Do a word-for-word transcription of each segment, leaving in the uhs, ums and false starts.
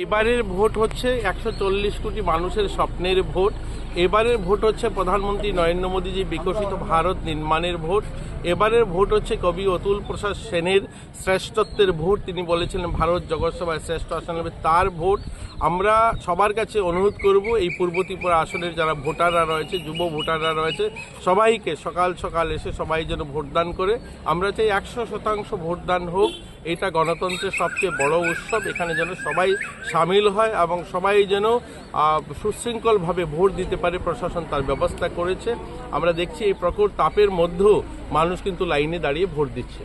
এবারের ভোট হচ্ছে একশো চল্লিশ কোটি মানুষের স্বপ্নের ভোট। এবারের ভোট হচ্ছে প্রধানমন্ত্রী নরেন্দ্র মোদীজি বিকশিত ভারত নির্মাণের ভোট। এবারের ভোট হচ্ছে কবি অতুল প্রসাদ সেনের শ্রেষ্ঠত্বের ভোট। তিনি বলেছিলেন, "ভারত জগৎ সভায় শ্রেষ্ঠ আসন হবে তার ভোট।" আমরা সবার কাছে অনুরোধ করব, এই পূর্ব ত্রিপুরা আসনের যারা ভোটাররা রয়েছে, যুব ভোটাররা রয়েছে, সবাইকে সকাল সকাল এসে সবাই যেন ভোটদান করে। আমরা চাই একশো শতাংশ ভোটদান হোক। এটা গণতন্ত্রের সবচেয়ে বড় উৎসব, এখানে যেন সবাই সামিল হয় এবং সবাই যেন, আহ, সুশৃঙ্খলভাবে ভোট দিতে পারে। প্রশাসন তার ব্যবস্থা করেছে। আমরা দেখছি এই প্রখর তাপের মধ্যেও মানুষ কিন্তু লাইনে দাঁড়িয়ে ভোট দিচ্ছে।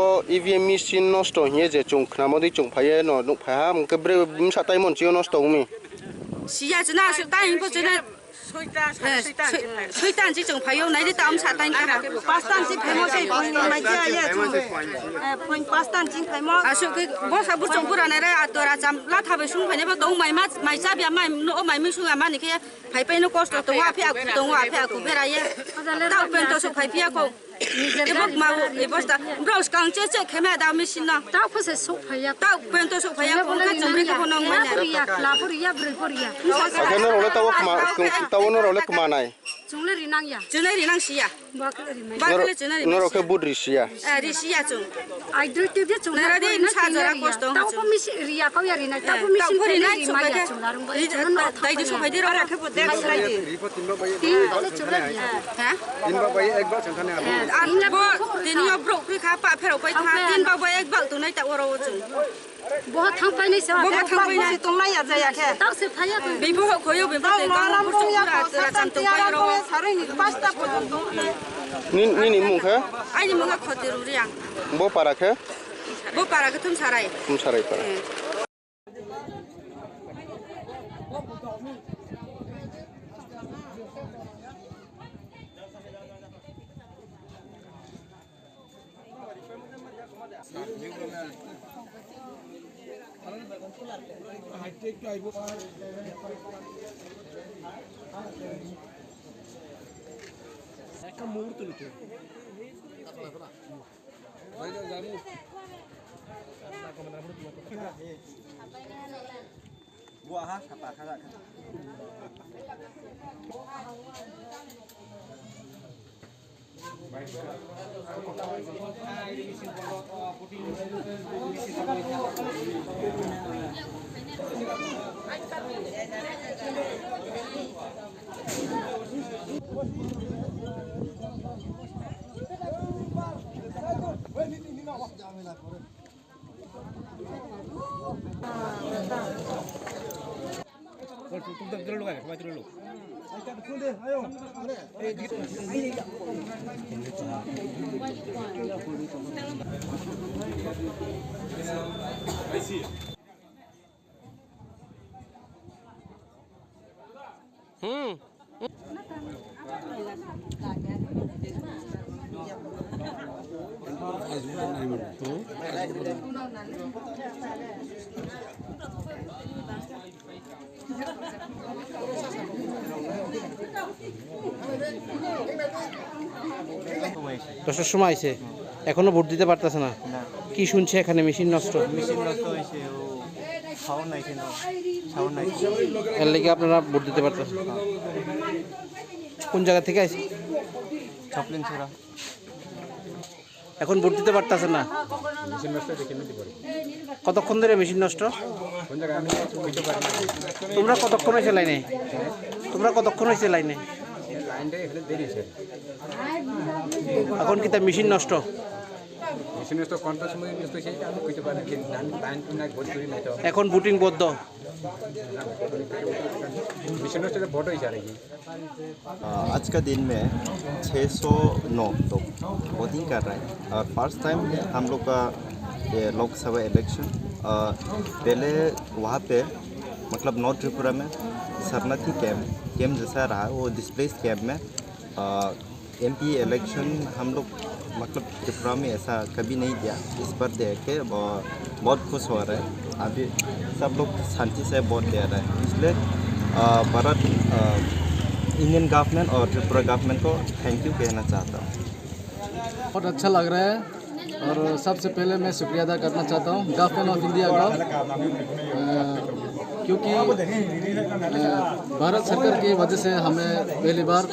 O E V M machine nosto hiye je chwng khnamodi chwng phaiye no nuk phaiha, hwnkhe bre bwsa taimon chio nosto wngmi. Siya chwna aswk tai hinpo chwna. Soita, eh, soita, soi-, soita ansi chwng phaio, naidi ta amsa tai kaha. Pasta ansi phaimo sei, phone mai cha ya chwng. Eh, phone pasta ansi phaimo. Aswk khe bosa buchung bura nai re atora cham la thabai sung phaine bo tong mai ma, mai cha bia mai no mai mi sung ya mani khe. Phai phai no kosto tongo, aphi aku tongo, aphi aku beraye. Tau pento sok phai phiya ko. Ebok mau, ebos ta. Bro, skang che che khema da machine no. Tau phose sok phaiya. Tau pento sok phaiya ko, ka chumri ko nong mane. Poriya, la poriya, broi poriya. Akheno role tau kma, tau no role kma nai. Chungle rinang ya. Chungle rinang siya. Bakle rinang. Bakle chungle rinang. Noro khe but risiya. Eh, risiya chung. Ai dui tui de chungle. Nara de rinang sa jora kosto. Tau ko misi riya kau ya rinang. Tau ko misi rinang chung ya chung larung ba. Dai de sok phai de ro. Ara khe bo dek slai de. Tin bale chungle rinang. Ha? Tin ba bai ek bal chang thane. Ar bo tin yo bro kri kha pa phero pai kha. Tin ba bai ek bal tu nai ta oro chung. Boha thang painai se. Boha thang painai se tonglai ya jaya khe. Tau se phaiya ko. Bibo ho khoyo bibo te tong burchuk pura tera cham tong pai ro. Saroi ni pasta porjonto. Ni, nini mung khe? Aini mung khe Khoti Ruriang. Bo para khe? Bo para khe Thumsarai. Thumsarai para. একটা মুহূর্ত নিতে। দশটার সময় আইছে, এখনো ভোট দিতে পারতেছে না। না। কি শুনছে এখানে মেশিন নষ্ট? মেশিন নষ্ট হয়েছে, ও সাউন্ড নাই কেন? সাউন্ড নাই। এর লেগে আপনারা ভোট দিতে পারতেছেন না? কোন জায়গা থেকে আইছে? ছাপলিন ছড়া। এখন ভোট দিতে পারতেছেন না? মেশিন নষ্ট হয়েছে, কেমনে দিব? কতক্ষণ ধরে মেশিন নষ্ট? কোন জায়গায় আমি বুঝতে পারি না। তোমরা কতক্ষণ হয়েছে লাইনে? তোমরা কতক্ষণ হয়েছে লাইনে? লাইনটা এখানে দেরি হয়েছে। এখন কি তার মেশিন নষ্ট? মেশিন নষ্ট, কোনটার সময় নষ্ট হয়েছে, এটা আমি কইতে পারি না। লাইন, লাইন তো নাই, ভোট করি নাই তো। এখন ভোটিং বন্ধ। মেশিন নষ্ট হলে ভোট হয়েছে আর কি। अ, आज का दिन में छः सौ नौ लोग वोटिंग कर रहे हैं और फर्स्ट टाइम हम लोग का ये लोकसभा इलेक्शन। अ, पहले वहाँ पे, मतलब, नॉर्थ त्रिपुरा में शरणार्थी कैंप, कैंप जैसा रहा, वो डिस्प्लेस कैंप में। अ, एमपी इलेक्शन हम लोग, मतलब, त्रिपुरा में ऐसा कभी नहीं दिया। इस बार दे के ब-, बहुत खुश हो रहा है। अभी सब लोग शांति से वोट दे रहे हैं, इसलिए, अ, भारत, अ, इंडियन गवर्नमेंट और त्रिपुरा गवर्नमेंट को थैंक यू कहना चाहता हूँ। बहुत अच्छा लग रहा है और सबसे पहले मैं शुक्रिया अदा करना चाहता हूँ गवर्नमेंट ऑफ इंडिया को, अ, क्योंकि, अ, भारत सरकार की वजह से हमें पहली बार, अ,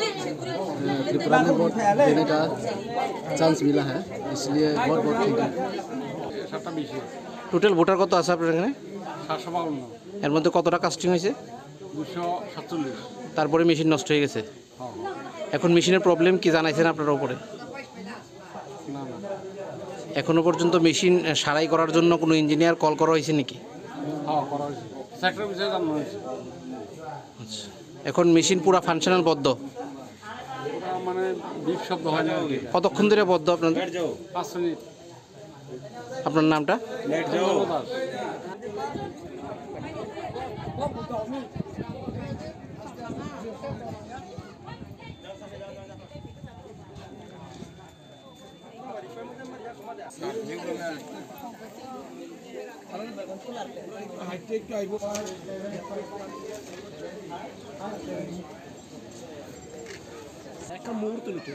त्रिपुरा में वोट देने का चांस मिला है, इसलिए बहुत बहुत थैंक यू। সাতটা বিশে। টোটাল ভোটার কত আছে আপনার এখানে? সাতশো বাউন্ন। এর মধ্যে কতটা কাস্টিং হয়েছে? দুশো সাতচল্লিশ। তারপরে মেশিন নষ্ট হয়ে গেছে। হ্যাঁ। এখন মেশিনের প্রবলেম কি জানাইছেন আপনারা উপরে? না, না। এখনো পর্যন্ত মেশিন, আহ, সারাই করার জন্য কোনো ইঞ্জিনিয়ার কল করা হয়েছে নাকি? হ্যাঁ, করা হয়েছে। সেক্টর বিষয়ে জানানো হয়েছে। আচ্ছা, এখন মেশিন পুরা ফাংশনাল বন্ধ? পুরা মানে বিপ শব্দ হয় না আর কি। কতক্ষণ ধরে বন্ধ আপনাদের? পাঁচ মিনিট। আপনার নামটা? একটা মুহূর্ত নিতে।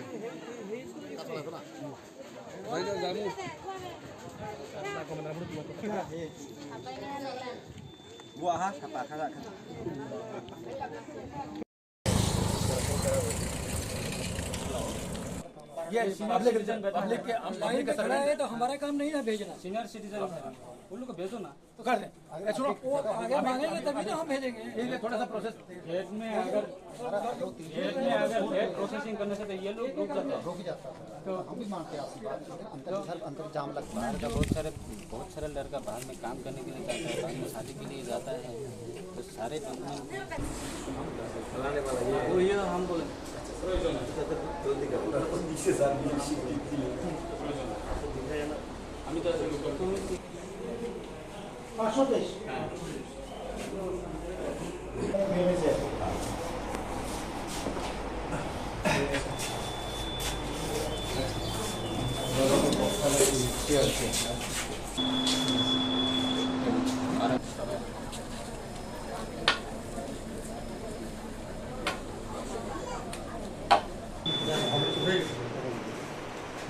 ये पब्लिक, पब्लिक के, हम पब्लिक के खड़ा है तो हमारा काम नहीं ना भेजना। सीनियर सिटीजन है, उन लोग को भेजो ना। तो कर दे। अरे सुनो, वो आगे मांगेंगे तभी तो हम भेजेंगे। ठीक है, थोड़ा सा प्रोसेस। खेत में अगर, खेत में अगर खेत प्रोसेसिंग करने से तो ये लोग रुक जाते हैं। रुक ही जाता है। तो हम भी मानते हैं आपकी बात, लेकिन अंतर, तो सर, अंतर जाम लगता है। बाहर का बहुत सारे, बहुत सारे लड़का बाहर में काम करने के लिए जाता है, बाहर में शादी के लिए जाता है, तो सारे डॉक्यूमेंट वो ये हम बोले।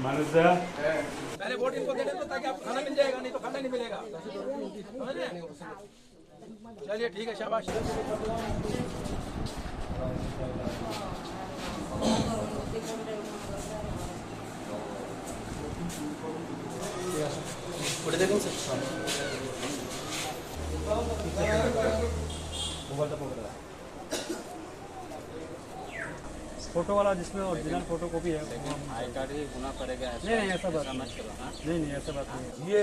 मैनेजर। पहले वोट इनको देने दो, ताकि आपको खाना मिल जाएगा, नहीं तो खाना नहीं मिलेगा। समझ रहे हैं? चलिए, ठीक है, शाबाश। फोटो वाला जिसमें ओरिजिनल फोटो कॉपी है, वो हम आई कार्ड ही होना पड़ेगा, ऐसा, नहीं, नहीं, ऐसा बात ऐसा नहीं। मत करो, हाँ? नहीं, नहीं, ऐसा बात नहीं है। ये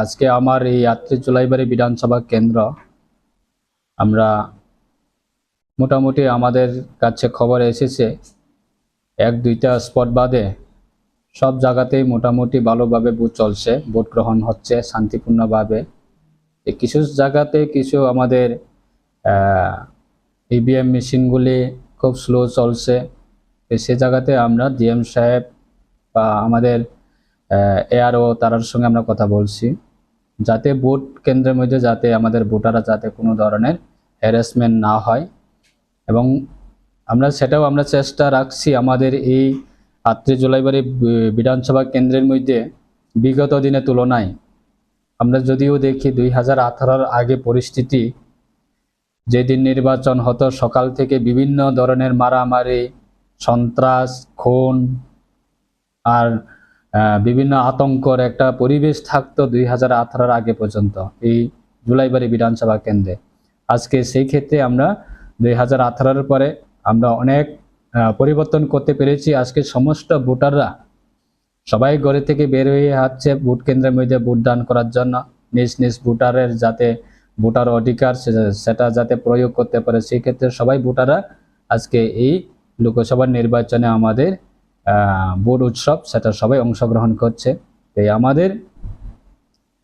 আজকে আমার এই আটত্রিশ জুলাইবাড়ি বিধানসভা কেন্দ্র, আমরা মোটামুটি আমাদের কাছে খবর এসেছে, এক দুইটা স্পট বাদে সব জায়গাতেই মোটামুটি ভালোভাবে ভোট চলছে, ভোট গ্রহণ হচ্ছে শান্তিপূর্ণভাবে। এ কিছু জায়গাতে কিছু আমাদের, আহ, ইভিএম মেশিনগুলি খুব স্লো চলছে। তো সে জায়গাতে আমরা ডিএম সাহেব বা আমাদের, আহ, এআরও তারার সঙ্গে আমরা কথা বলছি, যাতে ভোট কেন্দ্রের মধ্যে যাতে আমাদের ভোটাররা যাতে কোনো ধরনের হ্যারাসমেন্ট না হয়। এবং আমরা সেটাও আমরা চেষ্টা রাখছি। আমাদের এই আত্রে জুলাইবাড়ি বি-, বিধানসভা কেন্দ্রের মধ্যে বিগত দিনের তুলনায় আমরা যদিও দেখি দুই হাজার আঠারোর আগে পরিস্থিতি, যেদিন নির্বাচন হতো, সকাল থেকে বিভিন্ন ধরনের মারামারি, সন্ত্রাস, খুন, আর, আহ, বিভিন্ন আতঙ্কর একটা পরিবেশ থাকতো দুই হাজার আঠারোর আগে পর্যন্ত এই জুলাইবাড়ি বিধানসভা কেন্দ্রে। আজকে সেই ক্ষেত্রে আমরা দুই হাজার আঠারোর পরে আমরা অনেক, আহ, পরিবর্তন করতে পেরেছি। আজকে সমস্ত ভোটাররা সবাই ঘরে থেকে বের হয়ে আসছে ভোট কেন্দ্রের মধ্যে ভোট দান করার জন্য। নিজ নিজ ভোটারের যাতে ভোটার অধিকার সে-, সেটা যাতে প্রয়োগ করতে পারে, সেই ক্ষেত্রে সবাই ভোটাররা আজকে এই লোকসভা নির্বাচনে আমাদের, আহ, ভোট উৎসব, সেটা সবাই অংশগ্রহণ করছে। তাই আমাদের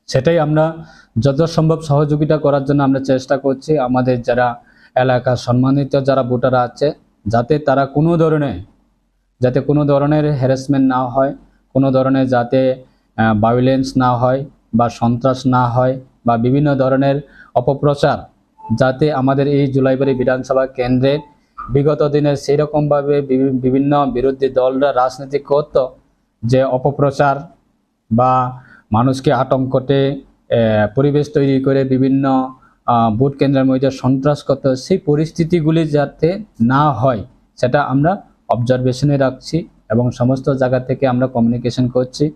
সেটাই আমরা যত সম্ভব সহযোগিতা করার জন্য আমরা চেষ্টা করছি। আমাদের যারা এলাকার সম্মানিত যারা ভোটার আছে, যাতে তারা কোনো ধরনের, যাতে কোনো ধরনের হ্যারাসমেন্ট না হয়, কোনো ধরনের যাতে, আহ, ভায়োলেন্স না হয় বা সন্ত্রাস না হয় বা বিভিন্ন ধরনের অপপ্রচার, যাতে আমাদের এই জুলাইবাড়ি বিধানসভা কেন্দ্রে বিগত দিনে সেই রকমভাবে বিভি-, বিভিন্ন বিরোধী দলরা রাজনীতি করত, যে অপপ্রচার বা মানুষকে আতঙ্কতে, এ, পরিবেশ তৈরি করে বিভিন্ন, আহ, ভোট কেন্দ্রের মধ্যে সন্ত্রাস করত, সেই পরিস্থিতিগুলি যাতে না হয়, সেটা আমরা অবজারভেশনে রাখছি এবং সমস্ত জায়গা থেকে আমরা কমিউনিকেশন করছি।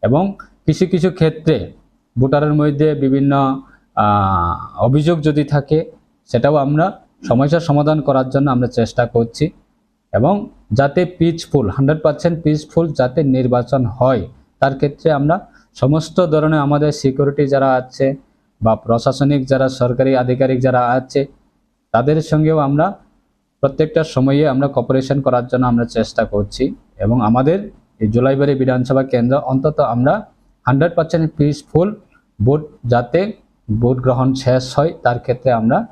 এবং কিছু কিছু ক্ষেত্রে ভোটারের মধ্যে বিভিন্ন, আহ, অভিযোগ যদি থাকে, সেটাও আমরা সমস্যার সমাধান করার জন্য আমরা চেষ্টা করছি। এবং যাতে পিসফুল, হান্ড্রেড পার্সেন্ট পিসফুল যাতে নির্বাচন হয়, তার ক্ষেত্রে আমরা সমস্ত ধরনের আমাদের সিকিউরিটি যারা আছে বা প্রশাসনিক যারা সরকারি আধিকারিক যারা আছে, তাদের সঙ্গেও আমরা প্রত্যেকটা সময়ে আমরা কোঅপারেশন করার জন্য আমরা চেষ্টা করছি। এবং আমাদের এই জুলাইবাড়ি বিধানসভা কেন্দ্র অন্তত আমরা হান্ড্রেড পার্সেন্ট পিসফুল ভোট যাতে ভোট গ্রহণ শেষ হয়, তার ক্ষেত্রে আমরা,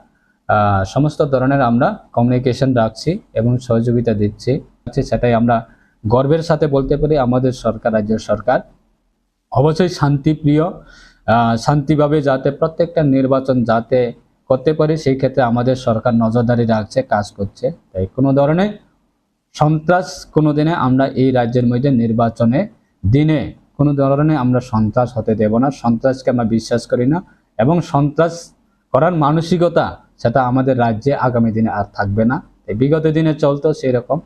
আহ, সমস্ত ধরনের আমরা কমিউনিকেশন রাখছি এবং সহযোগিতা দিচ্ছি। সেটাই আমরা গর্বের সাথে বলতে পারি, আমাদের সরকার, রাজ্য সরকার অবশ্যই শান্তিপ্রিয়, আহ, শান্তিভাবে যাতে প্রত্যেকটা নির্বাচন যাতে করতে পারি, সেই ক্ষেত্রে আমাদের সরকার নজরদারি রাখছে, কাজ করছে। তাই কোনো ধরনের সন্ত্রাস কোনোদিনে আমরা এই রাজ্যের মধ্যে নির্বাচনে দিনে কোনো ধরনের আমরা সন্ত্রাস হতে দেব না। সন্ত্রাসকে আমরা বিশ্বাস করি না এবং সন্ত্রাস করার মানসিকতা সেটা আমাদের রাজ্যে আগামী দিনে আর থাকবে না। এই বিগত দিনে চলতো সেই রকম,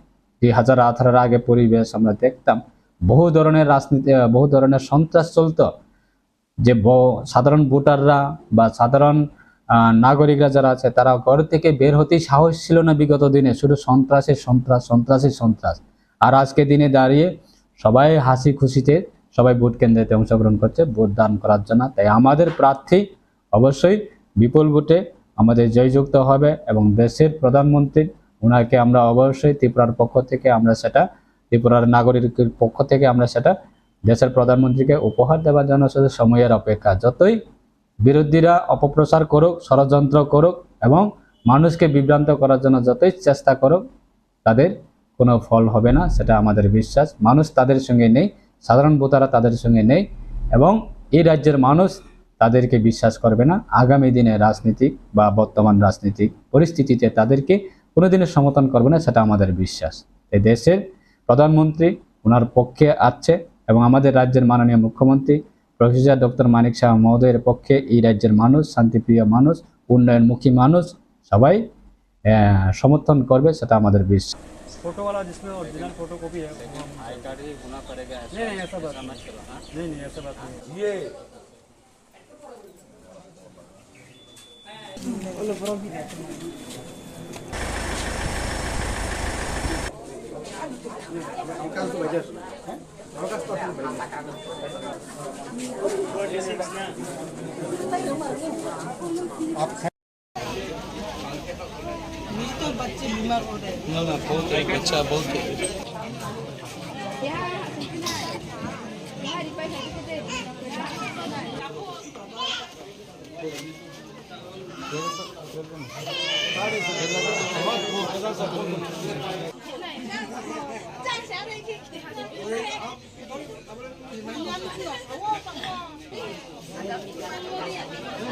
দুই হাজার আঠারোর আগে পরিবেশ আমরা দেখতাম, বহু ধরনের রাজনীতি, আহ, বহু ধরনের সন্ত্রাস চলতো। যে ব-, সাধারণ ভোটাররা বা সাধারণ, আহ, নাগরিকরা যারা আছে, তারা ঘর থেকে বের হতেই সাহস ছিল না বিগত দিনে, শুধু সন্ত্রাসে সন্ত্রাস, সন্ত্রাসে সন্ত্রাস। আর আজকে দিনে দাঁড়িয়ে সবাই হাসি খুশিতে সবাই ভোট কেন্দ্রেতে অংশগ্রহণ করছে ভোট দান করার জন্য। তাই আমাদের প্রার্থী অবশ্যই বিপুল ভোটে আমাদের জয়যুক্ত হবে এবং দেশের প্রধানমন্ত্রী, ওনাকে আমরা অবশ্যই ত্রিপুরার পক্ষ থেকে আমরা সেটা, ত্রিপুরার নাগরিকের পক্ষ থেকে আমরা সেটা দেশের প্রধানমন্ত্রীকে উপহার দেওয়ার জন্য শুধু সময়ের অপেক্ষা। যতই বিরোধীরা অপপ্রচার করুক, ষড়যন্ত্র করুক এবং মানুষকে বিভ্রান্ত করার জন্য যতই চেষ্টা করুক, তাদের কোনো ফল হবে না, সেটা আমাদের বিশ্বাস। মানুষ তাদের সঙ্গে নেই, সাধারণ ভোটাররা তাদের সঙ্গে নেই এবং এই রাজ্যের মানুষ তাদেরকে বিশ্বাস করবে না। আগামী দিনে রাজনীতি বা বর্তমান রাজনৈতিক পরিস্থিতিতে তাদেরকে কোনোদিনও সমর্থন করবে না, সেটা আমাদের বিশ্বাস। এই দেশের প্রধানমন্ত্রী ওনার পক্ষে আছে এবং আমাদের রাজ্যের মাননীয় মুখ্যমন্ত্রী প্রফেসর ডক্টর মানিক সাহা মহোদয়ের পক্ষে এই রাজ্যের মানুষ, শান্তিপ্রিয় মানুষ, উন্নয়নমুখী মানুষ, সবাই, আহ, সমর্থন করবে, সেটা আমাদের বিশ্বাস। फोटो वाला जिसमें ओरिजिनल फोटो कॉपी है, वो हम आई कार्ड ही होना पड़ेगा, ऐसा, नहीं, नहीं, ऐसा बात ऐसा नहीं। मत करो, हाँ? नहीं, नहीं, ऐसा बात नहीं। ये ना, ना, बहुत है, बच्चा बहुत है।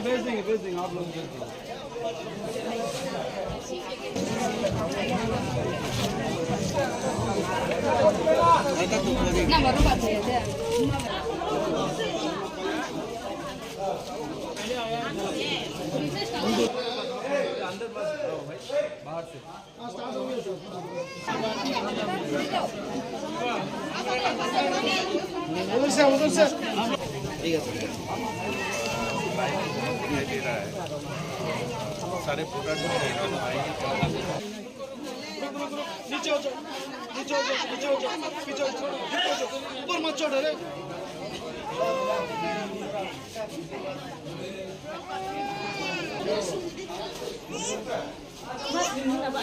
भेज देंगे, भेज देंगे, आप लोग भेज देंगे। अंदर मत आओ भाई, बाहर से। नीचे हो जाओ, नीचे हो जाओ, नीचे हो जाओ, पीछे हो जाओ, ऊपर मत चढ़, अरे।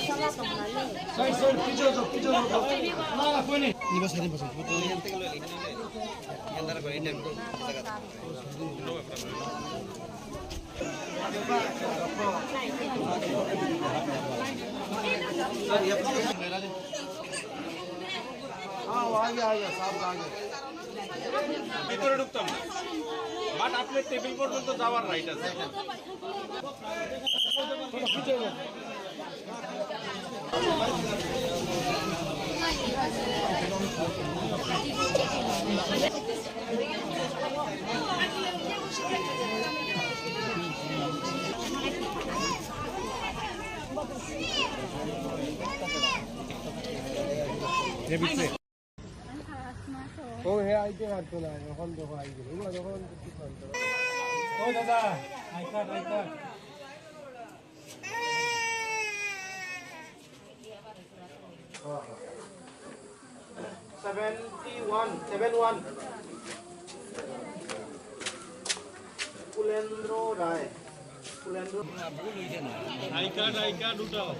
साइड, साइड, पीछे हो जाओ, पीछे हो जाओ। ना, ना, कोई नहीं। हाँ, वो आ गया, आ गया, साहब आ गया। ভিতরে ঢুকতাম না, বাট আপনার টেবিল পর্যন্ত যাওয়ার রাইট আছে। ও হে আইতে পারতো না, এখন দেখো আই গেল। ওগুলো যখন কিছু পারতো না। ও দাদা, I card, I card. Seventy one, seven one। কুলেন্দ্র রায়, কুলেন্দ্র। আই কার্ড, আই কার্ড উঠাও।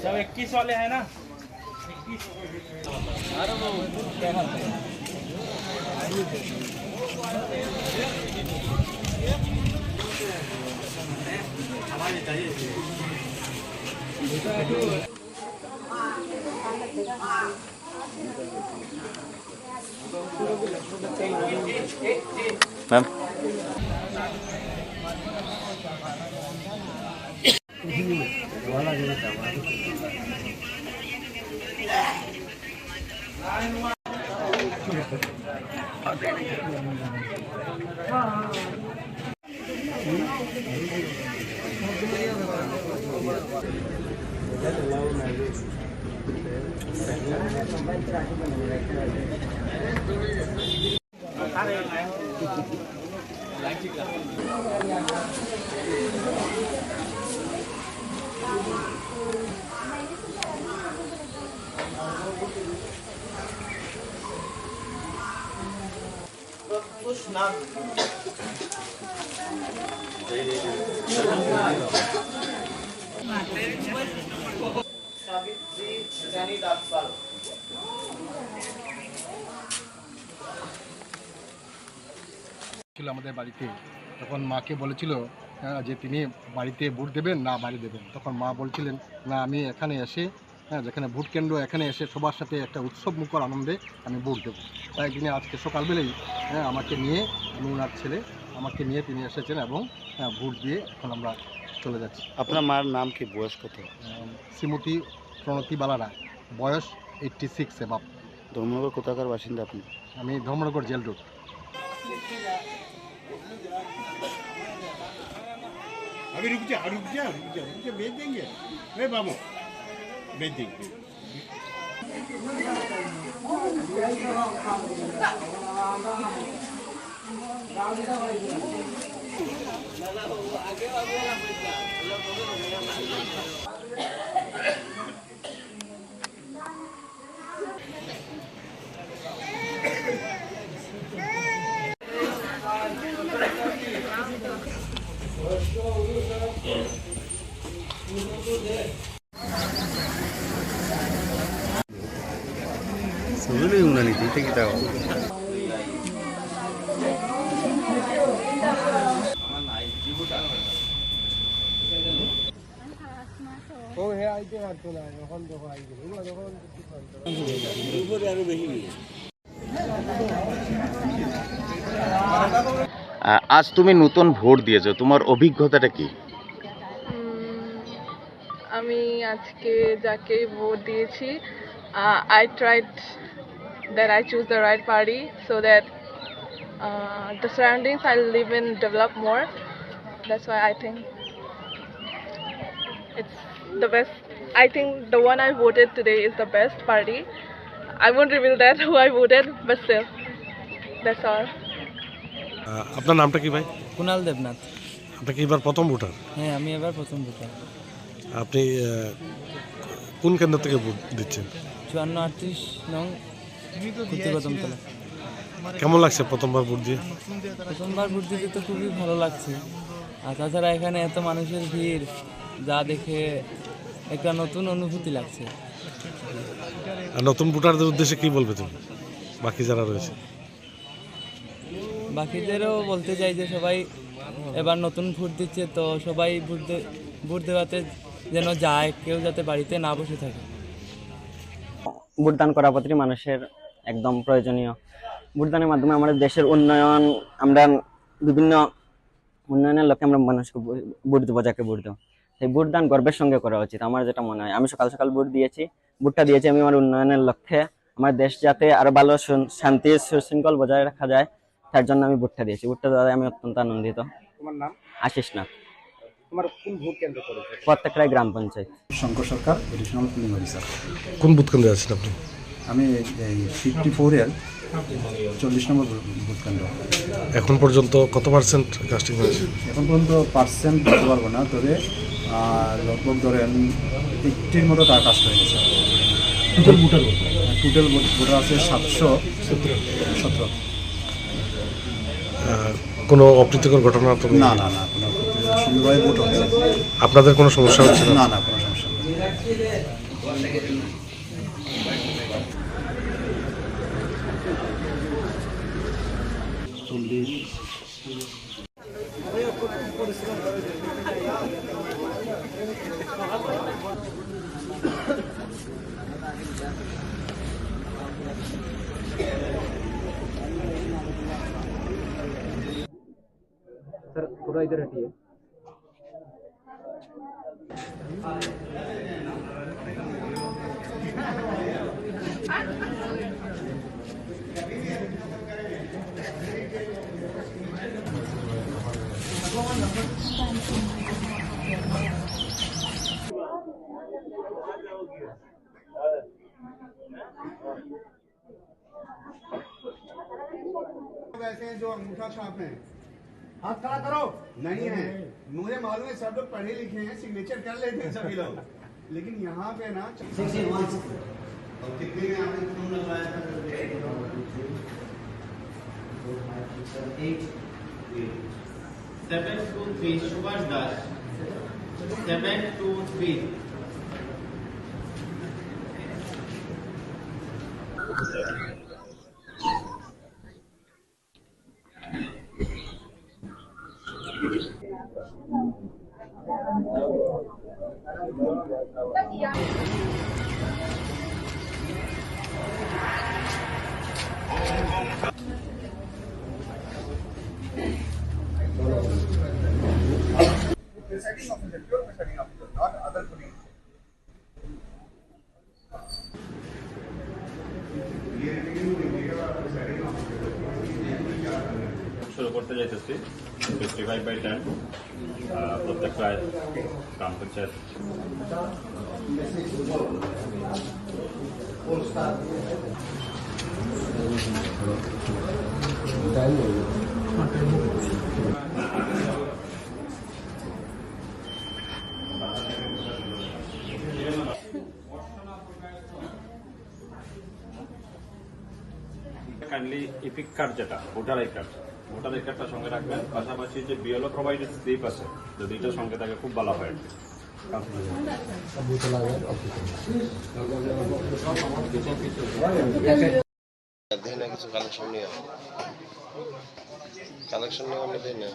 सब इक्कीस वाले हैं ना? Ma'am. প্রত্যুষ নাথ। সাবিত্রী জানি দাসপাল। ছিল আমাদের বাড়িতে, তখন মাকে বলেছিল, আহ, যে তিনি বাড়িতে ভোট দেবেন না বাইরে দেবেন। তখন মা বলছিলেন, "না, আমি এখানে এসে, হ্যাঁ, যেখানে ভোট কেন্দ্র, এখানে এসে সবার সাথে একটা উৎসব মুখর আনন্দে আমি ভোট দেবো।" তাই তিনি আজকে সকালবেলাই, হ্যাঁ, আমাকে নিয়ে, আমি ওনার ছেলে, আমাকে নিয়ে তিনি এসেছেন এবং, হ্যাঁ, ভোট দিয়ে এখন আমরা চলে যাচ্ছি। আপনার মার নাম কি, বয়স কত? আহ, শ্রীমতী প্রণতি বালা রায়, বয়স এইটটি সিক্স অ্যাবাভ। ধর্মনগর কোথাকার বাসিন্দা আপনি? আমি ধর্মনগর জেল রোড। अभी रुक जा, रुक जा, रुक जा, रुक जा, भेज देंगे। ए बाबू, भेज देंगे। Solo le una ni tita kita. ও হে আইতে পারতো না, এখন দেখো আইবে। এগুলো দেখো, আমি কিছু পারতো না। উপরে আরো বেশি নিয়ে। আ-, আজ তুমি নতুন ভোট দিয়েছো, তোমার অভিজ্ঞতাটা কি? উম, আমি আজকে যাকেই ভোট দিয়েছি, আ, I tried that I choose the right party so that, uh, the surroundings I live in develop more. That's why I think it's the best. I think the one I voted today is the best party. I won't reveal that who I voted, but still, that's all. আহ, আপনার নামটা কি ভাই? কুনাল দেবনাথ। আপনি কি এবার প্রথম ভোটার? হ্যাঁ, আমি এবার প্রথম ভোটার। আপনি, আহ, কোন কেন্দ্র থেকে ভোট দিচ্ছেন? চুয়ান্ন আটত্রিশ নং ক্ষুদ্র কদমতলা। কেমন লাগছে প্রথমবার ভোট দিয়ে? প্রথমবার ভোট দিতে তো খুবই ভালো লাগছে, আর তাছাড়া এখানে এত মানুষের ভিড়, যা দেখে একটা নতুন অনুভূতি লাগছে। আর নতুন ভোটারদের উদ্দেশ্যে কি বলবে তুমি, বাকি যারা রয়েছে? বাকিদেরও বলতে চাই যে সবাই এবার নতুন ভোট দিচ্ছে, তো সবাই ভোট দে-, ভোট দেওয়াতে যেন যায়, কেউ যাতে বাড়িতে না বসে থাকে। ভোটদান করা প্রতিটি মানুষের একদম প্রয়োজনীয়। ভোটদানের মাধ্যমে আমাদের দেশের উন্নয়ন, আমরা বিভিন্ন উন্নয়নের লক্ষ্যে আমরা মানুষকে ভো-, ভোট দেবো, যাকে ভোট দেবো। সেই ভোটদান গর্বের সঙ্গে করা উচিত, আমার যেটা মনে হয়। আমি সকাল সকাল ভোট দিয়েছি, ভোটটা দিয়েছি আমি আমার উন্নয়নের লক্ষ্যে, আমার দেশ যাতে আরো ভালো সুন-, শান্তি সুশৃঙ্খল বজায় রাখা যায়, তার জন্য আমি ভোটটা দিয়েছি। ভোটটা দেওয়ায় আমি অত্যন্ত আনন্দিত। তোমার নাম? আশিস নাথ। তোমার কোন ভোট কেন্দ্র পড়েছে? প্রত্যেকটাই গ্রাম পঞ্চায়েত। শঙ্কর সরকার, অ্যাডিশনাল পুলিং অফিসার। কোন বুথ কেন্দ্রে আছেন আপনি? আমি এই ফিফটি ফোর এর চল্লিশ নম্বর ভোট কেন্দ্র। এখন পর্যন্ত কত পার্সেন্ট কাস্টিং হয়েছে? এখন পর্যন্ত পার্সেন্ট বলতে পারবো না, তবে, আহ, লগভগ ধরেন এইটির মতো কা-, কাস্ট হয়ে গেছে। টোটাল ভোটার কত? টোটাল ভোট, ভোটার আছে সাতশো সতেরো। আহ, কোনো অপ্রীতিকর ঘটনা তো নেই? না, না, না, কোনো অপ্রীতিকর, সুন্দরভাবে ভোট হচ্ছে। আপনাদের কোনো সমস্যা হচ্ছে না? না, না, কোনো সমস্যা নেই। सर, थोड़ा इधर हटिए। ऐसे हैं जो अंगूठा छाप हैं। हाथ खड़ा करो। नहीं है। मुझे मालूम है, सब लोग पढ़े लिखे हैं, सिग्नेचर कर लेते हैं सभी लोग, लेकिन यहाँ पे ना। Sixty one. और कितने में आपने खून लगवाया था? Eight. Seven two three, Subhash Das. Seven two three. করতে যাইতেছি, ফিফটি ফাইভ বাই টেন। আহ, প্রত্যেকটা গ্রাম পঞ্চায়েত। কাইন্ডলি ইপিক কার্ড, যেটা voter I card, voter I কার্ডটা সঙ্গে রাখবেন। পাশাপাশি যে বিএলও প্রোভাইডেড স্লিপ আছে, যদি এটা সঙ্গে থাকে, খুব ভালো হয় আর কি। দেয় না কিছু কালেকশন নিয়ে। কালেকশন নিয়ে আমি দেয় না।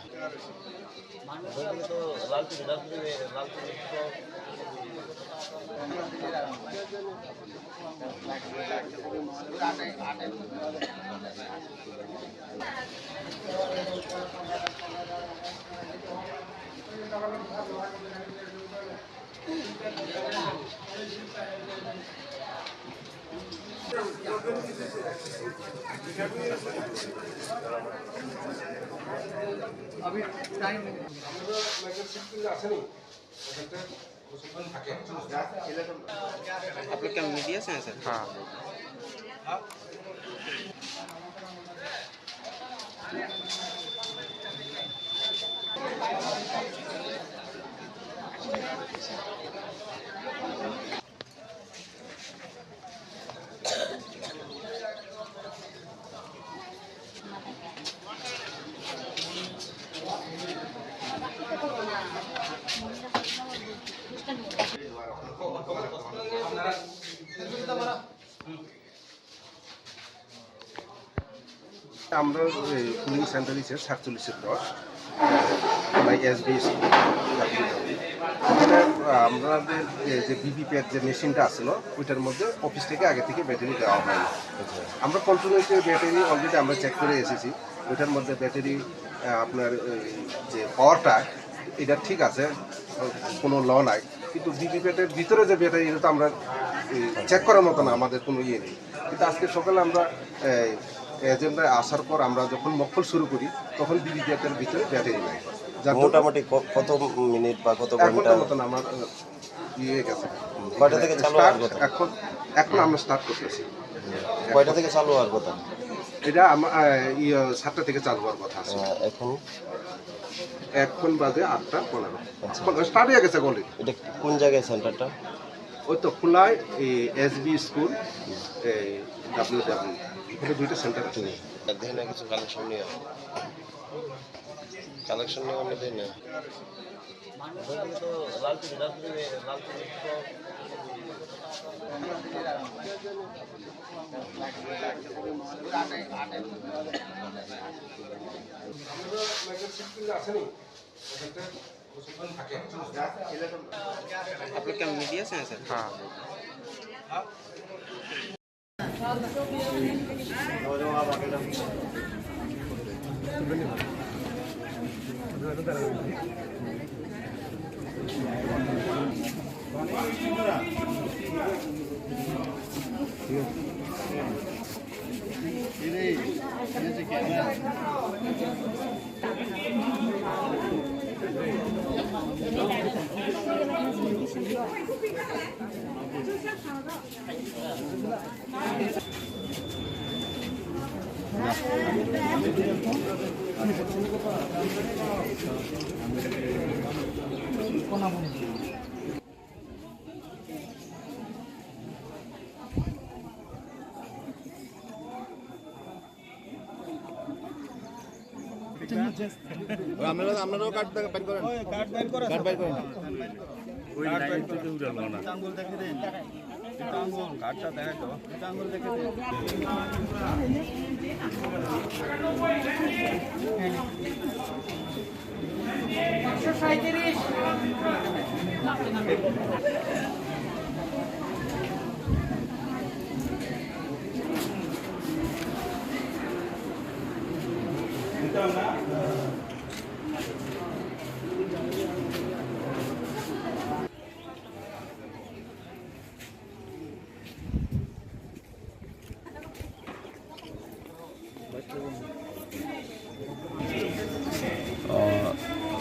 आप लोग क्या मीडिया से हैं सर? हाँ। আমরা এই পোলিং সেন্টার হচ্ছে সাতচল্লিশের দশ, মানে এসবি স্কুল। এখানে, আহ, আমাদের এই যে ভিভিপ্যাট যে মেশিনটা আছে না, ওইটার মধ্যে অফিস থেকে আগে থেকে ব্যাটারি দেওয়া হয়নি। আমরা কন্টিনিউসলি ব্যাটারি অলরেডি আমরা চেক করে এসেছি, ওইটার মধ্যে ব্যাটারি, আহ, আপনার এই যে পাওয়ারটা, এটা ঠিক আছে, কোনো ল নাই, কিন্তু ভিভিপ্যাটের ভিতরে যে ব্যাটারি, এটা তো আমরা চেক করার মতো না, আমাদের কোনো ইয়ে নেই। কিন্তু আজকে সকালে আমরা, এই, এজেন্ডায় আসার পর আমরা যখন মক্কল শুরু করি, তখন ভিভিপ্যাটের ভিতরে ব্যাটারি নাই। যার জন্য মোটামুটি ক-, কত মিনিট বা কত এক ঘন্টা? ঘন্টার মতন আমার, আহ, ইয়ে গেছে। কয়টা থেকে চালু হওয়ার কথা? এখন, এখন আমরা স্টার্ট করতেছি। কয়টা থেকে চালু হওয়ার কথা? এটা আমা-, আহ, ইয়ে, সাতটা থেকে চালু হওয়ার কথা আছে। আহ, এখন? এখন বাজে আটটা পনেরো। আচ্ছা। এখন স্টার্ট হয়ে গেছে অলরেডি। এটা কোন জায়গায় সেন্টারটা? ওই তো খোলায়, এই এসবি স্কুল, এই ডাব্লিউ ডাব্লিউ, এখানে দুইটা সেন্টার আছে। দেখেন না কিছু কালেকশন নিয়ে। কালেকশন নিয়ে আমি দেই না। आप लोग क्या मीडिया से हैं सर? हाँ। আপনারা, আপনারাও কার্ড দেখা বের করেন। ওই কার্ড বের করা কার্ড বের করেন। ওই লাইন থেকে উঠে না। আঙ্গুল দেখে দিন। আঙ্গুল, কার্ডটা দেখা তো। আঙ্গুল দেখে দিন। একশো সাঁইত্রিশ।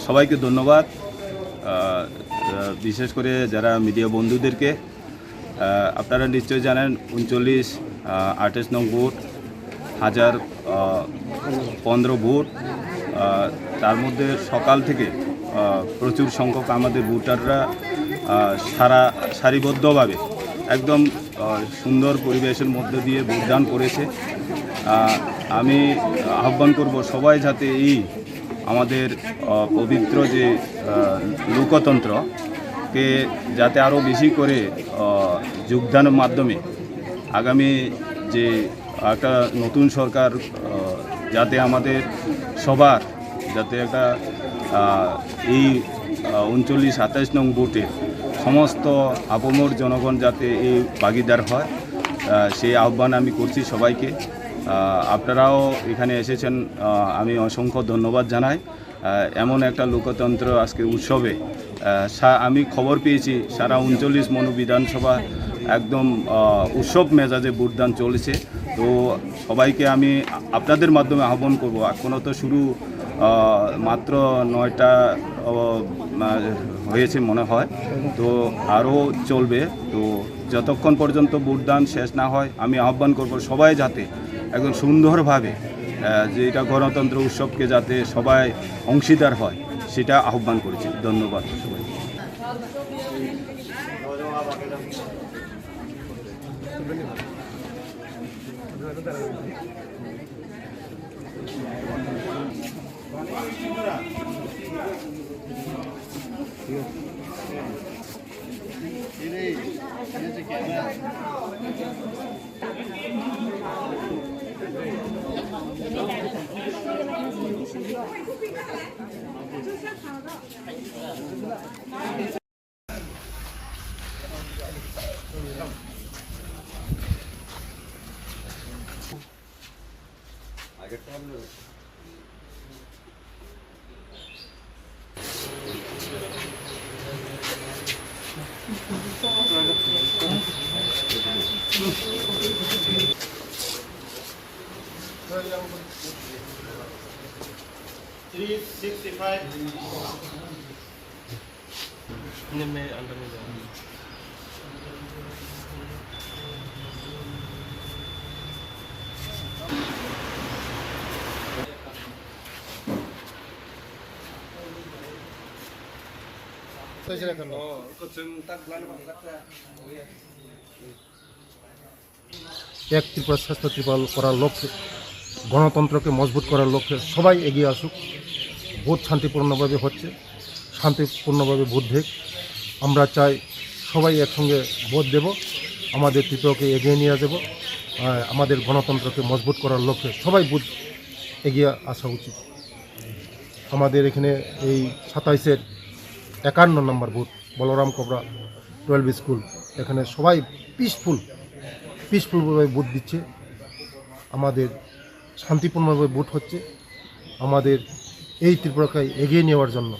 সবাইকে ধন্যবাদ। আহ, আহ, বিশেষ করে যারা মিডিয়া বন্ধুদেরকে, আহ, আপনারা নিশ্চয়ই জানেন, ঊনচল্লিশ, আহ, আঠাশ নং বুথ, হাজার, আহ, পনেরো ভোট, আহ, তার মধ্যে সকাল থেকে, আহ, প্রচুর সংখ্যক আমাদের ভোটাররা, আহ, সারা সারিবদ্ধভাবে একদম, আহ, সুন্দর পরিবেশের মধ্যে দিয়ে ভোটদান করেছে। আহ, আমি আহ্বান করব সবাই যাতে এই আমাদের, আহ, পবিত্র যে, আহ, লোকতন্ত্রকে যাতে আরও বেশি করে, আহ, যোগদানের মাধ্যমে আগামী যে একটা নতুন সরকার, আহ, যাতে আমাদের সবার যাতে একটা, আহ, এই, আহ, ঊনচল্লিশ সাতাশ নং বুথে সমস্ত আপামর জনগণ যাতে এই ভাগিদার হয়, আহ, সেই আহ্বান আমি করছি সবাইকে। আহ, আপনারাও এখানে এসেছেন, আহ, আমি অসংখ্য ধন্যবাদ জানাই। আহ, এমন একটা লোকতন্ত্র আজকে উৎসবে, আহ, সা-, আমি খবর পেয়েছি সারা ঊনচল্লিশ মনু বিধানসভা একদম, আহ, উৎসব মেজাজে ভোটদান চলেছে। তো সবাইকে আমি আ-, আপনাদের মাধ্যমে আহ্বান করব, এখনও তো শুরু, আহ, মাত্র নয়টা, আহ, আহ, হয়েছে মনে হয়, তো আরও চলবে। তো যতক্ষণ পর্যন্ত ভোটদান শেষ না হয়, আমি আহ্বান করব সবাই যাতে একদম সুন্দরভাবে, আহ, যে এটা গণতন্ত্র উৎসবকে যাতে সবাই অংশীদার হয়, সেটা আহ্বান করছি। ধন্যবাদ সবাই। Three sixty-five. এক ত্রিপুরা শ্রেষ্ঠ ত্রিপুরা করার লক্ষ্যে, গণতন্ত্রকে মজবুত করার লক্ষ্যে সবাই এগিয়ে আসুক। ভোট শান্তিপূর্ণভাবে হচ্ছে, শান্তিপূর্ণভাবে ভোট দেখ। আমরা চাই সবাই একসঙ্গে ভোট দেব, আমাদের ত্রিপুরাকে এগিয়ে নিয়ে যাব। আহ, আমাদের গণতন্ত্রকে মজবুত করার লক্ষ্যে সবাই ভোট এগিয়ে আসা উচিত। আমাদের এখানে এই সাতাইশের একান্ন নম্বর বুথ বলরাম কবরা টুয়েলভ স্কুল, এখানে সবাই পিসফুল, পিসফুলভাবে ভোট দিচ্ছে। আমাদের শান্তিপূর্ণভাবে ভোট হচ্ছে। আমাদের এই ত্রিপুরাকে এগিয়ে নেওয়ার জন্য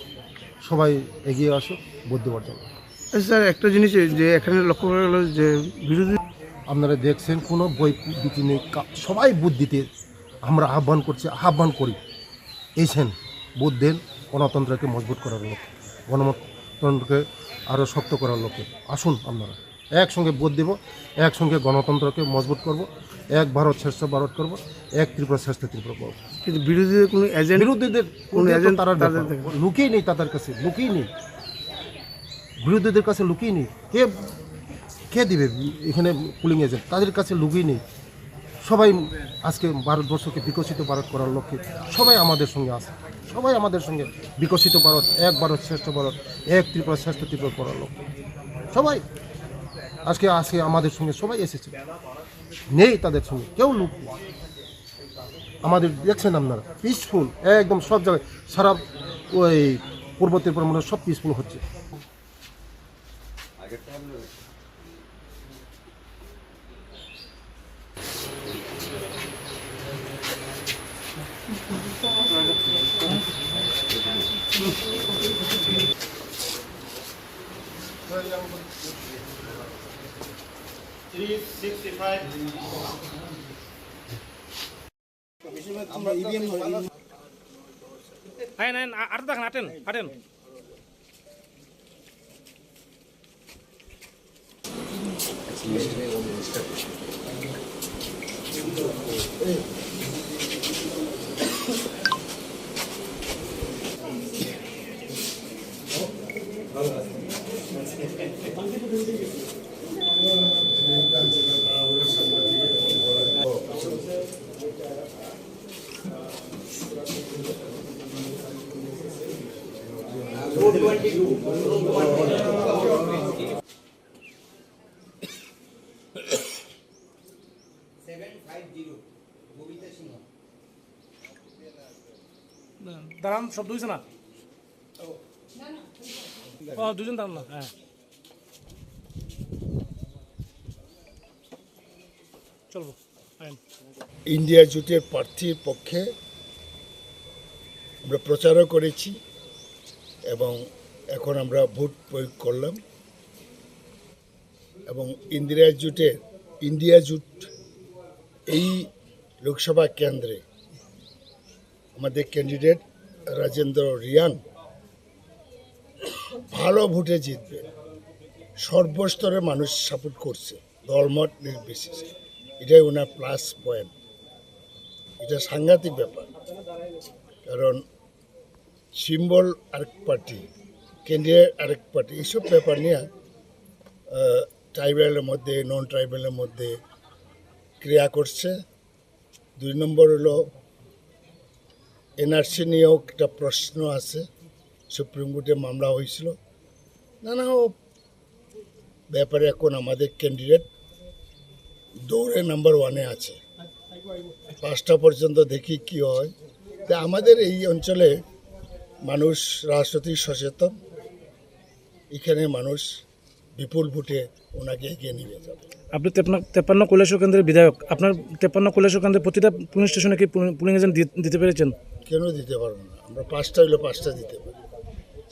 সবাই এগিয়ে আসুক ভোট দেওয়ার জন্য। আচ্ছা স্যার, একটা জিনিস এই যে এখানে লক্ষ্য করা গেল যে বিরোধী আপনারা দেখছেন কোনো ভয় ভীতি নেই, কা-, সবাই ভোট দিতে আমরা আহ্বান করছি, আহ্বান করি। এসেন, ভোট দেন গণতন্ত্রকে মজবুত করার লক্ষ্যে, গণতন্ত্রকে আরও শক্ত করার লক্ষ্যে। আসুন আপনারা একসঙ্গে ভোট দেব, একসঙ্গে গণতন্ত্রকে মজবুত করব, এক ভারত শ্রেষ্ঠ ভারত করব, এক ত্রিপুরা শ্রেষ্ঠ ত্রিপুরা করব। কিন্তু বিরোধীদের কোনো এজেন্ট বিরোধীদের কোনো ওদের তো এজেন্ট তারার তাদের ব্যাপার। দেখে। লুকিয়ে নেই তাদের কাছে, লুকিয়ে নেই। বিরোধীদের কাছে লুকিয়ে নেই। কে, কে দিবে এখানে পুলিং এজেন্ট? তাদের কাছে লুকিয়ে নেই। সবাই আজকে ভারতবর্ষকে বিকশিত ভারত করার লক্ষ্যে সবাই আমাদের সঙ্গে আছে। সবাই আমাদের সঙ্গে বিকশিত ভারত, এক ভারত শ্রেষ্ঠ ভারত, এক ত্রিপুরা শ্রেষ্ঠ ত্রিপুরা করার লক্ষ্যে সবাই আজকে, আজকে আমাদের সঙ্গে সবাই এসেছে। নেই তাদের সঙ্গে কেউ লোক নেই। আমাদের দেখছেন আপনারা, পিসফুল একদম সব জায়গায়, সারা ওই পূর্ব ত্রিপুরা মনে হয় সব পিসফুল হচ্ছে। Three sixty-five. Ayan, ayan, a-, arta dakhan, aten, aten. দাঁড়ান, সব দুইজন না? ও, দুজন দাঁড়ান না, হ্যাঁ। চলবো। ইন্ডিয়া জোটের প্রার্থীর পক্ষে আমরা প্রচারও করেছি এবং এখন আমরা ভোট প্রয়োগ করলাম এবং ইন্দিরা জোটের, ইন্ডিয়া জোট এই লোকসভা কেন্দ্রে আমাদের ক্যান্ডিডেট রাজেন্দ্র রিয়াং ভালো ভোটে জিতবে। সর্বস্তরের মানুষ সাপোর্ট করছে, দলমত নির্বিশেষে। এটাই ওনার প্লাস পয়েন্ট। এটা সাংঘাতিক ব্যাপার, কারণ সিম্বল আরেক পার্টি, ক্যান্ডিডেট আরেক পার্টি, এইসব ব্যাপার নিয়ে ট্রাইবালের মধ্যে, নন ট্রাইবালের মধ্যে ক্রিয়া করছে। দুই নম্বর হলো এনআরসি নিয়েও একটা প্রশ্ন আছে, সুপ্রিম কোর্টে মামলা হয়েছিল। নানা ব্যাপারে এখন আমাদের ক্যান্ডিডেট দৌড়ে নাম্বার ওয়ানে আছে। পাঁচটা পর্যন্ত দেখি কি হয়। তা আমাদের এই অঞ্চলে মানুষ রাজনৈতিক সচেতন, এখানে মানুষ বিপুল ভোটে ওনাকে এগিয়ে নিয়ে যাবে। আপনি তেপ্পান্ন, তেপ্পান্ন কৈলাসহর কেন্দ্রের বিধায়ক, আপনার তেপ্পান্ন কৈলাসহর কেন্দ্রের প্রতিটা পুলিং স্টেশনে কি পুলিং, পুলিং এজেন্ট দি-, দিতে পেরেছেন? কেন দিতে পারবো না? আমরা পাঁচটা হইলে পাঁচটা দিতে পারি।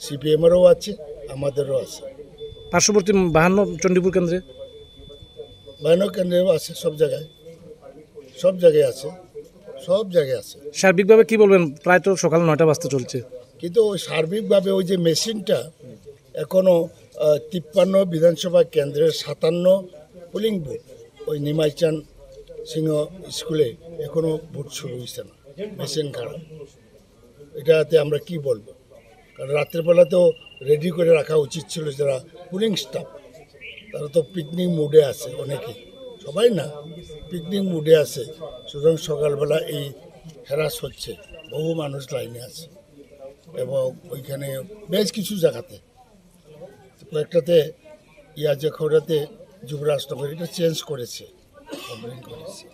সিপিএমেরও আছে, আমাদেরও আছে। পার্শ্ববর্তী বাহান্ন চণ্ডীপুর কেন্দ্রে? বাহান্ন কেন্দ্রেও আছে, সব জায়গায়, সব জায়গায় আছে, সব জায়গায় আছে। সার্বিকভাবে কি বলবেন? প্রায় তো সকাল নয়টা বাজতে চলছে। কিন্তু ওই সার্বিকভাবে ওই যে মেশিনটা এখনো, আহ, তিপ্পান্ন বিধানসভা কেন্দ্রের সাতান্ন পোলিং বুথ, ওই নিমাইচান সিংহ স্কুলে এখনো ভোট শুরু হয়েছে না, মেশিন খারাপ। এটাতে আমরা কি বলবো? কারণ রাত্রেবেলা তো রেডি করে রাখা উচিত ছিল যারা পোলিং স্টাফ, তারা তো পিকনিক মুডে আছে অনেকে, সবাই না, পিকনিক মুডে আছে। সুতরাং সকালবেলা এই হ্যারাস হচ্ছে, বহু মানুষ লাইনে আছে এবং ওইখানে বেশ কিছু জায়গাতে কয়েকটাতে ইয়াজে খৌরাতে যুবরাজনগর এটা চেঞ্জ করেছে, কমপ্লেন করেছে।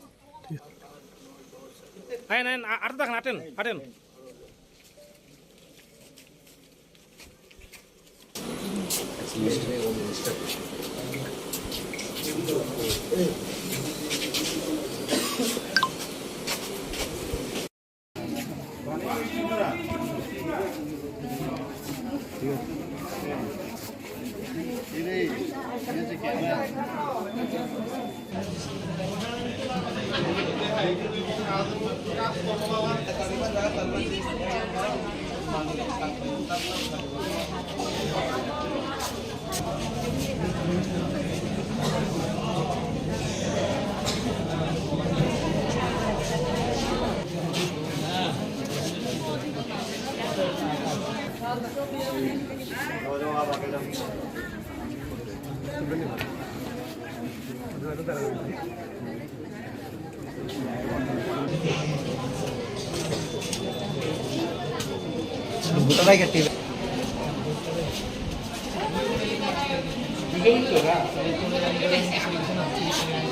Ayan, ayan, a-, arta dakhan, aten, aten.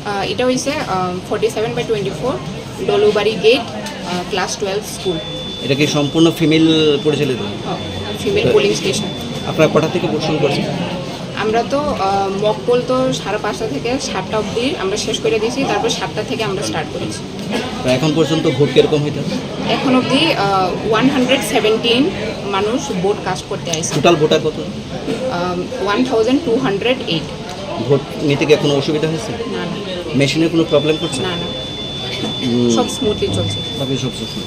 আহ, এটা হইছে forty seven by twenty four, Dolubari gate, class twelve school. এটা কি সম্পূর্ণ ফিমেল পরিচালিত? Female polling station. আপনারা কটা থেকে ভোট শুরু করছেন? আমরা তো মক পোল তো সাড়ে পাঁচটা থেকে সাতটা অবধি আমরা শেষ করে দিয়েছি, তারপর সাতটা থেকে আমরা স্টার্ট করেছি। তো এখন পর্যন্ত ভোট কিরকম হইতে? এখন অবধি ওয়ান হান্ড্রেড সেভেন্টিন মানুষ ভোট কাস্ট করতে আইছে। টোটাল ভোটার কত? One thousand two hundred eight. Vote নিতে কি কোনো অসুবিধা হয়েছে? না, না। মেশিনের কোনো প্রবলেম করছে? না, না। হুম। সব স্মুথলি চলছে। সবই সব smoothly.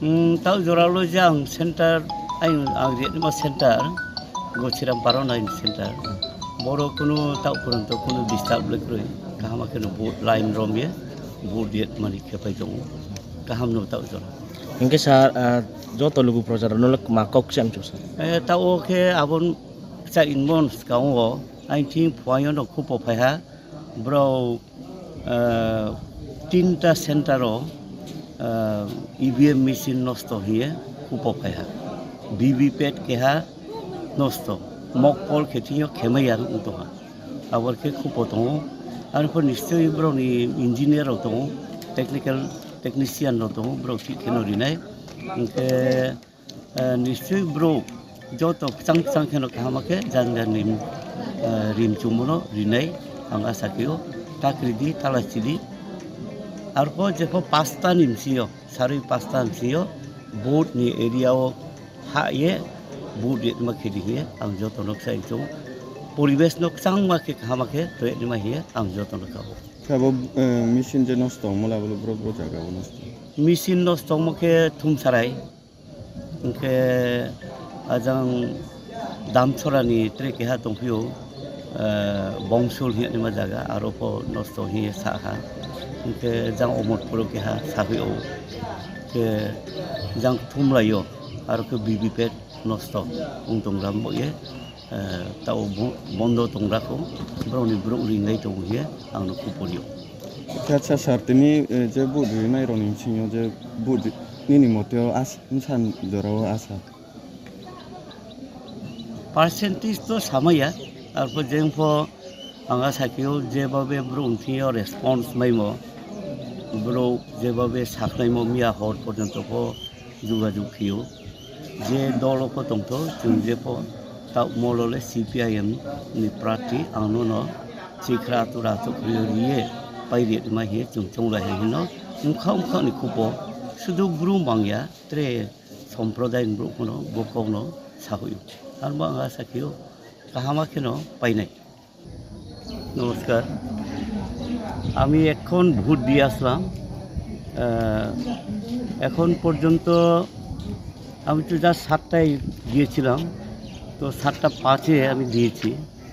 Hmm, tau jora lo je ang center, ang, ang riatnima center, Gochiram Parona ni center. Boro kunu tau purunto kunu disturb le kroi. Kaham khe no vote line rom ye, vote yet mani khe pai tongo. Kaham no tau jora. Hingke sir, ah, joto lugu projar no lok ma kok sem chuk sir. Eh, tau khe abon cha inmon skang o, ang thing phuayo no khupo phai ha. Bro, ah, tinta center o, ah, E V M machine nosto hiye khupo phai ha. V V P A T keha nosto. Mokpol khe thing yo khemai ya wng tong ha. Abor khe khupo tongo. Arpor nischoi borokni engineer rok tongo, technical technician rok tongo, borok thik kheno rinai. Hingkhe, eh, nischoi borok joto kwchang kwchang kheno kaham khe jang jang ni, eh, rim chumano rinai ang asa khe o. Ta kri di, ta la chi di. Arpor jepho pasta ni bisingo, sarui pasta ni bisingo vote ni area o ha ye vote ye ma khe di hiye ang joto no ksa chong. Poribesh no kwchang ma khe kaham khe to ye ma hiye ang joto no kabo. Khe abo, eh, machine je nosto wngmala, abo borok, borok jaga o nosto. Machine nosto wngma khe Thumsarai, hwnkhe ajang Damchorani tre keha tongphio, eh, Bongsul hinwi ma jaga, aro pho nosto hinwi sa kha. Hwnkhe jang Omorpuro keha saphio, khe jang Thumlaio, aro khe B B P nosto wng tong ram bo ye. Eh, tao bo-, bondo tong rakho, borokni borok ringlai tongo hiye, ang no kuporio. Acha, sir, tini, eh, je vote rinai rokni bisingo je vote ri-, nini moteo as-, bwsa jorao asa? Percentage to samaya, arpor jengpho ang asa khe o jebhabe borok thwngyo response maimo, borok jebhabe sakhlaimo miya hor porjonto pho jogajog khio. Je dolo pho tongtho, chwng jepho ta molo le C P I M ni prarthi ang nono chikra tura chukriyo riye pai ri ma hiye chwng chonglai hai hino. Mukha mukha ni khupo sudu brum bangya tre somproday ni borok phano bo kokno sahuyo. Arbo ang asa khio kahama kheno painai. নমস্কার, আমি এখন ভোট দিয়ে আসলাম। আহ, এখন পর্যন্ত আমি তো যা সাতটায় গিয়েছিলাম, তো সাতটা পাঁচে আমি দিয়েছি।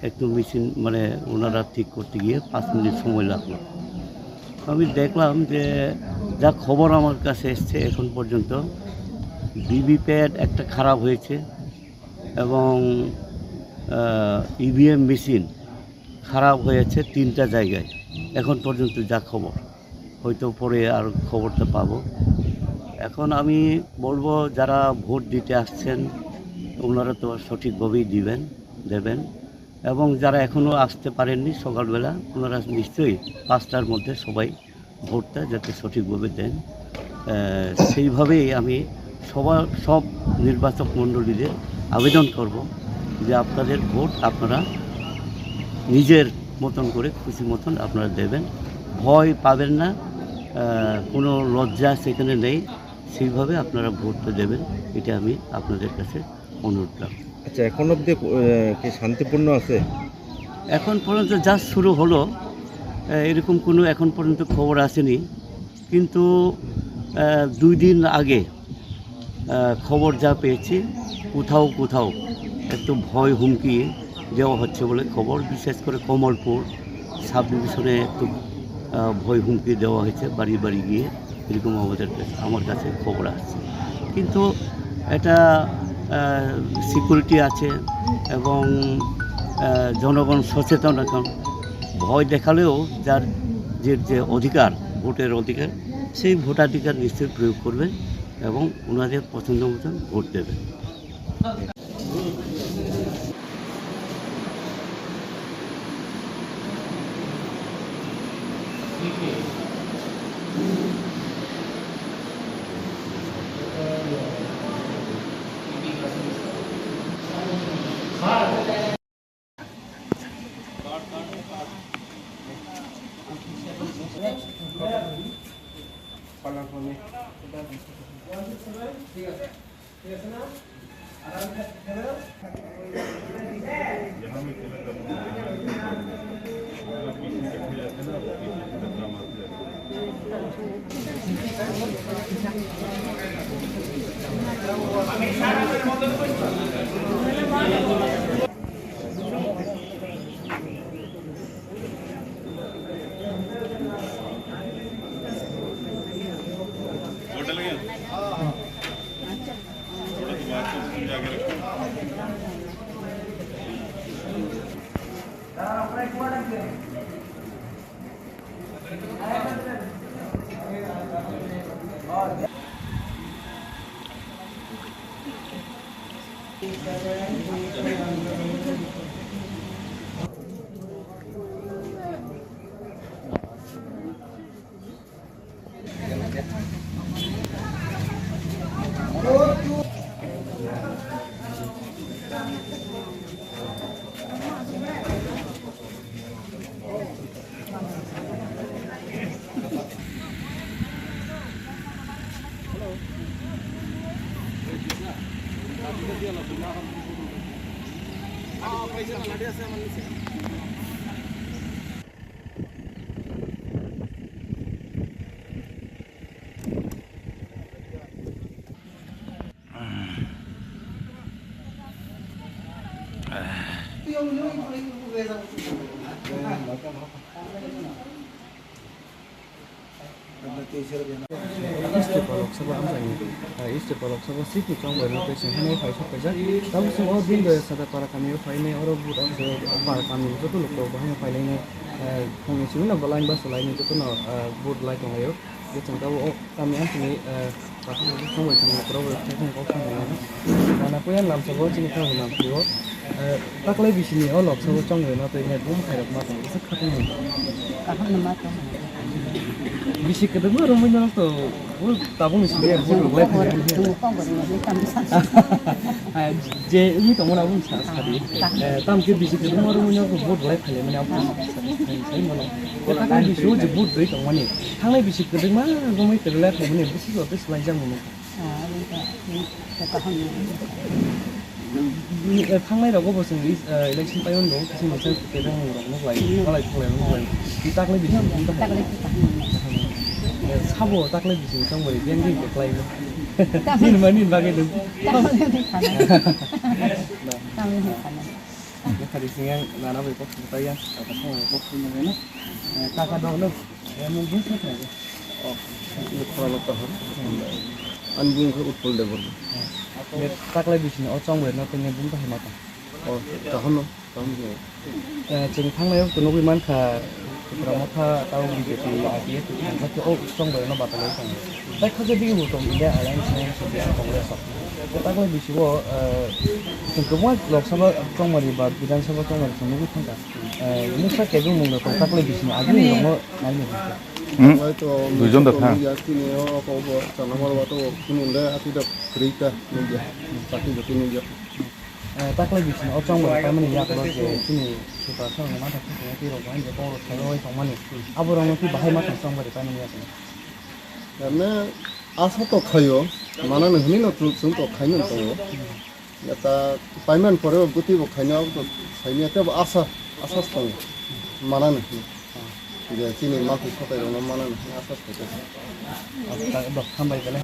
একটু মেশিন, মানে, ওনারা ঠিক করতে গিয়ে পাঁচ মিনিট সময় লাগলো। আমি দেখলাম যে যা খবর আমার কাছে এসছে এখন পর্যন্ত, ভিভিপ্যাট একটা খারাপ হয়েছে এবং, আহ, ইভিএম মেশিন খারাপ হয়েছে তিনটা জায়গায়, এখন পর্যন্ত যা খবর। হয়তো পরে আর খবরটা পাবো। এখন আমি বলবো, যারা ভোট দিতে আসছেন, ওনারা তো সঠিকভাবেই দিবেন, দেবেন। এবং যারা এখনও আসতে পারেননি সকালবেলা, ওনারা নিশ্চয়ই পাঁচটার মধ্যে সবাই ভোটটা যাতে সঠিকভাবে দেন। আহ, সেইভাবেই আমি সবার, সব নির্বাচক মণ্ডলীদের আবেদন করব যে আপনাদের ভোট আপনারা নিজের মতন করে, খুশি মতন আপনারা দেবেন, ভয় পাবেন না, আহ, কোনো লজ্জা সেখানে নেই, সেইভাবে আপনারা ভোটটা দেবেন, এটা আমি আপনাদের কাছে অনুরোধ রাখব। আচ্ছা, এখন অবধি, আহ, কি শান্তিপূর্ণ আছে? এখন পর্যন্ত যা শুরু হলো, আহ, এরকম কোনো এখন পর্যন্ত খবর আসেনি, কিন্তু, আহ, দুই দিন আগে, আহ, খবর যা পেয়েছি, কোথাও কোথাও একটু ভয় হুমকি দেওয়া হচ্ছে বলে খবর, বিশেষ করে কমলপুর সাব ডিভিশনে একটু, আহ, ভয় হুমকি দেওয়া হয়েছে বাড়ি বাড়ি গিয়ে। এরকম আমাদের কাছে, আমার কাছে খবর আসছে। কিন্তু এটা, আহ, সিকিউরিটি আছে এবং, আহ, জনগণ সচেতন এখন। ভয় দেখালেও যার যে, যে অধিকার, ভোটের অধিকার, সেই ভোটাধিকার নিশ্চয়ই প্রয়োগ করবে। এবং ওনাদের পছন্দ মতন ভোট দেবেন। East Tripura Lok Sabha amchaini, eh, East Tripura Lok Sabha seat ni chongbai rwna tei chwng hwnwi phai sok phaijak. Tabuk chwng o din doya sada para kami o phainai, oro vote amchai para kami joto lok rok bahai no phailainai, eh, phungni simi no belai basa lainai joto no, eh, vote lai tonglaio. Je chwng tabuk o kami amchaini, eh, Kaham chongbai chwng borok rok thaikhung kok thang nai. Nana puya lamsa bo chini khang lamsa bo. Eh, taklai bisini o lok sabo chongbai no twi ne bum khairok ma tong kisa khatung ni. Kaham no ma tong. Bisi kwdwkma romwi no to bo tabuk ni sini bo rok lai phai. Tung kong bo ni tam sa. Ah, je wi tong na bum sa sa di. Eh, tam ke bisi kwdwkma romwi no bo rok lai phai mani abo sai mano. Taklai bisi o je bo doi tong mani. Thanglai bisi kwdwkma romwi kwdwlai phai mani bisi rok twi swlai jang mano. Ah, aboni ta, hmm, ta kaham ni. Eh, thangnai rogo bo chwng, eh, election pai mano, kisa masa kebeng rok nuk lai, malai thok lai nuk lai. Ni taklai bising, hmm, taklai kaham ni. Eh, sabo taklai bising tong bari, beng beng beklai no. Tamni, ni mani bagwi nuk. Tamni ni khana. Tamni ni khana. Kari singa nana bai kok sutai ya, kaka song bai kok sutai ya. Eh, kaka dog no. Eh, mung bus na kaya. Oh, ini khorang lo tahun. An bung khe Utpal Debbarma. Eh, taklai bisini o chong bai no tengni bung kahai mata. Oh, tahun no, tahun no. Eh, chwng thangnai o nugwi mankha, Tipra Motha tao B J P, I P F, tei o chong bai no batalai tong. Tai kha je bini bo tong India Alliance ni Congress o. Taklai bisi o, eh, chwng kwbangma Lok Sabha chongmari ba Bidhan Sabha chongmari chwng nugwi thangkha. Eh, mungsa kebeng mung rok tong taklai bisini agini rokno naina hwnka. Hmm. Duijon da thang. Ya chini o ko bo chana mar wa to kunu le ati da krita nugya. Pati jati nugya. Eh, taklai bisini o chongmari paimani yaklo je chini Tripura sarong ma thang thang ti rok bai je ko sai oi tongmani. Abo rokno ti bahai ma thang chongmari paimani yaklo. Ane asa to khayo, manani hwnwi no chwng, chwng to khaino tongo. Eta payment pore bo bwtwi bo khaino abo to saimya tei bo asa, asa tongo. Manani hwnwi. Je chini mangkhuk sokai rokno manani hwnwi asa sokai. Asa bo hambai belai.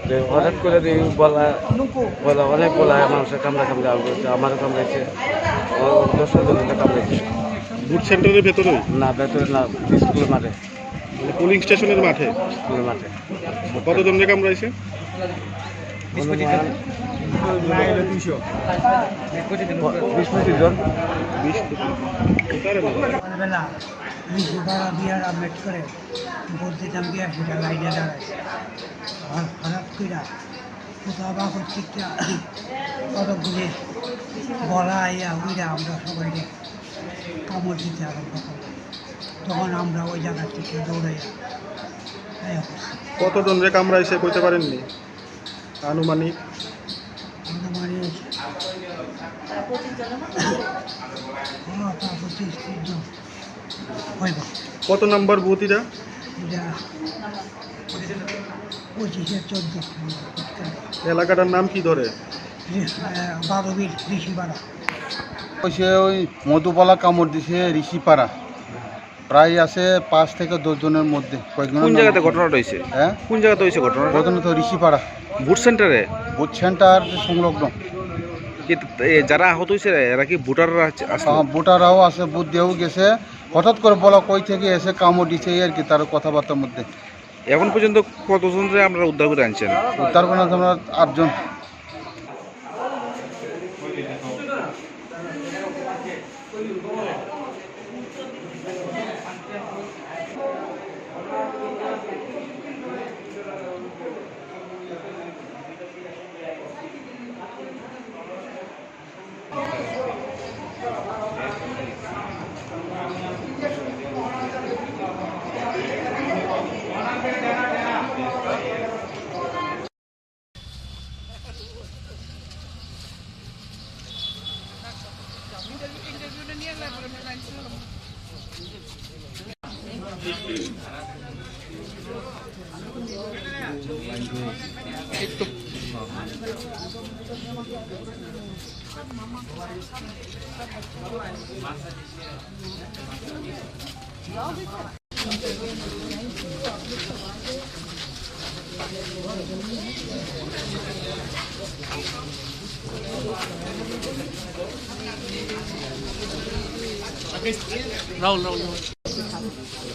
যে হঠাৎ করে দেখি বলা, বলা অনেক বলা মানুষের কামড়া কামড়া আরম্ভ করছে, আমারও কামড়াইছে, ও দশ পনেরো জনকে কামড়াইছে। বুথ সেন্টারের ভেতরে? না, ভেতরে না, স্কুলের মাঠে। মানে পোলিং স্টেশনের মাঠে? স্কুলের মাঠে। কতজনকে কামড়াইছে? অনুমান বিশ পঁচিশ জন। বিশ পঁচিশ জন। সকালবেলা ঋষিপাড়া বিয়ার আপডেট করে ভোট দিতাম গিয়া সেটা লাইনে দাঁড়ায়। হঠাৎ কইরা কোথাও বা করছিটা কতগুলি বলা আইয়া উইরা আমরা সবাইকে কামড় দিতে আরম্ভ করলো। তখন আমরা ওই জায়গা থেকে দৌড়াইয়া আইয়া পড়ছি। কতজন রে কামড়াইছে কইতে পারেননি আনুমানিক? আনুমানিক হ্যাঁ, তা পঁচিশ ত্রিশ জন হইব। কত নাম্বার বুথ এটা? এটা পঁচিশে চোদ্দ। এলাকাটার নাম কি ধরে? ঋ-, আহ, বারো বিল ঋষিপাড়া। ওই সে ওই মধুবালা কামড় দিছে ঋষিপাড়া। প্রায় আছে পাঁচ থেকে দশ জনের মধ্যে। কয়েকজনের কোন নাম জায়গাতে আছে। ঘটনাটা হয়েছে? হ্যাঁ? কোন জায়গাতে হয়েছে ঘটনাটা? ঘটনা তো ঋষিপাড়া। ভোট সেন্টারে? ভোট সেন্টার সংলগ্ন। কি, এ, যারা আহত হয়েছে, এরা কি ভোটাররা আছে, আসলে? হ্যাঁ, ভোটাররাও আছে, ভোট দিয়েও গেছে। হঠাৎ করে বলা কই থেকে এসে কামড় দিছে, এই আর কি, তার কথাবার্তার মধ্যে। এখন পর্যন্ত কতজনরে আপনারা উদ্ধার করে আনছেন? উদ্ধার করে আনছে আমরা আটজন। राहुल, राहुल, राहुल।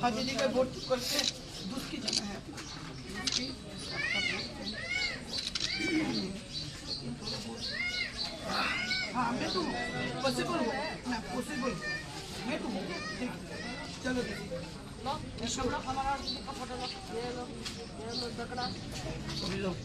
हाँ, दीदी का वोट करके दूसरी जगह है। हाँ, मैं तो हूँ, पॉसिबल हूँ, मैं पॉसिबल हूँ, मैं तो हूँ, ठीक है, चलो दीदी। लो, ये सब लो, हमारा दीदी का फोटो लो, ये लो, ये लो, जकड़ा। अभी लो।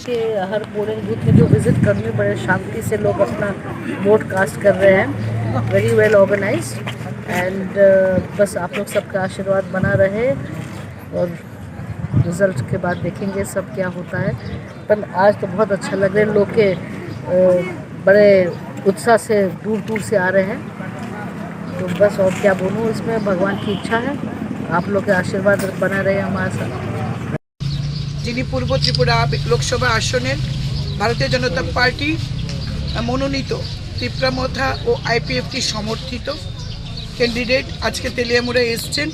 के हर पोलिंग बूथ में जो विजिट करने, बड़े शांति से लोग अपना वोट कास्ट कर रहे हैं। Very well organized and बस आप लोग सबका आशीर्वाद बना रहे और रिजल्ट के बाद देखेंगे सब क्या होता है। पर आज तो बहुत अच्छा लग रहा है, लोग के अ, बड़े उत्साह से दूर दूर से आ रहे हैं। तो बस और क्या बोलूँ, इसमें भगवान की इच्छा है, आप लोग के आशीर्वाद बना रहे हमारे साथ। যিনি পূর্ব ত্রিপুরা লোকসভা আসনের ভারতীয় জনতা পার্টি মনোনীত তিপ্রা মথা ও আইপিএফটি সমর্থিত ক্যান্ডিডেট, আজকে তেলিয়ামুড়া এসছেন।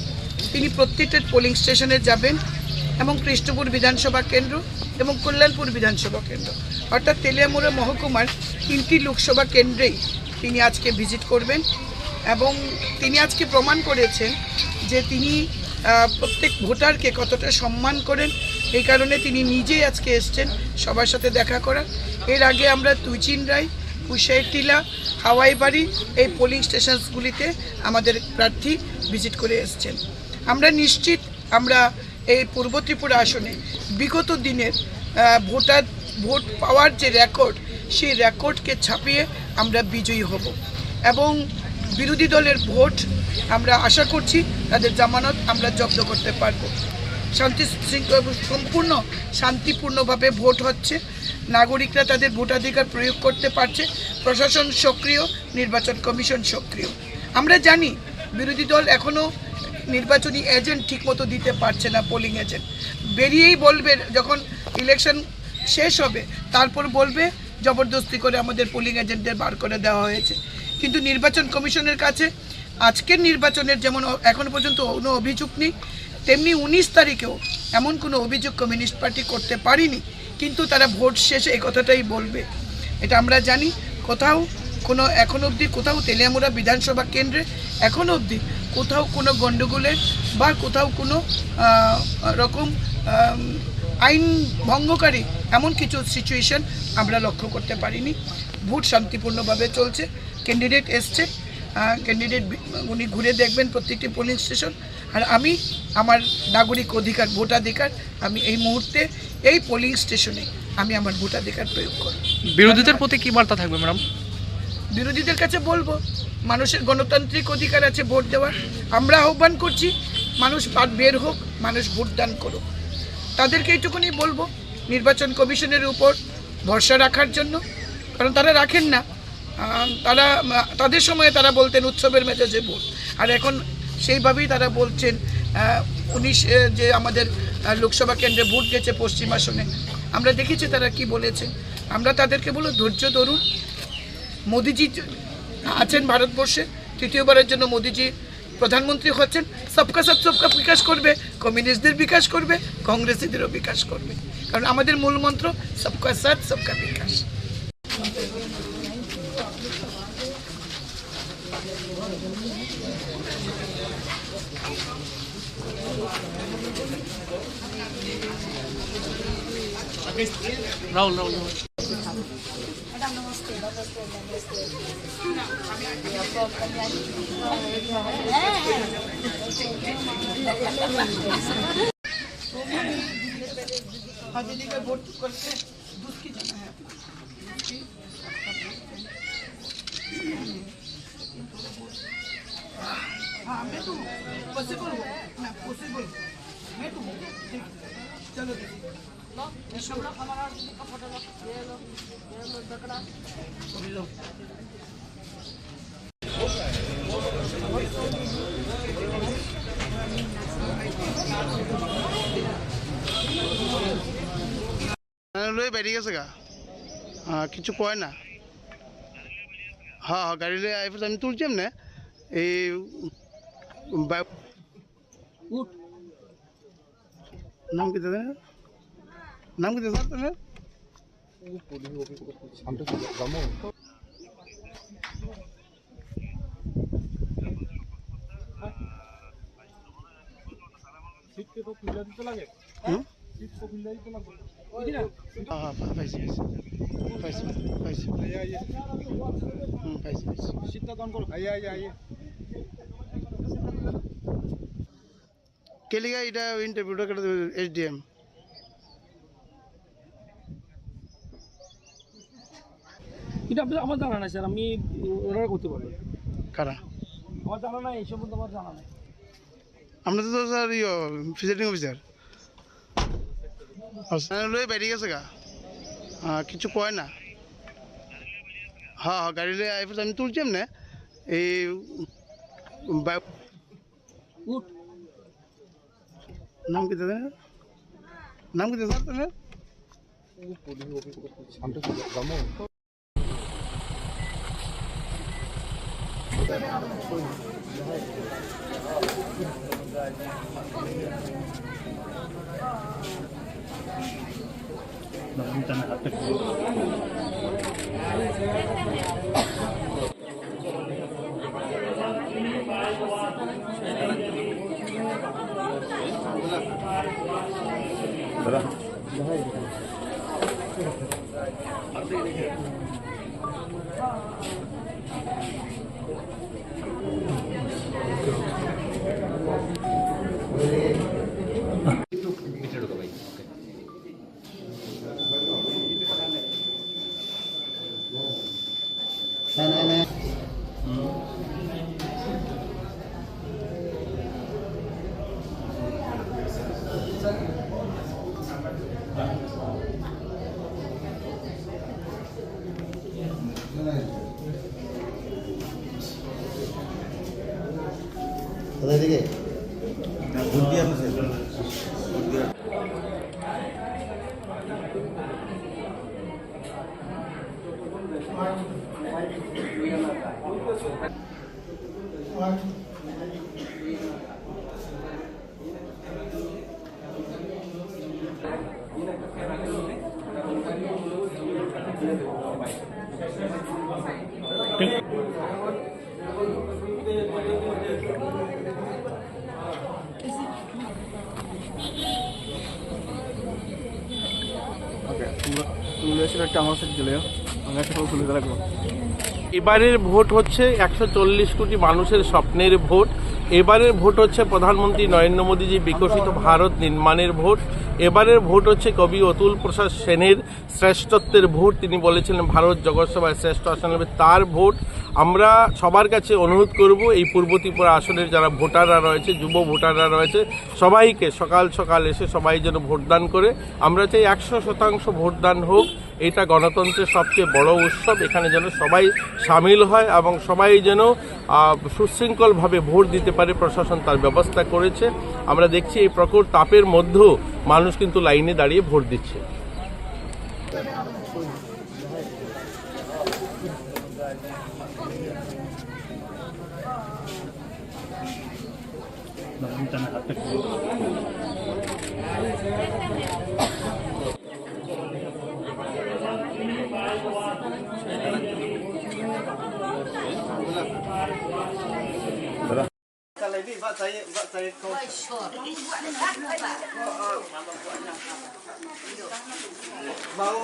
তিনি প্রত্যেকটা পোলিং স্টেশনে যাবেন এবং কৃষ্ণপুর বিধানসভা কেন্দ্র এবং কল্যাণপুর বিধানসভা কেন্দ্র, অর্থাৎ তেলিয়ামুড়া মহকুমার তিনটি লোকসভা কেন্দ্রেই তিনি আজকে ভিজিট করবেন এবং তিনি আজকে প্রমাণ করেছেন যে তিনি, আহ, প্রত্যেক ভোটারকে কতটা সম্মান করেন। এই কারণে তিনি নিজেই আজকে এসছেন সবার সাথে দেখা করার। এর আগে আমরা তুইচিনরাই, কুশাইটিলা, হাওয়াইবাড়ি এই পোলিং স্টেশনসগুলিতে আমাদের প্রার্থী ভিজিট করে এসছেন। আমরা নিশ্চিত আমরা এই পূর্ব ত্রিপুরা আসনে বিগত দিনের, আহ, ভোটার, ভোট পাওয়ার যে রেকর্ড, সেই রেকর্ডকে ছাপিয়ে আমরা বিজয়ী হব এবং বিরোধী দলের ভোট আমরা আশা করছি তাদের জামানত আমরা জব্দ করতে পারব। শান্তি শৃঙ্খলা, সম্পূর্ণ শান্তিপূর্ণভাবে ভোট হচ্ছে, নাগরিকরা তাদের ভোটাধিকার প্রয়োগ করতে পারছে, প্রশাসন সক্রিয়, নির্বাচন কমিশন সক্রিয়। আমরা জানি বিরোধী দল এখনো নির্বাচনী এজেন্ট ঠিকমতো দিতে পারছে না, পোলিং এজেন্ট। বেরিয়েই বলবে, যখন ইলেকশন শেষ হবে, তারপর বলবে জবরদস্তি করে আমাদের পোলিং এজেন্টদের বার করে দেওয়া হয়েছে। কিন্তু নির্বাচন কমিশনের কাছে আজকের নির্বাচনের যেমন অ-, এখনো পর্যন্ত কোনো অভিযোগ নেই, তেমনি উনিশ তারিখেও এমন কোনো অভিযোগ কমিউনিস্ট পার্টি করতে পারেনি। কিন্তু তারা ভোট শেষে এই কথাটাই বলবে, এটা আমরা জানি। কোথাও কোনো, এখন অবধি কোথাও তেলিয়ামুড়া বিধানসভা কেন্দ্রে এখন অবধি কোথাও কোনো গণ্ডগোলের বা কোথাও কোনো, আহ, রকম, আম, আইন ভঙ্গকারী এমন কিছু সিচুয়েশন আমরা লক্ষ্য করতে পারিনি। ভোট শান্তিপূর্ণভাবে চলছে। ক্যান্ডিডেট এসছে, আহ, ক্যান্ডিডেট বি-, উনি ঘুরে দেখবেন প্রত্যেকটি পোলিং স্টেশন। আর আমি আমার নাগরিক অধিকার, ভোটাধিকার আমি এই মুহূর্তে এই পোলিং স্টেশনে আমি আমার ভোটাধিকার প্রয়োগ করব। বিরোধীদের প্রতি কি বার্তা থাকবে, ম্যাডাম? বিরোধীদের কাছে বলবো, মানুষের গণতান্ত্রিক অধিকার আছে ভোট দেওয়ার। আমরা আহ্বান করছি, মানুষ বা-, বের হোক, মানুষ ভোটদান করুক। তাদেরকে এইটুকুনি বলবো, নির্বাচন কমিশনের উপর ভরসা রাখার জন্য, কারণ তারা রাখেন না। আহ, তারা, আহ, তাদের সময়ে তারা বলতেন উৎসবের মেজাজে ভোট, আর এখন সেইভাবেই তারা বলছেন। আহ, উনিশ, আহ, যে আমাদের, আহ, লোকসভা কেন্দ্রে ভোট গেছে পশ্চিম আসনে, আমরা দেখেছি তারা কি বলেছেন। আমরা তাদেরকে বলবো, ধৈর্য ধরুন। মোদিজি আছেন ভারতবর্ষে, তৃতীয়বারের জন্য মোদিজি প্রধানমন্ত্রী হচ্ছেন। সবকা সাথ সবকা বিকাশ করবে, কমিউনিস্টদের বিকাশ করবে, কংগ্রেসীদেরও বিকাশ করবে, কারণ আমাদের মূল মন্ত্র সবকা সাথ সবকা বিকাশ। हाँ, मैं तो हूँ, पॉसिबल हूँ, मैं पॉसिबल हूँ, मैं तो हूँ, ठीक है, चलो दीदी। लो, ये सब लो, हमारा दीदी का फोटो लो, ये लो, ये लो, जकड़ा। अभी लो। লই বাইরে গেছে গা। আহ, কিছু কয় না। হ্যাঁ, হ্যাঁ, গাড়ি লই আইফোন আমি তুলছি এমনি। এই বা-, নাম কি দাদা? নাম কি দাদা আপনার? হুম? হ্যাঁ, হ্যাঁ, পাইছি, পাইছি। পাইছি, পাইছি। হুম, পাইছি, পাইছি। কেলিগা এটা ইন্টারভিউটা কেটে দেবে এসডিএম। এটা আপনার, আমার জানা নাই স্যার, আমি ওনারা করতে পারবেন। কারা? আমার জানা নাই, এই সম্বন্ধে আমার জানা নাই। আমরা তো স্যার ইয়ে, প্রিজাইডিং অফিসার। আচ্ছা, লই বাইরে গেছে গা। আহ, কিছু কয় না। হ্যাঁ, হ্যাঁ, গাড়ি লই আইফোন আমি তুলছি এমনি। এই বা-, নাম কি দাদা? নাম কি দাদা আপনার? এবারের ভোট হচ্ছে একশো চল্লিশ কোটি মানুষের স্বপ্নের ভোট। এবারের ভোট হচ্ছে প্রধানমন্ত্রী নরেন্দ্র মোদীজি বিকশিত ভারত নির্মাণের ভোট। এবারের ভোট হচ্ছে কবি অতুল প্রসাদ সেনের শ্রেষ্ঠত্বের ভোট। তিনি বলেছিলেন, "ভারত জগৎ সভায় শ্রেষ্ঠ আসন হবে তার ভোট।" আমরা সবার কাছে অনুরোধ করব, এই পূর্ব ত্রিপুরা আসনের যারা ভোটাররা রয়েছে, যুব ভোটাররা রয়েছে, সবাইকে সকাল সকাল এসে সবাই যেন ভোটদান করে। আমরা চাই একশো শতাংশ ভোটদান হোক। এটা গণতন্ত্রের সবচেয়ে বড় উৎসব, এখানে যেন সবাই সামিল হয় এবং সবাই যেন, আহ, সুশৃঙ্খলভাবে ভোট দিতে পারে। প্রশাসন তার ব্যবস্থা করেছে। আমরা দেখছি এই প্রখর তাপের মধ্যেও মানুষ কিন্তু লাইনে দাঁড়িয়ে ভোট দিচ্ছে।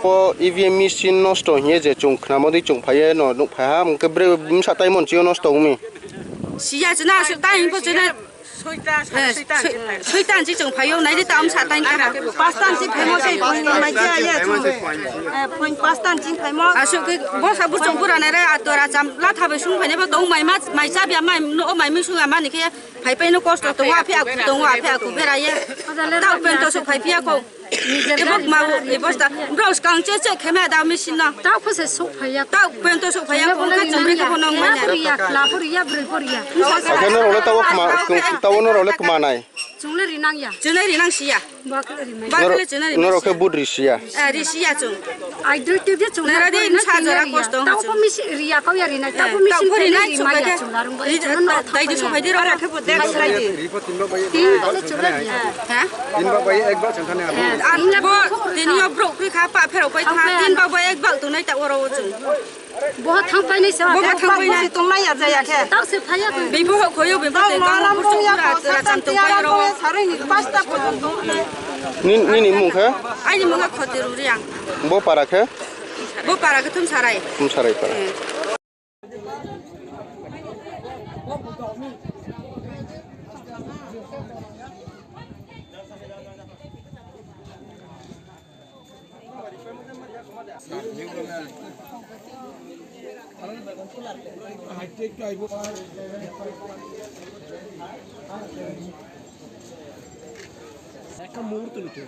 O E V M machine nosto hiye je chwng khnamodi chwng phaiye no nuk phaiha, hwnkhe bre bwsa taimon chio nosto wngmi. Siya chwna aswk tai hinpo chwna. Soita, eh, soita soi-, soita anchi chwng phaio, naidi tam sa tang kha. Pasta anchi phaimo se, phaimo mai khe ya chwng. Eh, phaimo pasta anchi phaimo. Aswk khe bosa buchung pura nai re ator acham la thabai sung phaine bo tong mai ma, mai cha bia mai no mai mi sung ama ni khe phai pai no kosto tongo, aphi aku tongo, aphi aku bera ye. Ta pen to sok phai pia ko. Ebo ma, ebo sta, bro, skang che che khema da machine no. Tao pho se sok phaiya. Tao pen to sok phaiya, ko ka chumri ko no manya. Ya, ya, la por ya, bre por ya. Akheno role tao kma, tao no role kma nai. Chungle rinang ya. Chungle rinang siya. Bakle rinang. Bakle chungle rinang. Noro ke bud risiya. Eh, risiya chung. Ai dui tip je chungle. Nara de rinang sa jara kosto. Tao ko misi riya kau ya rinang. Tao ko misi rinang, rinang ya chungle rung. Dai de sok phai de ro. Tin bale chungle rinang. Ha? Tin bak bai ek bak changkha ne abo. Tin bak bai ek bak tongnai ta oro o chwng. Bo thang painai se. Bo thang painai. Tongnai ya jaya khe. Tao se phaiya ko. Bibo ho khoyo bibo te tang malam bo chura chura cham tong pai ro. Saroi ni pasta pojon tongnai. Ni, nini mung khe? Aini mung khe Khoti Ruriang. Bo para khe? Bo para khe Thumsarai. Thumsarai para. একটা মুহূর্ত নিতে।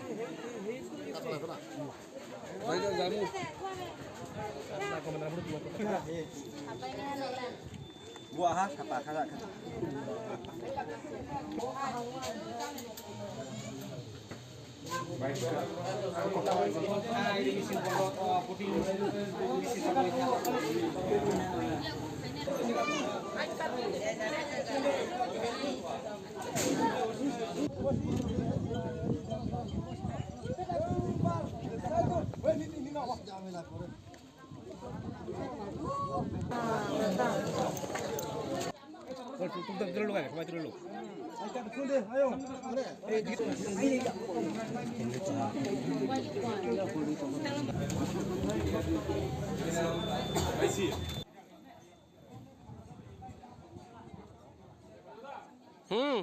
Hmm.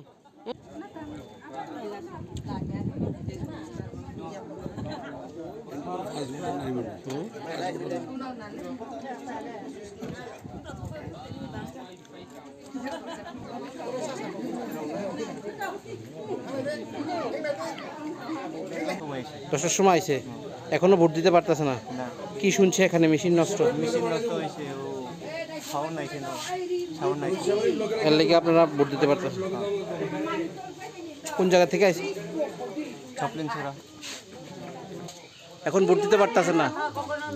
দশটার সময় আইছে, এখনো ভোট দিতে পারতেছে না। না। কি শুনছে এখানে মেশিন নষ্ট? মেশিন নষ্ট হয়েছে, ও সাউন্ড আইছে না, সাউন্ড আইছে। এর লাগি আপনারা ভোট দিতে পারতেছেন না। কোন জায়গা থেকে আইছে? চাপলিন ছড়া। এখন ভোট দিতে পারতেছে না।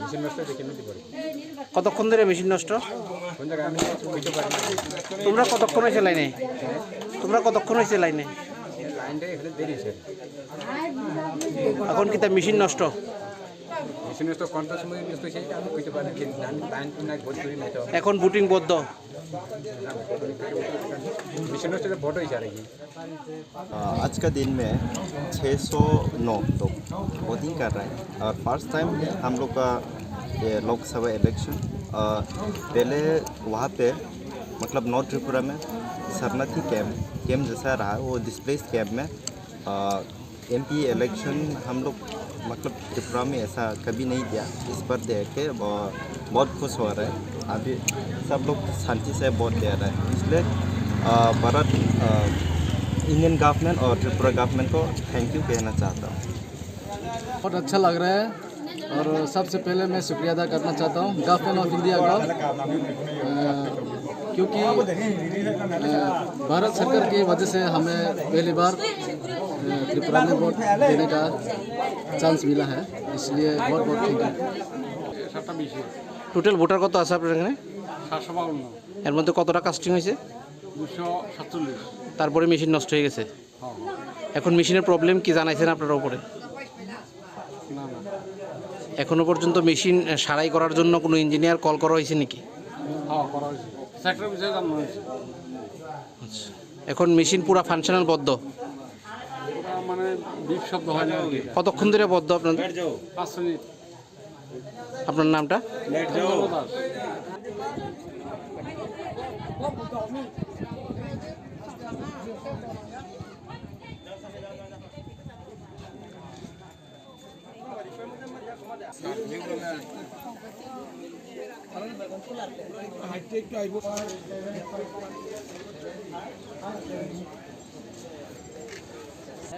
মেশিন নষ্ট হয়েছে, কেমনি দিব? কতক্ষণ ধরে মেশিন নষ্ট? কোন জায়গায় আমি কিছু বুঝতে পারি না। তোমরা কতক্ষণ হয়েছে লাইনে? তোমরা কতক্ষণ হয়েছে লাইনে? লাইনটা এখানে দেরি হয়েছে। এখন কি তা মেশিন নষ্ট? মেশিন নষ্ট, কোনটা সময় নষ্ট হয়েছে, আমি বুঝতে পারি না। লাইন, লাইন তো নাই, ভোট করি নাই তো। এখন ভোটিং বন্ধ। মেশিন নষ্ট হয়েছে, ভোট হয়েছে আর কি। अ, आज का दिन में छह सौ नौ लोग वोटिंग कर रहे हैं और फर्स्ट टाइम है हम लोग का ये लोकसभा इलेक्शन। अ, पहले वहाँ पे, मतलब, नॉर्थ त्रिपुरा में शरणार्थी कैंप, कैंप जैसा रहा, वो डिस्प्लेस कैंप में, अ, एमपी इलेक्शन हम लोग, मतलब, त्रिपुरा में ऐसा कभी नहीं दिया। इस बार दे के ब-, बहुत खुश हो रहा है। अभी सब लोग शांति से वोट दे रहे हैं, इसलिए, अ, भारत, अ, इंडियन गवर्नमेंट और त्रिपुरा गवर्नमेंट को थैंक यू कहना चाहता हूँ। बहुत अच्छा लग रहा है और सबसे पहले मैं शुक्रिया अदा करना चाहता हूँ गवर्नमेंट ऑफ इंडिया का, अ, क्योंकि, अ, भारत सरकार की वजह से हमें पहली बार, अ, त्रिपुरा में वोट देने का चांस मिला है, इसलिए बहुत बहुत थैंक यू। সাতটা বিশে। টোটাল ভোটার কত আছে আপনার এখানে? সাতশো বাউন্ন। এর মধ্যে কতটা কাস্টিং হয়েছে? দুশো সাতচল্লিশ। তারপরে মেশিন নষ্ট হয়ে গেছে। হ্যাঁ। এখন মেশিনের প্রবলেম কি জানাইছেন আপনারা উপরে? না, না। এখনো পর্যন্ত মেশিন, আহ, সারাই করার জন্য কোনো ইঞ্জিনিয়ার কল করা হয়েছে নাকি? হ্যাঁ, করা হয়েছে। সেক্টর বিষয়ে জানানো হয়েছে। আচ্ছা। এখন মেশিন পুরা ফাংশনাল বন্ধ? পুরা মানে বিপ শব্দ হয় না আর কি। কতক্ষণ ধরে বন্ধ আপনাদের? পাঁচ মিনিট। আপনার নামটা?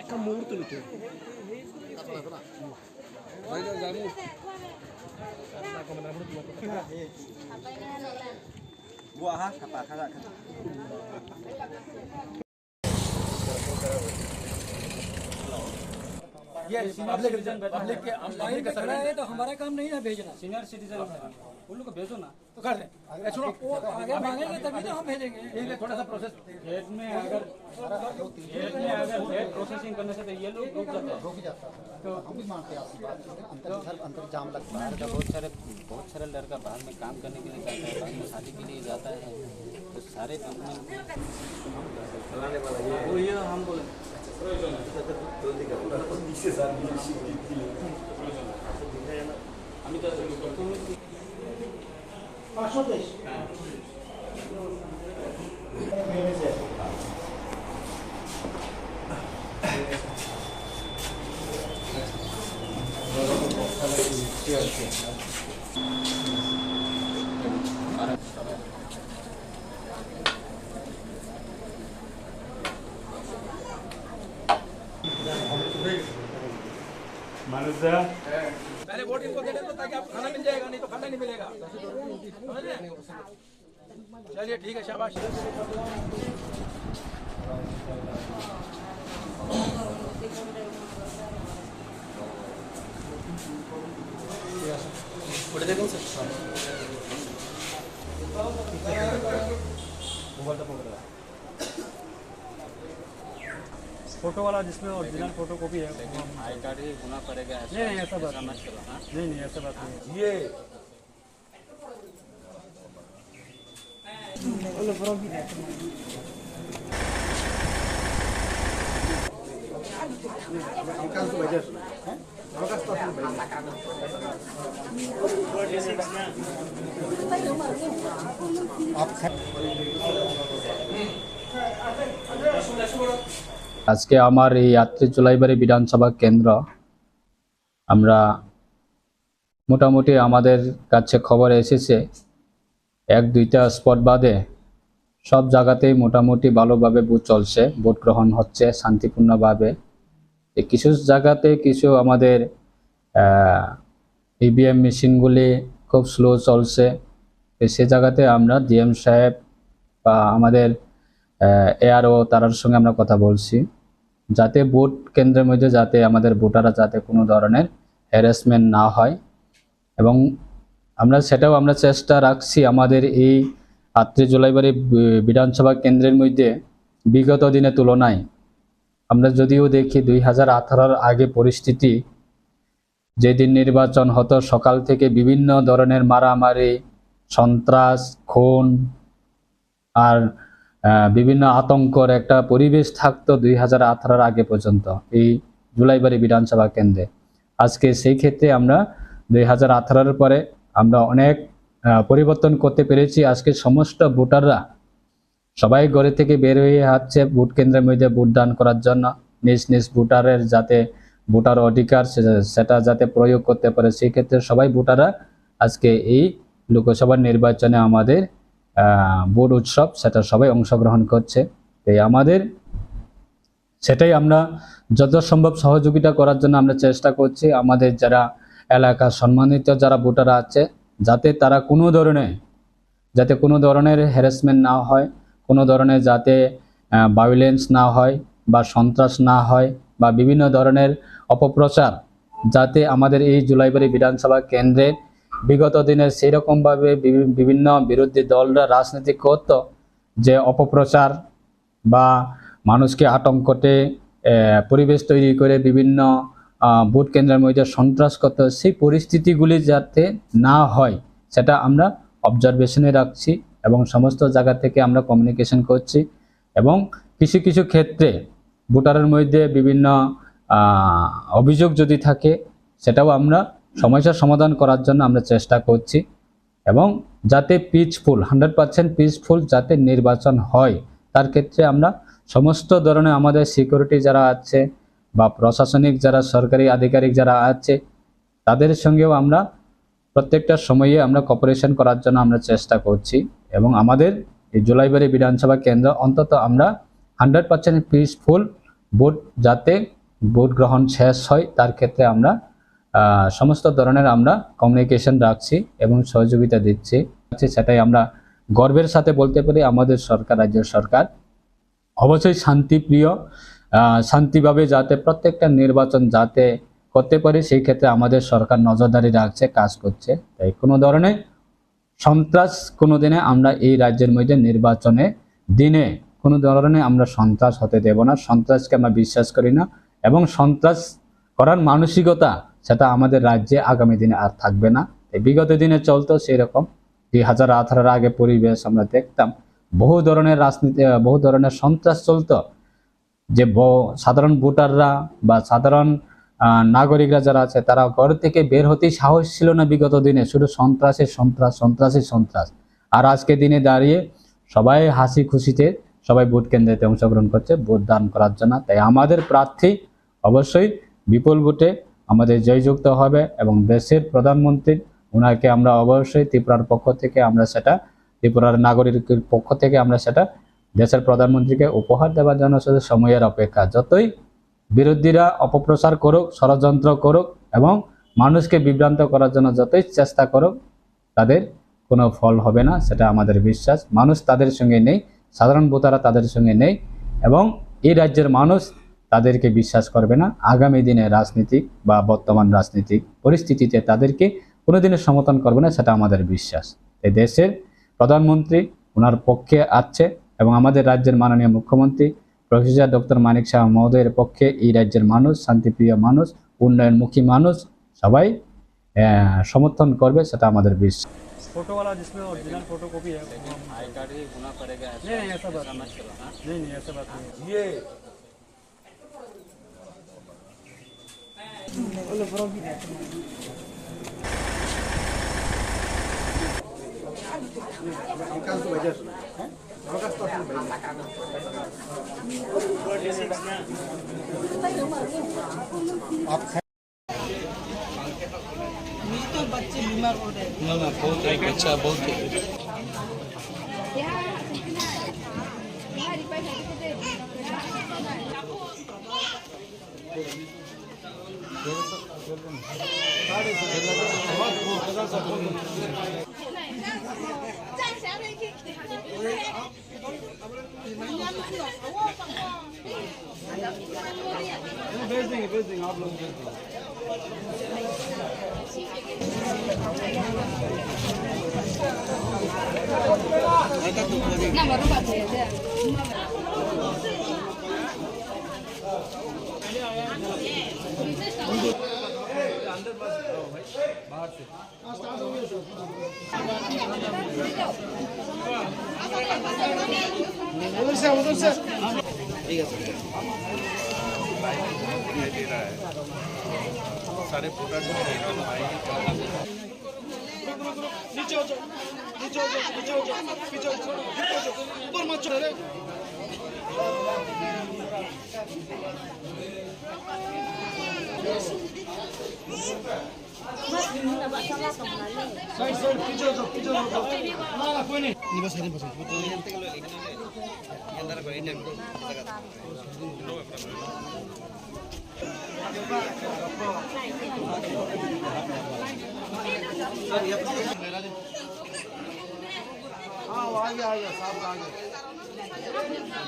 একটা মুহূর্ত নিতে। ये पब्लिक, पब्लिक के, हम लाइन पे खड़ा है तो हमारा काम नहीं है भेजना। सीनियर सिटीजन है, उन लोग को भेजो ना। तो कर दे। अरे सुनो, वो आगे मांगेंगे तभी तो हम भेजेंगे। ठीक है, थोड़ा सा प्रोसेस। खेत में अगर, खेत में अगर खेत प्रोसेसिंग करने से तो ये लोग रुक जाते हैं। रुक जाता है। तो हम भी मानते हैं आपकी बात, ठीक है? अंतर, इधर अंतर जाम लगता है। बाहर का बहुत सारे, बहुत सारे लड़का बाहर में काम करने के लिए जाता है, बाहर में शादी के लिए जाता है, तो सारे डॉक्यूमेंट वो ये हम बोले। मैनेजर। पहले वोट इनको देने दो, ताकि आपको खाना मिल जाएगा, नहीं तो खाना नहीं मिलेगा। समझ रहे हैं? चलिए, ठीक है, शाबाश। फोटो वाला जिसमें ओरिजिनल फोटो कॉपी है, वो हम आई कार्ड ही होना पड़ेगा, ऐसा नहीं, नहीं, ऐसा बात ऐसा नहीं। मत करो, हाँ? नहीं, नहीं, ऐसा बात नहीं है। ये আজকে আমার এই আত্রি জুলাইবাড়ি বিধানসভা কেন্দ্র, আমরা মোটামুটি আমাদের কাছে খবর এসেছে, এক দুইটা স্পট বাদে সব জায়গাতেই মোটামুটি ভালোভাবে ভোট চলছে, ভোট গ্রহণ হচ্ছে শান্তিপূর্ণভাবে। এ কিছু জায়গাতে কিছু আমাদের, আহ, ইভিএম মেশিনগুলি খুব স্লো চলছে। তো সে জায়গাতে আমরা ডিএম সাহেব বা আমাদের, আহ, এআরও তারার সঙ্গে আমরা কথা বলছি, যাতে ভোট কেন্দ্রের মধ্যে যাতে আমাদের ভোটাররা যাতে কোনো ধরনের হ্যারাসমেন্ট না হয়। এবং আমরা সেটাও আমরা চেষ্টা রাখছি আমাদের এই আত্রি জুলাইবাড়ি বি-, বিধানসভা কেন্দ্রের মধ্যে বিগত দিনের তুলনায়। আমরা যদিও দেখি দুই হাজার আঠারোর আগে পরিস্থিতি, যেদিন নির্বাচন হতো সকাল থেকে বিভিন্ন ধরনের মারামারি, সন্ত্রাস, খুন, আর, আহ, বিভিন্ন আতঙ্কর একটা পরিবেশ থাকতো দুই হাজার আঠারোর আগে পর্যন্ত এই জুলাইবাড়ি বিধানসভা কেন্দ্রে। আজকে সেই ক্ষেত্রে আমরা দুই হাজার আঠারোর পরে আমরা অনেক, আহ, পরিবর্তন করতে পেরেছি। আজকে সমস্ত ভোটাররা সবাই ঘরে থেকে বের হয়ে আসছে ভোট কেন্দ্রের মধ্যে ভোট দান করার জন্য, নিজ নিজ ভোটারের যাতে ভোটার অধিকার সে-, সেটা যাতে প্রয়োগ করতে পারে, সেই ক্ষেত্রে সবাই ভোটাররা আজকে এই লোকসভা নির্বাচনে আমাদের, আহ, ভোট উৎসব, সেটা সবাই অংশগ্রহণ করছে। তাই আমাদের সেটাই আমরা যত সম্ভব সহযোগিতা করার জন্য আমরা চেষ্টা করছি। আমাদের যারা এলাকার সম্মানিত যারা ভোটার আছে, যাতে তারা কোনো ধরনের, যাতে কোনো ধরনের হ্যারাসমেন্ট না হয়, কোনো ধরনের যাতে, আহ, ভায়োলেন্স না হয় বা সন্ত্রাস না হয় বা বিভিন্ন ধরনের অপপ্রচার, যাতে আমাদের এই জুলাইবাড়ি বিধানসভা কেন্দ্রে বিগত দিনে সেই রকমভাবে বিভি-, বিভিন্ন বিরোধী দলরা রাজনীতি করত, যে অপপ্রচার বা মানুষকে আতঙ্কতে, এ, পরিবেশ তৈরি করে বিভিন্ন, আহ, ভোট কেন্দ্রের মধ্যে সন্ত্রাস করতে হয়, সেই পরিস্থিতিগুলি যাতে না হয়, সেটা আমরা অবজারভেশনে রাখছি এবং সমস্ত জায়গা থেকে আমরা কমিউনিকেশন করছি। এবং কিছু কিছু ক্ষেত্রে ভোটারের মধ্যে বিভিন্ন, আহ, অভিযোগ যদি থাকে, সেটাও আমরা সমস্যার সমাধান করার জন্য আমরা চেষ্টা করছি। এবং যাতে পিসফুল, হান্ড্রেড পার্সেন্ট পিসফুল যাতে নির্বাচন হয়, তার ক্ষেত্রে আমরা সমস্ত ধরনের আমাদের সিকিউরিটি যারা আছে বা প্রশাসনিক যারা সরকারি আধিকারিক যারা আছে, তাদের সঙ্গেও আমরা প্রত্যেকটা সময়ে আমরা কোঅপারেশন করার জন্য আমরা চেষ্টা করছি। এবং আমাদের এই জুলাইবাড়ি বিধানসভা কেন্দ্র অন্তত আমরা হান্ড্রেড পার্সেন্ট পিসফুল ভোট যাতে ভোট গ্রহণ শেষ হয়, তার ক্ষেত্রে আমরা, আহ, সমস্ত ধরনের আমরা কমিউনিকেশন রাখছি এবং সহযোগিতা দিচ্ছি। সেটাই আমরা গর্বের সাথে বলতে পারি, আমাদের সরকার, রাজ্য সরকার অবশ্যই শান্তিপ্রিয়, আহ, শান্তিভাবে যাতে প্রত্যেকটা নির্বাচন যাতে করতে পারি, সেই ক্ষেত্রে আমাদের সরকার নজরদারি রাখছে, কাজ করছে। তাই কোনো ধরনের সন্ত্রাস কোনোদিনে আমরা এই রাজ্যের মধ্যে নির্বাচনে দিনে কোনো ধরনের আমরা সন্ত্রাস হতে দেব না। সন্ত্রাসকে আমরা বিশ্বাস করি না এবং সন্ত্রাস করার মানসিকতা সেটা আমাদের রাজ্যে আগামী দিনে আর থাকবে না। এই বিগত দিনে চলতো সেই রকম, দুই হাজার আঠারোর আগে পরিবেশ আমরা দেখতাম, বহু ধরনের রাজনীতি, আহ, বহু ধরনের সন্ত্রাস চলতো। যে ব-, সাধারণ ভোটাররা বা সাধারণ, আহ, নাগরিকরা যারা আছে, তারা ঘর থেকে বের হতেই সাহস ছিল না বিগত দিনে, শুধু সন্ত্রাসে সন্ত্রাস, সন্ত্রাসে সন্ত্রাস। আর আজকে দিনে দাঁড়িয়ে সবাই হাসি খুশিতে সবাই ভোট কেন্দ্রেতে অংশগ্রহণ করছে ভোট দান করার জন্য। তাই আমাদের প্রার্থী অবশ্যই বিপুল ভোটে আমাদের জয়যুক্ত হবে এবং দেশের প্রধানমন্ত্রী, ওনাকে আমরা অবশ্যই ত্রিপুরার পক্ষ থেকে আমরা সেটা, ত্রিপুরার নাগরিকের পক্ষ থেকে আমরা সেটা দেশের প্রধানমন্ত্রীকে উপহার দেওয়ার জন্য শুধু সময়ের অপেক্ষা। যতই বিরোধীরা অপপ্রচার করুক, ষড়যন্ত্র করুক এবং মানুষকে বিভ্রান্ত করার জন্য যতই চেষ্টা করুক, তাদের কোনো ফল হবে না, সেটা আমাদের বিশ্বাস। মানুষ তাদের সঙ্গে নেই, সাধারণ ভোটাররা তাদের সঙ্গে নেই এবং এই রাজ্যের মানুষ তাদেরকে বিশ্বাস করবে না। আগামী দিনে রাজনীতি বা বর্তমান রাজনৈতিক পরিস্থিতিতে তাদেরকে কোনোদিনও সমর্থন করবে না, সেটা আমাদের বিশ্বাস। এই দেশের প্রধানমন্ত্রী ওনার পক্ষে আছে এবং আমাদের রাজ্যের মাননীয় মুখ্যমন্ত্রী প্রফেসর ডক্টর মানিক সাহা মহোদয়ের পক্ষে এই রাজ্যের মানুষ, শান্তিপ্রিয় মানুষ, উন্নয়নমুখী মানুষ, সবাই, আহ, সমর্থন করবে, সেটা আমাদের বিশ্বাস। फोटो वाला जिसमें ओरिजिनल फोटो कॉपी है, वो हम लेकिन आई कार्ड ही होना पड़ेगा, ऐसा, नहीं, नहीं, ऐसा बात ऐसा नहीं। मत करो, हाँ? नहीं, नहीं, ऐसा बात नहीं है। ये आप ना, ना, बहुत है, बच्चा बहुत है। भेज देंगे, भेज देंगे, आप लोग भेज देंगे। अंदर मत आओ भाई, बाहर से।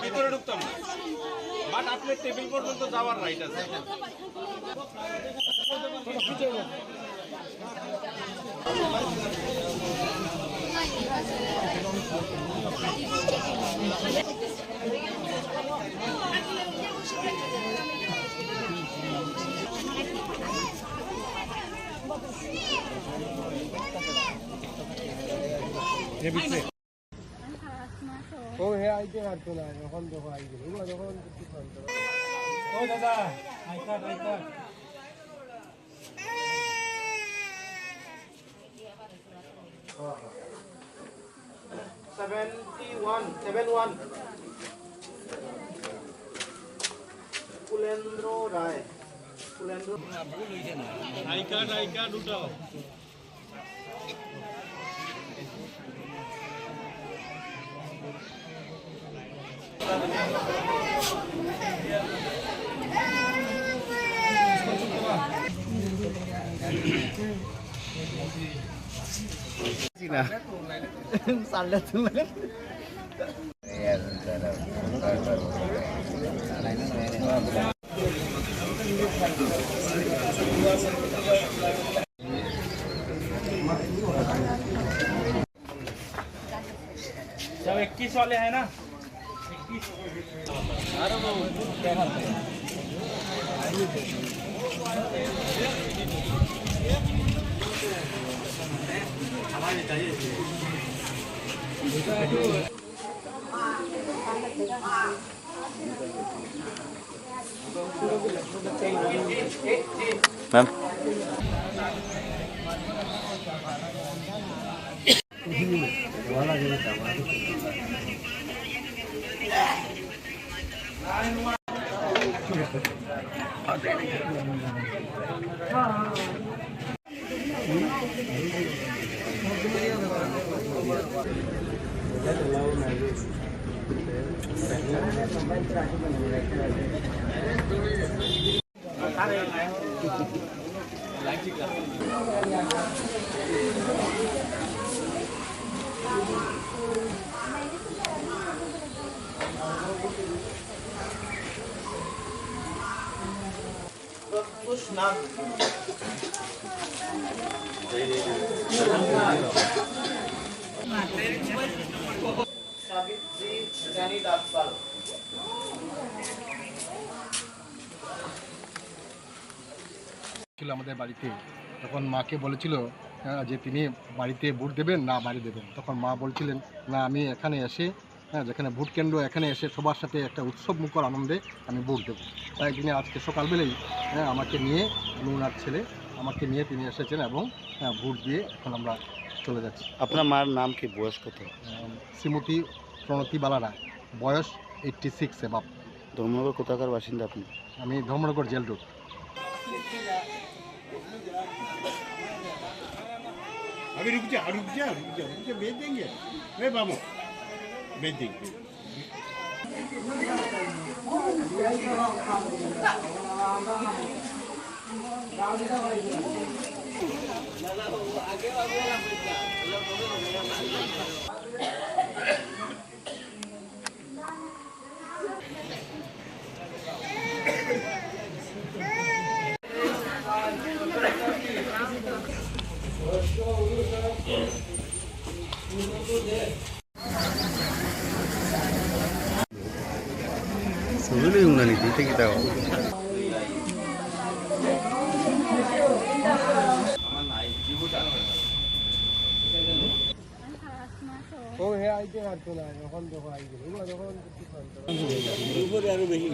ভিতরে ঢুকতাম না, বাট আপনার টেবিল পর্যন্ত যাওয়ার রাইট আছে। ও হে আইতে পারতো না, এখন দেখো আইবে। ও দাদা, I card, I card. Seventy one, seven one। কুলেন্দ্র রায়, কুলেন্দ্র। আই কার্ড, আই কার্ড উঠাও। सब इक्कीस वाले हैं ना? Ma'am. প্রত্যুষ নাথ। সাবিত্রী জানি দাসপাল। ছিল আমাদের বাড়িতে, তখন মাকে বলেছিল, আহ, যে তিনি বাড়িতে ভোট দেবেন না বাইরে দেবেন। তখন মা বলছিলেন, "না, আমি এখানে এসে, হ্যাঁ, যেখানে ভোট কেন্দ্র, এখানে এসে সবার সাথে একটা উৎসব মুখর আনন্দে আমি ভোট দেবো।" তাই তিনি আজকে সকালবেলাই, হ্যাঁ, আমাকে নিয়ে, আমি ওনার ছেলে, আমাকে নিয়ে তিনি এসেছেন এবং, হ্যাঁ, ভোট দিয়ে এখন আমরা চলে যাচ্ছি। আপনার মার নাম কি, বয়স কত? আহ, শ্রীমতী প্রণতি বালা রায়, বয়স এইটটি সিক্স অ্যাবাভ। ধর্মনগর কোথাকার বাসিন্দা আপনি? আমি ধর্মনগর জেল রোড। अभी रुक जा, रुक जा, रुक जा, रुक जा, भेज देंगे। ए बाबू, भेज देंगे। Suguli unani tite kita. ও হে আইতে পারতো না, এখন দেখো আইতে। উপরে আরো বেশি।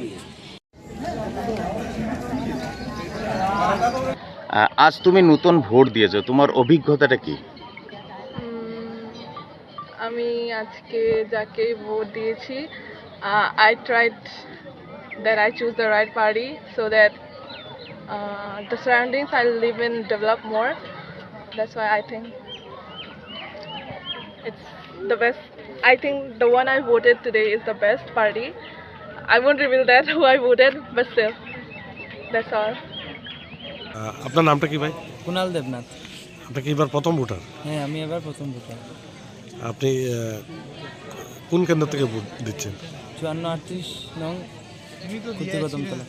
আ-, আজ তুমি নতুন ভোট দিয়েছো, তোমার অভিজ্ঞতাটা কি? উম, আমি আজকে যাকেই ভোট দিয়েছি, আ, I tried that I choose the right party so that, uh, the surroundings I live in develop more. That's why I think it's the best. I think the one I voted today is the best party. I won't reveal that who I voted, but still, that's all. আহ, আপনার নামটা কি ভাই? কুনাল দেবনাথ। আপনি কি এবার প্রথম ভোটার? হ্যাঁ, আমি এবার প্রথম ভোটার। আপনি, আহ, কোন কেন্দ্র থেকে ভোট দিচ্ছেন? চুয়ান্ন আটত্রিশ নং কুত্তিকদমতলা।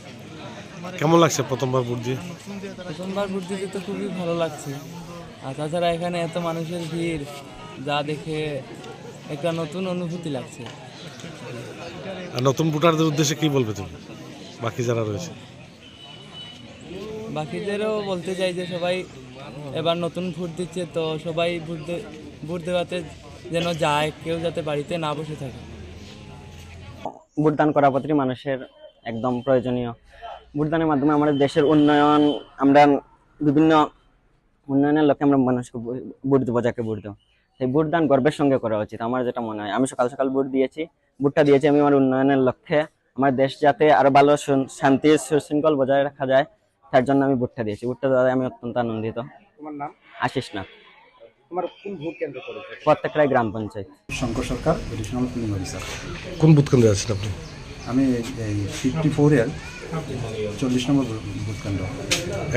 কেমন লাগছে প্রথমবার ভোট দিয়ে? প্রথমবার ভোট দিতে তো খুবই ভালো লাগছে, আর তাছাড়া এখানে এত মানুষের ভিড়, যা দেখে একটা নতুন অনুভূতি লাগছে। আর নতুন ভোটারদের উদ্দেশ্যে কি বলবে তুমি, বাকি যারা রয়েছে? বাকিদেরও বলতে চাই যে সবাই এবার নতুন ভোট দিচ্ছে, তো সবাই ভোট দে-, ভোট দেওয়াতে যেন যায়, কেউ যাতে বাড়িতে না বসে থাকে। ভোটদান করা প্রতিটি মানুষের একদম প্রয়োজনীয়। ভোটদানের মাধ্যমে আমাদের দেশের উন্নয়ন, আমরা বিভিন্ন উন্নয়নের লক্ষ্যে আমরা মানুষকে ভো-, ভোট দেবো, যাকে ভোট দেবো। সেই ভোটদান গর্বের সঙ্গে করা উচিত, আমার যেটা মনে হয়। আমি সকাল সকাল ভোট দিয়েছি, ভোটটা দিয়েছি আমি আমার উন্নয়নের লক্ষ্যে, আমার দেশ যাতে আরো ভালো সুন-, শান্তি সুশৃঙ্খল বজায় রাখা যায়, তার জন্য আমি ভোটটা দিয়েছি। ভোটটা দেওয়ায় আমি অত্যন্ত আনন্দিত। তোমার নাম? আশিস নাথ। তোমার কোন ভোট কেন্দ্র পড়েছে? প্রত্যেকটাই গ্রাম পঞ্চায়েত। শঙ্কর সরকার, অ্যাডিশনাল পুলিং অফিসার। কোন বুথ কেন্দ্রে আছেন আপনি? আমি এই ফিফটি ফোর এর চল্লিশ নম্বর ভোট, ভোট কেন্দ্র।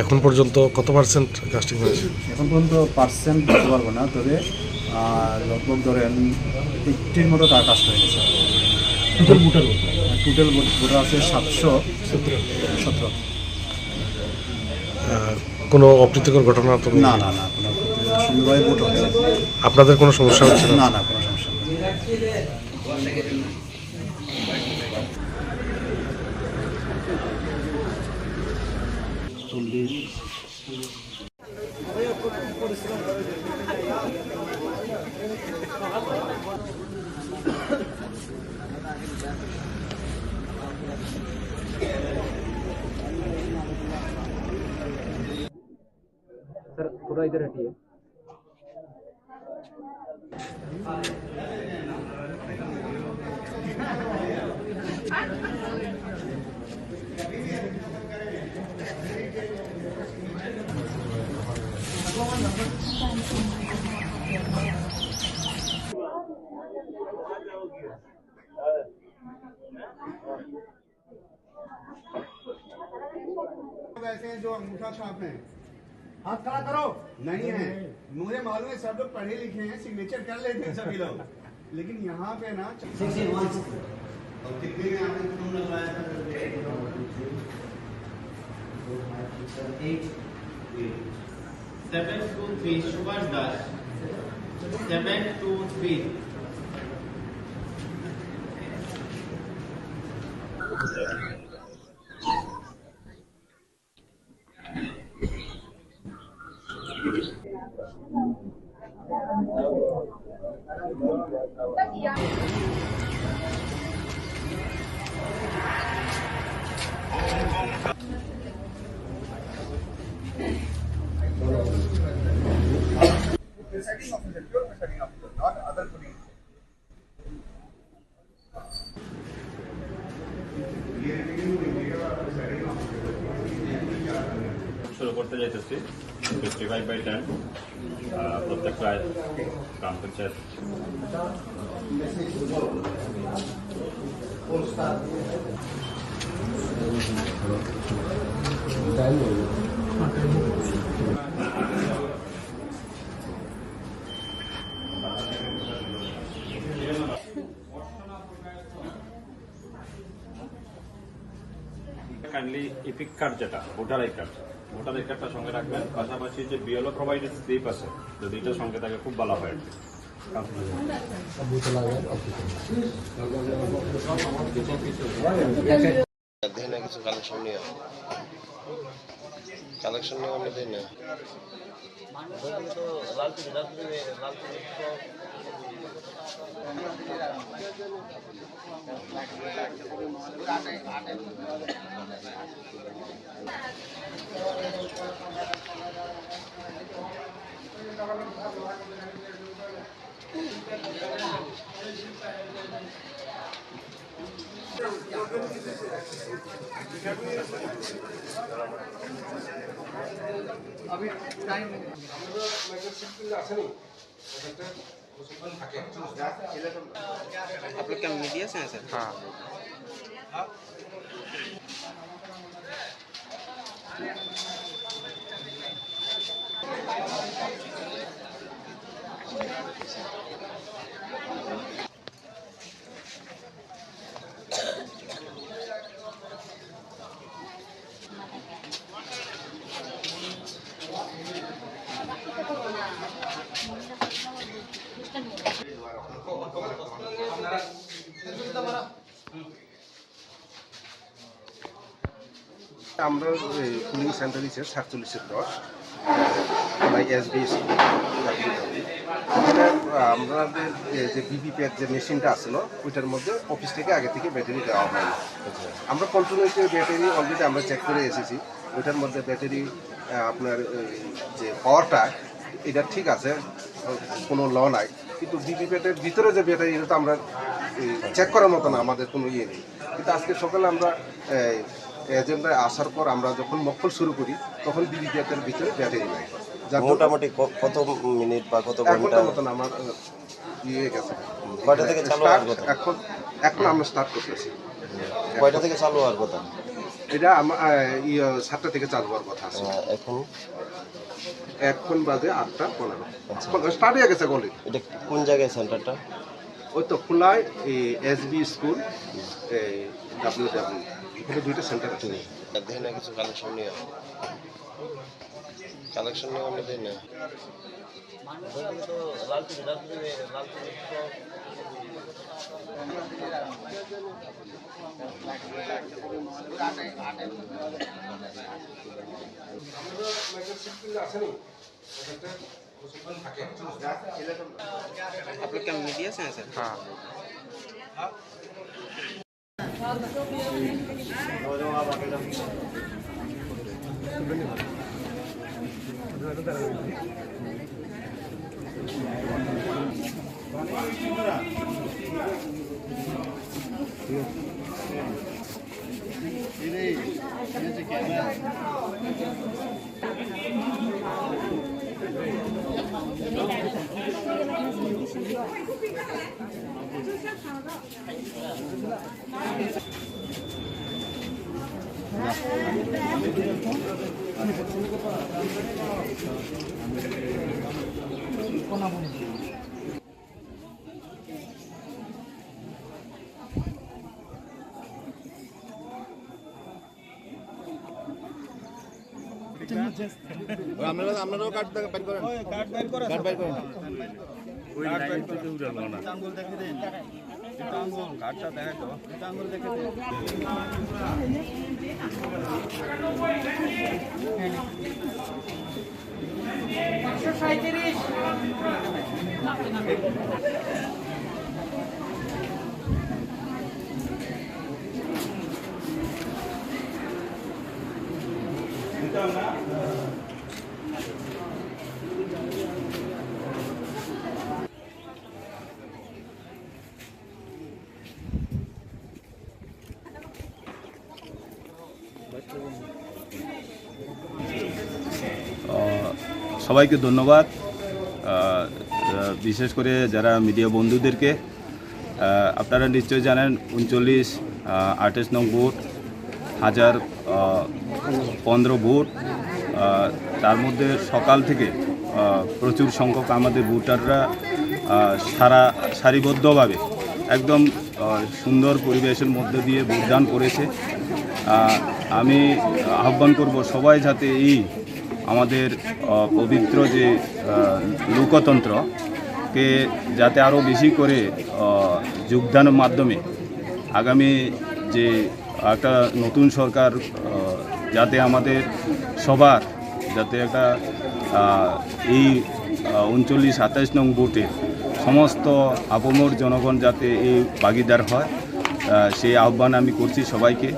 এখন পর্যন্ত কত পার্সেন্ট কাস্টিং হয়েছে? এখন পর্যন্ত পার্সেন্ট বলতে পারবো না, তবে, আহ, লগভগ ধরেন এইট্টির মতো কা-, কাস্ট হয়ে গেছে। টোটাল ভোটার কত? টোটাল ভোট, ভোটার আছে সাতশো সতেরো। আহ, কোনো অপ্রীতিকর ঘটনা তো না, নেই? না, না, কোনো অপ্রীতিকর, সুন্দরভাবে ভোট হচ্ছে। আপনাদের কোনো সমস্যা হচ্ছে না? না, না, কোনো সমস্যা নেই। सर, थोड़ा इधर हटिए। वैसे हैं जो अंगूठा छाप हैं। हाथ खड़ा करो। नहीं है। मुझे मालूम है, सब लोग पढ़े लिखे हैं, सिग्नेचर कर लेते हैं सभी लोग। लेकिन यहाँ पे ना, और कितने में आपने तुम लगवाया था? Seven two three, Subhash Das. Seven two three. Presiding officer, pure presiding officer, not other police. শুরু করতে যাইতেছি ফিফটি ফাইভ বাই টেন, প্রত্যেকটা গ্রাম পঞ্চায়েত। কাইন্ডলি ইপিক কার্ড, যেটা voter I card, voter I কার্ডটা সঙ্গে রাখবেন। পাশাপাশি যে বিএলও প্রোভাইডেড স্লিপ আছে, যদি এটা সঙ্গে থাকে খুব ভালো হয় আর কি। দেন কিছু কালেকশন নিয়ে আও। কালেকশন নিয়ে আমরা দেই না। आप लोग क्या मीडिया से हैं सर? हाँ। আমরা, এ, পোলিং সেন্টার হিসেবে সাতচল্লিশের দশ, মানে এসবিএস। এখানে, আ, আমাদের, এ, যে ভিভিপ্যাট যে মেশিনটা আছিল, ওইটার মধ্যে অফিস থেকে আগে থেকে ব্যাটারি দেওয়া হয়নি। আচ্ছা। আমরা কন্টিনিউসলি ব্যাটারি অলরেডি আমরা চেক করে এসেছি, ওইটার মধ্যে ব্যাটারি, আ, আপনার, এই, যে পাওয়ারটা, এটা ঠিক আছে, কোনো ল নাই, কিন্তু ভিভিপ্যাটের ভিতরে যে ব্যাটারি, এটা তো আমরা, এই, চেক করার মতো না, আমাদের কোনো ইয়ে নেই। কিন্তু আজকে সকালে আমরা, এই, এজেন্ডায় আসার পর আমরা যখন মকফল শুরু করি, তখন ভিভিপ্যাটের ভিতরে ব্যাটারি নাই, যার জন্য মোটামুটি ক-, কত মিনিট বা কত এক ঘন্টা? ঘন্টার মতন আমার, আহ, ইয়ে গেছে। কয়টা থেকে চালু হওয়ার কথা? এখন, এখন আমরা স্টার্ট করতেছি। কয়টা থেকে চালু হওয়ার কথা? এটা আমা-, আহ, ইয়ে, সাতটা থেকে চালু হওয়ার কথা আছে। আহ, এখন? এখন বাজে আটটা পনেরো। আচ্ছা। এখন স্টার্ট হয়ে গেছে গলি। এটা কোন জায়গায় সেন্টারটা? ওই তো খোলায়, এই এসবি স্কুল, এই ডাব্লিউ ডাব্লিউ, এখানে দুইটা সেন্টার আছে। ঠিক আছে। আর দেখেন না কিছু কালেকশন নিয়ে। কালেকশন নিয়ে আমরা দেখি না। आप लोग क्या मीडिया से हैं सर? हाँ। আপনারা, আপনারাও কার্ড দেখা বের করেন। ওই কার্ড বের করেন। কার্ড বের করেন। ওই লাইন থেকে উঠে আলো না। আঙ্গুল দেখে দিন। এটা আঙ্গুল। কার্ডটা দেখাই তো। এটা আঙ্গুল দেখে দিন। আহ, সবাইকে ধন্যবাদ। আহ, আহ, বিশেষ করে যারা মিডিয়া বন্ধুদেরকে, আহ, আপনারা নিশ্চয় জানেন, ঊনচল্লিশ, আহ, আঠাশ নং বুথ, হাজার, আহ, পনেরো বুথ, আহ, তার মধ্যে সকাল থেকে, আহ, প্রচুর সংখ্যক আমাদের ভোটাররা, আহ, সারা সারিবদ্ধভাবে একদম, আহ, সুন্দর পরিবেশের মধ্য দিয়ে ভোটদান করেছে। আহ, আমি আহ্বান করব সবাই যাতে এই আমাদের, আহ, পবিত্র যে, আহ, লোকতন্ত্রকে যাতে আরও বেশি করে, আহ, যোগদানের মাধ্যমে আগামী যে একটা নতুন সরকার, আহ, যাতে আমাদের সবার যাতে একটা, আহ, এই, আহ, ঊনচল্লিশ আঠাশ নং বুথে সমস্ত আপামর জনগণ যাতে এই ভাগিদার হয়, আহ, সেই আহ্বান আমি করছি সবাইকে।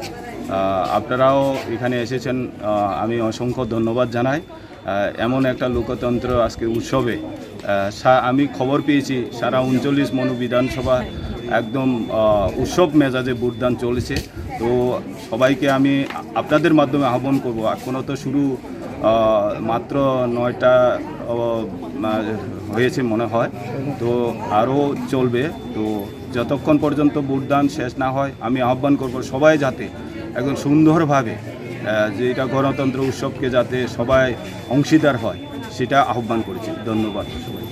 আহ, আপনারাও এখানে এসেছেন, আহ, আমি অসংখ্য ধন্যবাদ জানাই। আহ, এমন একটা লোকতন্ত্র আজকে উৎসবে, আহ, সা-, আমি খবর পেয়েছি সারা ঊনচল্লিশ মনু বিধানসভা একদম, আহ, উৎসব মেজাজে ভোটদান চলেছে। তো সবাইকে আমি আপনাদের মাধ্যমে আহ্বান করব, এখনও তো শুরু, আহ, মাত্র নয়টা, আহ, হয়েছে মনে হয়, তো আরও চলবে। তো যতক্ষণ পর্যন্ত ভোটদান শেষ না হয়, আমি আহ্বান করব সবাই যাতে একদম সুন্দরভাবে, আহ, যে এটা গণতন্ত্র উৎসবকে যাতে সবাই অংশীদার হয়, সেটা আহ্বান করছি। ধন্যবাদ সবাই।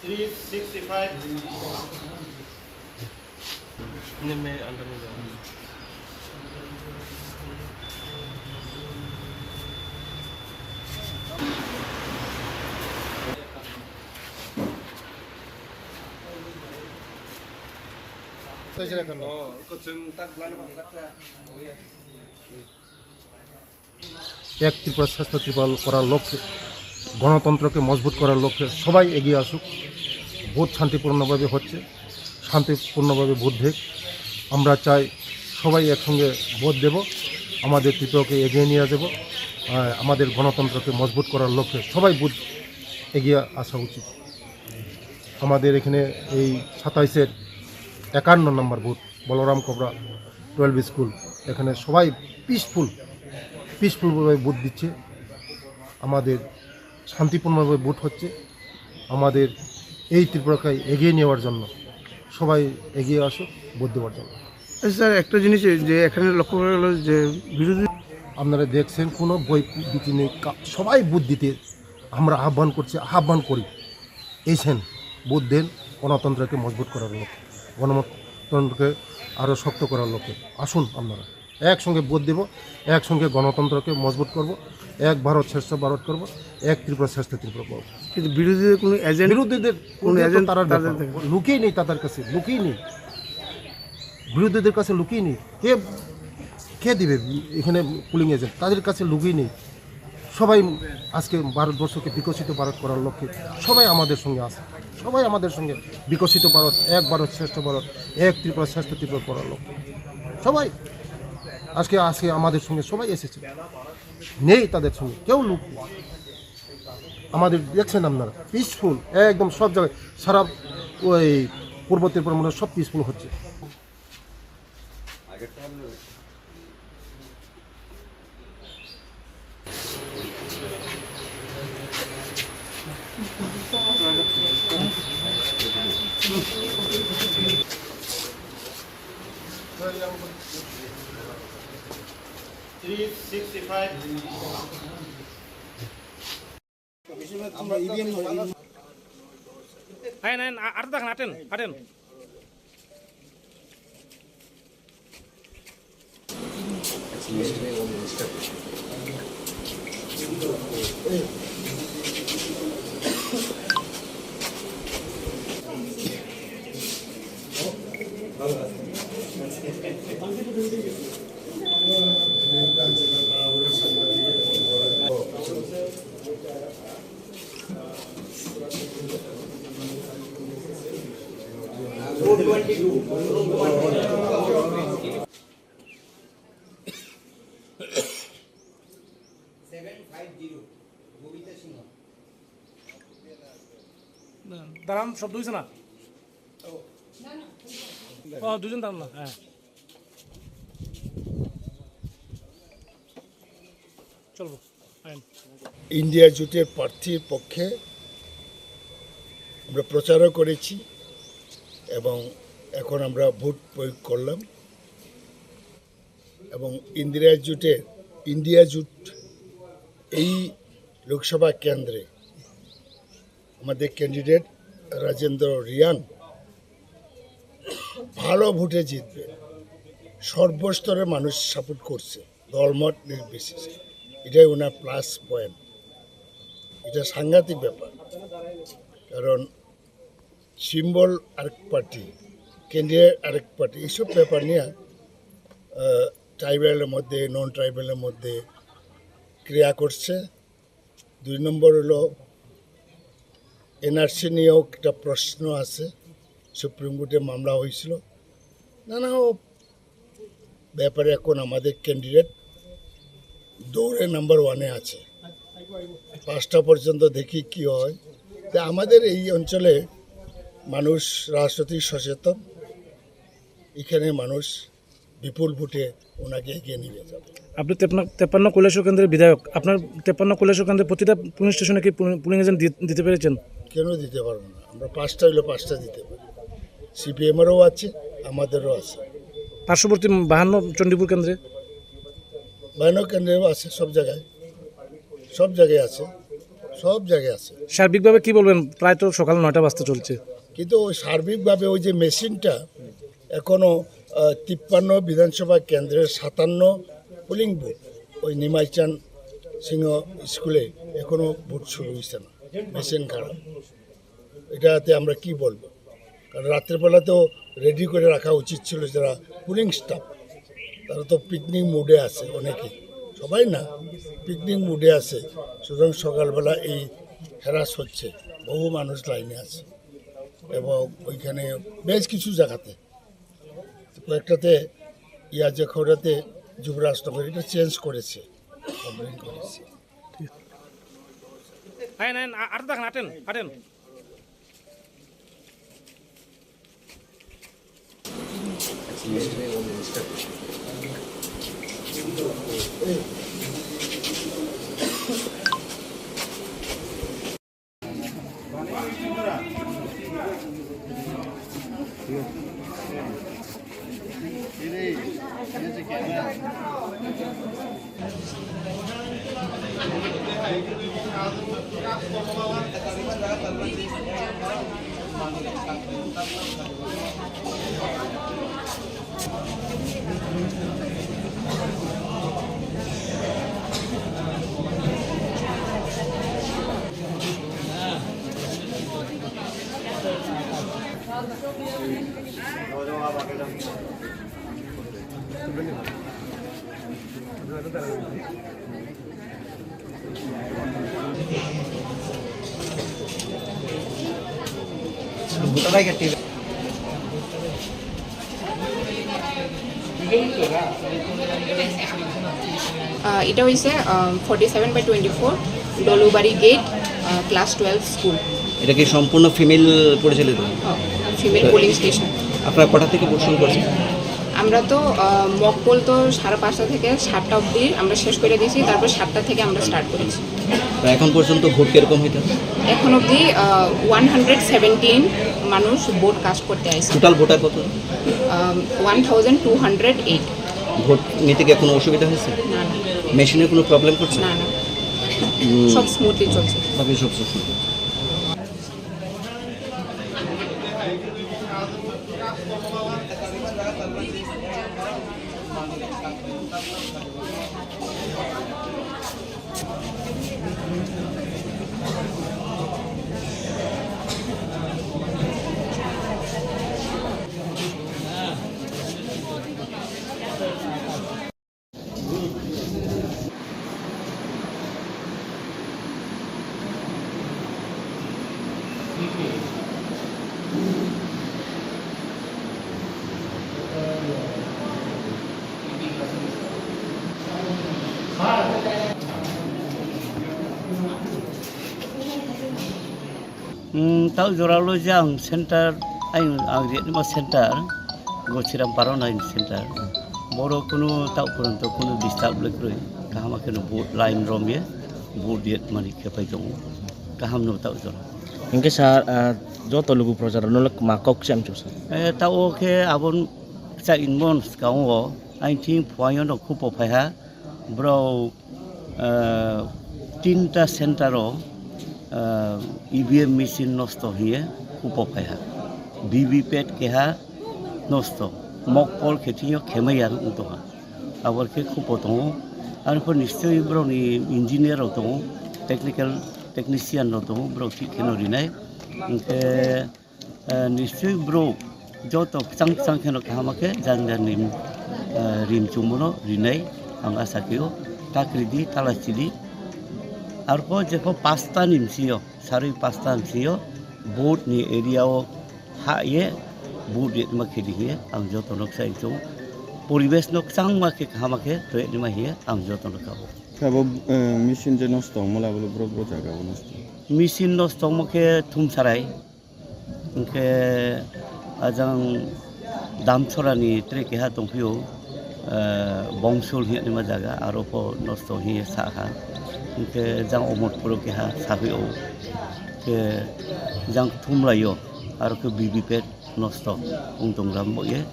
Three sixty-five. नहीं, मैं अंदर नहीं जाऊँगा। এক ত্রিপুরা শ্রেষ্ঠ ত্রিপুরা করার লক্ষ্যে, গণতন্ত্রকে মজবুত করার লক্ষ্যে সবাই এগিয়ে আসুক। ভোট শান্তিপূর্ণভাবে হচ্ছে, শান্তিপূর্ণভাবে ভোট দেখ। আমরা চাই সবাই একসঙ্গে ভোট দেব, আমাদের ত্রিপুরাকে এগিয়ে নিয়ে যাব। আহ, আমাদের গণতন্ত্রকে মজবুত করার লক্ষ্যে সবাই ভোট এগিয়ে আসা উচিত। আমাদের এখানে এই সাতাইশের একান্ন নম্বর বুথ, বলরাম কোবরা টুয়েলভ স্কুল, এখানে সবাই পিসফুল, পিসফুলভাবে ভোট দিচ্ছে। আমাদের শান্তিপূর্ণভাবে ভোট হচ্ছে। আমাদের এই ত্রিপুরাকে এগিয়ে নেওয়ার জন্য সবাই এগিয়ে আসুক ভোট দেওয়ার জন্য। আচ্ছা স্যার, একটা জিনিস এই যে এখানে লক্ষ্য করা গেল যে বিরোধী আপনারা দেখছেন, কোনো বই বিচি নেই, কা-, সবাই ভোট দিতে আমরা আহ্বান করছি, আহ্বান করি। এসেন, ভোট দেন, গণতন্ত্রকে মজবুত করার লক্ষ্যে, গণতন্ত্রকে আরও শক্ত করার লক্ষ্যে। আসুন আপনারা, একসঙ্গে ভোট দেব, একসঙ্গে গণতন্ত্রকে মজবুত করব, এক ভারত শ্রেষ্ঠ ভারত করব, এক ত্রিপুরা শ্রেষ্ঠ ত্রিপুরা করব। কিন্তু বিরোধীদের কোনো এজেন্ট বিরোধীদের কোনো ওদের তো এজেন্ট তারা তাদের ব্যাপার। লুকিয়ে নেই তাদের কাছে, লুকিয়ে নেই। বিরোধীদের কাছে লুকিয়ে নেই। কে, কে দিবে এখানে পুলিং এজেন্ট? তাদের কাছে লুকিয়ে নেই। সবাই আজকে ভারতবর্ষকে বিকশিত ভারত করার লক্ষ্যে সবাই আমাদের সঙ্গে আছে। সবাই আমাদের সঙ্গে বিকশিত ভারত, এক ভারত শ্রেষ্ঠ ভারত, এক ত্রিপুরা শ্রেষ্ঠ ত্রিপুরা করার লক্ষ্যে সবাই আজকে, আজকে আমাদের সঙ্গে সবাই এসেছে। নেই তাদের সঙ্গে কেউ লুক নেই। আমাদের দেখছেন আপনারা, পিসফুল একদম সব জায়গায়, সারা ওই পূর্ব ত্রিপুরা মনে হয় সব পিসফুল হচ্ছে। Ayan, ayan, a-, ato dakhan, aten, aten. দাঁড়ান, শব্দ হয়েছে না? ও, দুজন দাঁড়ান না, হ্যাঁ। চলবো, আইন। ইন্ডিয়া জোটের প্রার্থীর পক্ষে আমরা প্রচারও করেছি এবং এখন আমরা ভোট প্রয়োগ করলাম এবং ইন্দিরা জোটের, ইন্ডিয়া জোট এই লোকসভা কেন্দ্রে আমাদের ক্যান্ডিডেট রাজেন্দ্র রিয়াং ভালো ভোটে জিতবে। সর্বস্তরের মানুষ সাপোর্ট করছে, দলমত নির্বিশেষে। এটাই ওনার প্লাস পয়েন্ট, এটা সাংঘাতিক ব্যাপার। কারণ সিম্বল আরেক পার্টি, ক্যান্ডিডেট আরেক পার্টি, এইসব ব্যাপার নিয়ে ট্রাইবালের মধ্যে, নন ট্রাইবালের মধ্যে ক্রিয়া করছে। দুই নম্বর হলো এনআরসি নিয়েও একটা প্রশ্ন আছে, সুপ্রিম কোর্টে মামলা হয়েছিল। নানা ব্যাপারে এখন আমাদের ক্যান্ডিডেট দৌড়ে নাম্বার ওয়ানে আছে। পাঁচটা পর্যন্ত দেখি কি হয়। তা আমাদের এই অঞ্চলে মানুষ রাজনৈতিক সচেতন, এখানে মানুষ বিপুল ভোটে ওনাকে এগিয়ে নিয়ে যাবে। আপনি তেপ্পান্ন, তেপ্পান্ন কৈলাসহর কেন্দ্রের বিধায়ক, আপনার তেপ্পান্ন কৈলাসহর কেন্দ্রের প্রতিটা পুলিং স্টেশনে কি পুলিং, পুলিং এজেন্ট দি-, দিতে পেরেছেন? কেন দিতে পারবো না? আমরা পাঁচটা হইলে পাঁচটা দিতে পারি। সিপিএমেরও আছে, আমাদেরও আছে। পার্শ্ববর্তী বাহান্ন চণ্ডীপুর কেন্দ্রে? বাহান্ন কেন্দ্রেও আছে, সব জায়গায়, সব জায়গায় আছে, সব জায়গায় আছে। সার্বিকভাবে কি বলবেন? প্রায় তো সকাল নয়টা বাজতে চলছে। কিন্তু ওই সার্বিকভাবে ওই যে মেশিনটা এখনো, আহ, তিপ্পান্ন বিধানসভা কেন্দ্রের সাতান্ন পোলিং বুথ, ওই নিমাইচান সিংহ স্কুলে এখনো ভোট শুরু হয়েছে না, মেশিন খারাপ। এটাতে আমরা কি বলবো? কারণ রাত্রেবেলা তো রেডি করে রাখা উচিত ছিল, যারা পুলিং স্টাফ, তারা তো পিকনিক মুডে আছে অনেকে, সবাই না, পিকনিক মুডে আছে। সুতরাং সকালবেলা এই হ্যারাস হচ্ছে, বহু মানুষ লাইনে আছে এবং ওইখানে বেশ কিছু জায়গাতে, কয়েকটাতে, ইয়াজে খৌরাতে, যুবরাজনগর, এটা চেঞ্জ করেছে, কমপ্লেন করেছে। Ayan, ayan, a-, ato dakhan, aten, aten. আহ, এটা হৈছে forty seven by twenty four Dolubari gate, class twelve school. এটা কি সম্পূর্ণ ফিমেল পরিচালিত? Female polling station. আপনারা কটা থেকে ভোট শুরু করছেন? আমরা তো আহ, মকপোল তো সাড়ে পাঁচটা থেকে সাতটা অবধি আমরা শেষ করে দিয়েছি, তারপর সাতটা থেকে আমরা স্টার্ট করেছি। তা এখন পর্যন্ত ভোট কিরকম হইতে? এখন অবধি ওয়ান হান্ড্রেড সেভেন্টিন মানুষ ভোট কাস্ট করতে আইছে। টোটাল ভোটার কত? One thousand two hundred eight. Vote নিতে গিয়ে কোনো অসুবিধা হয়েছে? না, না। মেশিনের কোনো প্রবলেম করছে? না, না। হুম। সব স্মুথলি চলছে। বাকি সব সুস্থ। Hmm, tau jora lo je ang center, ang, ang ri ma center, Gochiram Paron ang center. Boro kunu tau purun to kunu disturb le kroi. Kaham ke no board line rom ye, board ye mani khe pai tongo. Kaham no tau jora. Hingke sir, ah, joto lugu proja rok no ma kok cham chu sir. Eh, tau khe abon cha inmon skang o, ang thing phuayo no khupo phai ha. Bro, ah, tinta center o, ah, E V M machine nosto hiye khupo phai ha. V V P A T keha nosto. Mokpol khe thing yo khemai ya wng tong ha. Abor khe khupo tongo. Arpor nischoi borokni engineer rok tongo, technical technician rok tongo, borok thik kheno rinai. Hwnkhe, eh, nischoi borok joto kwchang kwchang kheno kaham khe jani jani, eh, rim chumano rinai ang asa khe o. Takridi, talachidi. Arpor jepho pasta ni bisingo, sarwi pasta ni bisingo board ni area o ha ye board ye ma khe di hiye ang joto no sai chung. Poribesh no kwchangma khe kaham khe to ye ma hiye ang joto no kabo. Khe abo, eh, machine je nosto wngmala abo borok bo jaga o nosto. Machine nosto wngma khe Thumsarai. Hwnkhe ajang Damchorani tre keha tongphio, eh, Bongsul hinwi ma jaga, aro pho nosto hiye sa ha. Hwnkhe jang Omotpuro keha saphio. Khe jang Thumlaio, aro khe B B P nosto wng tong ram bo ye.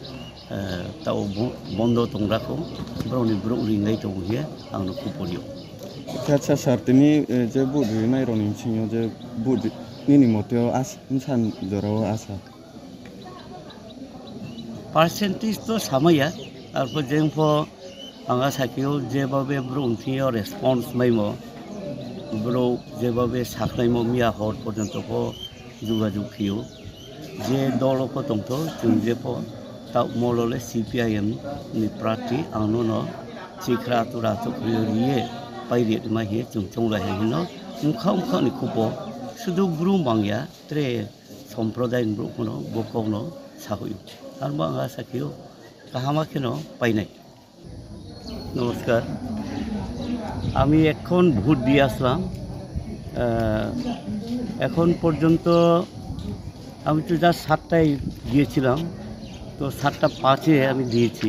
Eh, tao bo-, bondo tong rakho, borokni borok rinai tongo hiye, ang no kuporio. Acha, acha, sir, tini, eh, je vote rinai rokni bisingo je vote ri-, nini moteo as-, bwsa jorao asa? Percentage to samaya, arpor jengpho ang asa khe-o jeba be borok ni thing yo response maimo, borok jeba be sakhlaimo miya hor porjonto pho jogajog khe-o. Je dolo pho tongtho, chwng je pho ta molo le C P I M ni prarthi, ang nono chikhra tura to khriyo riye pai ri ma hiye chwng chonglai hai hino. Mukha mukha ni khupo sudu brum bangya tre somprodai ni brum kono bokong no sahuyo. Arbo ang asa khiyo kahama kheno painai. নমস্কার। আমি এখন ভোট দিয়ে আসলাম। আহ, এখন পর্যন্ত আমি তো যা সাতটায় গিয়েছিলাম, তো সাতটা পাঁচে আমি দিয়েছি।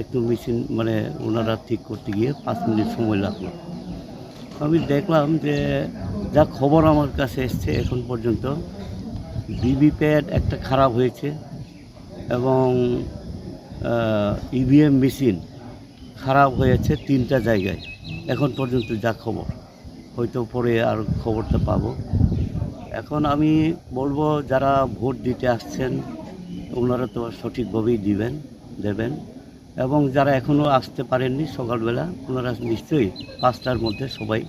একটু মেশিন, মানে, ওনারা ঠিক করতে গিয়ে পাঁচ মিনিট সময় লাগলো। আমি দেখলাম যে যা খবর আমার কাছে এসছে এখন পর্যন্ত, ভিভিপ্যাট একটা খারাপ হয়েছে এবং, আহ, ইভিএম মেশিন খারাপ হয়েছে তিনটা জায়গায়, এখন পর্যন্ত যা খবর, হয়তো পরে আর খবরটা পাবো। এখন আমি বলবো, যারা ভোট দিতে আসছেন, ওনারা তো সঠিকভাবেই দিবেন, দেবেন, এবং যারা এখনও আসতে পারেননি সকালবেলা, ওনারা নিশ্চয়ই পাঁচটার মধ্যে সবাই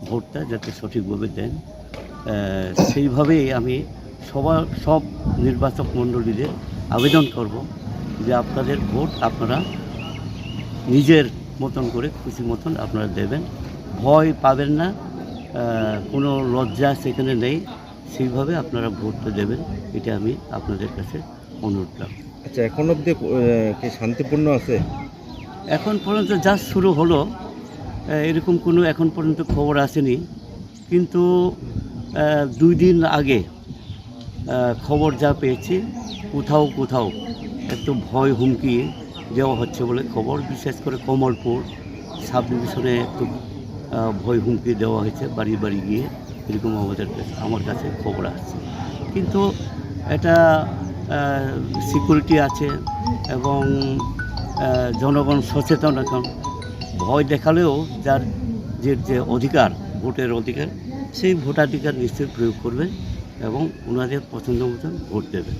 ভোটটা যাতে সঠিকভাবে দেন। আহ, সেইভাবেই আমি সবার, সব নির্বাচক মণ্ডলীদের আবেদন করব যে আপনাদের ভোট আপনারা নিজের মতন করে, খুশি মতন আপনারা দেবেন। ভয় পাবেন না, আহ, কোনো লজ্জা সেখানে নেই। সেইভাবে আপনারা ভোটটা দেবেন, এটা আমি আপনাদের কাছে অনুরোধ রাখব। আচ্ছা, এখন অবধি, আহ, কি শান্তিপূর্ণ আছে? এখন পর্যন্ত যা শুরু হলো, আহ, এরকম কোনো এখন পর্যন্ত খবর আসেনি। কিন্তু, আহ, দুই দিন আগে, আহ, খবর যা পেয়েছি, কোথাও কোথাও একটু ভয় হুমকি দেওয়া হচ্ছে বলে খবর, বিশেষ করে কমলপুর সাব ডিভিশনে একটু, আহ, ভয় হুমকি দেওয়া হয়েছে বাড়ি বাড়ি গিয়ে। এরকম আমাদের কাছে, আমার কাছে খবর আসছে। কিন্তু এটা, আহ, সিকিউরিটি আছে এবং, আহ, জনগণ সচেতন এখন। ভয় দেখালেও যার যে, যে অধিকার, ভোটের অধিকার, সেই ভোটাধিকার নিশ্চয়ই প্রয়োগ করবে এবং ওনাদের পছন্দ মতন ভোট দেবে।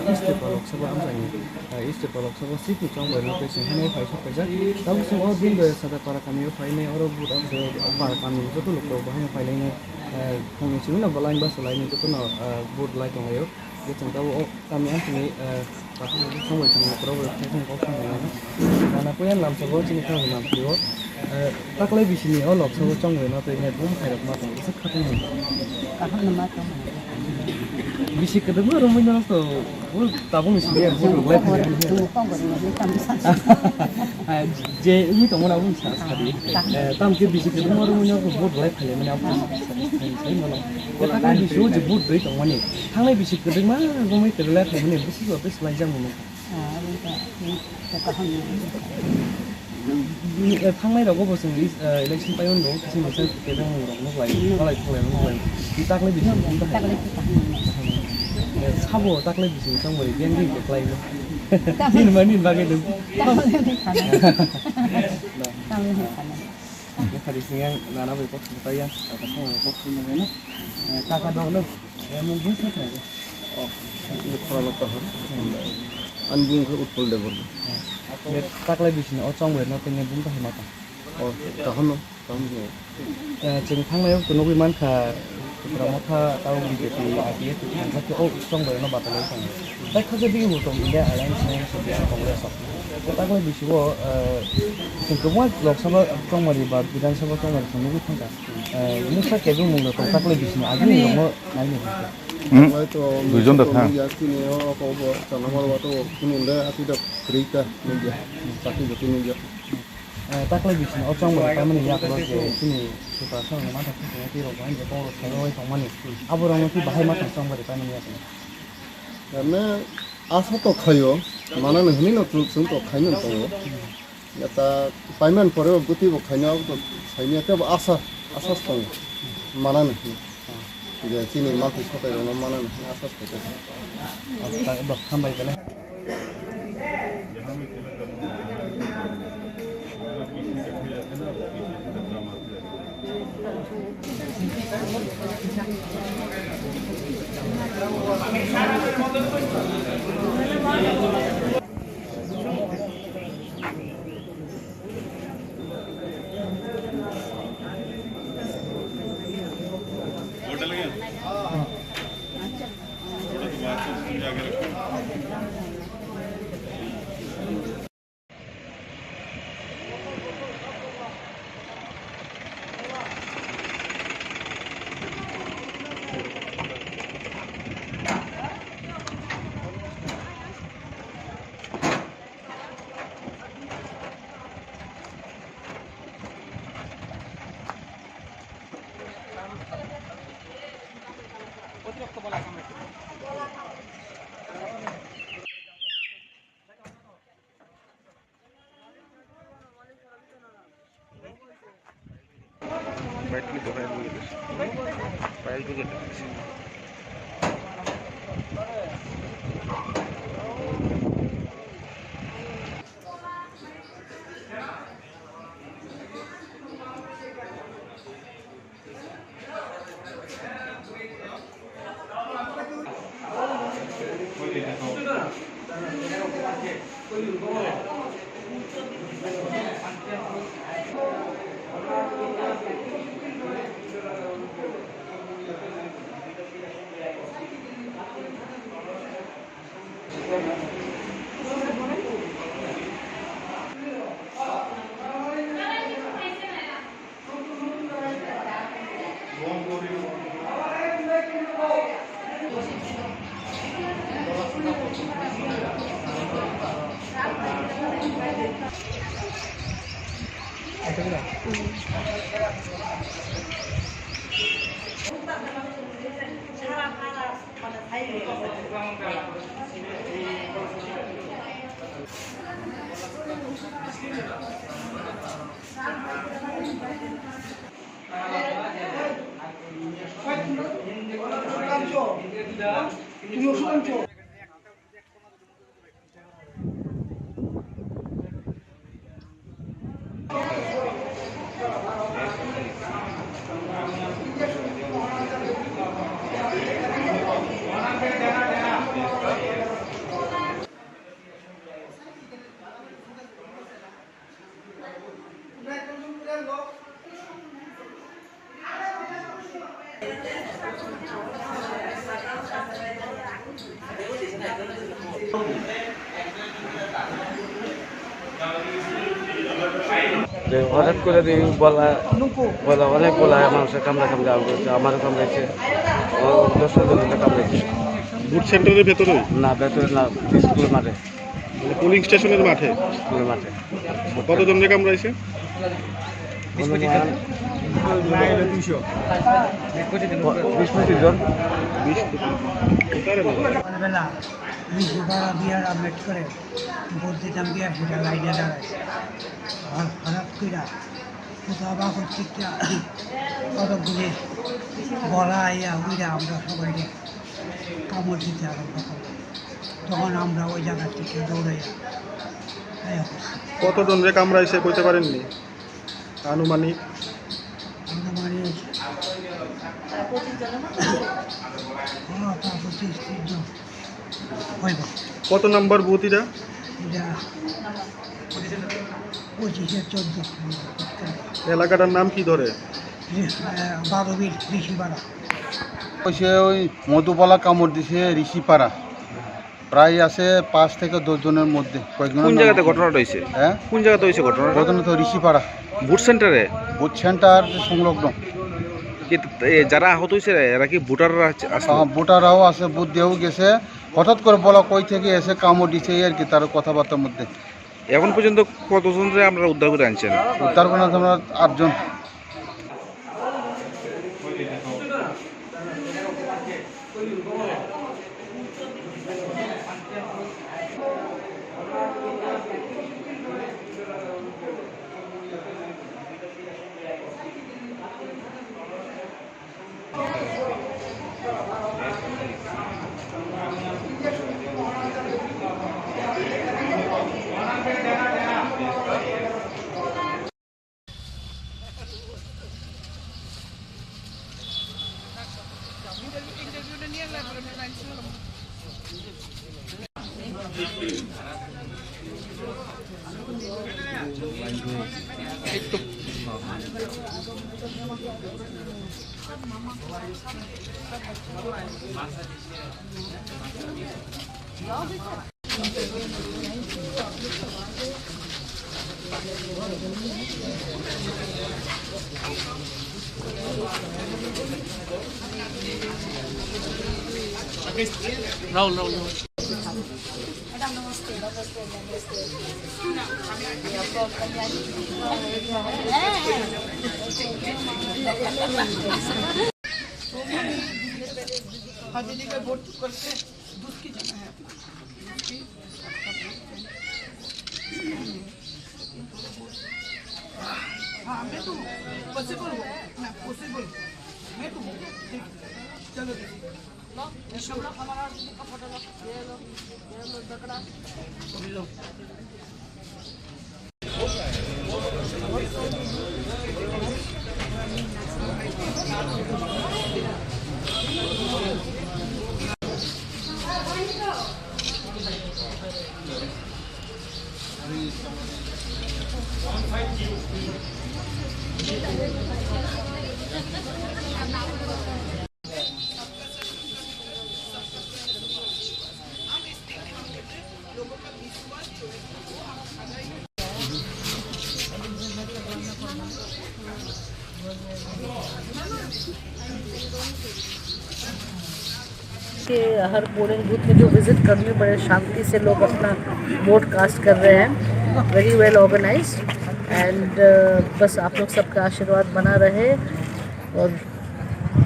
East Tripura Lok Sabha amchaini, eh, East Tripura Lok Sabha seat ni chongbai rok tei sing hano phai sok paijak. Tabuk chwng o din bai Sadapara kami o phainai, oro vote amchai para kami joto lok rok bo haino phailainai, eh, phungni simi no bo line bus lainai joto no, eh, vote lai tonglaio. Je chwng tabuk o kami amchaini, eh, Chongbai chongbai borok bai khe kok song bai mano. Nana puya lamsabo chini khorang lamsabo. Eh, taklai bisini o lok sabo chongbai no tei net bum khairok ma tong bwswk khatungni. Kaham no ma tong. Bisi kwdwkma romwi no to. Tabuk ni sidi vote rwlai phai. Je wngwi tongmani abo sa sadi. Eh, tam khe bisi kwbangma rwmani abo vote rwlai phai mani abo sa sadi. Khe takle bisi o je vote rwui tongmani. Thangnai bisi kwbangma rwmani kwrwlai phai mani bisi bo bisi laijak mano. Thangnai rogo bo chwng election pai undo, chwng kisa kebeng rok nuk lai, thalai thalai nuk lai. Takle bisi, takle bisi. Sabo takle bisi chong bari, beng beng kok lai. Nin mani bagwi dum. Tamle ni khana. Tamle ni khana. Bukhari sing yang nana bai kok tayang, kata kok tayang. Kaka dok nuk. Ani bung khe Utpal Debbarma. Taklai bisini o chongbai no tini bung kaham ma tong. O, kaham no, kaham no. Chwng thangnai o nugwi mankha, Tipra Motha tao B J P, I P F thansa khe o chongbai no batalai tongo. Tai khaja bini bo tong India Alliance ni Congress o. Taklai bisi o, chwng kwbangma Lok Sabha chongmari ba Bidhan Sabha chongmari chwng nugwi thangkha. Nuksa kebeng mung rok taklai bisini agini rokno naini hwnkhe. Hmm. Duijon da thang. Chini o ko bo chana mal wato phunun de ati da krita nungya. Chakri jati nungya. Taklai bisini o chongmari tamani yaklo je chini suta song ma ta khiti rok bai je boro sayo oi tongmani. Abo rokno ki bahai ma tong chongmari tamani yaklo. Asa to khayo, manani hwnwi no chwng, chwng to khaino tongo. Neta payment pore bo bwtwi bo khaino abo to saimya tei bo asa, asa tongo. Manani hwnwi. Je chini mantwi sotai rokno manani hwnwi asa sotai. Hambai belai. Hothat kore di bola, bola, onek bola, mangsa kamra kamra, amaro kamra se, o, dosta jon kamra se. Vote সেন্টারের ভেতরেই? না, ভেতরে না, স্কুলের মাঠে। মানে, পোলিং স্টেশনের মাঠে? স্কুলের মাঠে। কতজনরে কামড়াইছে? অনুমান বিশ পঁচিশ জন। বিশ পঁচিশ। সকালবেলা ঋষিপাড়া বিআর আম্বেদকরে ভোট দিতাম গিয়া সেটা লাইনে দাঁড়ায়। আর হঠাৎ কইরা কোথাও বা হচ্ছে একটা কতকগুলি বলা আইয়া উইরা আমরা সবাইকে কামড় দিতে আরম্ভ করলো। তখন আমরা ওই জায়গা থেকে দৌড়াইয়া আইয়া পড়ছি। কতজনরে কামড়াইছে কইতে পারেননি আনুমানিক? আনুমানিক হ্যাঁ, তা পঁচিশ ত্রিশ জন হইব। কত নম্বর বুথ এটা? এটা পঁচিশে চোদ্দ। এলাকাটার নাম কি ধরে? ঋ-, আহ, বারো বিল ঋষিপাড়া। ওই সে ওই মধুবালা কামড় দিছে ঋষিপাড়া। প্রায় আছে পাঁচ থেকে দশ জনের মধ্যে, কয়েকজনের কোন নাম জায়গাতে আছে। ঘটনাটা হয়েছে? হ্যাঁ? কোন জায়গাতে হয়েছে ঘটনাটা? ঘটনা তো ঋষিপাড়া। ভোট সেন্টারে? ভোট সেন্টার সংলগ্ন। কি, এ, যারা আহত হয়েছে, এরা কি ভোটাররা আছে, আসলে? হ্যাঁ, ভোটাররাও আছে, ভোট দিয়েও গেছে। হঠাৎ করে বলা কই থেকে এসে কামড় দিছে, এই আর কি, তার কথাবার্তার মধ্যে। এখন পর্যন্ত কতজনরে আপনারা উদ্ধার করে আনছেন? উদ্ধার করে আনছে আমরা আটজন। राहुल, राहुल, राहुल। हाँ, दीदी का वोट करके दुख की जगह है अपना। हाँ, मैं तो हूँ, पॉसिबल हूँ, ना, पॉसिबल हूँ, मैं तो हूँ, ठीक है, चलो दीदी। कि हर पोलिंग बूथ में जो विजिट करने, बड़े शांति से लोग अपना वोट कास्ट कर रहे हैं। Very well organized and बस आप लोग सबका आशीर्वाद बना रहे और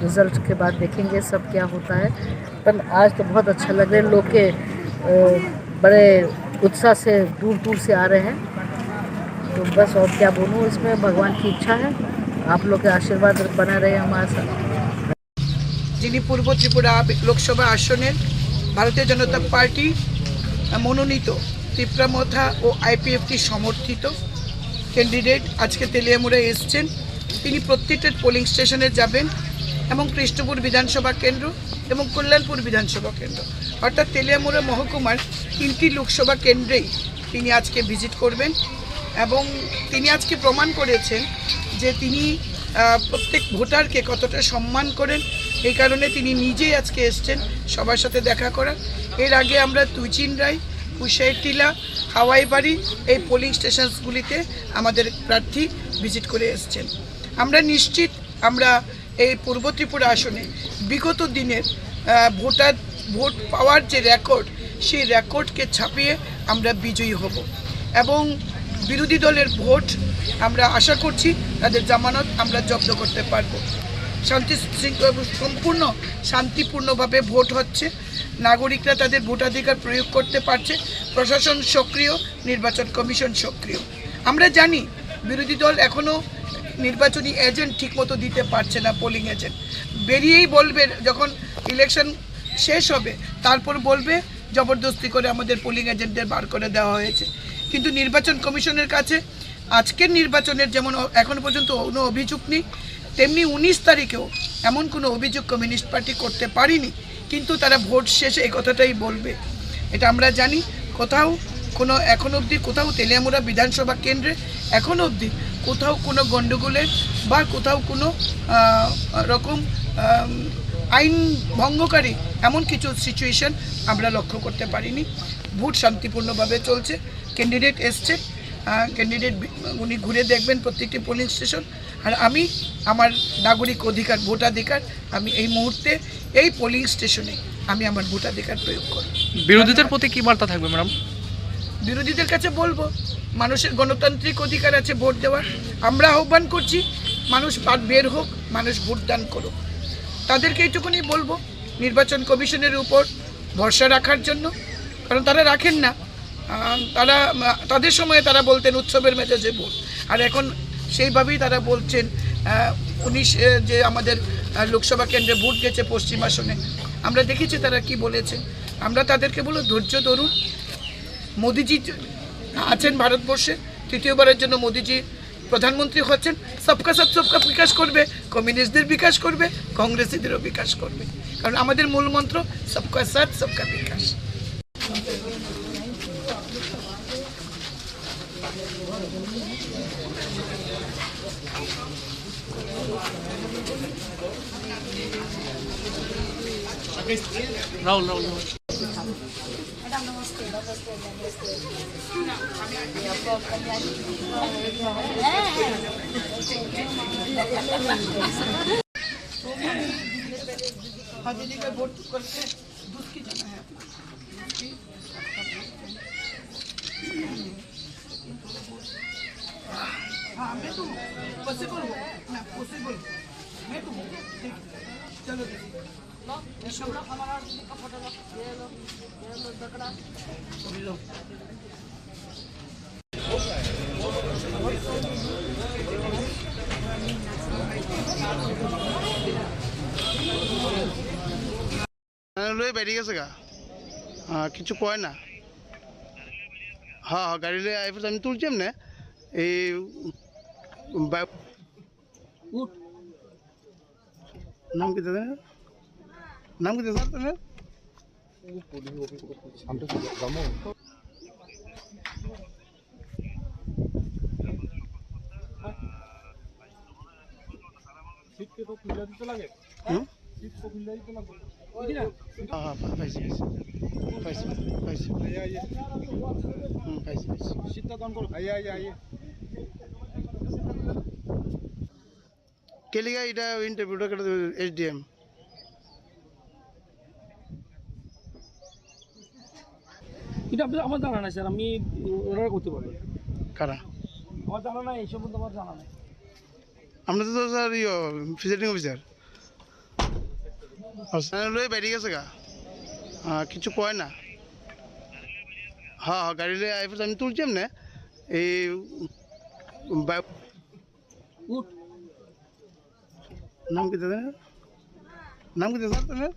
रिजल्ट के बाद देखेंगे सब क्या होता है। पर आज तो बहुत अच्छा लग रहा है, लोग के बड़े उत्साह से दूर दूर से आ रहे हैं। तो बस और क्या बोलूँ, इसमें भगवान की इच्छा है, आप लोग के आशीर्वाद बना रहे हमारे साथ। যিনি পূর্ব ত্রিপুরা লোকসভা আসনের ভারতীয় জনতা পার্টি মনোনীত তিপ্রা মথা ও আইপিএফটি সমর্থিত ক্যান্ডিডেট আজকে তেলিয়ামুড়া এসছেন। তিনি প্রত্যেকটা পোলিং স্টেশনে যাবেন এবং কৃষ্ণপুর বিধানসভা কেন্দ্র এবং কল্যাণপুর বিধানসভা কেন্দ্র, অর্থাৎ তেলিয়ামুড়া মহকুমার তিনটি লোকসভা কেন্দ্রেই তিনি আজকে ভিজিট করবেন এবং তিনি আজকে প্রমাণ করেছেন যে তিনি প্রত্যেক ভোটারকে কতটা সম্মান করেন। এই কারণে তিনি নিজেই আজকে এসছেন সবার সাথে দেখা করার। এর আগে আমরা তুইচিনরাই, কুশাইটিলা, হাওয়াইবাড়ি এই পোলিং স্টেশনসগুলিতে আমাদের প্রার্থী ভিজিট করে এসছেন। আমরা নিশ্চিত আমরা এই পূর্ব ত্রিপুরা আসনে বিগত দিনের ভোটার ভোট পাওয়ার যে রেকর্ড, সেই রেকর্ডকে ছাপিয়ে আমরা বিজয়ী হব এবং বিরোধী দলের ভোট আমরা আশা করছি তাদের জামানত আমরা জব্দ করতে পারব। শান্তি শৃঙ্খলা, সম্পূর্ণ শান্তিপূর্ণভাবে ভোট হচ্ছে, নাগরিকরা তাদের ভোটাধিকার প্রয়োগ করতে পারছে, প্রশাসন সক্রিয়, নির্বাচন কমিশন সক্রিয়। আমরা জানি বিরোধী দল এখনও নির্বাচনী এজেন্ট ঠিকমতো দিতে পারছে না, পোলিং এজেন্ট। বেরিয়েই বলবে, যখন ইলেকশন শেষ হবে, তারপর বলবে জবরদস্তি করে আমাদের পোলিং এজেন্টদের বার করে দেওয়া হয়েছে। কিন্তু নির্বাচন কমিশনের কাছে আজকের নির্বাচনের যেমন অ-, এখনো পর্যন্ত কোনো অভিযোগ নেই, তেমনি উনিশ তারিখেও এমন কোনো অভিযোগ কমিউনিস্ট পার্টি করতে পারেনি। কিন্তু তারা ভোট শেষে এই কথাটাই বলবে, এটা আমরা জানি। কোথাও কোনো, এখন অবধি কোথাও তেলিয়ামুড়া বিধানসভা কেন্দ্রে এখন অবধি কোথাও কোনো গণ্ডগোলের বা কোথাও কোনো, আহ, রকম, আম, আইন ভঙ্গকারী এমন কিছু সিচুয়েশন আমরা লক্ষ্য করতে পারিনি। ভোট শান্তিপূর্ণভাবে চলছে। ক্যান্ডিডেট এসছে, আহ, ক্যান্ডিডেট বি-, উনি ঘুরে দেখবেন প্রত্যেকটি পোলিং স্টেশন। আর আমি আমার নাগরিক অধিকার, ভোটাধিকার, আমি এই মুহূর্তে এই পোলিং স্টেশনে আমি আমার ভোটাধিকার প্রয়োগ করব। বিরোধীদের প্রতি কি বার্তা থাকবে, ম্যাডাম? বিরোধীদের কাছে বলবো, মানুষের গণতান্ত্রিক অধিকার আছে ভোট দেওয়ার। আমরা আহ্বান করছি, মানুষ বা-, বের হোক, মানুষ ভোটদান করুক। তাদেরকে এইটুকুনি বলবো, নির্বাচন কমিশনের উপর ভরসা রাখার জন্য, কারণ তারা রাখেন না। আহ, তারা, আহ, তাদের সময়ে তারা বলতেন উৎসবের মেজাজে ভোট, আর এখন সেইভাবেই তারা বলছেন। আহ, উনিশ, আহ, যে আমাদের, আহ, লোকসভা কেন্দ্রে ভোট গেছে পশ্চিম আসনে, আমরা দেখেছি তারা কি বলেছেন। আমরা তাদেরকে বলবো, ধৈর্য ধরুন। মোদিজি আছেন ভারতবর্ষে, তৃতীয়বারের জন্য মোদিজি প্রধানমন্ত্রী হচ্ছেন। সবকা সাথ সবকা বিকাশ করবে, কমিউনিস্টদের বিকাশ করবে, কংগ্রেসীদেরও বিকাশ করবে, কারণ আমাদের মূল মন্ত্র সবকা সাথ সবকা বিকাশ। রাহুল, রাহুল, রাহুল। हाँ, दीदी का वोट करके दूध की जाना है अपना। हाँ, मैं तो पॉसिबल हूँ, मैं पॉसिबल हूँ, मैं तो हूँ। ठीक, चलो दीदी। লই বাইরে গেছে গা। আহ, কিছু কয় না। হ্যাঁ, হ্যাঁ, গাড়ি লই আই পড়ছে, আমি তুলছি এমনে। এই বা-, নাম কি দাদা? নাম কি দাদা আপনার? হুম? হ্যাঁ, হ্যাঁ, পাইছি, পাইছি। পাইছি, পাইছি। হুম, পাইছি, পাইছি। কেলিগা এটা ইন্টারভিউটা কেটে এসডিএম। এটা আপনার, আমার জানা নাই স্যার, আমি ওনারা করতে পারবেন। কারা? আমার জানা নাই, এই সম্বন্ধে আমার জানা নাই। আমরা তো স্যার ইয়ে প্রিজাইডিং অফিসার। আচ্ছা, লই বাইরে গেছে গা। আহ, কিছু কয় না। হ্যাঁ, হ্যাঁ, গাড়ি লই আই পড়ছে, আমি তুলছি এমনে। এই বা-, উঠ। নাম কি দাদা? নাম কি দাদা আপনার?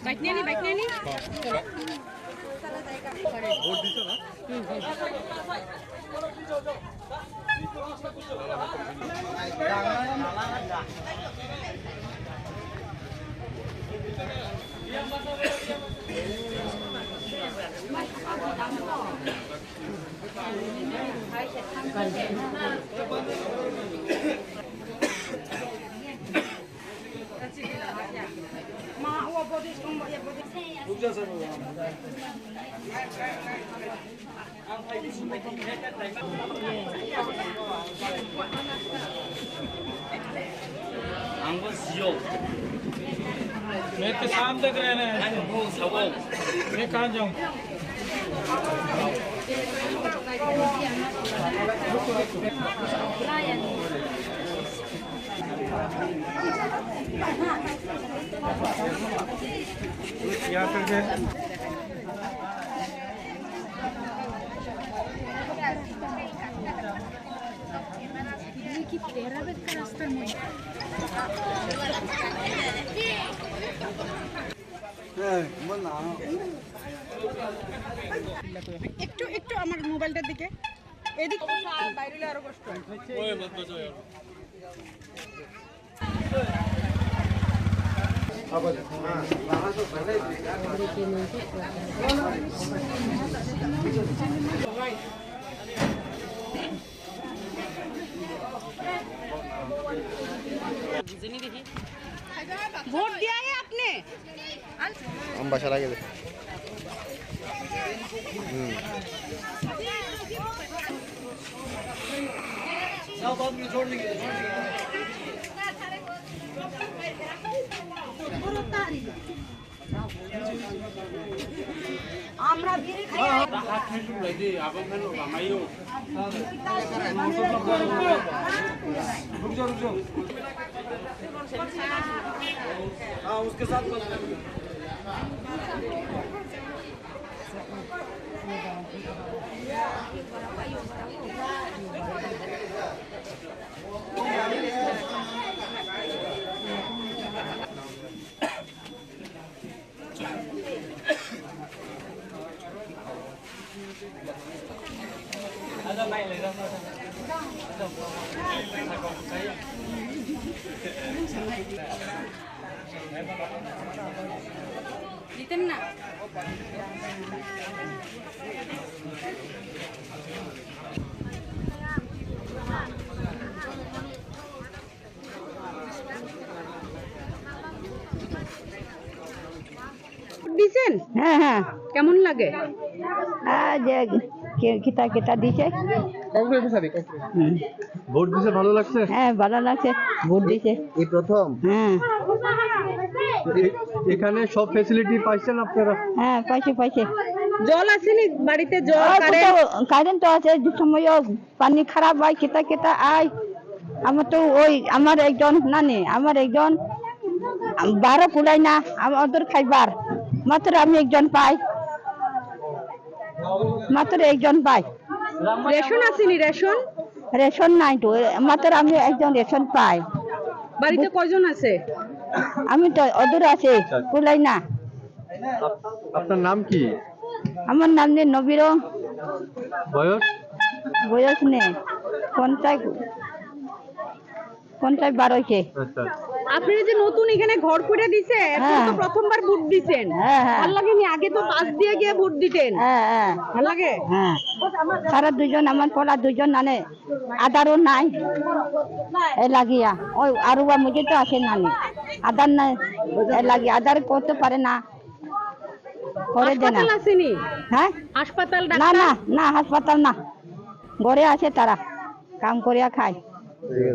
Baik nani, baik nani. मैं तो शाम तक रहना है। मैं कहाँ जाऊँ? একটু, একটু আমার মোবাইলটার দিকে, এদিকে বাইরে হলে আরো কষ্ট হয়। ভোট দিয়া হে আপনি? আম বাসা লাগে দে। হুম। আমরা বিড়ি খাই। দিতেন না। দিছেন? হ্যাঁ, হ্যাঁ। কেমন লাগে? আহ, যে কে-, কিতা কিতা দিছে। হুম। ভোট দিছে, ভালো লাগছে? হ্যাঁ, ভালো লাগছে। ভোট দিছে। এই প্রথম? হ্যাঁ। এ-, এখানে সব ফ্যাসিলিটি পাইছেন আপনারা? হ্যাঁ, পাইছে, পাইছে। জল আসেনি বাড়িতে? জল, আর কারেন্ট? কোথাও কারেন্ট তো আছে, যে সময়ও পানি খারাপ হয়, কিতা কিতা আয়। আমার তো ওই, আমার একজন নানি, আমার একজন বারো কুলাই না, আমার ওদের খাইবার। মাত্র আমি একজন পাই, মাত্র একজন পাই। রেশন আসেনি, রেশন? রেশন নাই তো, মাত্র আমি একজন রেশন পাই। বাড়িতে কয়জন আছে? আমি তো ওদের আছে, কুলাই না। আপ-, আপনার নাম কি? আমার নাম নেই নবীরং। বয়স? বয়স নেই, পঞ্চাশ, পঞ্চাশ বার হয়েছে। আচ্ছা। আপনি যে নতুন এখানে ঘর করে দিছে, এখন তো হ্যাঁ। প্রথমবার ভোট দিছেন। হ্যাঁ, হ্যাঁ। ভালো লাগেনি? আগে তো পাশ দিয়ে গিয়ে ভোট দিতেন। হ্যাঁ, হ্যাঁ। ভালো লাগে? হ্যাঁ। তারা দুজন, আমার পোলা দুজন নানে আধারও নাই। এ লাগিয়া। ওই আরুয়া মুঝে তো আসে নানি। আধার নাই। এ লাগিয়া। আধার করতে পারে না। করে দে না। হাসপাতাল আসেনি? হ্যাঁ? হাসপাতাল, না, ডাক্তার? না, না, হাসপাতাল না। ঘরে আছে তারা। কাম করিয়া খায়। ठीक है।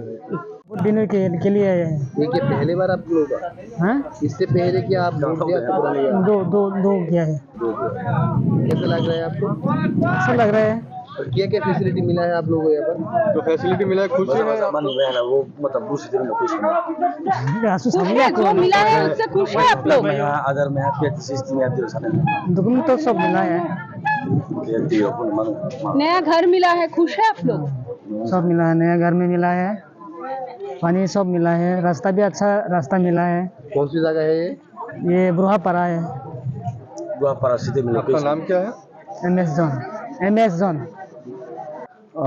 वोट देने के, के लिए आए हैं। ये क्या पहली बार आप लोग का? हाँ? इससे पहले क्या आप वोट दिया था? दो, दो, दो किया है। दो किया। कैसा लग रहा है आपको? अच्छा लग रहा है। और क्या क्या फैसिलिटी मिला है आप लोगों को यहाँ पर? जो फैसिलिटी मिला है, खुशी है आप लोग? वो मतलब दूसरी जगह में कुछ नहीं। जो मिला है, उससे खुश है आप लोग? मैं यहाँ अगर मैं आपके सिस्टम में आपके साथ। दुकान तो सब मिला है। नया घर मिला है, खुश है आप लोग? सब मिला है, नया घर में मिला है, पानी सब मिला है, रास्ता भी अच्छा रास्ता मिला है। कौन सी जगह है ये? ये बुढ़ापारा है। बुढ़ापारा सिटी में। आपका लोकेशन। नाम क्या है? M S John, M S John.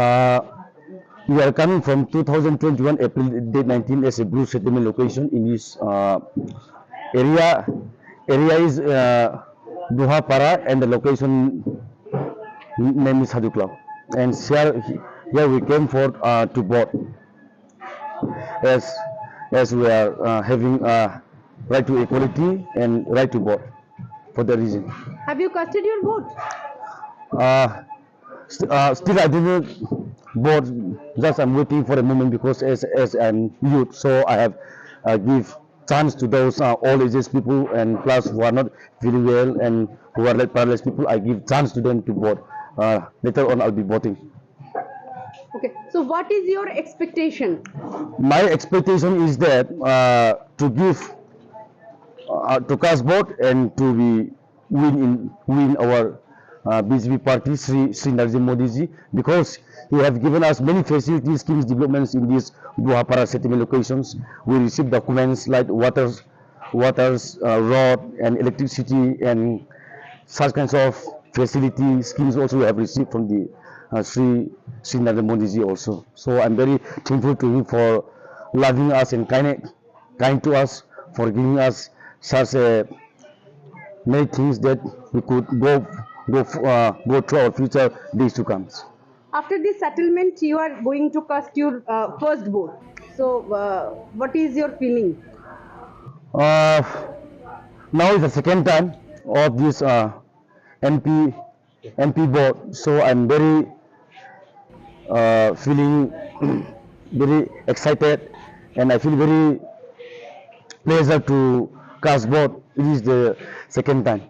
Uh, we are coming from two thousand twenty-one April date nineteen as a blue settlement location in this, uh, area. Area is, uh, Duhapara and the location name is Sadukla. And here, Yeah, we came for uh, to vote as as we are uh, having uh, right to equality and right to vote for the region. Have you casted your vote? Uh, st- uh, still, I didn't vote. Just I'm waiting for a moment because as as I'm youth, so I have uh, give chance to those uh, old ages people and plus who are not very well and who are like paralyzed people. I give chance to them to vote. Uh, later on, I'll be voting. Okay, so what is your expectation? My expectation is that uh, to give uh, to cast vote and to be win in win our uh, B J P party, Sri Sri Narendra Modi ji, because he have given us many facilities, schemes, developments in these Buhapara settlement locations. We receive documents like water, waters, uh, road, and electricity, and such kinds of facility schemes also we have received from the uh, Sri Sri Narendra Modi ji also. So I'm very thankful to him for loving us and kind kind to us for giving us such a many things that we could go go f- uh, go through our future days to come. After this settlement, you are going to cast your uh, first vote. So, uh, what is your feeling? Uh, now is the second time of this uh, M P M P board. So I'm very uh, feeling very excited, and I feel very pleasure to cast vote. It is the second time.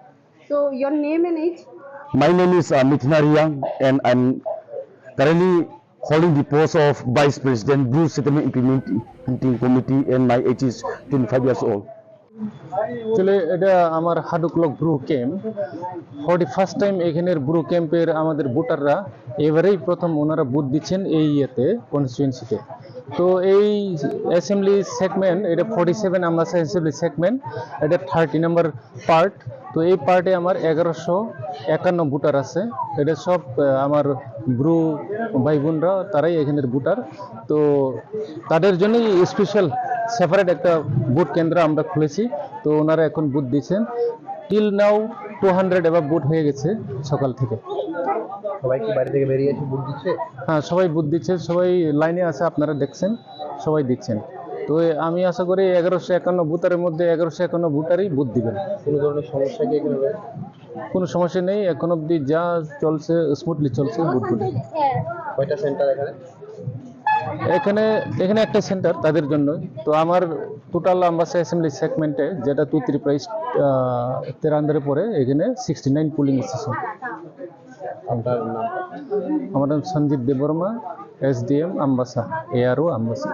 So your name and age? My name is uh, Mithuna Riang, and I'm currently holding the post of Vice President, Bru Settlement Implementing Committee, and my age is twenty-five years old. আসলে এটা আমার হাডুকলক Bru camp. Forty first time এখানের ব্রু ক্যাম্পের আমাদের ভোটাররা এবারেই প্রথম ওনারা ভোট দিচ্ছেন এই ইয়েতে, কনস্টিটিউয়েন্সিতে। তো এই অ্যাসেম্বলি সেগমেন্ট, এটা forty seven Ambassa assembly segment, এটা থার্টি নাম্বার পার্ট। তো এই পার্টে আমার এগারোশো একান্ন ভোটার আছে। এটা সব আহ, আমার ব্রু ভাই বোনরা, তারাই এখানের ভোটার। তো তাদের জন্যই স্পেশাল সেপারেট একটা ভোট কেন্দ্র আমরা খুলেছি। তো ওনারা এখন ভোট দিচ্ছেন। টিল নাও টু হান্ড্রেড এবার ভোট হয়ে গেছে সকাল থেকে। সবাই কি বাড়ি থেকে বেরিয়ে এসে ভোট দিচ্ছে? হ্যাঁ, সবাই ভোট দিচ্ছে, সবাই লাইনে আছে, আপনারা দেখছেন, সবাই দিচ্ছেন। তো এ, আমি আশা করি এগারোশো একান্ন ভোটারের মধ্যে এগারোশো একান্ন ভোটারই ভোট দিবেন। কোনো ধরনের সমস্যা কি এখানে রয়েছে? কোনো সমস্যা নেই, এখন অবধি যা চলছে স্মুথলি চলছে ভোটগুলি। কয়টা সেন্টার এখানে? এখানে এখানে একটা সেন্টার তাদের জন্য। তো আমার টোটাল আমবাসা অ্যাসেম্বলি সেগমেন্টে, যেটা টু ত্রিপুরা ইস্ট তেরান্দারে পড়ে, এখানে সিক্সটি নাইন পোলিং স্টেশন। আপনার নাম? আমার নাম সঞ্জিত দেববর্মা, এসডিএম আমবাসা, এআরও Ambassa.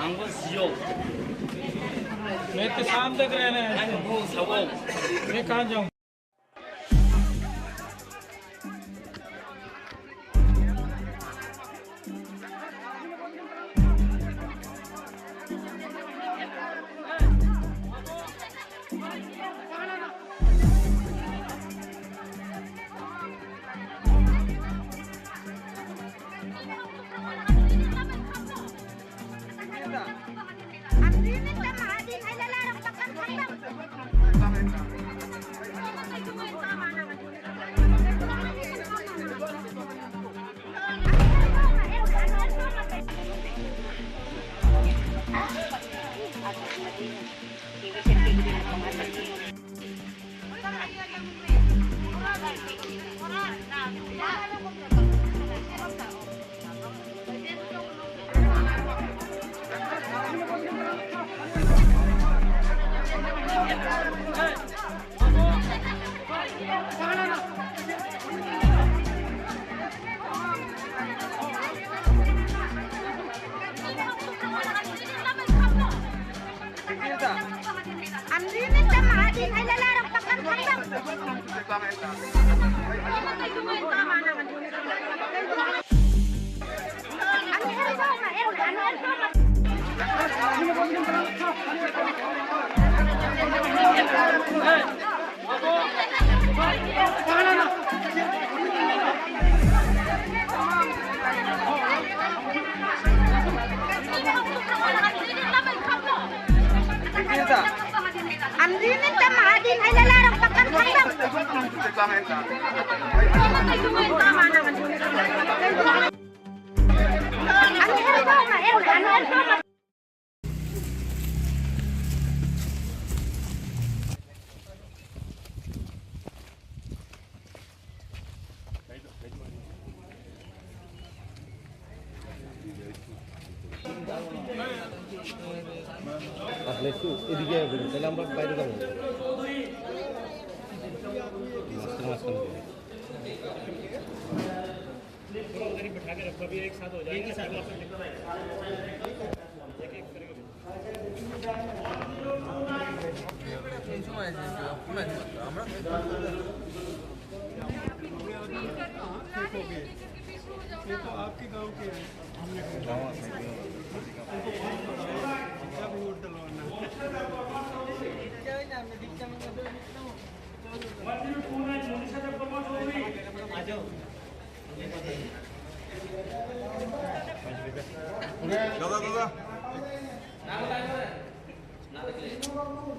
Ang bo sio. Ang bo sao. Ang dinin ta mahadin ay lalarang pakan kandang. Ang hirap na, hirap na, hirap na. আসলে একটু এদিকে আসবেন, তাহলে আমরা বাইরে যাবো। মাঝখানে, মাঝখানে যাবো। ये तो आपके गांव के हैं, हमने उनको फोन किया, उनका भी वोट डलवाना है। দাদা, দাদা।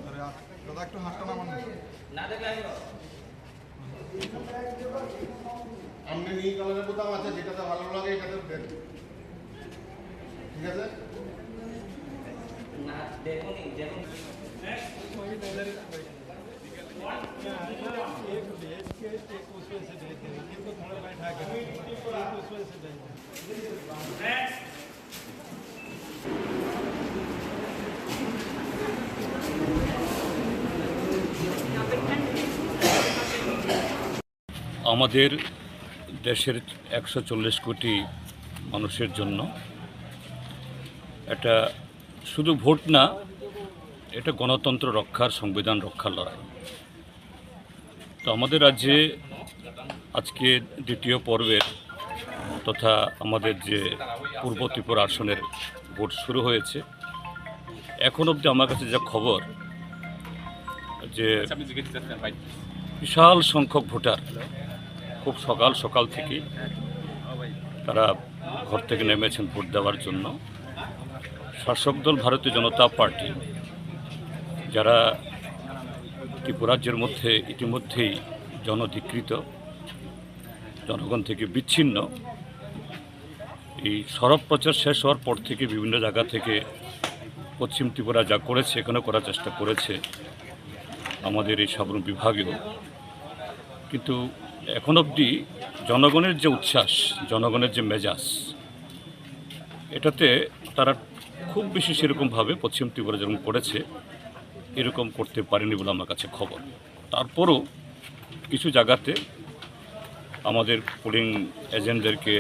আরে, আ-, দাদা, একটু হাতটা নামান না। আপনি নীল কালারের বোতাম আছে, যেটাতে ভালো লাগে, এটাতে দেন। ঠিক আছে? एक भेज के एक उसमें से भेज देंगे, इनको थोड़ा बैठा के रखो, एक उसमें से भेज देंगे। আমাদের দেশের একশো চল্লিশ কোটি মানুষের জন্য এটা শুধু ভোট না, এটা গণতন্ত্র রক্ষার, সংবিধান রক্ষার লড়াই। তো আমাদের রাজ্যে আজকে দ্বিতীয় পর্বের তথা আমাদের যে পূর্ব ত্রিপুরা আসনের ভোট শুরু হয়েছে, এখন অবধি আমার কাছে যা খবর যে বিশাল সংখ্যক ভোটার খুব সকাল সকাল থেকে তারা ঘর থেকে নেমেছেন ভোট দেওয়ার জন্য। শাসক দল ভারতীয় জনতা পার্টি, যারা ত্রিপুরাজ্যের মধ্যে ইতিমধ্যেই জনধিকৃত, জনগণ থেকে বিচ্ছিন্ন, এই সরব প্রচার শেষ হওয়ার পর থেকে বিভিন্ন জায়গা থেকে পশ্চিম ত্রিপুরা যা করেছে, এখানেও করার চেষ্টা করেছে আমাদের এই সাবরুম বিভাগেও। কিন্তু এখন অবধি জনগণের যে উচ্ছ্বাস, জনগণের যে মেজাজ, এটাতে তারা খুব বেশি সেরকমভাবে পশ্চিম ত্রিপুরা যেরকম করেছে, এরকম করতে পারেনি বলে আমার কাছে খবর। তারপরও কিছু জায়গাতে আমাদের পোলিং এজেন্টদেরকে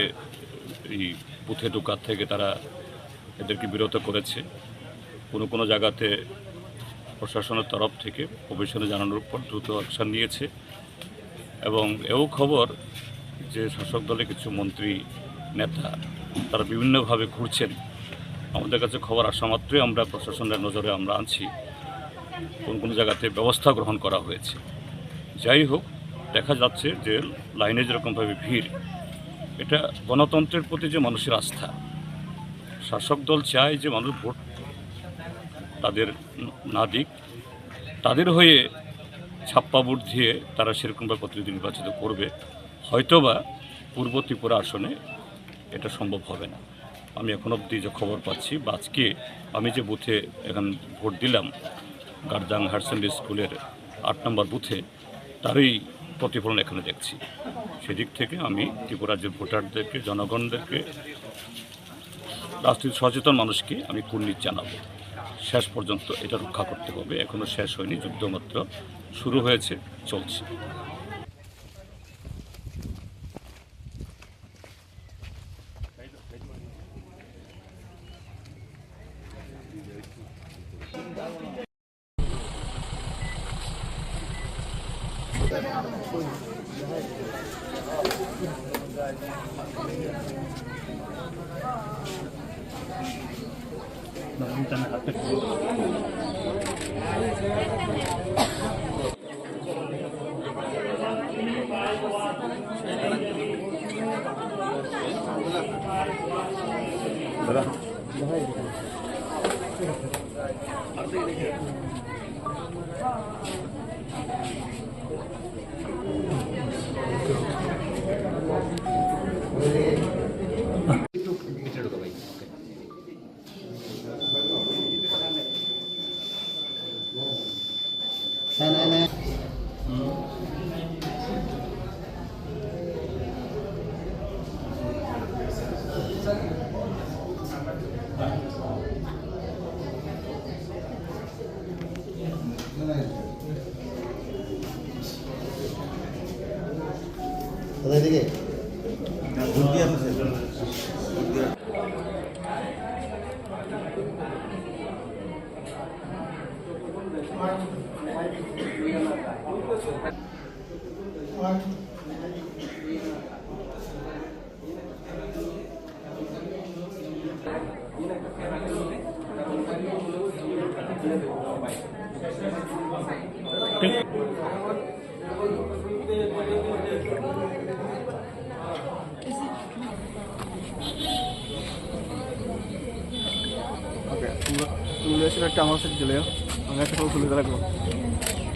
এই বুথে ঢোকা থেকে তারা এদেরকে বিরত করেছে। কোনো কোনো জায়গাতে প্রশাসনের তরফ থেকে প্রবেশনে জানানোর পর দ্রুত অ্যাকশন নিয়েছে। এবং এও খবর যে শাসক দলের কিছু মন্ত্রী, নেতা তারা বিভিন্নভাবে ঘুরছেন। আমাদের কাছে খবর আসা মাত্রই আমরা প্রশাসনের নজরে আমরা আনছি, কোন কোন জায়গাতে ব্যবস্থা গ্রহণ করা হয়েছে। যাই হোক, দেখা যাচ্ছে যে লাইনে যেরকমভাবে ভিড়, এটা গণতন্ত্রের প্রতি যে মানুষের আস্থা। শাসক দল চায় যে মানুষ ভোট তাদের না দিক, তাদের হয়ে ছাপ্পা ভোট দিয়ে তারা সেরকমভাবে প্রতিনিধি নির্বাচিত করবে। হয়তোবা পূর্ব ত্রিপুরা আসনে এটা সম্ভব হবে না। আমি এখন অবধি যে খবর পাচ্ছি বা আজকে আমি যে বুথে এখন ভোট দিলাম, গার্জাং হায়ার সেকেন্ডারি স্কুলের আট নম্বর বুথে, তারই প্রতিফলন এখানে দেখছি। সেদিক থেকে আমি ত্রিপুরার যে ভোটারদেরকে, জনগণদেরকে, রাজনীতি সচেতন মানুষকে আমি কুর্নিশ জানাবো। শেষ পর্যন্ত এটা রক্ষা করতে হবে। এখনো শেষ হয়নি, যুদ্ধ মাত্র শুরু হয়েছে, চলছে।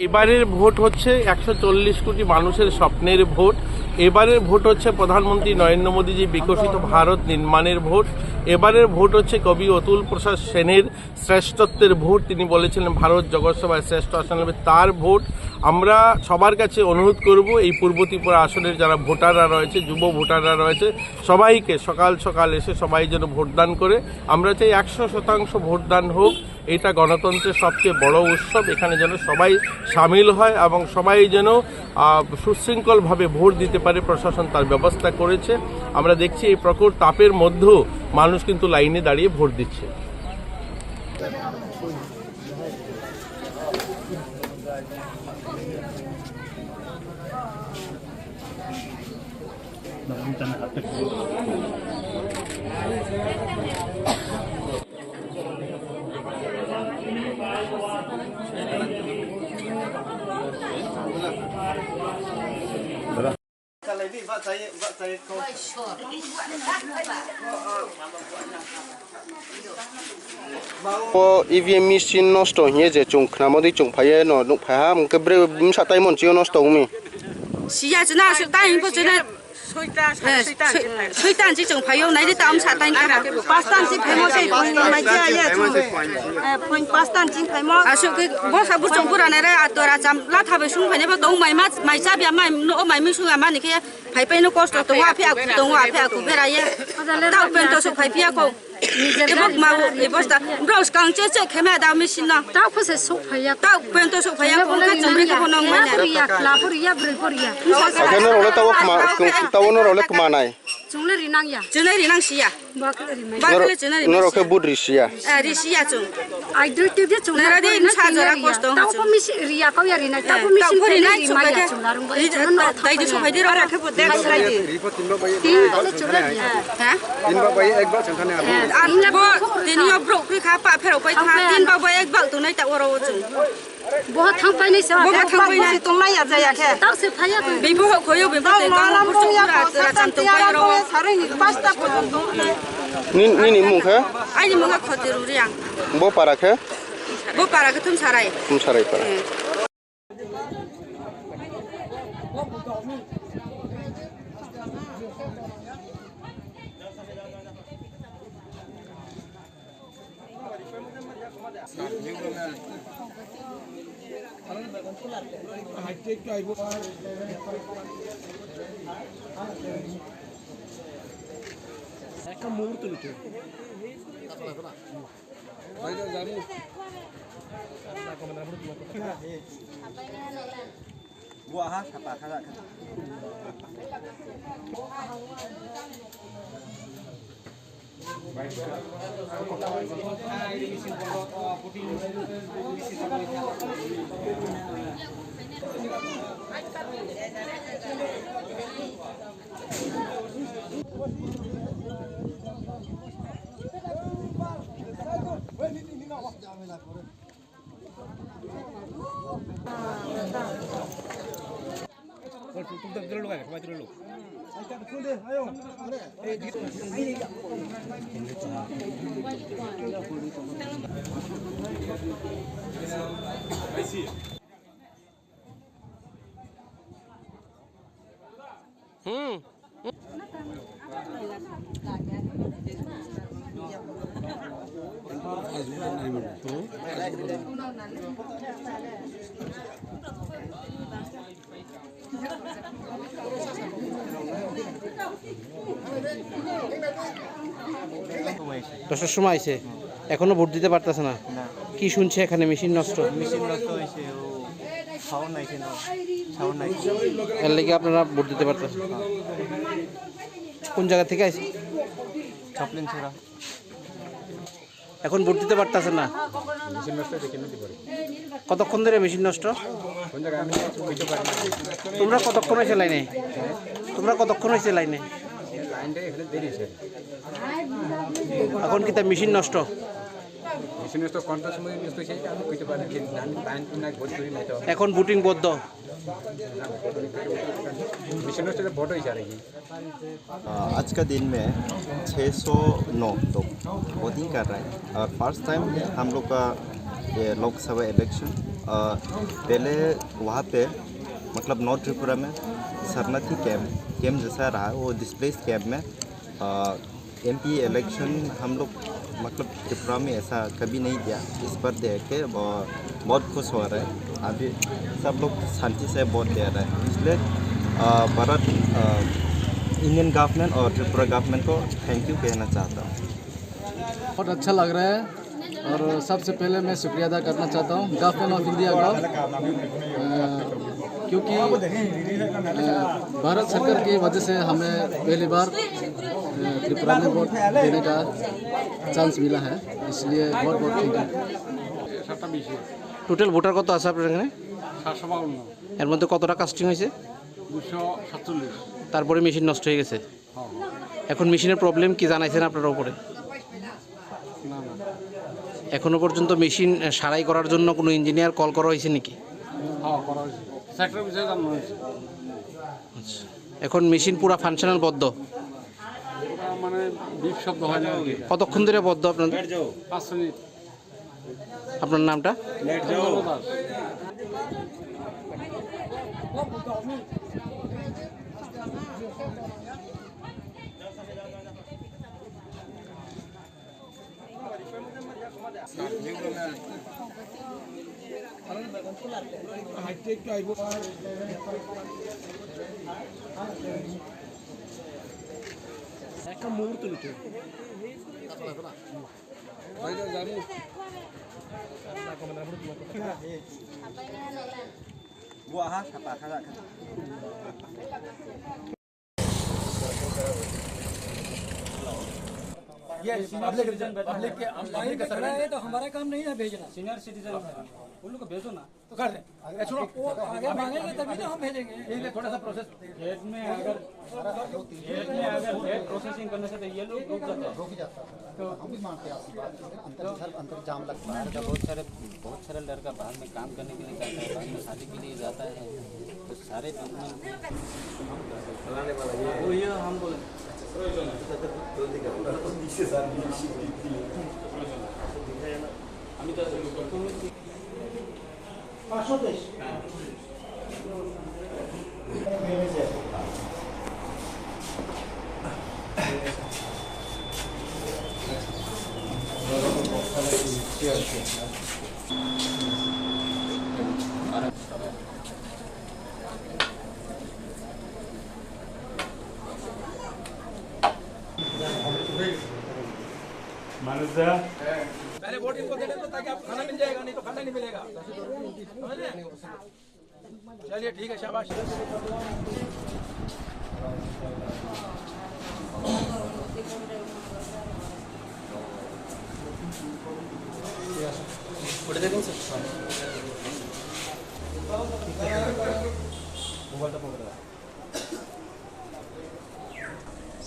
এবারের ভোট হচ্ছে একশো চল্লিশ কোটি মানুষের স্বপ্নের ভোট। এবারের ভোট হচ্ছে প্রধানমন্ত্রী নরেন্দ্র মোদীজি বিকশিত ভারত নির্মাণের ভোট। এবারের ভোট হচ্ছে কবি অতুল প্রসাদ সেনের শ্রেষ্ঠত্বের ভোট। তিনি বলেছিলেন ভারত জগৎ সভায় শ্রেষ্ঠ আসন হবে, তার ভোট। আমরা সবার কাছে অনুরোধ করব, এই পূর্ব ত্রিপুরা আসনের যারা ভোটাররা রয়েছে, যুব ভোটাররা রয়েছে, সবাইকে সকাল সকাল এসে সবাই যেন ভোটদান করে। আমরা চাই একশো শতাংশ ভোটদান হোক। এটা গণতন্ত্রের সবচেয়ে বড় উৎসব, এখানে যেন সবাই সামিল হয় এবং সবাই যেন, আহ, সুশৃঙ্খলভাবে ভোট দিতে পারে। প্রশাসন তার ব্যবস্থা করেছে। আমরা দেখছি এই প্রখর তাপের মধ্যেও মানুষ কিন্তু লাইনে দাঁড়িয়ে ভোট দিচ্ছে। O E V M machine nosto hiye je chwng khnamodi chwng phaiye no nuk phaiha, hwnkhe bre bwsa taimon chio nosto wngmi. Siya chwna aswk tai hinpo chwna. Soita, eh, soita, soi-, soita ansi chwng phaio, naidi ta amsa tang kha. Pasta ansi phaimo sei, phaimo mai khe ya chwng. Eh, phaimo pasta ansi phaimo. Aswk khe bosa buchung pura nai re atora cham la thabai sung phaine bo tong mai ma, mai cha bia mai no mai mi sung ama ni khe phai pai no kosto tongo, aphi aku tongo, aphi aku bera ye. Ta pento sok phai pia ko. Ebo ma, ebo sta, bro, skang che che khema da machine no. Ta phose sok phaiya. Ta pento sok phaiya, ko ka chumri ko nang mane. Riya, la poriya, bre poriya. Akhirno role tawo kma, tawo no role kma nai. Chungle rinang ya. Chungle rinang siya. Bakle rinang. Bakle chungle rinang. Noro khe but risiya. Eh, risiya chung. Ai dui tibya chung. Nara de sa jora kosto. Ta ko machine riya kau ya rinai. Ta ko machine rinai, rinai ya chung larung. Dai de sok phai de ro. Tin bole chungle riya. Ha? Tin ba bai ek bak chang thani abo. Ar bo tini o bro kri kha pa phero pai kha. Tin ba bai ek bak tunai ta oro o chung. Bo thang pai nai sa. Bo thang pai nai. Tong nai ya jaya khe. Tao se phaya ko. Bibo ho khoyo bibo te ko. Mala mo ya ko. Satan te ya ro. Sare ni pasta ko. Ni, ni, ni mung khe? Ai ni mung kha khote ru riang. Bo para khe? Bo para khe Thum Sarai. Thum Sarai para. একটা মুহূর্ত নিতে। Hmm. দশটার সময় আইছে, এখনো ভোট দিতে পারতেছে না। না। কি শুনছে এখানে মেশিন নষ্ট? মেশিন নষ্ট হয়েছে, ও সাউন্ড আইছে না, সাউন্ড আইছে। এর লাগি আপনারা ভোট দিতে পারতেছেন না। কোন জায়গা থেকে আইছে? চাপলিন ছড়া। এখন ভোট দিতে পারতেছেন না। মেশিন নষ্ট হয়েছে, কেমনি দিব? কতক্ষণ ধরে মেশিন নষ্ট? কোন জায়গায় আমি কিছু বুঝতে পারি না। তোমরা কতক্ষণ হয়েছে লাইনে? তোমরা কতক্ষণ হয়েছে লাইনে? লাইনটা এখানে দেরি হয়েছে। এখন কি তার মেশিন নষ্ট? মেশিন নষ্ট, কোনটা সময় নষ্ট হয়েছে আমি বুঝতে পারি না। লাইন, লাইন তো নাই, ভোট করি নাই তো। এখন ভোটিং বন্ধ। মেশিন নষ্ট হলে ভোট হয়েছে আর কি। अ, आज का दिन में छः सौ नौ लोग वोटिंग कर रहा है और फर्स्ट टाइम है हम लोग का ये लोकसभा इलेक्शन। अ, पहले वहाँ पे, मतलब, नॉर्थ त्रिपुरा में शरणार्थी कैंप, कैंप जैसा रहा, वो डिस्प्लेस कैंप में, अ, एमपी इलेक्शन हम लोग, मतलब, त्रिपुरा में ऐसा कभी नहीं दिया। इस बार देख के ब-, बहुत खुश हो रहा है। अभी सब लोग शांति से वोट दे रहे हैं, इसलिए, अ, भारत, अ, इंडियन गवर्नमेंट और त्रिपुरा गवर्नमेंंट को थैंक यू कहना चाहता हूँ। बहुत अच्छा लग रहा है और सबसे पहले मैं शुक्रिया अदा करना चाहता हूँ गवर्नमेंट ऑफ इंडिया का, अ, क्योंकि, अ, भारत सरकार की वजह से हमें पहली बार, अ, त्रिपुरा में वोट देने का चांस मिला है, इसलिए बहुत बहुत थैंक यू। সাতটা বিশে। টোটাল ভোটার কত আছে আপনার এখানে? সাতশো বাউন্ন। এর মধ্যে কতটা কাস্টিং হয়েছে? দুশো সাতচল্লিশ। তারপরে মেশিন নষ্ট হয়ে গেছে। হ্যাঁ, হ্যাঁ। এখন মেশিনের প্রবলেম কি জানাইছেন আপনারা উপরে? না, না। এখনো পর্যন্ত মেশিন, আহ, সারাই করার জন্য কোনো ইঞ্জিনিয়ার কল করা হয়েছে নাকি? হ্যাঁ, করা হয়েছে। সেক্টর বিষয়ে জানানো হয়েছে। আচ্ছা, এখন মেশিন পুরা ফাংশনাল বন্ধ? পুরা মানে বিপ শব্দ হয় না আর কি। কতক্ষণ ধরে বন্ধ আপনাদের? পাঁচ মিনিট। আপনার নামটা? একটা মুহূর্ত নিতে। ये पब्लिक, पब्लिक के, हम पब्लिक का सर्वेंट है, तो हमारा काम नहीं है भेजना। सीनियर सिटीजन है, उन लोग को भेजो ना। तो कर दे। अरे सुनो, वो आगे मांगेंगे तभी तो हम भेजेंगे। ये ले, थोड़ा सा प्रोसेस। खेत में अगर, खेत में अगर खेत प्रोसेसिंग करने से तो ये लोग रुक जाते हैं। रुक ही जाता है। तो हम भी मानते हैं आपकी बात, लेकिन अंतर, इधर अंतर जाम लगता है। बाहर का बहुत सारे, बहुत सारे लड़का बाहर में काम करने के लिए जाता है, बाहर में शादी के लिए जाता है, तो सारे डॉक्यूमेंट वो ये हम बोले। मैनेजर। पहले वोट इनको देने दो, ताकि आपको खाना मिल जाएगा, नहीं तो खाना नहीं मिलेगा। समझ रहे हैं? चलिए, ठीक है, शाबाश।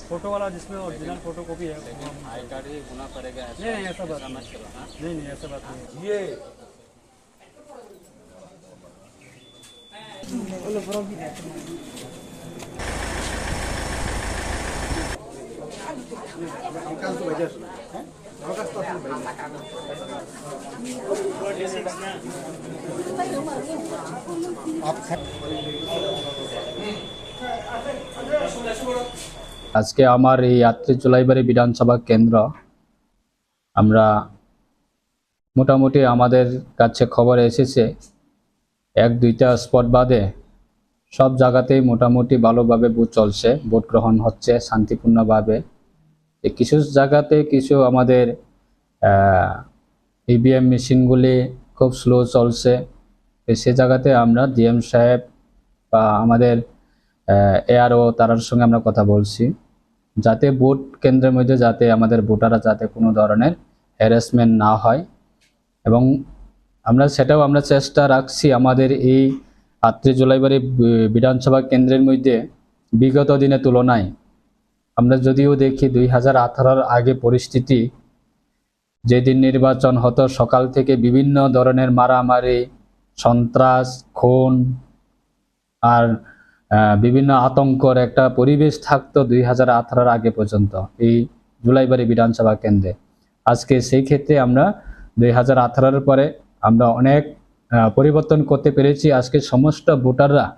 फोटो वाला जिसमें ओरिजिनल फोटो कॉपी है, वो हम आई कार्ड ही होना पड़ेगा, ऐसा, नहीं, नहीं, ऐसा बात ऐसा नहीं। मत करो, हाँ? नहीं, नहीं, ऐसा बात नहीं है। ये আজকে আমার এই আত্রি জুলাইবাড়ি বিধানসভা কেন্দ্র, আমরা মোটামুটি আমাদের কাছে খবর এসেছে, এক দুইটা স্পট বাদে সব জায়গাতেই মোটামুটি ভালোভাবে ভোট চলছে, ভোট গ্রহণ হচ্ছে শান্তিপূর্ণভাবে। এ কিছু জায়গাতে কিছু আমাদের, আহ, ইভিএম মেশিনগুলি খুব স্লো চলছে। তো সে জায়গাতে আমরা ডিএম সাহেব বা আমাদের, আহ, এআরও তারার সঙ্গে আমরা কথা বলছি, যাতে ভোট কেন্দ্রের মধ্যে যাতে আমাদের ভোটাররা যাতে কোনো ধরনের হ্যারাসমেন্ট না হয়। এবং আমরা সেটাও আমরা চেষ্টা রাখছি আমাদের এই আত্রি জুলাইবাড়ি বি-, বিধানসভা কেন্দ্রের মধ্যে বিগত দিনের তুলনায় আমরা যদিও দেখি দুই হাজার আঠারোর আগে পরিস্থিতি, যেদিন নির্বাচন হতো সকাল থেকে বিভিন্ন ধরনের মারামারি, সন্ত্রাস, খুন, আর, আহ, বিভিন্ন আতঙ্কর একটা পরিবেশ থাকতো দুই হাজার আঠারোর আগে পর্যন্ত এই জুলাইবাড়ি বিধানসভা কেন্দ্রে। আজকে সেই ক্ষেত্রে আমরা দুই হাজার আঠারোর পরে আমরা অনেক, আহ, পরিবর্তন করতে পেরেছি। আজকে সমস্ত ভোটাররা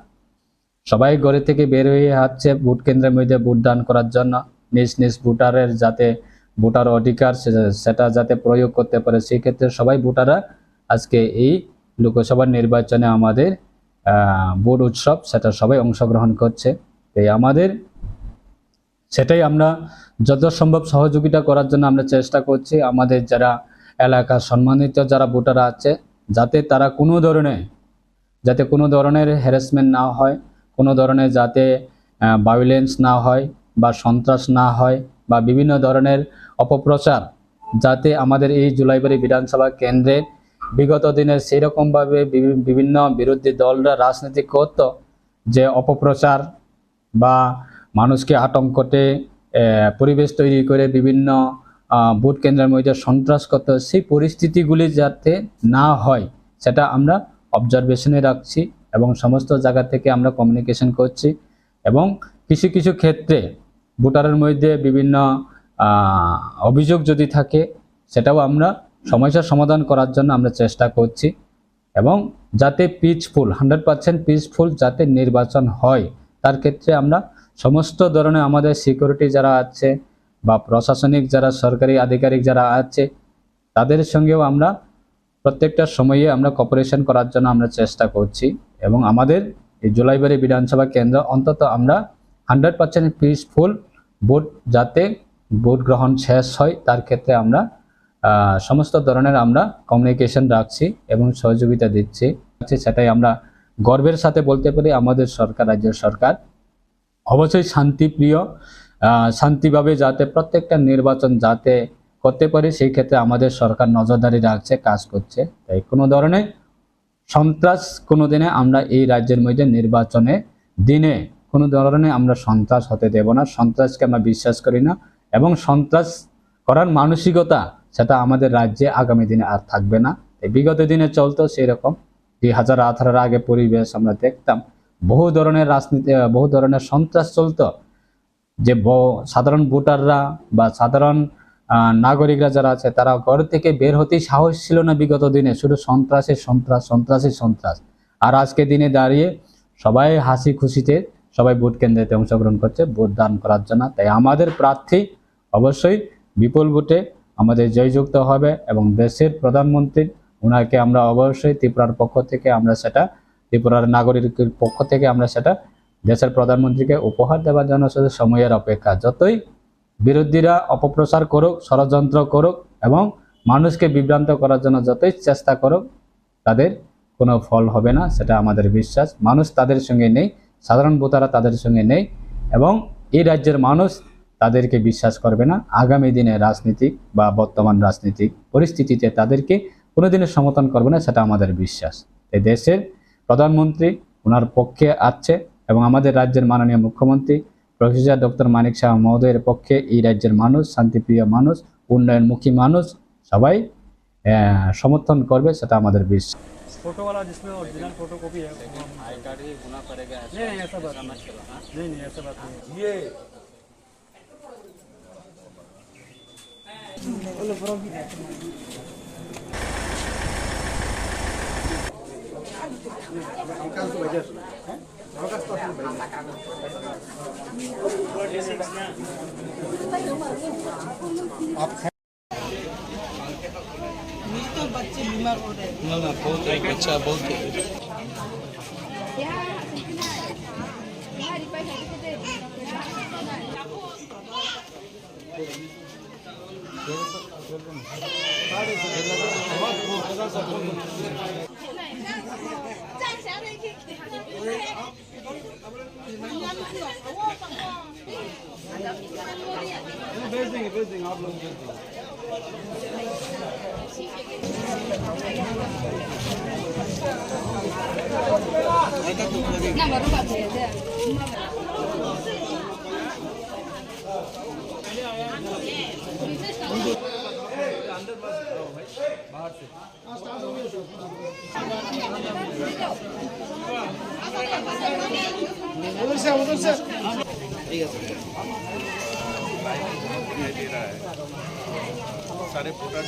সবাই ঘরে থেকে বের হয়ে আসছে ভোট কেন্দ্রের মধ্যে ভোট দান করার জন্য, নিজ নিজ ভোটারের যাতে ভোটার অধিকার সে-, সেটা যাতে প্রয়োগ করতে পারে, সেই ক্ষেত্রে সবাই ভোটাররা আজকে এই লোকসভা নির্বাচনে আমাদের, আহ, ভোট উৎসব সেটা সবাই অংশগ্রহণ করছে। এই আমাদের সেটাই আমরা যত সম্ভব সহযোগিতা করার জন্য আমরা চেষ্টা করছি। আমাদের যারা এলাকার সম্মানিত যারা ভোটার আছে, যাতে তারা কোনো ধরনের, যাতে কোনো ধরনের হ্যারাসমেন্ট না হয়, কোনো ধরনের যাতে, আহ, ভায়োলেন্স না হয় বা সন্ত্রাস না হয় বা বিভিন্ন ধরনের অপপ্রচার যাতে আমাদের এই জুলাইবাড়ি বিধানসভা কেন্দ্রে বিগত দিনে সেই রকমভাবে বিভি-, বিভিন্ন বিরোধী দলরা রাজনীতি করত, যে অপপ্রচার বা মানুষকে আতঙ্কতে, এ, পরিবেশ তৈরি করে বিভিন্ন, আহ, ভোট কেন্দ্রের মধ্যে সন্ত্রাস করতে হয়, সেই পরিস্থিতিগুলি যাতে না হয় সেটা আমরা অবজারভেশনে রাখছি এবং সমস্ত জায়গা থেকে আমরা কমিউনিকেশন করছি এবং কিছু কিছু ক্ষেত্রে ভোটারের মধ্যে বিভিন্ন, আহ, অভিযোগ যদি থাকে সেটাও আমরা সমস্যার সমাধান করার জন্য আমরা চেষ্টা করছি। এবং যাতে পিসফুল, হান্ড্রেড পার্সেন্ট পিসফুল যাতে নির্বাচন হয়, তার ক্ষেত্রে আমরা সমস্ত ধরনের আমাদের সিকিউরিটি যারা আছে বা প্রশাসনিক যারা সরকারি আধিকারিক যারা আছে, তাদের সঙ্গেও আমরা প্রত্যেকটা সময়ে আমরা কোঅপারেশন করার জন্য আমরা চেষ্টা করছি। এবং আমাদের এই জুলাইবাড়ি বিধানসভা কেন্দ্র অন্তত আমরা হান্ড্রেড পার্সেন্ট পিসফুল ভোট, যাতে ভোট গ্রহণ শেষ হয়, তার ক্ষেত্রে আমরা, আহ, সমস্ত ধরনের আমরা কমিউনিকেশন রাখছি এবং সহযোগিতা দিচ্ছি। সেটাই আমরা গর্বের সাথে বলতে পারি, আমাদের সরকার, রাজ্য সরকার অবশ্যই শান্তিপ্রিয়, আহ, শান্তিভাবে যাতে প্রত্যেকটা নির্বাচন যাতে করতে পারি, সেই ক্ষেত্রে আমাদের সরকার নজরদারি রাখছে, কাজ করছে। তাই কোনো ধরনের সন্ত্রাস কোনোদিনে আমরা এই রাজ্যের মধ্যে নির্বাচনে দিনে কোনো ধরনের আমরা সন্ত্রাস হতে দেব না। সন্ত্রাসকে আমরা বিশ্বাস করি না এবং সন্ত্রাস করার মানসিকতা সেটা আমাদের রাজ্যে আগামী দিনে আর থাকবে না। এই বিগত দিনে চলতো সেই রকম, দুই হাজার আঠারোর আগে পরিবেশ আমরা দেখতাম, বহু ধরনের রাজনীতি, আহ, বহু ধরনের সন্ত্রাস চলতো। যে ব-, সাধারণ ভোটাররা বা সাধারণ, আহ, নাগরিকরা যারা আছে, তারা ঘর থেকে বের হতেই সাহস ছিল না বিগত দিনে, শুধু সন্ত্রাসে সন্ত্রাস, সন্ত্রাসে সন্ত্রাস। আর আজকে দিনে দাঁড়িয়ে সবাই হাসি খুশিতে সবাই ভোট কেন্দ্রেতে অংশগ্রহণ করছে ভোট দান করার জন্য। তাই আমাদের প্রার্থী অবশ্যই বিপুল ভোটে আমাদের জয়যুক্ত হবে এবং দেশের প্রধানমন্ত্রী, ওনাকে আমরা অবশ্যই ত্রিপুরার পক্ষ থেকে আমরা সেটা, ত্রিপুরার নাগরিকের পক্ষ থেকে আমরা সেটা দেশের প্রধানমন্ত্রীকে উপহার দেওয়ার জন্য শুধু সময়ের অপেক্ষা। যতই বিরোধীরা অপপ্রচার করুক, ষড়যন্ত্র করুক এবং মানুষকে বিভ্রান্ত করার জন্য যতই চেষ্টা করুক, তাদের কোনো ফল হবে না, সেটা আমাদের বিশ্বাস। মানুষ তাদের সঙ্গে নেই, সাধারণ ভোটাররা তাদের সঙ্গে নেই এবং এই রাজ্যের মানুষ তাদেরকে বিশ্বাস করবে না। আগামী দিনে রাজনীতি বা বর্তমান রাজনৈতিক পরিস্থিতিতে তাদেরকে কোনোদিনও সমর্থন করবে না, সেটা আমাদের বিশ্বাস। এই দেশের প্রধানমন্ত্রী ওনার পক্ষে আছে এবং আমাদের রাজ্যের মাননীয় মুখ্যমন্ত্রী প্রফেসর ডক্টর মানিক সাহা মহোদয়ের পক্ষে এই রাজ্যের মানুষ শান্তিপ্রিয় মানুষ, উন্নয়নমুখী মানুষ, সবাই, আহ, সমর্থন করবে, সেটা আমাদের বিশ্বাস। फोटो वाला जिसमें ओरिजिनल फोटोकॉपी है। लेकिन आई कार्ड ही होना पड़ेगा, ऐसा, नहीं, नहीं, ऐसा बात ऐसा नहीं। मत करो, हाँ? नहीं, नहीं, ऐसा बात नहीं। ये मेरे तो बच्चे बीमार हो रहे हैं। ना, ना, बहुत है, बच्चा बहुत है। भेज देंगे, भेज देंगे, आप लोग भेज देंगे। अंदर मत जाओ भाई, बाहर से। ठीक है सर। सारे फोटो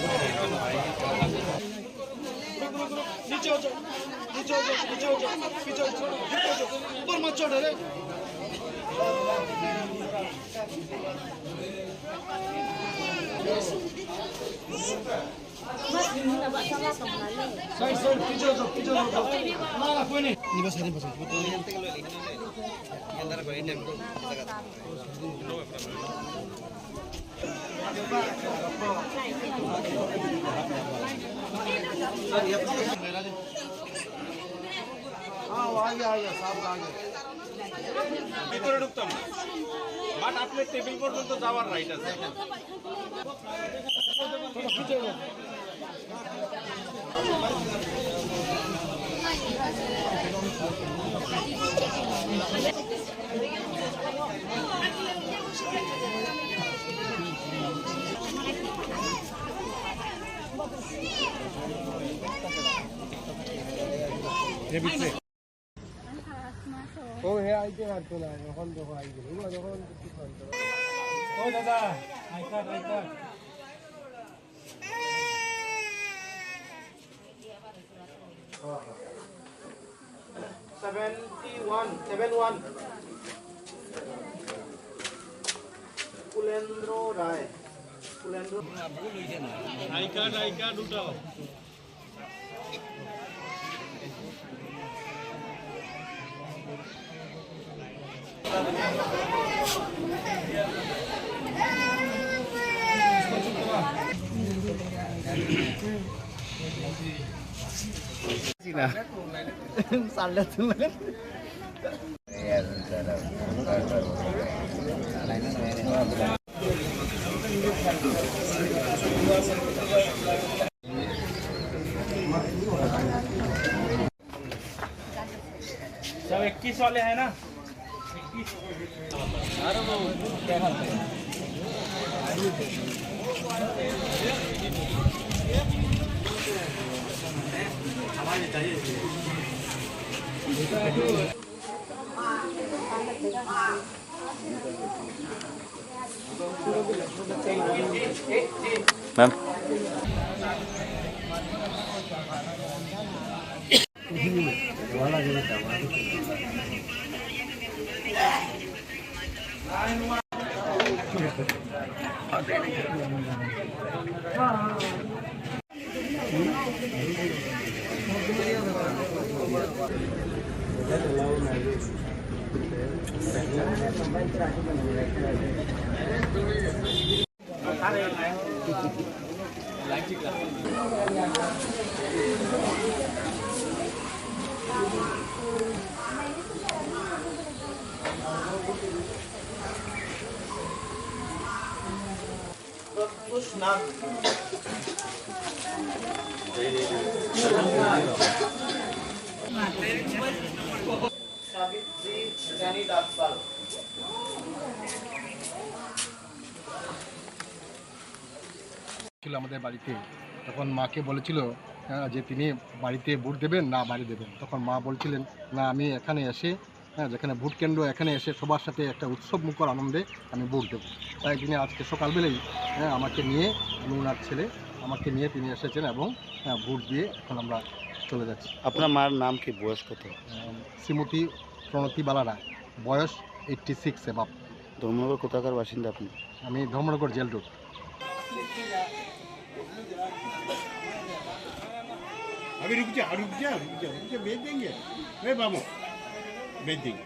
नीचे हो जाओ, नीचे हो जाओ, नीचे हो जाओ, पीछे हो जाओ, ऊपर मत चढ़ रे। Side, side, picture, picture. हाँ, वो आ गया, आ गया, साहब आ गया। ভিতরে ঢুকতাম না, বাট আপনার টেবিল পর্যন্ত যাওয়ার রাইট আছে। ও হে আইতে পারতো না, এখন দেখো আই গেল। ও দাদা, I card, I card. Seventy one, seven one। কুলেন্দ্র রায়, কুলেন্দ্র। আই কার্ড, আই কার্ড উঠাও। सब इक्कीस वाले हैं ना? Ma'am. প্রত্যুষ নাথ। সাবিত্রী জানি দাসপাল। আমাদের বাড়িতে, তখন মাকে বলেছিল, আহ, যে তিনি বাড়িতে ভোট দেবেন না বাইরে দেবেন। তখন মা বলছিলেন, "না, আমি এখানে এসে, হ্যাঁ, যেখানে ভোট কেন্দ্র, এখানে এসে সবার সাথে একটা উৎসব মুখর আনন্দে আমি ভোট দেবো।" তাই তিনি আজকে সকালবেলাই, হ্যাঁ, আমাকে নিয়ে, আমি ওনার ছেলে, আমাকে নিয়ে তিনি এসেছেন এবং, হ্যাঁ, ভোট দিয়ে এখন আমরা চলে যাচ্ছি। আপনার মার নাম কি, বয়স কত? আহ, শ্রীমতী প্রণতি বালা রায়, বয়স এইটটি সিক্স অ্যাবাভ। ধর্মনগর কোথাকার বাসিন্দা আপনি? আমি ধর্মনগর জেল রোড। अभी रुक जा, रुक जा, रुक जा, रुक जा, भेज देंगे। ए बाबू, भेज देंगे।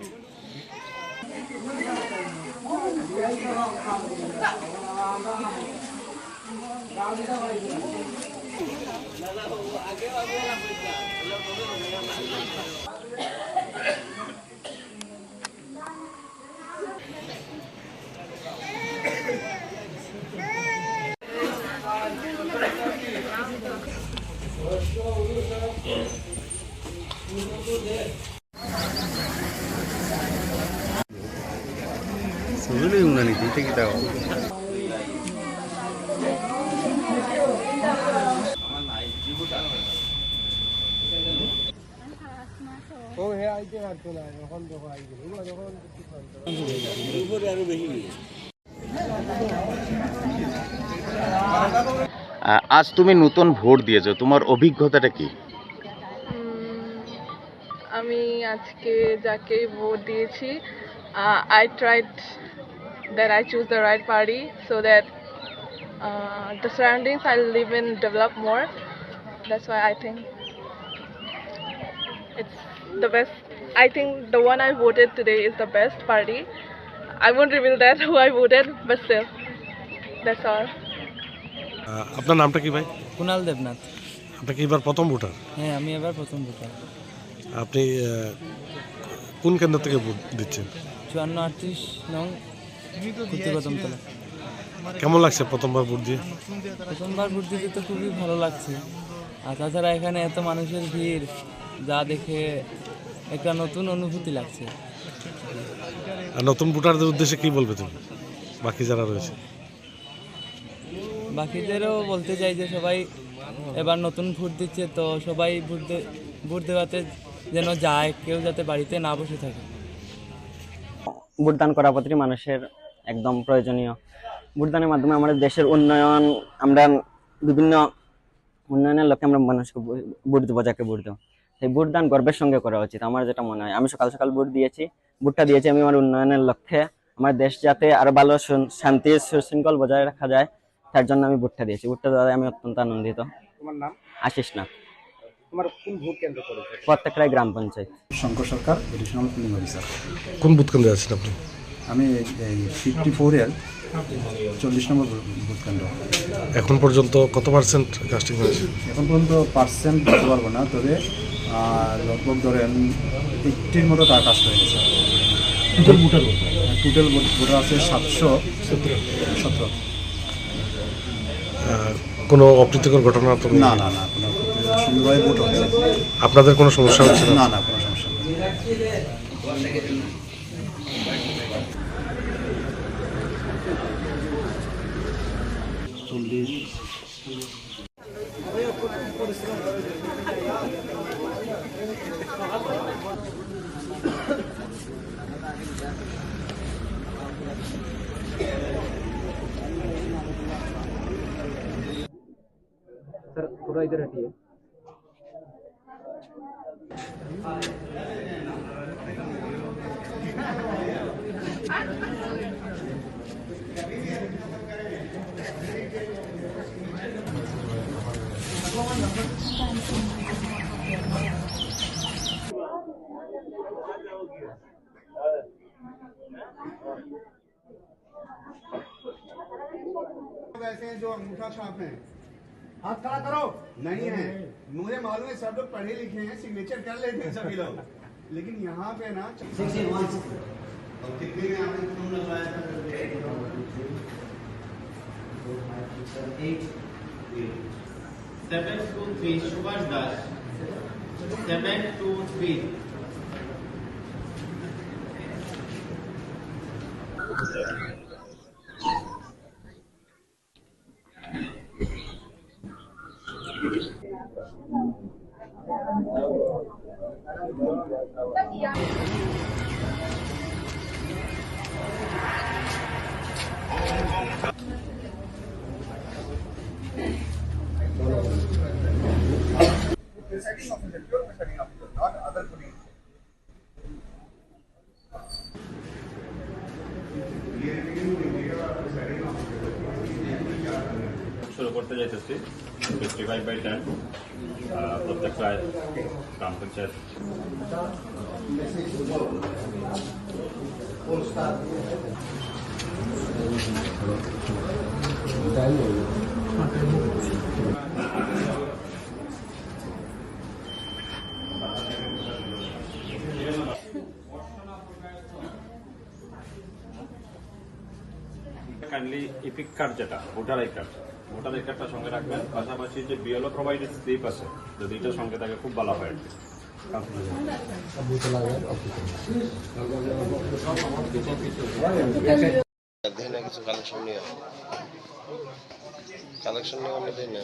Suguli unani tita kita. ও হে আইতে পারতো না, যখন যখন আইবে, এবার যখন কিছু পারতো না। আ-, আজ তুমি নতুন ভোট দিয়েছো, তোমার অভিজ্ঞতাটা কি? উম, আমি আজকে যাকেই ভোট দিয়েছি, আ, I tried that I choose the right party so that, uh, the surroundings I live in develop more. That's why I think it's the best. I think the one I voted today is the best party. I won't reveal that who I voted, but still, that's all. আহ, আপনার নামটা কি ভাই? কুনাল দেবনাথ। আপনি কি এবার প্রথম ভোটার? হ্যাঁ, আমি এবার প্রথম ভোটার। আপনি, আহ, কোন কেন্দ্র থেকে ভোট দিচ্ছেন? চুয়ান্ন আটত্রিশ নং, কুত্তি কদমতলা। কেমন লাগছে প্রথমবার ভোট দিয়ে? প্রথমবার ভোট দিতে তো খুবই ভালো লাগছে, আর তাছাড়া এখানে এত মানুষের ভিড়, যা দেখে একটা নতুন অনুভূতি লাগছে। আর নতুন ভোটারদের উদ্দেশ্যে কি বলবে তুমি, বাকি যারা রয়েছে? বাকিদেরও বলতে চাই যে সবাই এবার নতুন ভোট দিচ্ছে, তো সবাই ভোট দে-, ভোট দেওয়াতে যেন যায়, কেউ যাতে বাড়িতে না বসে থাকে। ভোটদান করা প্রতিটি মানুষের একদম প্রয়োজনীয়। ভোটদানের মাধ্যমে আমাদের দেশের উন্নয়ন, আমরা বিভিন্ন উন্নয়নের লক্ষ্যে আমরা মানুষকে ভো-, ভোট দেবো, যাকে ভোট দেবো। সেই ভোটদান গর্বের সঙ্গে করা উচিত, আমার যেটা মনে হয়। আমি সকাল সকাল ভোট দিয়েছি, ভোটটা দিয়েছি আমি আমার উন্নয়নের লক্ষ্যে, আমার দেশ যাতে আরো ভালো সুন-, শান্তি সুশৃঙ্খল বজায় রাখা যায়, তার জন্য আমি ভোটটা দিয়েছি। ভোটটা দেওয়ায় আমি অত্যন্ত আনন্দিত। তোমার নাম? আশিস নাথ। তোমার কোন ভোট কেন্দ্র পড়েছে? প্রত্যেকটাই গ্রাম পঞ্চায়েত। শঙ্কর সরকার, অ্যাডিশনাল পুলিং অফিসার। কোন ভোট কেন্দ্রে আছেন আপনি? আমি এই ফিফটি ফোর এর চল্লিশ নম্বর ভোট, ভোট কেন্দ্র। এখন পর্যন্ত কত পার্সেন্ট কাস্টিং হয়েছে? এখন পর্যন্ত পার্সেন্ট বলতে পারবো না, তবে, আহ, লগভগ ধরেন এইটটির মতো কা-, কাস্ট হয়ে গেছে। টোটাল ভোটার কত? টোটাল ভোট, ভোটার আছে সাতশো সতেরো। আহ, কোনো অপ্রীতিকর ঘটনা তো নেই? না, না, না, কোনো অপ্রীতিকর, সুন্দরভাবে ভোট হচ্ছে। আপনাদের কোনো সমস্যা হচ্ছে না? না, না, কোনো সমস্যা নেই। চল্লিশ। सर, थोड़ा इधर हटिए। ऐसे हैं जो अंगूठा छाप हैं। हाथ खड़ा करो। नहीं है। मुझे मालूम है, सब लोग पढ़े लिखे हैं, सिग्नेचर कर लेते हैं सभी लोग, लेकिन यहाँ पे ना सिक्सटी वन। और कितने में आपने क्यों लगवाया था? Seven two three, Subhash Das. Seven two three. Presiding officer, pure presiding officer, not other putting. শুরু করতে যাইতেছি ফিফটি ফাইভ বাই টেন। আহ, প্রত্যেকটা গ্রাম পঞ্চায়েত। কাইন্ডলি ইপিক কার্ড, যেটা voter I card, voter I কার্ডটা সঙ্গে রাখবেন। পাশাপাশি যে বিএলও প্রোভাইডেড স্লিপ আছে, যদি এটা সঙ্গে থাকে, খুব ভালো হয় আর কি। দেখি না কিছু কালেকশন নিয়ে। কালেকশন নিয়ে আমি দেই না।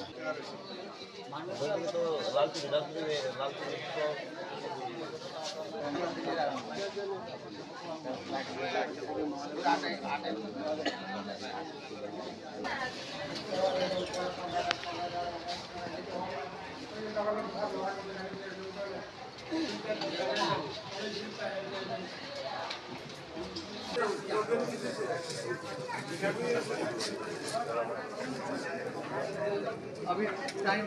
अभी टाइम।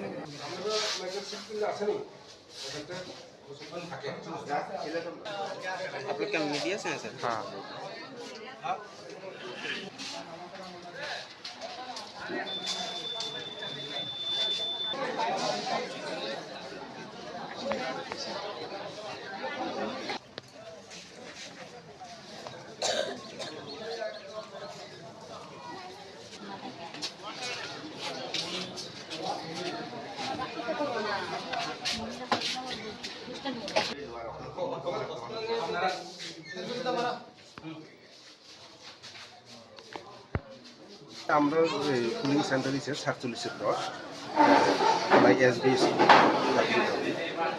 আপনার কি মিডিয়া আছে, স্যার? হ্যাঁ। আমরা এই পোলিং সেন্টার হচ্ছে সাতচল্লিশের দশ, মানে এসবি স্কুল।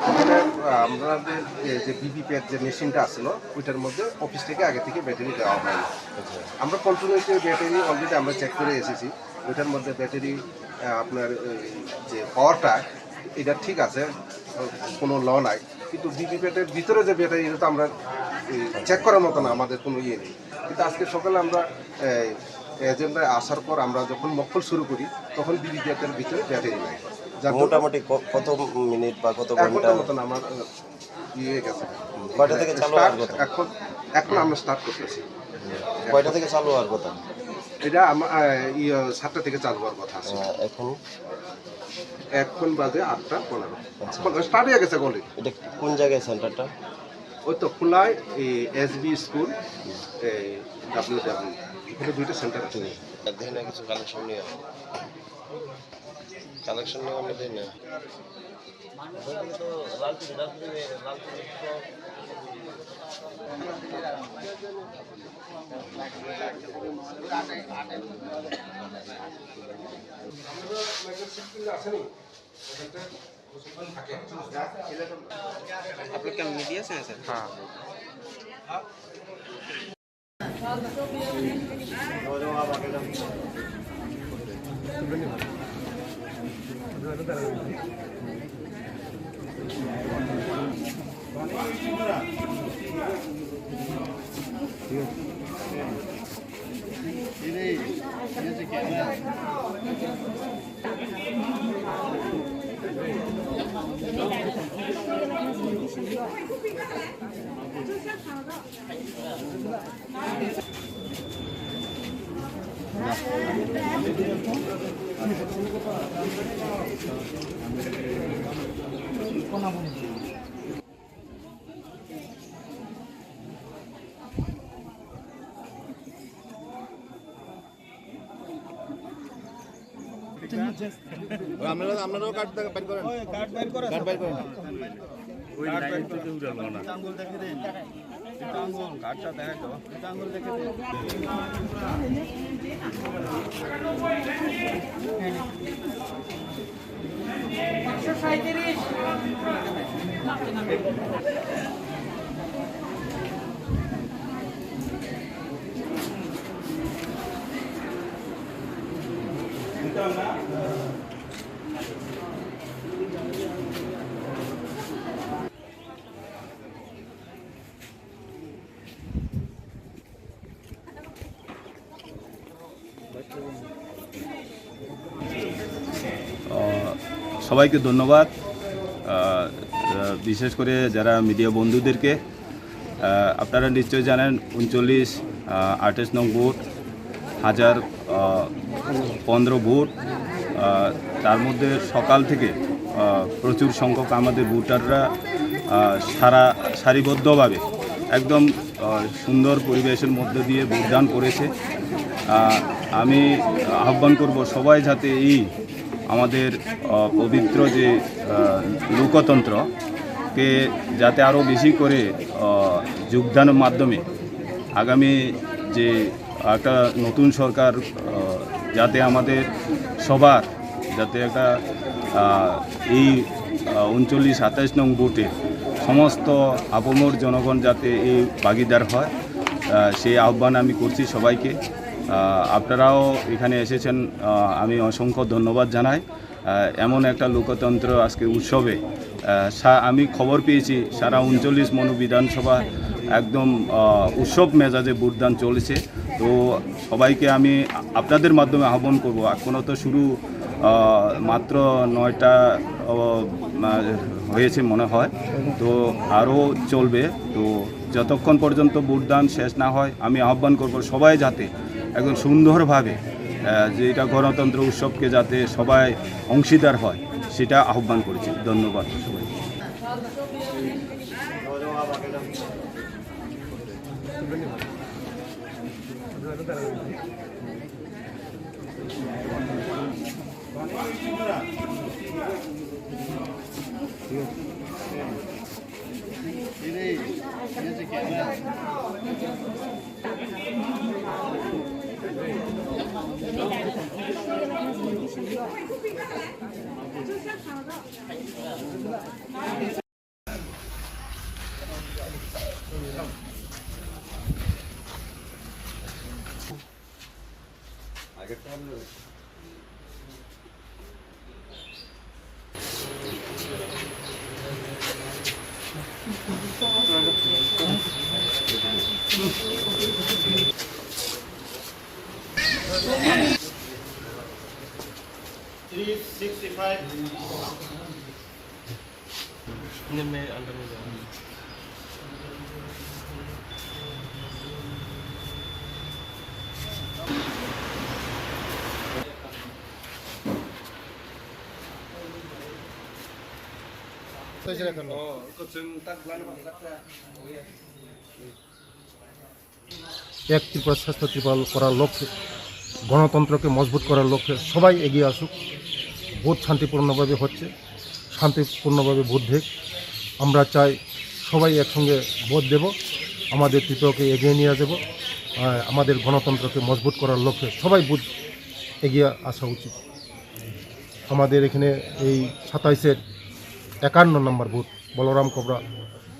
ওখানে, আহ, আমরা যে, এই যে ভিভিপ্যাট যে মেশিনটা আসলো, ওইটার মধ্যে অফিস থেকে আগে থেকে ব্যাটারি দেওয়া হয়নি। আমরা কন্টিনিউসলি ব্যাটারি অলরেডি আমরা চেক করে এসেছি, ওইটার মধ্যে ব্যাটারি, আহ, আপনার এই যে পাওয়ারটা, এটা ঠিক আছে, কোনো ল নাই, কিন্তু ভিভিপ্যাটের ভিতরে যে ব্যাটারি, এটা তো আমরা এই চেক করার মতো না, আমাদের কোনো ইয়ে নেই। কিন্তু আজকে সকালে আমরা, এই, এজেন্টরা আসার পর আমরা যখন মক্কল শুরু করি, তখন ভিভিপ্যাটের ভিতরে ব্যাটারি নাই। যার জন্য মোটামুটি ক-, কত মিনিট বা কত এখন তো ঘন্টা? মতন আমার, আহ, ইয়ে গেছে। কয়টা থেকে চালু হওয়ার স্টার্ট কথা? এখন, এখন আমরা স্টার্ট করতেছি। কয়টা থেকে চালু হওয়ার কথা? এটা আমা-, আহ, ইয়ে, সাতটা থেকে চালু হওয়ার কথা আছে। আহ, এখন? এখন বাজে আটটা পনেরো। আচ্ছা। এখন স্টার্ট হয়ে গেছে অলরেডি। এটা কোন জায়গায় সেন্টারটা? ওই তো খোলায়, এই এসবি স্কুল, এই ডাব্লিউ ডাব্লিউ, এখানে দুইটা সেন্টার আছে। ঠিক আছে। আর দেখি না কিছু কালেকশন নিয়ে। কালেকশন নিয়ে আমরা দেখি না। আপনার কি মিডিয়া আছে, স্যার? হ্যাঁ। আপনারা, আপনারাও কার্ড দেখা বের করেন। ওই কার্ড বের করেন। কার্ড বের করেন। ওই লাইন থেকে উঠালো না। আঙ্গুল দেখে দিন। এটা আঙ্গুল, কার্ডটা দেখাই তো। এটা আঙ্গুল দেখে দিন। আহ, সবাইকে ধন্যবাদ। আহ, আহ, বিশেষ করে যারা মিডিয়া বন্ধুদেরকে, আহ, আপনারা নিশ্চয়ই জানেন, ঊনচল্লিশ, আহ, আঠাশ নং বুথ, হাজার, আহ, পনেরো বুথ, আহ, তার মধ্যে সকাল থেকে, আহ, প্রচুর সংখ্যক আমাদের ভোটাররা, আহ, সারা সারিবদ্ধভাবে একদম, আহ, সুন্দর পরিবেশের মধ্য দিয়ে ভোটদান করেছে। আহ, আমি আহ্বান করব সবাই যাতে এই আমাদের, আহ, পবিত্র যে, আহ, লোকতন্ত্রকে যাতে আরও বেশি করে, আহ, যোগদানের মাধ্যমে আগামী যে একটা নতুন সরকার, আহ, যাতে আমাদের সবার যাতে একটা, আহ, এই, আহ, ঊনচল্লিশ আঠাশ নং বুথে সমস্ত আপামর জনগণ যাতে এই ভাগিদার হয়, আহ, সেই আহ্বান আমি করছি সবাইকে। আহ, আপনারাও এখানে এসেছেন, আহ, আমি অসংখ্য ধন্যবাদ জানাই। আহ, এমন একটা লোকতন্ত্র আজকে উৎসবে, আহ, সা-, আমি খবর পেয়েছি সারা ঊনচল্লিশ মনু বিধানসভা একদম, আহ, উৎসব মেজাজে ভোটদান চলেছে। তো সবাইকে আমি আ-, আপনাদের মাধ্যমে আহ্বান করব, এখনও তো শুরু, আহ, মাত্র নয়টা, আহ, আহ, হয়েছে মনে হয়, তো আরও চলবে। তো যতক্ষণ পর্যন্ত ভোটদান শেষ না হয়, আমি আহ্বান করব সবাই যাতে একদম সুন্দরভাবে, আহ, যে এটা গণতন্ত্র উৎসবকে যাতে সবাই অংশীদার হয়, সেটা আহ্বান করছি। ধন্যবাদ সবাই। Three sixty-five. এক ত্রিপুরা শ্রেষ্ঠ ত্রিপুরা করার লক্ষ্যে, গণতন্ত্রকে মজবুত করার লক্ষ্যে সবাই এগিয়ে আসুক। ভোট শান্তিপূর্ণভাবে হচ্ছে, শান্তিপূর্ণভাবে ভোট দেখ। আমরা চাই সবাই একসঙ্গে ভোট দেব, আমাদের ত্রিপুরাকে এগিয়ে নিয়ে যাব। আহ, আমাদের গণতন্ত্রকে মজবুত করার লক্ষ্যে সবাই ভোট এগিয়ে আসা উচিত। আমাদের এখানে এই সাতাইশের একান্ন নম্বর বুথ বলরাম কবরা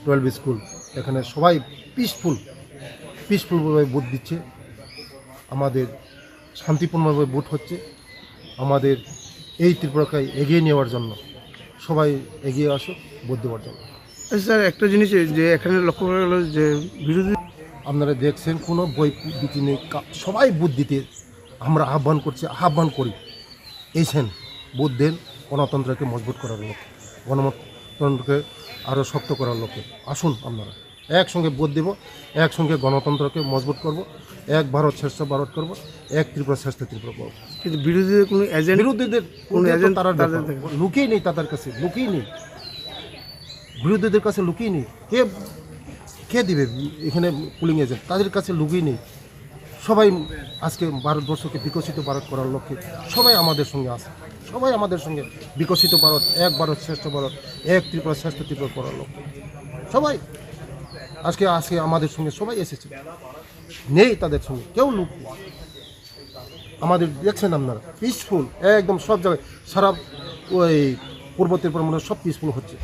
টুয়েলভ স্কুল, এখানে সবাই পিসফুল, পিসফুলভাবে ভোট দিচ্ছে। আমাদের শান্তিপূর্ণভাবে ভোট হচ্ছে। আমাদের এই ত্রিপুরাকে এগিয়ে নেওয়ার জন্য সবাই এগিয়ে আসুক ভোট দেওয়ার জন্য। আচ্ছা স্যার, একটা জিনিস এই যে এখানে লক্ষ্য করা গেল যে বিরোধী আপনারা দেখছেন, কোনো ভয় ভীতি নেই, কা-, সবাই ভোট দিতে আমরা আহ্বান করছি, আহ্বান করি। এইছেন, ভোট দেন গণতন্ত্রকে মজবুত করার লক্ষ্যে, গণতন্ত্রকে আরও শক্ত করার লক্ষ্যে। আসুন আপনারা একসঙ্গে ভোট দেব, একসঙ্গে গণতন্ত্রকে মজবুত করব, এক ভারত শ্রেষ্ঠ ভারত করব, এক ত্রিপুরা শ্রেষ্ঠ ত্রিপুরা করব। কিন্তু বিরোধীদের কোনো এজেন্ট বিরোধীদের কোনো ওদের তো এজেন্ট তারা তাদের দেখো, দেখো। লুকিয়ে নেই তাদের কাছে, লুকিয়ে নেই। বিরোধীদের কাছে লুকিয়ে নেই। কে, কে দিবে এখানে পুলিং এজেন্ট? তাদের কাছে লুকিয়ে নেই। সবাই আজকে ভারতবর্ষকে বিকশিত ভারত করার লক্ষ্যে সবাই আমাদের সঙ্গে আছে। সবাই আমাদের সঙ্গে বিকশিত ভারত, এক ভারত শ্রেষ্ঠ ভারত, এক ত্রিপুরা শ্রেষ্ঠ ত্রিপুরা করার লক্ষ্যে সবাই আজকে, আজকে আমাদের সঙ্গে সবাই এসেছে। নেই তাদের সঙ্গে কেউ লোক নেই। আমাদের দেখছেন আপনারা, পিসফুল একদম সব জায়গায়। সারা ওই পূর্ব ত্রিপুরা মনে হয় সব পিসফুল হচ্ছে।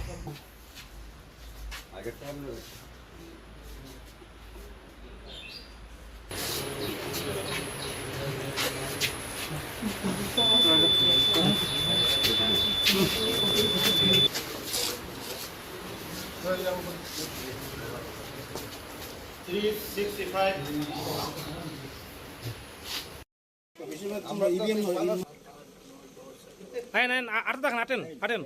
Ayan, ayan, a-, ato dakhan, aten, aten.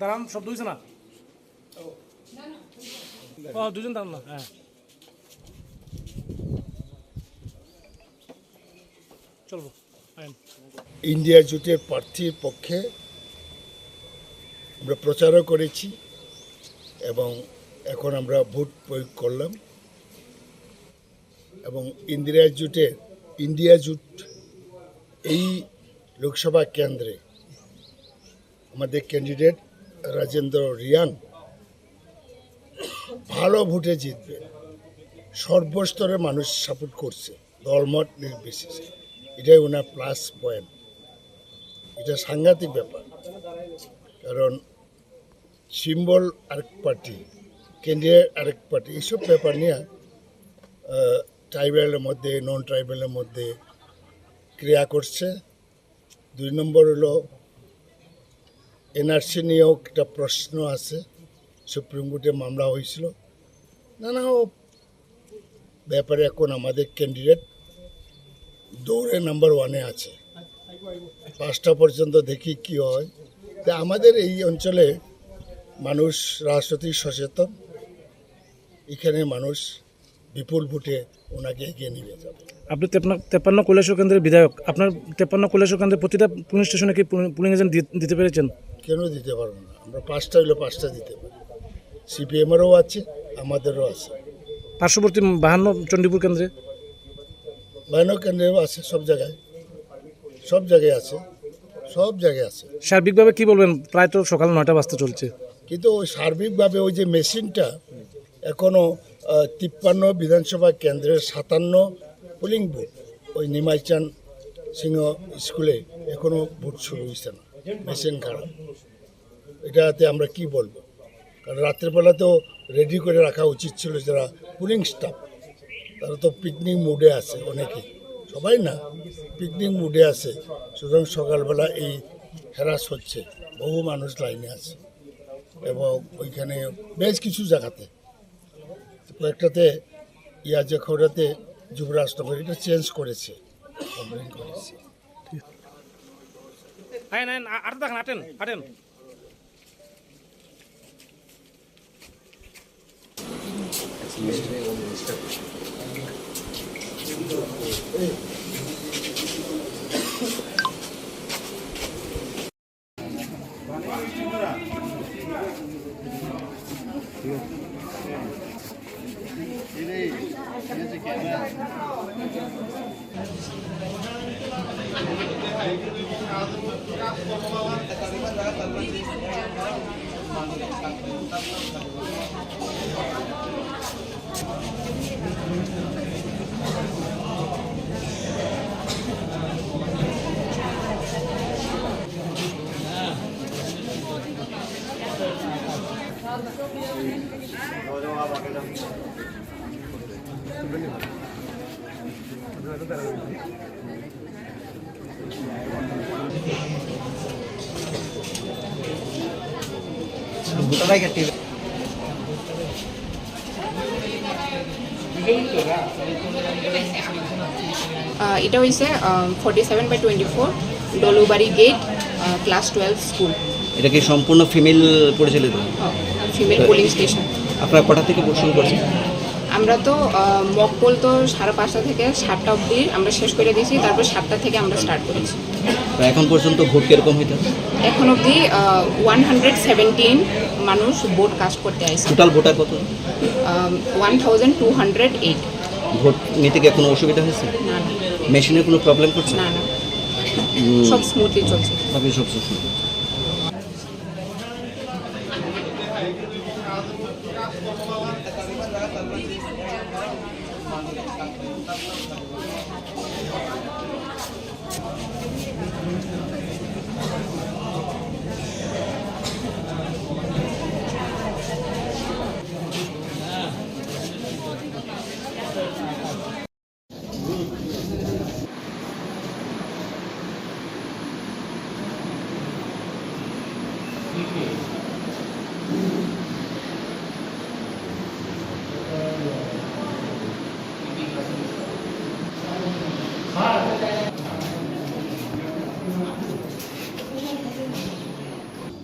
দাঁড়ান, সব দুইজন না? ও, দুজন দাঁড়ান না, হ্যাঁ। চলবো। ইন্ডিয়া জোটের প্রার্থীর পক্ষে আমরা প্রচারও করেছি এবং এখন আমরা ভোট প্রয়োগ করলাম এবং ইন্দিরা জোটের, ইন্ডিয়া জোট এই লোকসভা কেন্দ্রে আমাদের ক্যান্ডিডেট রাজেন্দ্র রিয়াং ভালো ভোটে জিতবে। সর্বস্তরের মানুষ সাপোর্ট করছে, দলমত নির্বিশেষে। এটাই ওনার প্লাস পয়েন্ট। এটা সাংঘাতিক ব্যাপার, কারণ সিম্বল আরেক পার্টি, ক্যান্ডিডেট আরেক পার্টি, এইসব ব্যাপার নিয়ে ট্রাইবালের মধ্যে, নন ট্রাইবালের মধ্যে ক্রিয়া করছে। দুই নম্বর হলো এনআরসি নিয়েও একটা প্রশ্ন আছে, সুপ্রিম কোর্টে মামলা হয়েছিল। নানা ব্যাপারে এখন আমাদের ক্যান্ডিডেট দৌড়ে নাম্বার ওয়ানে আছে। পাঁচটা পর্যন্ত দেখি কি হয়। তা আমাদের এই অঞ্চলে মানুষ রাজনৈতিক সচেতন, এখানে মানুষ বিপুল ভোটে ওনাকে এগিয়ে নিয়ে যাবে। আপনি তেপ্পান্ন, তেপ্পান্ন কৈলাসহর কেন্দ্রের বিধায়ক, আপনার তেপ্পান্ন কৈলাসহর কেন্দ্রে প্রতিটা পুলিং স্টেশনে কি পুলিং, পুলিং এজেন্ট দি-, দিতে পেরেছেন? কেন দিতে পারবো না? আমরা পাঁচটা হইলে পাঁচটা দিতে পারি। সিপিএমেরও আছে, আমাদেরও আছে। পার্শ্ববর্তী বাহান্ন চণ্ডীপুর কেন্দ্রে? বাহান্ন কেন্দ্রেও আছে, সব জায়গায়, সব জায়গায় আছে, সব জায়গায় আছে। সার্বিকভাবে কি বলবেন? প্রায় তো সকাল নয়টা বাজতে চলছে। কিন্তু ওই সার্বিকভাবে ওই যে মেশিনটা এখনো, আহ, তিপ্পান্ন বিধানসভা কেন্দ্রের সাতান্ন পোলিং বুথ, ওই নিমাইচান সিংহ স্কুলে এখনো ভোট শুরু হয়েছে না, মেশিন খারাপ। এটাতে আমরা কি বলবো? কারণ রাত্রেবেলা তো রেডি করে রাখা উচিত ছিল যারা পোলিং স্টাফ, তারা তো পিকনিক মুডে আছে অনেকে, সবাই না, পিকনিক মুডে আছে। সুতরাং সকালবেলা এই হ্যারাস হচ্ছে, বহু মানুষ লাইনে আছে এবং ওইখানে বেশ কিছু জায়গাতে কয়েকটাতে ইয়াজেখৌরাতে যুবরাজনগর এটা চেঞ্জ করেছে, কমপ্লেন করেছে। Ayan, ayan, a-, ato dakhan, aten, aten. আহ, এটা হইছে, ah, forty seven by twenty four, Dolubari gate, ah, class twelve school. এটা কি সম্পূর্ণ ফিমেল পরিচালিত? হ্যাঁ। Male polling station. আপনারা কটা থেকে ভোট শুরু করছেন? আমরা তো, আহ, মক পোল তো সাড়ে পাঁচটা থেকে সাতটা অবধি আমরা শেষ করে দিয়েছি, তারপর সাতটা থেকে আমরা স্টার্ট করেছি। তো এখন পর্যন্ত ভোট কিরকম হইতে? এখন অবধি, আহ, ওয়ান হান্ড্রেড সেভেন্টিন মানুষ ভোট কাস্ট করতে আইছে। টোটাল ভোটার কত? Ah, one thousand two hundred eight. Vote নিতে গিয়ে কোনো অসুবিধা হয়েছে? না, না। মেশিনের কোনো প্রবলেম করছে? না, না। উম। সব স্মুথলি চলছে। সবই সব smoothly.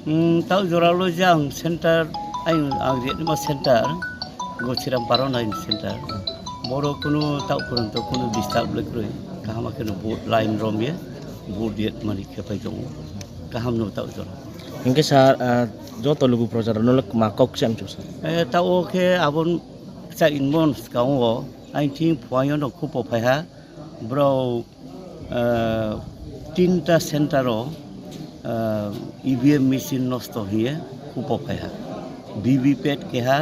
Hmm, tao jora lo je ang center, ang, ang je ma center, Gochiram Parona in center. Boro kunu tao kurang to kunu disturb le kroi. Kaham khe no vote line rom ye, vote ye mani khe pai tongo. Kaham no tao jora. Hingke sir, ah, joto lugu proja rok no ma kok sem chu sir. Eh, tao khe abon cha in mon skang o, ang thing phuayo no khupo phai ha. Bro, ah, tinta center o, ah, E V M machine nosto hiye khupo phai ha. V V P A T keha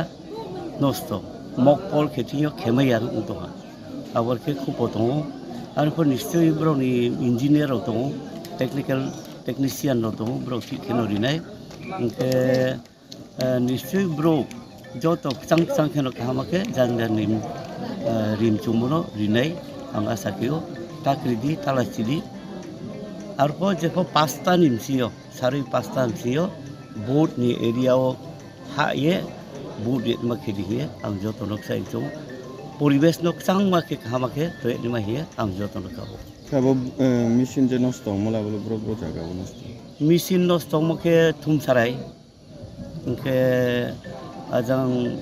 nosto. Mokpol khe thing yo khemai ya wng tong ha. Abor khe khupo tongo. Arpor nischoi bro ni engineer rok tongo, technical technician rok tongo, bro thik kheno rinai. Hingke Eh, nischoi bro joto kwchang kwchang kheno kaham khe jang jang ni, eh, rim chumano rinai ang asa khe o, ta kridi ta lachidi. Arpho jepho pasta ni msio, sarui pasta ni msio, board ni area o ha ye, board ye ma khe di ye, ang joto nok sai chung. Poribesh no kwchang ma khe kaham khe, to ni ma hiye, ang joto nok kabo. Kabo, eh, machine je nosto, mola bolo bro bro jaga o nosto. Machine nosto mo khe thum sarai. Hingke ajang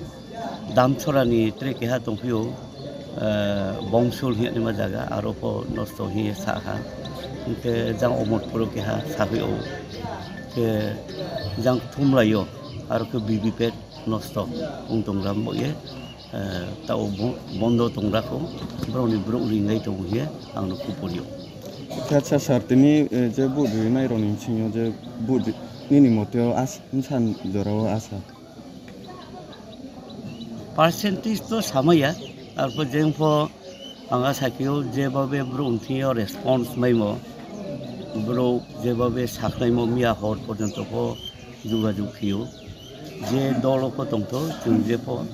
Damchorani tre keha tongphio, eh, Bongsul hinma jaga, aro pho nosto hiye saha. Hingke jang Omotpuro keha saphio. Ke jang thumlaio, aro ke B V P nosto wng tong ram bo ye. Eh, tao bo-, bondo tong rakho, borokni borok ringai tongo hiye, ang no kuporio. Acha, sir, tini, eh, je vote rinai rokni bisingo je vote ri-, nini moteo as-, bwsa jorao asa? Percentage to samaya, arpor jengpho ang asa khe o jebhabe borok ni thing yo response maimo, borok jebhabe sakhlaimo miya hor porjonto pho jogajog khio. Je dolo pho tongtho, chwng jepho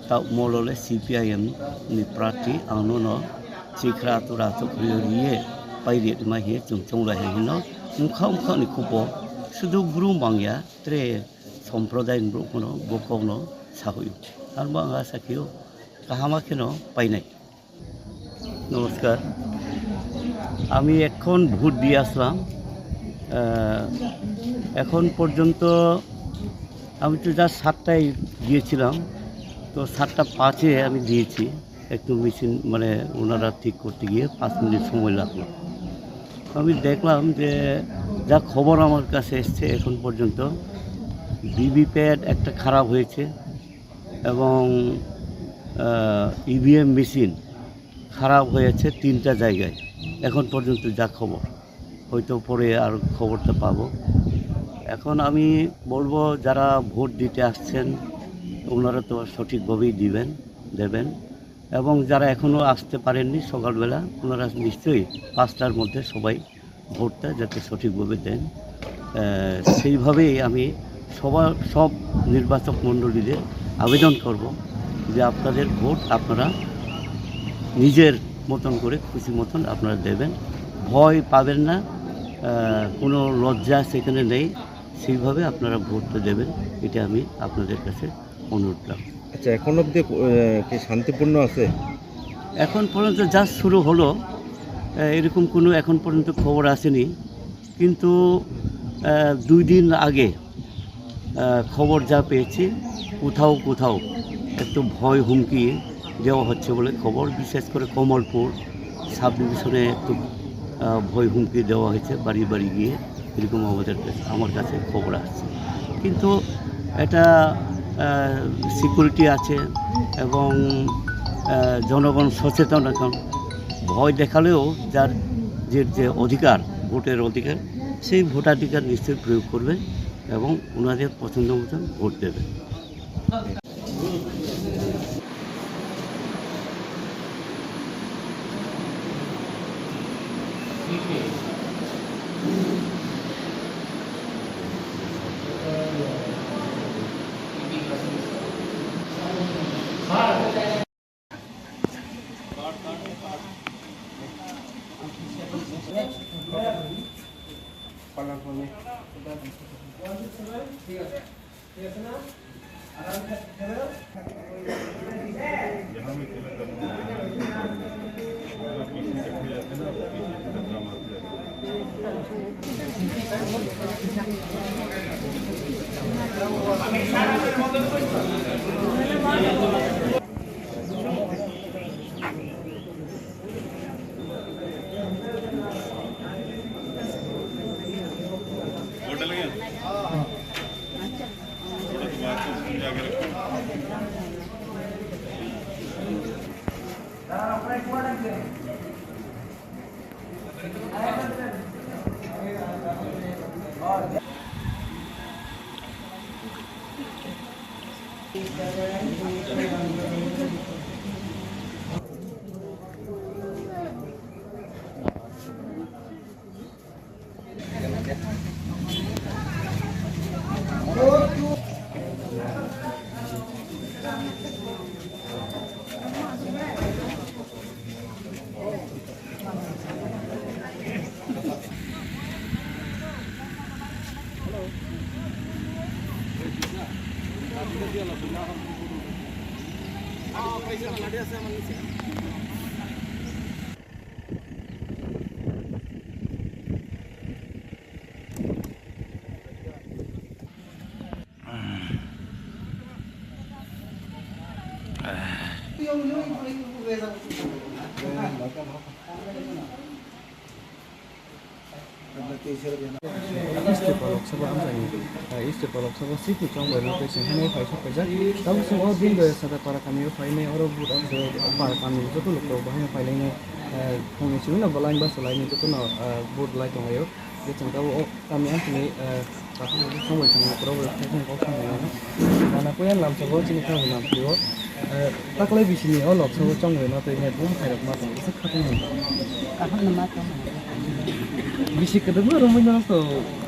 ta molo le C P I M ni prarthi ang nono chikhra tura tukhrio riye pai ri ma hiye chwng chonglai hai hino. Mukha mukha ni khupo sudu brum bangya tre somprodai ni borok phano bo kokno sahoio. Arbo ang asa khio kahama kheno painai. নমস্কার। আমি এখন ভোট দিয়ে আসলাম। আহ, এখন পর্যন্ত আমি তো জাস্ট সাতটায় গিয়েছিলাম, তো সাতটা পাঁচে আমি দিয়েছি। একটু মেশিন, মানে, ওনারা ঠিক করতে গিয়ে পাঁচ মিনিট সময় লাগলো। আমি দেখলাম যে যা খবর আমার কাছে এসছে এখন পর্যন্ত, ভিভিপ্যাট একটা খারাপ হয়েছে এবং, আহ, ইভিএম মেশিন খারাপ হয়েছে তিনটা জায়গায়, এখন পর্যন্ত যা খবর। হয়তো পরে আর খবরটা পাবো। এখন আমি বলবো, যারা ভোট দিতে আসছেন, ওনারা তো সঠিকভাবেই দিবেন, দেবেন। এবং যারা এখনও আসতে পারেননি সকালবেলা, ওনারা নিশ্চয়ই পাঁচটার মধ্যে সবাই ভোটটা যাতে সঠিকভাবে দেন। আহ, সেইভাবেই আমি সবার, সব নির্বাচক মণ্ডলীদের আবেদন করব যে আপনাদের ভোট আপনারা নিজের মতন করে, খুশি মতন আপনারা দেবেন, ভয় পাবেন না, আহ, কোনো লজ্জা সেখানে নেই। সেইভাবে আপনারা ভোটটা দেবেন, এটা আমি আপনাদের কাছে অনুরোধ রাখব। আচ্ছা, এখন অবধি, আহ, কি শান্তিপূর্ণ আছে? এখন পর্যন্ত জাস্ট শুরু হলো, আহ, এরকম কোনো এখন পর্যন্ত খবর আসেনি। কিন্তু, আহ, দুই দিন আগে আহ, খবর যা পেয়েছি, কোথাও কোথাও একটু ভয় হুমকি দেওয়া হচ্ছে বলে খবর, বিশেষ করে কমলপুর সাব ডিভিশনে একটু, আহ, ভয় হুমকি দেওয়া হয়েছে বাড়ি বাড়ি গিয়ে, এরকম আমাদের কাছে, আমার কাছে খবর আসছে। কিন্তু এটা, আহ, সিকিউরিটি আছে এবং, আহ, জনগণ সচেতন এখন। ভয় দেখালেও যার যে, যে অধিকার, ভোটের অধিকার, সেই ভোটাধিকার নিশ্চয়ই প্রয়োগ করবে এবং ওনাদের পছন্দ মতন ভোট দেবে। East Tripura Lok Sabha amchaini, eh, East Tripura Lok Sabha seat ni chongbai no tei chwng hwnwi phai sok paijak. Tabuk chwng o din doi Sada para kami o phainai, oro vote amchai para kami joto lok rok bahai no phailainai, eh, phungni simi no bwlaini bwsalaini joto no, eh, vote lai tonglaio. Je chwng tabuk o kami amchaini, eh, Kaisa chwng bai chwng borok bai khaisani kok samani ano. Mana puya lamsa bo chini kha lamsa o. Eh, taklai bisini o Lok Sabha chongbai no tei net bum khairok ma tong kisa khatungni. Kaham no ma tong. Bisi kwdwkma romwi no to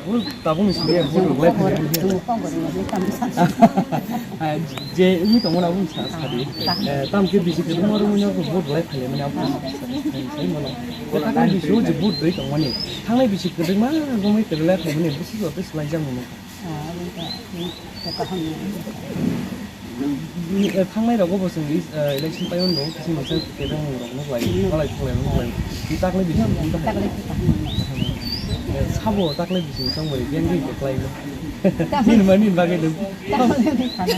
bo tabukni simi bo rwlai phai. Kok bori ni kam sa. Ah, je umi tongmani aboni sa sadi. Eh, tam khe bisi kwdwkma romwi no bo rwlai phai mani abo. Sai mano. Taklai bisi o je bo rwlai tongmani. Thangnai bisi kwdwkma romwi kwdwlai phai mani bisi o tei swlai jak mano. Ah, aboni ta, hmm, ta kaham ni. Ni, eh, thangnai rogo bo chwng, eh, election pai mano, kisa masa kebeng rok nuk lai, malai thok lai nuk lai. Ni taklai bisi, ni taklai. Taklai bisi kaham ni. Eh, sabo taklai bisi chwng bai, beng beng kok lai. Taklai. Ni ma ni bagwi nuk. Taklai ni khana.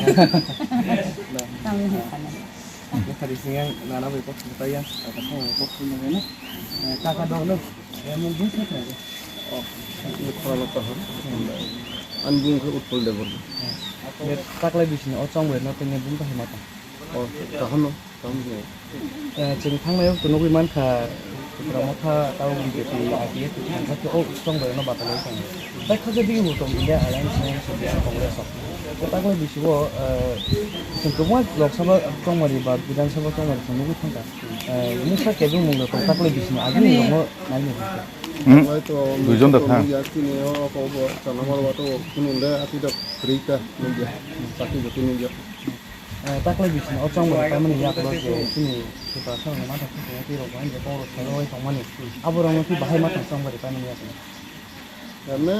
Na. Taklai ni khana. Bukhari sing yang nana bai kok thang taya, kaka thang bai kok thang bai na. Eh, kaka dok no, eh, mung bus ni thang. Oh, ini khorang lo tahun. An bung khe Utpal Debbarma. Eh, taklai bisini o chong bai no tini bung kahima ta. Oh, kaham no, kaham no. Eh, chwng thangnai o to nugwi mankha, Tipra Motha, tei B J P, I P F, tei thangkha khe o chong bai no batalai tong. Tei kha khe bini bo tong India Alliance, N C P, Congress o. Tei taklai bisi o, eh, chwng kwbangma Lok Sabha chongmani ba Bidhan Sabha chongmani chwng nugwi thangkha. Eh, mungsa kebeng mung rok tong taklai bisi ni agini rok no nai nai thangkha. Hmm. Duijon da thang. Yakini o ko bo chana mar wato kunun de ati da free ta nugya. Sakni jati nugya. Eh, taklai bisi o chongmani tamani yak lo je chini Tiprasa rok ma thang thang tei rok bai je kok rok sai rok tongmani. Abo rok no tei bahai ma thang chongmani tamani yak lo. Ene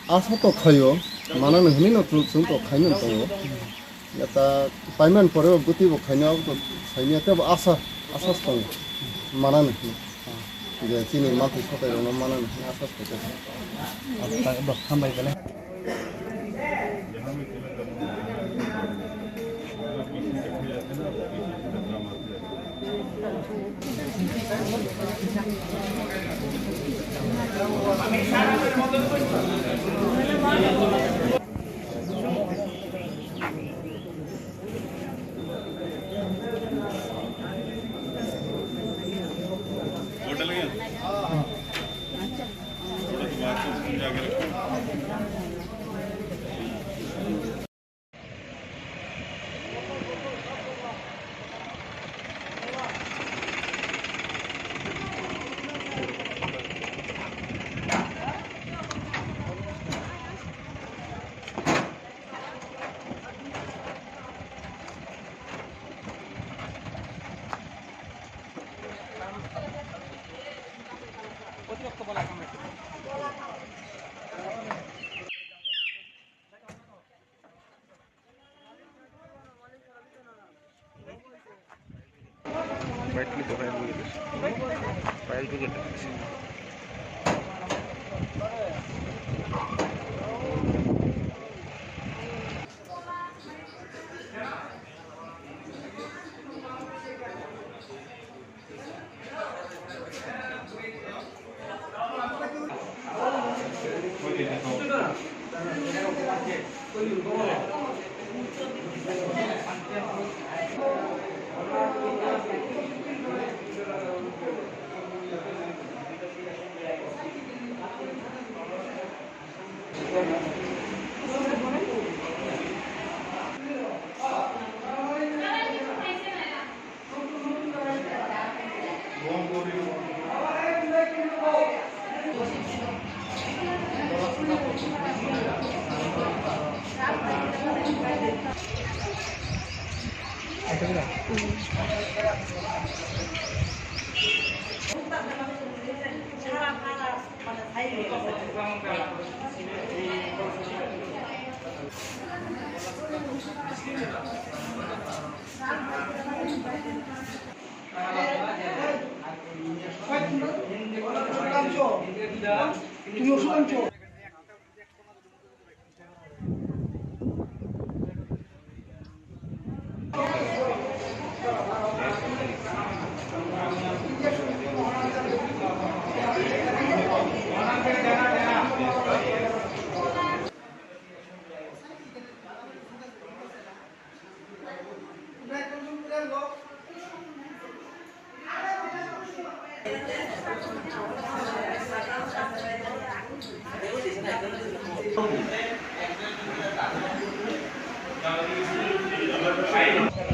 asa to khaio, manani hwnwi no chwng, chwng to khaino tongo. Eta payment pore o bwtwi bo khaino abo to saimya tei bo asa, asa tongo. Manani hwnwi. Je chini mati sotai rokno manani hwnwi asa sotai. Asa bo hambai belai.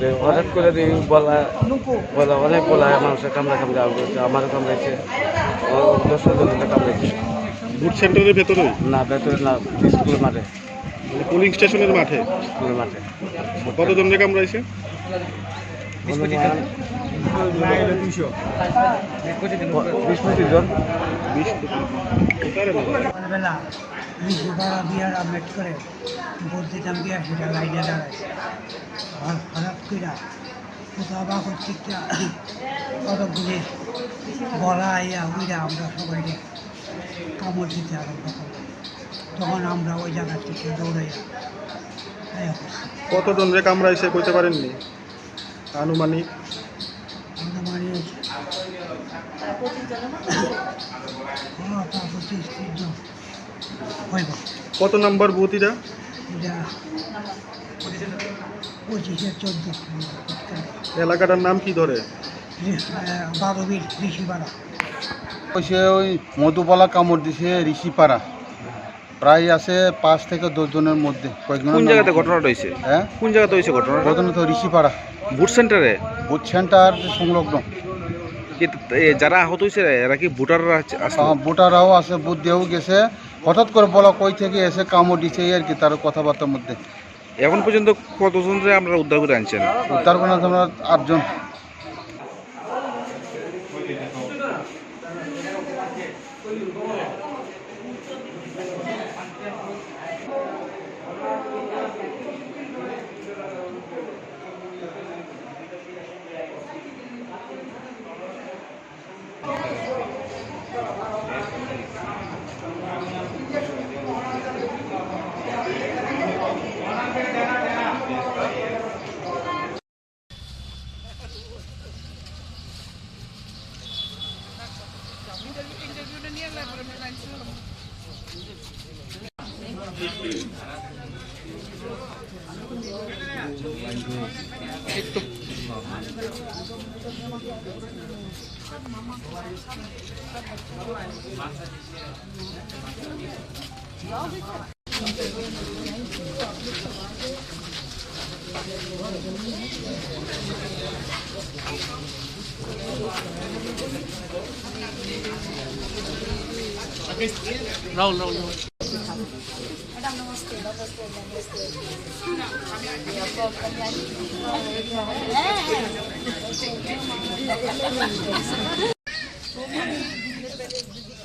যে হঠাৎ করে দেখি বলা, বলা, অনেক বলা মানুষের কামড়া কামড়া আরম্ভ করছে, আমারও কামড়াইছে, ও দশটা জনকে কামড়াইছে। বুথ সেন্টারের ভেতরে? না, ভেতরে না, স্কুলের মাঠে। মানে পোলিং স্টেশনের মাঠে? স্কুলের মাঠে। কতজনকে কামড়াইছে? বিশ পঁচিশ জন। বিশ পঁচিশ জন। বিশ পঁচিশ জন। ভোরবেলা ঋষিপাড়া বিয়ার আপডেট করে ভোট দিতাম গিয়া সেটা লাইনে দাঁড়ায়। আর হঠাৎ কইরা কোথাও বা করছিটা কতগুলি বলা আইয়া উইরা আমরা সবাইকে কামড় দিতে আরম্ভ করলো। তখন আমরা ওই জায়গা থেকে দৌড়াইয়া আইয়া পড়ছি। কতজন রে কামড়াইছে কইতে পারেননি? আনুমানিক? আনুমানিক। হ্যাঁ, তা পঁচিশ ত্রিশ জন হইব। কত নাম্বার বুথ এটা? এটা পঁচিশে চোদ্দ। এলাকাটার নাম কি ধরে? ঋ-, আহ, বারো বিল ঋষিপাড়া। ওই সে ওই মধুবালা কামড় দিছে ঋষিপাড়া। প্রায় আছে পাঁচ থেকে দশ জনের মধ্যে, কয়েকজনের কোন নাম জায়গাতে আছে। ঘটনাটা হয়েছে? হ্যাঁ? কোন জায়গাতে হয়েছে ঘটনাটা? ঘটনা তো ঋষিপাড়া। ভোট সেন্টারে? ভোট সেন্টার সংলগ্ন। কি, এ, যারা আহত হয়েছে, এরা কি ভোটাররা আছে, আসলে? হ্যাঁ, ভোটাররাও আছে, ভোট দিয়েও গেছে। হঠাৎ করে বলা কই থেকে এসে কামড় দিছে, এই আর কি, তার কথাবার্তার মধ্যে। এখন পর্যন্ত কতজনরে আপনারা উদ্ধার করে আনছেন? উদ্ধার করে আনছে আমরা আটজন। राहुल, राहुल, राहुल। मैडम, नमस्ते।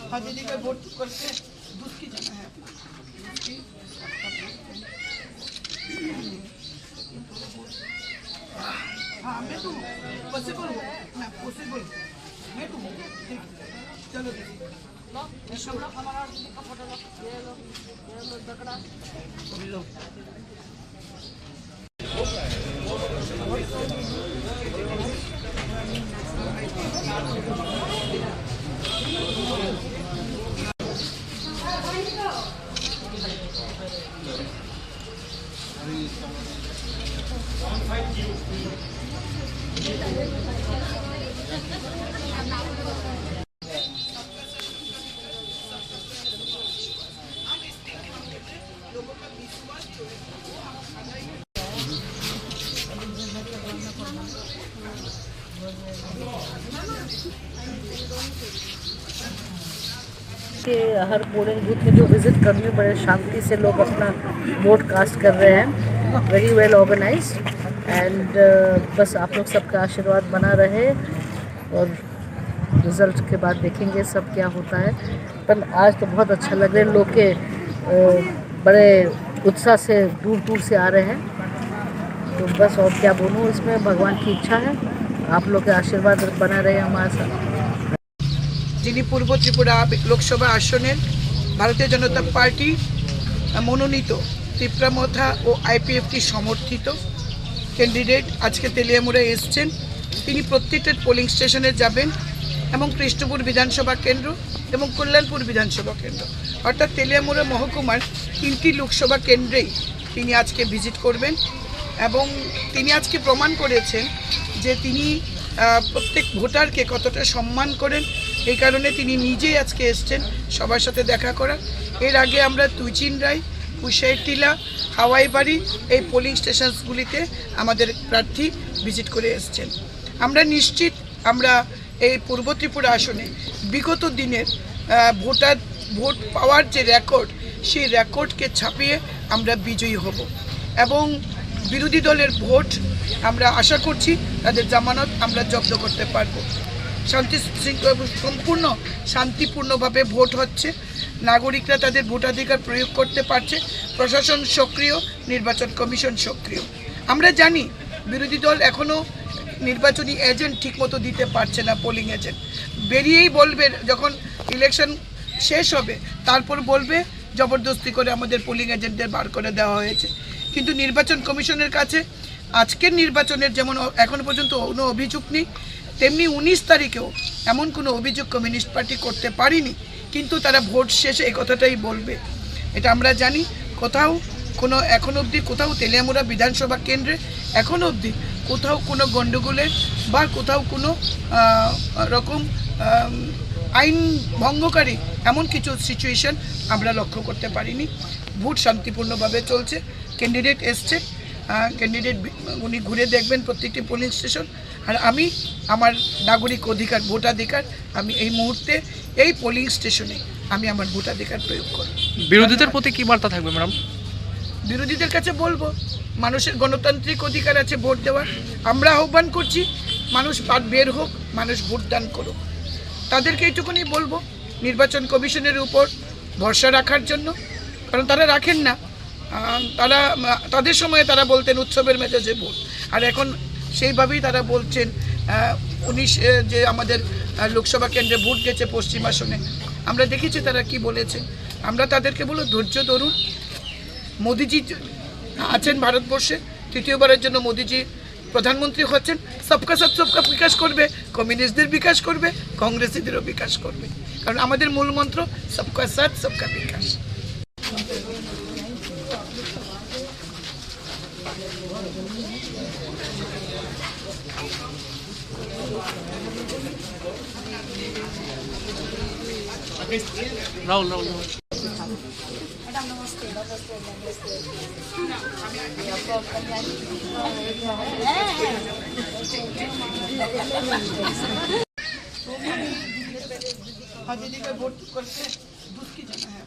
हाँ, दीदी का वोट करके दुख की जगह है अपना। दुख की। हाँ, मैं तो हूँ, पॉसिबल हूँ, मैं पॉसिबल हूँ, मैं तो हूँ, ठीक है, चलो दीदी। कि हर पोलिंग बूथ में जो विजिट करनी पड़े, शांति से लोग अपना वोट कास्ट कर रहे हैं। Very well organized and बस आप लोग सबका आशीर्वाद बना रहे और रिजल्ट के बाद देखेंगे सब क्या होता है। पर आज तो बहुत अच्छा लग रहा है, लोग के अ, बड़े उत्साह से दूर दूर से आ रहे हैं। तो बस और क्या बोलूँ, इसमें भगवान की इच्छा है, आप लोग के आशीर्वाद बना रहे हमारे साथ। যিনি পূর্ব ত্রিপুরা লোকসভা আসনের ভারতীয় জনতা পার্টি মনোনীত তিপ্রা মথা ও আইপিএফটি সমর্থিত ক্যান্ডিডেট আজকে তেলিয়ামুড়া এসছেন। তিনি প্রত্যেকটা পোলিং স্টেশনে যাবেন এবং কৃষ্ণপুর বিধানসভা কেন্দ্র এবং কল্যাণপুর বিধানসভা কেন্দ্র, অর্থাৎ তেলিয়ামুড়া মহকুমার তিনটি লোকসভা কেন্দ্রেই তিনি আজকে ভিজিট করবেন। এবং তিনি আজকে প্রমাণ করেছেন যে তিনি আহ, প্রত্যেক ভোটারকে কতটা সম্মান করেন। এই কারণে তিনি নিজেই আজকে এসছেন সবার সাথে দেখা করার। এর আগে আমরা তুইচিন রায়, কুশাইটিলা, হাওয়াইবাড়ি, এই পোলিং স্টেশনসগুলিতে আমাদের প্রার্থী ভিজিট করে এসছেন। আমরা নিশ্চিত, আমরা এই পূর্ব ত্রিপুরা আসনে বিগত দিনের আহ, ভোটার ভোট পাওয়ার যে রেকর্ড, সেই রেকর্ডকে ছাপিয়ে আমরা বিজয়ী হব এবং বিরোধী দলের ভোট আমরা আশা করছি তাদের জামানত আমরা জব্দ করতে পারব। শান্তি শৃঙ্খলা, সম্পূর্ণ শান্তিপূর্ণভাবে ভোট হচ্ছে, নাগরিকরা তাদের ভোটাধিকার প্রয়োগ করতে পারছে, প্রশাসন সক্রিয়, নির্বাচন কমিশন সক্রিয়। আমরা জানি বিরোধী দল এখনো নির্বাচনী এজেন্ট ঠিকমতো দিতে পারছে না, পোলিং এজেন্ট। বেরিয়েই বলবে, যখন ইলেকশন শেষ হবে, তারপর বলবে জবরদস্তি করে আমাদের পোলিং এজেন্টদের বার করে দেওয়া হয়েছে। কিন্তু নির্বাচন কমিশনের কাছে আজকের নির্বাচনের যেমন অ-, এখনো পর্যন্ত কোনো অভিযোগ নেই, তেমনি উনিশ তারিখেও এমন কোনো অভিযোগ কমিউনিস্ট পার্টি করতে পারেনি। কিন্তু তারা ভোট শেষে এই কথাটাই বলবে। এটা আমরা জানি। কোথাও কোনো, এখন অবধি কোথাও তেলিয়ামুড়া বিধানসভা কেন্দ্রে এখন অবধি কোথাও কোনো গণ্ডগোলের বা কোথাও কোনো আহ, রকম আম, আইন ভঙ্গকারী এমন কিছু সিচুয়েশন আমরা লক্ষ্য করতে পারিনি। ভোট শান্তিপূর্ণভাবে চলছে। ক্যান্ডিডেট এসছে, ক্যান্ডিডেট উনি ঘুরে দেখবেন প্রত্যেকটি পোলিং স্টেশন। আর আমি আমার নাগরিক অধিকার, ভোটাধিকার, আমি এই মুহূর্তে এই পোলিং স্টেশনে আমি আমার ভোটাধিকার প্রয়োগ করব। বিরোধীদের প্রতি কি বার্তা থাকবে, ম্যাডাম? বিরোধীদের কাছে বলবো, মানুষের গণতান্ত্রিক অধিকার আছে ভোট দেওয়ার। আমরা আহ্বান করছি, মানুষ বাদ বের হোক, মানুষ ভোট দান করুক। তাদেরকে এইটুকুনি বলবো, নির্বাচন কমিশনের উপর ভরসা রাখার জন্য, কারণ তারা রাখেন না। আহ, তারা, আহ, তাদের সময়ে তারা বলতেন উৎসবের মেজাজে ভোট, আর এখন সেইভাবেই তারা বলছেন। আহ, উনিশ, আহ, যে আমাদের, আহ, লোকসভা কেন্দ্রে ভোট গেছে পশ্চিম আসনে, আমরা দেখেছি তারা কি বলেছেন। আমরা তাদেরকে বলবো, ধৈর্য ধরুন। মোদিজি য-, আছেন ভারতবর্ষে, তৃতীয়বারের জন্য মোদিজি প্রধানমন্ত্রী হচ্ছেন সবকা সাথ সবকা বিকাশ করবে, কমিউনিস্টদের বিকাশ করবে, কংগ্রেসীদেরও বিকাশ করবে, কারণ আমাদের মূল মন্ত্র সবকা সাথ সবকা বিকাশ। রাহুল, রাহুল, রাহুল। हाँ, दीदी का वोट करके दुख की जगह है।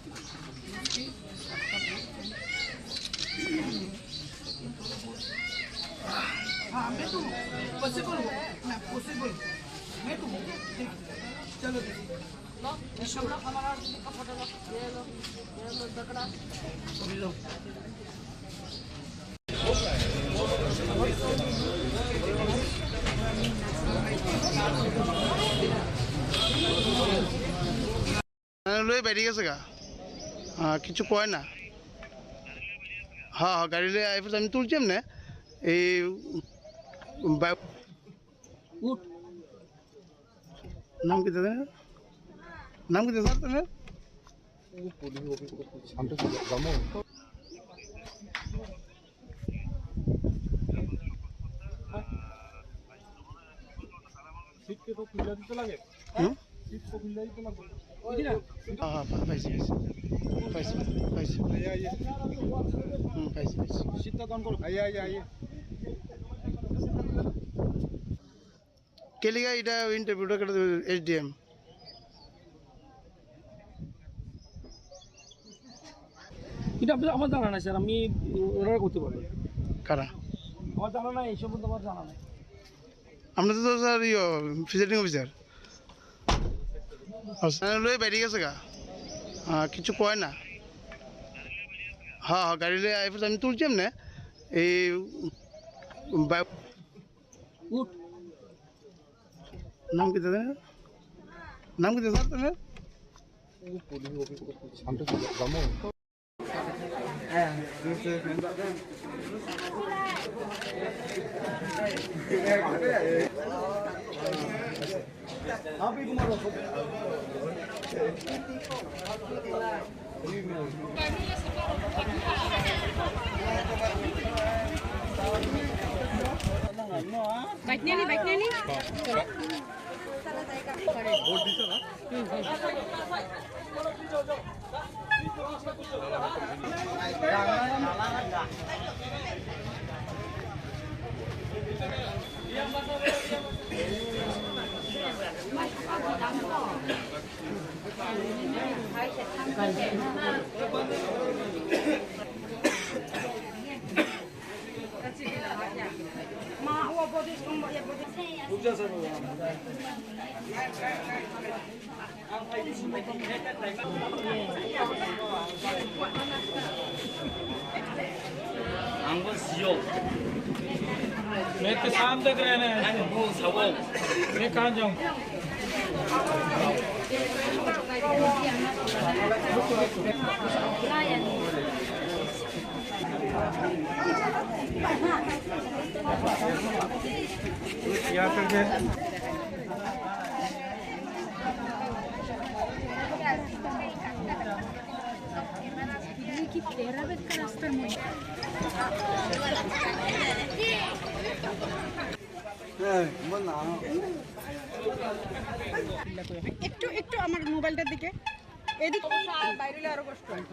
हाँ, मैं तो हूँ, पॉसिबल हूँ, मैं पॉसिबल हूँ, मैं तो हूँ। ठीक, चलो दीदी। লই বাইরে গেছে গা। আহ, কিছু কয় না। হ্যাঁ, হ্যাঁ, গাড়ি লই আইফেল আমি তুলছি এমনি। এই বা-, উঠ। নাম কি দাদা? নাম কি দাদা তোমার? সিট কে তো খুলে দিতে লাগে। হুম? সিট তো খুলে দিতে লাগে। এই যে না? হ্যাঁ, হ্যাঁ, পা-, পাইছি, পাইছি। পাইছি, পাইছি। এই, এই, এই। হুম, পাইছি, পাইছি। সিটটা দন করো। এই, এই, এই, এই। কেলিগা এটা ইন্টারভিউটা কেটে এসডিএম। এটা আপনি, আমার জানা নাই স্যার, আমি ওরা করতে পারবো। কারা? আমার জানা নাই, এই সম্বন্ধে আমার জানা নাই। আমরা তো স্যার ইয়ে প্রিজাইডিং অফিসার। আচ্ছা, লই বাইরে গেছে গা। আহ, কিছু কয় না। হ্যাঁ, হ্যাঁ, গাড়ি লই আইফেল আমি তুলছি এমনি। এই বা-, উঠ। নাম কি দাদা? নাম কি দাদা তোমার? Baiknani, baiknani. Ang bo sio. Mete sam de grene. Ang bo sabo. Me kanjong. একটু, একটু আমার মোবাইলটার দিকে, এদিক বাইরে হলে আরো কষ্ট হয়।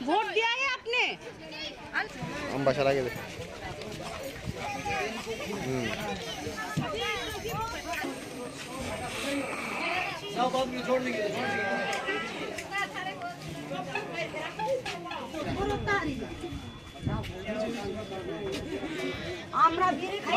ভোট দিয়া হে আপনি? हम बस लगे दे। हम्म। আমরা বিড়ি খাই।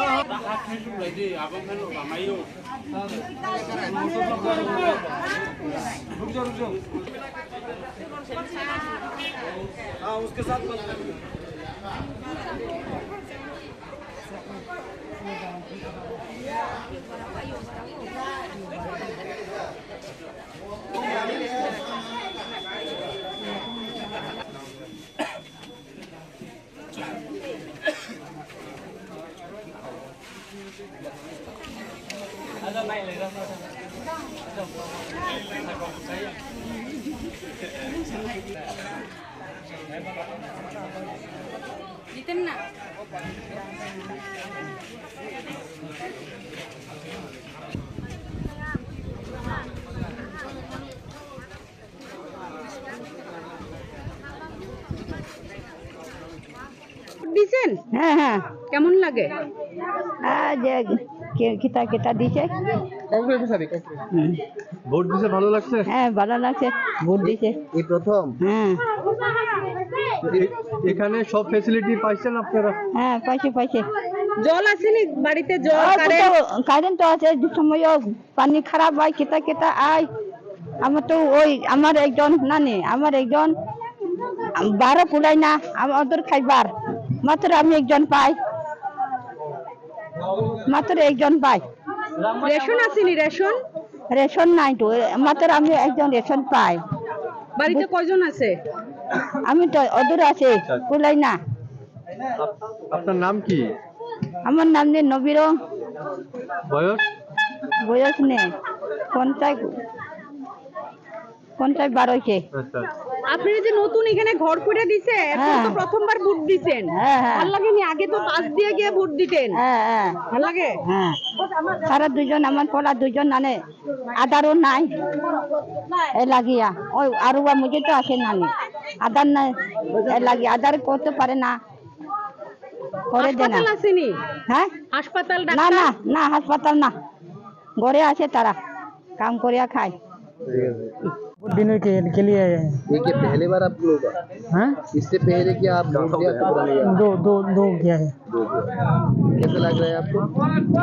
দিছেন? হ্যাঁ, হ্যাঁ। কেমন লাগে? আহ, যে কে-, কিতা কিতা দিছে। হুম। ভোট দিছে, ভালো লাগছে? হ্যাঁ, ভালো লাগছে। ভোট দিছে। এই প্রথম? হ্যাঁ। এ-, এখানে সব ফ্যাসিলিটি পাইছেন আপনারা? হ্যাঁ, পাইছে, পাইছে। জল আসেনি বাড়িতে? জল, আর তো কারেন্ট? তো কারেন্ট তো আছে, যে সময়ও পানি খারাপ হয়, কিতা কিতা আয়। আমার তো ওই, আমার একজন নানি, আমার একজন বারো কুলাই না, আমার ওদের খাইবার। মাত্র আমি একজন পাই, মাত্র একজন পাই। রেশন আসেনি, রেশন? রেশন নাই তো, মাত্র আমি একজন রেশন পাই। বাড়িতে কয়জন আছে? আমি তো ওদের আছে, কুলাই না। আপ-, আপনার নাম কি? আমার নাম নেই নবীরং। বয়স? বয়স নেই, পঞ্চাশ, পঞ্চাশ বার হয়েছে। আচ্ছা। আপনি যে নতুন এখানে ঘর করে দিছে, এখন তো হ্যাঁ। প্রথমবার ভোট দিছেন। হ্যাঁ, হ্যাঁ। ভালো লাগেনি? আগে তো পাশ দিয়ে গিয়ে ভোট দিতেন। হ্যাঁ, হ্যাঁ। ভালো লাগে? হ্যাঁ। তারা দুজন, আমার পোলা দুজন নানে আধারও নাই। এ লাগিয়া, ওই আরুয়া মুজে তো আসে নানি। আধার নাই, এ লাগি আধার করতে পারে না। করে দে না। হাসপাতাল আসেনি? হ্যাঁ? হাসপাতাল, না, ডাক্তার? না, না, হাসপাতাল না। ঘরে আছে তারা, কাম করিয়া খায়। वोट देने के, के लिए आए हैं। ये क्या पहली बार आप लोग का? हाँ? इससे पहले क्या आप वोट दिया था? दो, दो, दो किया है। दो किया। कैसा लग रहा है आपको?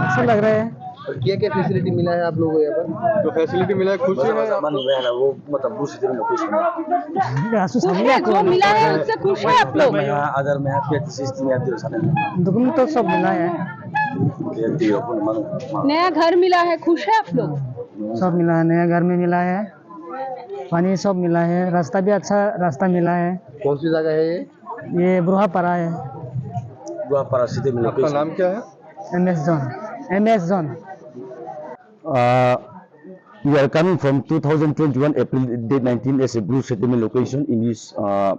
अच्छा लग रहा है। और क्या क्या फैसिलिटी मिला है आप लोगों को यहाँ पर? जो फैसिलिटी मिला है, खुशी है। सामान मिला है ना, वो मतलब दूसरी जगह में कुछ नहीं। जो मिला है, उससे खुश है आप लोग? मैं यहाँ अगर मैं आपके सिस्टम में आपके साथ। दुकान तो सब मिला है। नया घर मिला है, खुश है आप लोग? सब मिला है, नया घर में मिला है, पानी सब मिला है, रास्ता भी अच्छा रास्ता मिला है। कौन सी जगह है ये? ये बुढ़ापारा है। बुढ़ापारा सीधे मिला। आपका नाम क्या है? M S John, M S John. Uh, we are coming from two thousand twenty-one April date nineteen as a Bru settlement location in this, uh,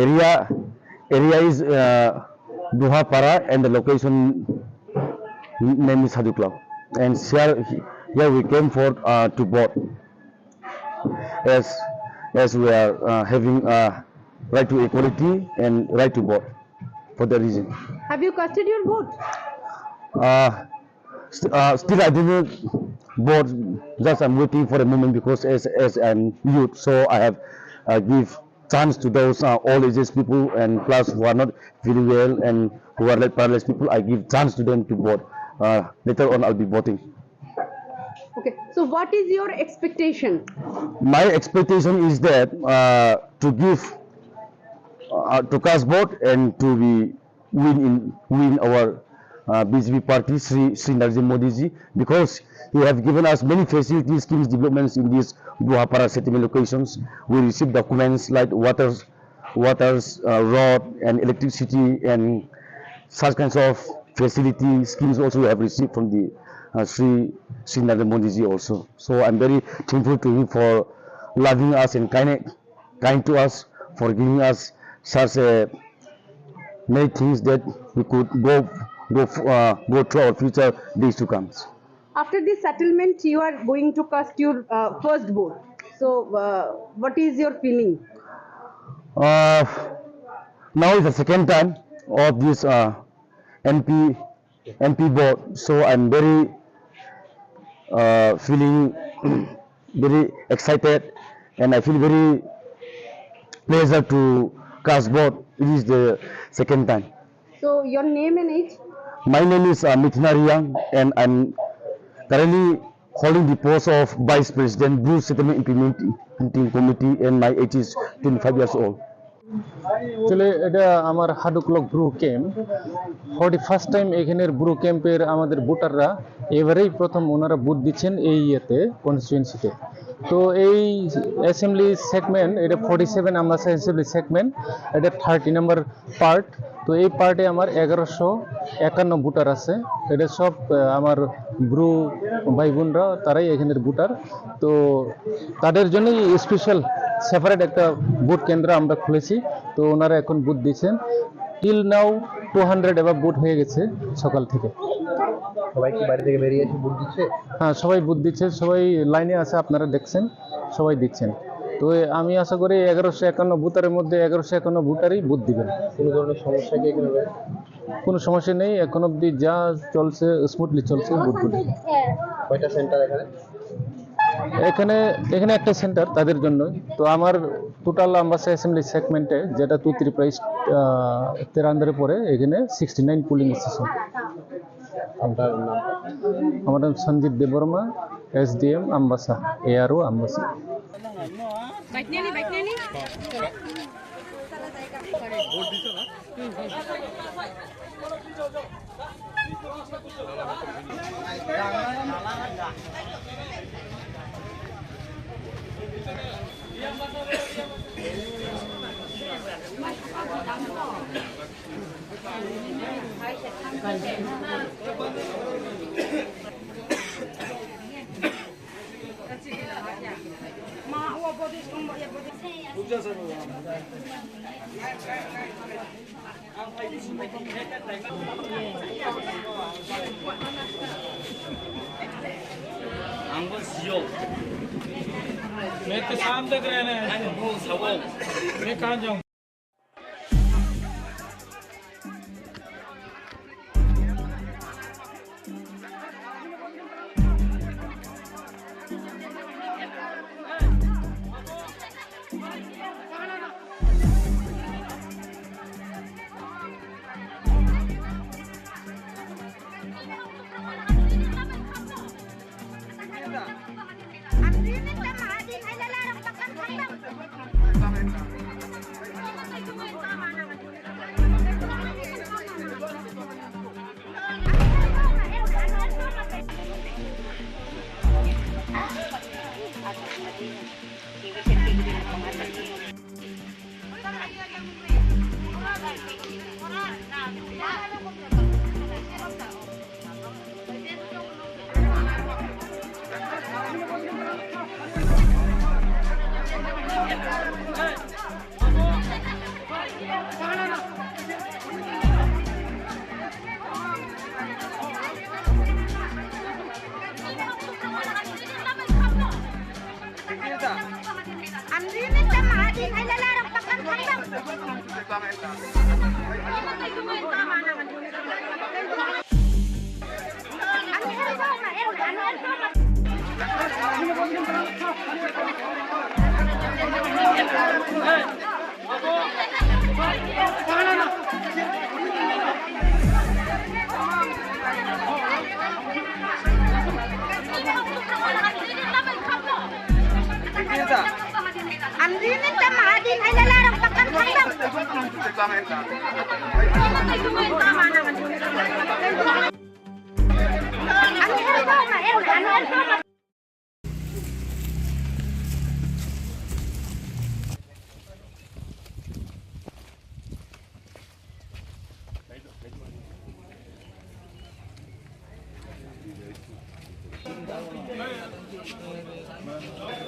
area. Area is, uh, Duhapara and the location name is Sadukla. And here, here we came for, uh, to vote as, as we are, uh, having, uh, right to equality and right to vote for the region. Have you casted your vote? Uh, St-, uh, still I didn't vote. Just I'm waiting for a moment because as, as I'm youth, so I have, uh, give chance to those, uh, old ages people and plus who are not very well and who are like paralyzed people. I give chance to them to vote. Uh, later on, I'll be voting. Okay. So, what is your expectation? My expectation is that, uh, to give, uh, to cast vote and to be win in, win our, uh, B J P party, Sri, Sri Narendra Modi ji, because he have given us many facilities, schemes, developments in these Duhapara settlement locations. We receive documents like waters, waters, uh, road and electricity and such kinds of facility schemes also we have received from the, uh, Sri, Sri Narendra Modi ji also. So I'm very thankful to him for loving us and kind kind to us for giving us such a many things that we could go, go, uh, go through our future days to come. After this settlement, you are going to cast your, uh, first vote. So, uh, what is your feeling? Uh, now is the second time of this, uh, M P M P board. So I'm very, uh, feeling very excited, and I feel very pleasure to cast vote. It is the second time. So your name and age? My name is, uh, Mithuna Riang, and I'm currently holding the post of Vice President, Bru Settlement Implementing Committee, and my age is twenty-five years old. আসলে এটা আমার হাডুকলক Bru camp. For the first time এখানের ব্রু ক্যাম্পের আমাদের ভোটাররা এবারেই প্রথম ওনারা ভোট দিচ্ছেন এই ইয়েতে, কনস্টিটুয়েন্সিতে। তো এই অ্যাসেম্বলি সেগমেন্ট, এটা forty seven Ambassa assembly segment, এটা থার্টি নাম্বার পার্ট। তো এই পার্টে আমার এগারোশো একান্ন ভোটার আছে। এটা সব আহ, আমার ব্রু ভাই বোনরা, তারাই এখানের ভোটার। তো তাদের জন্যই স্পেশাল সেপারেট একটা ভোট কেন্দ্র আমরা খুলেছি। তো ওনারা এখন ভোট দিচ্ছেন। টিল নাও টু হান্ড্রেড এবার ভোট হয়ে গেছে সকাল থেকে। সবাই কি বাড়ি থেকে বেরিয়ে এসে ভোট দিচ্ছে? হ্যাঁ, সবাই ভোট দিচ্ছে, সবাই লাইনে আছে, আপনারা দেখছেন, সবাই দিচ্ছেন। তো এ, আমি আশা করি এগারোশো একান্ন ভোটারের মধ্যে এগারোশো একান্ন ভোটারই ভোট দিবেন। কোনো ধরনের সমস্যা কি এখানে রয়েছে? কোনো সমস্যা নেই, এখন অবধি যা চলছে স্মুথলি চলছে ভোটগুলি। কয়টা সেন্টার এখানে? এখানে, এখানে একটা সেন্টার তাদের জন্য। তো আমার টোটাল আমবাসা অ্যাসেম্বলি সেগমেন্টে, যেটা টু ত্রিপুরা ইস্ট, আহ, তের আন্ডারে পড়ে, এখানে সিক্সটি নাইন পোলিং স্টেশন। আপনার নাম? আমার নাম সঞ্জিত দেববর্মা, এসডিএম আমবাসা, এআরও আমবাসা। Ang bo sio. मैं तो शाम तक रहना है। Ang bo sao. मैं कहाँ जाऊँ?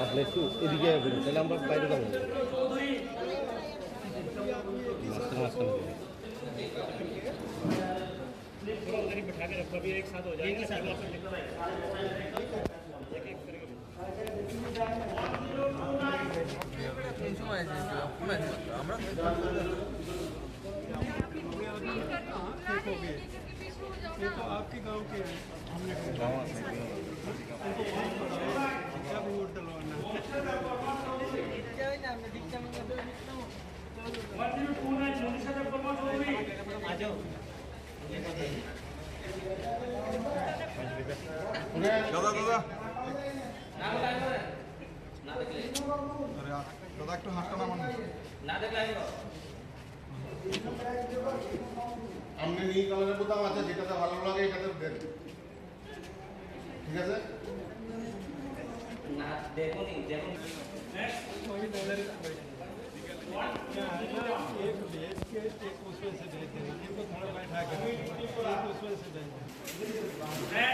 আসলে একটু এদিকে আসবেন, তাহলে আমরা বাইরে যাবো। মাঝখানে, মাঝখানে যাবো। ये तो आपके गांव के हैं। हमने गांव से। उनको फोन करो, क्या भी वोट डलवाना। দাদা, দাদা। আরে, দাদা, একটু হাতটা নামান। আপনি নীল কালারের বোতাম আছে, যেটাতে ভালো লাগে এটাতে দেন, ঠিক আছে? না, দেখুন, দেখুন। एक भेज के एक उसमें से भेज देना। ये तो थोड़ा बैठा के रखो। एक उसमें से भेज देना।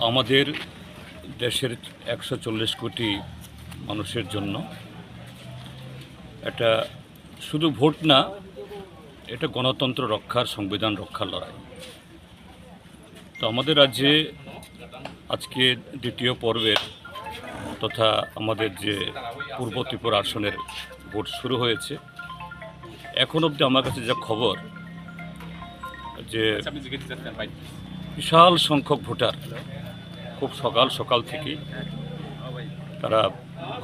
আমাদের দেশের একশো চল্লিশ কোটি মানুষের জন্য এটা শুধু ভোট না, এটা গণতন্ত্র রক্ষার, সংবিধান রক্ষার লড়াই। তো আমাদের রাজ্যে আজকে দ্বিতীয় পর্বের তথা আমাদের যে পূর্ব ত্রিপুরা আসনের ভোট শুরু হয়েছে। এখন অবধি আমার কাছে যা খবর যে বিশাল সংখ্যক ভোটার খুব সকাল সকাল থেকেই তারা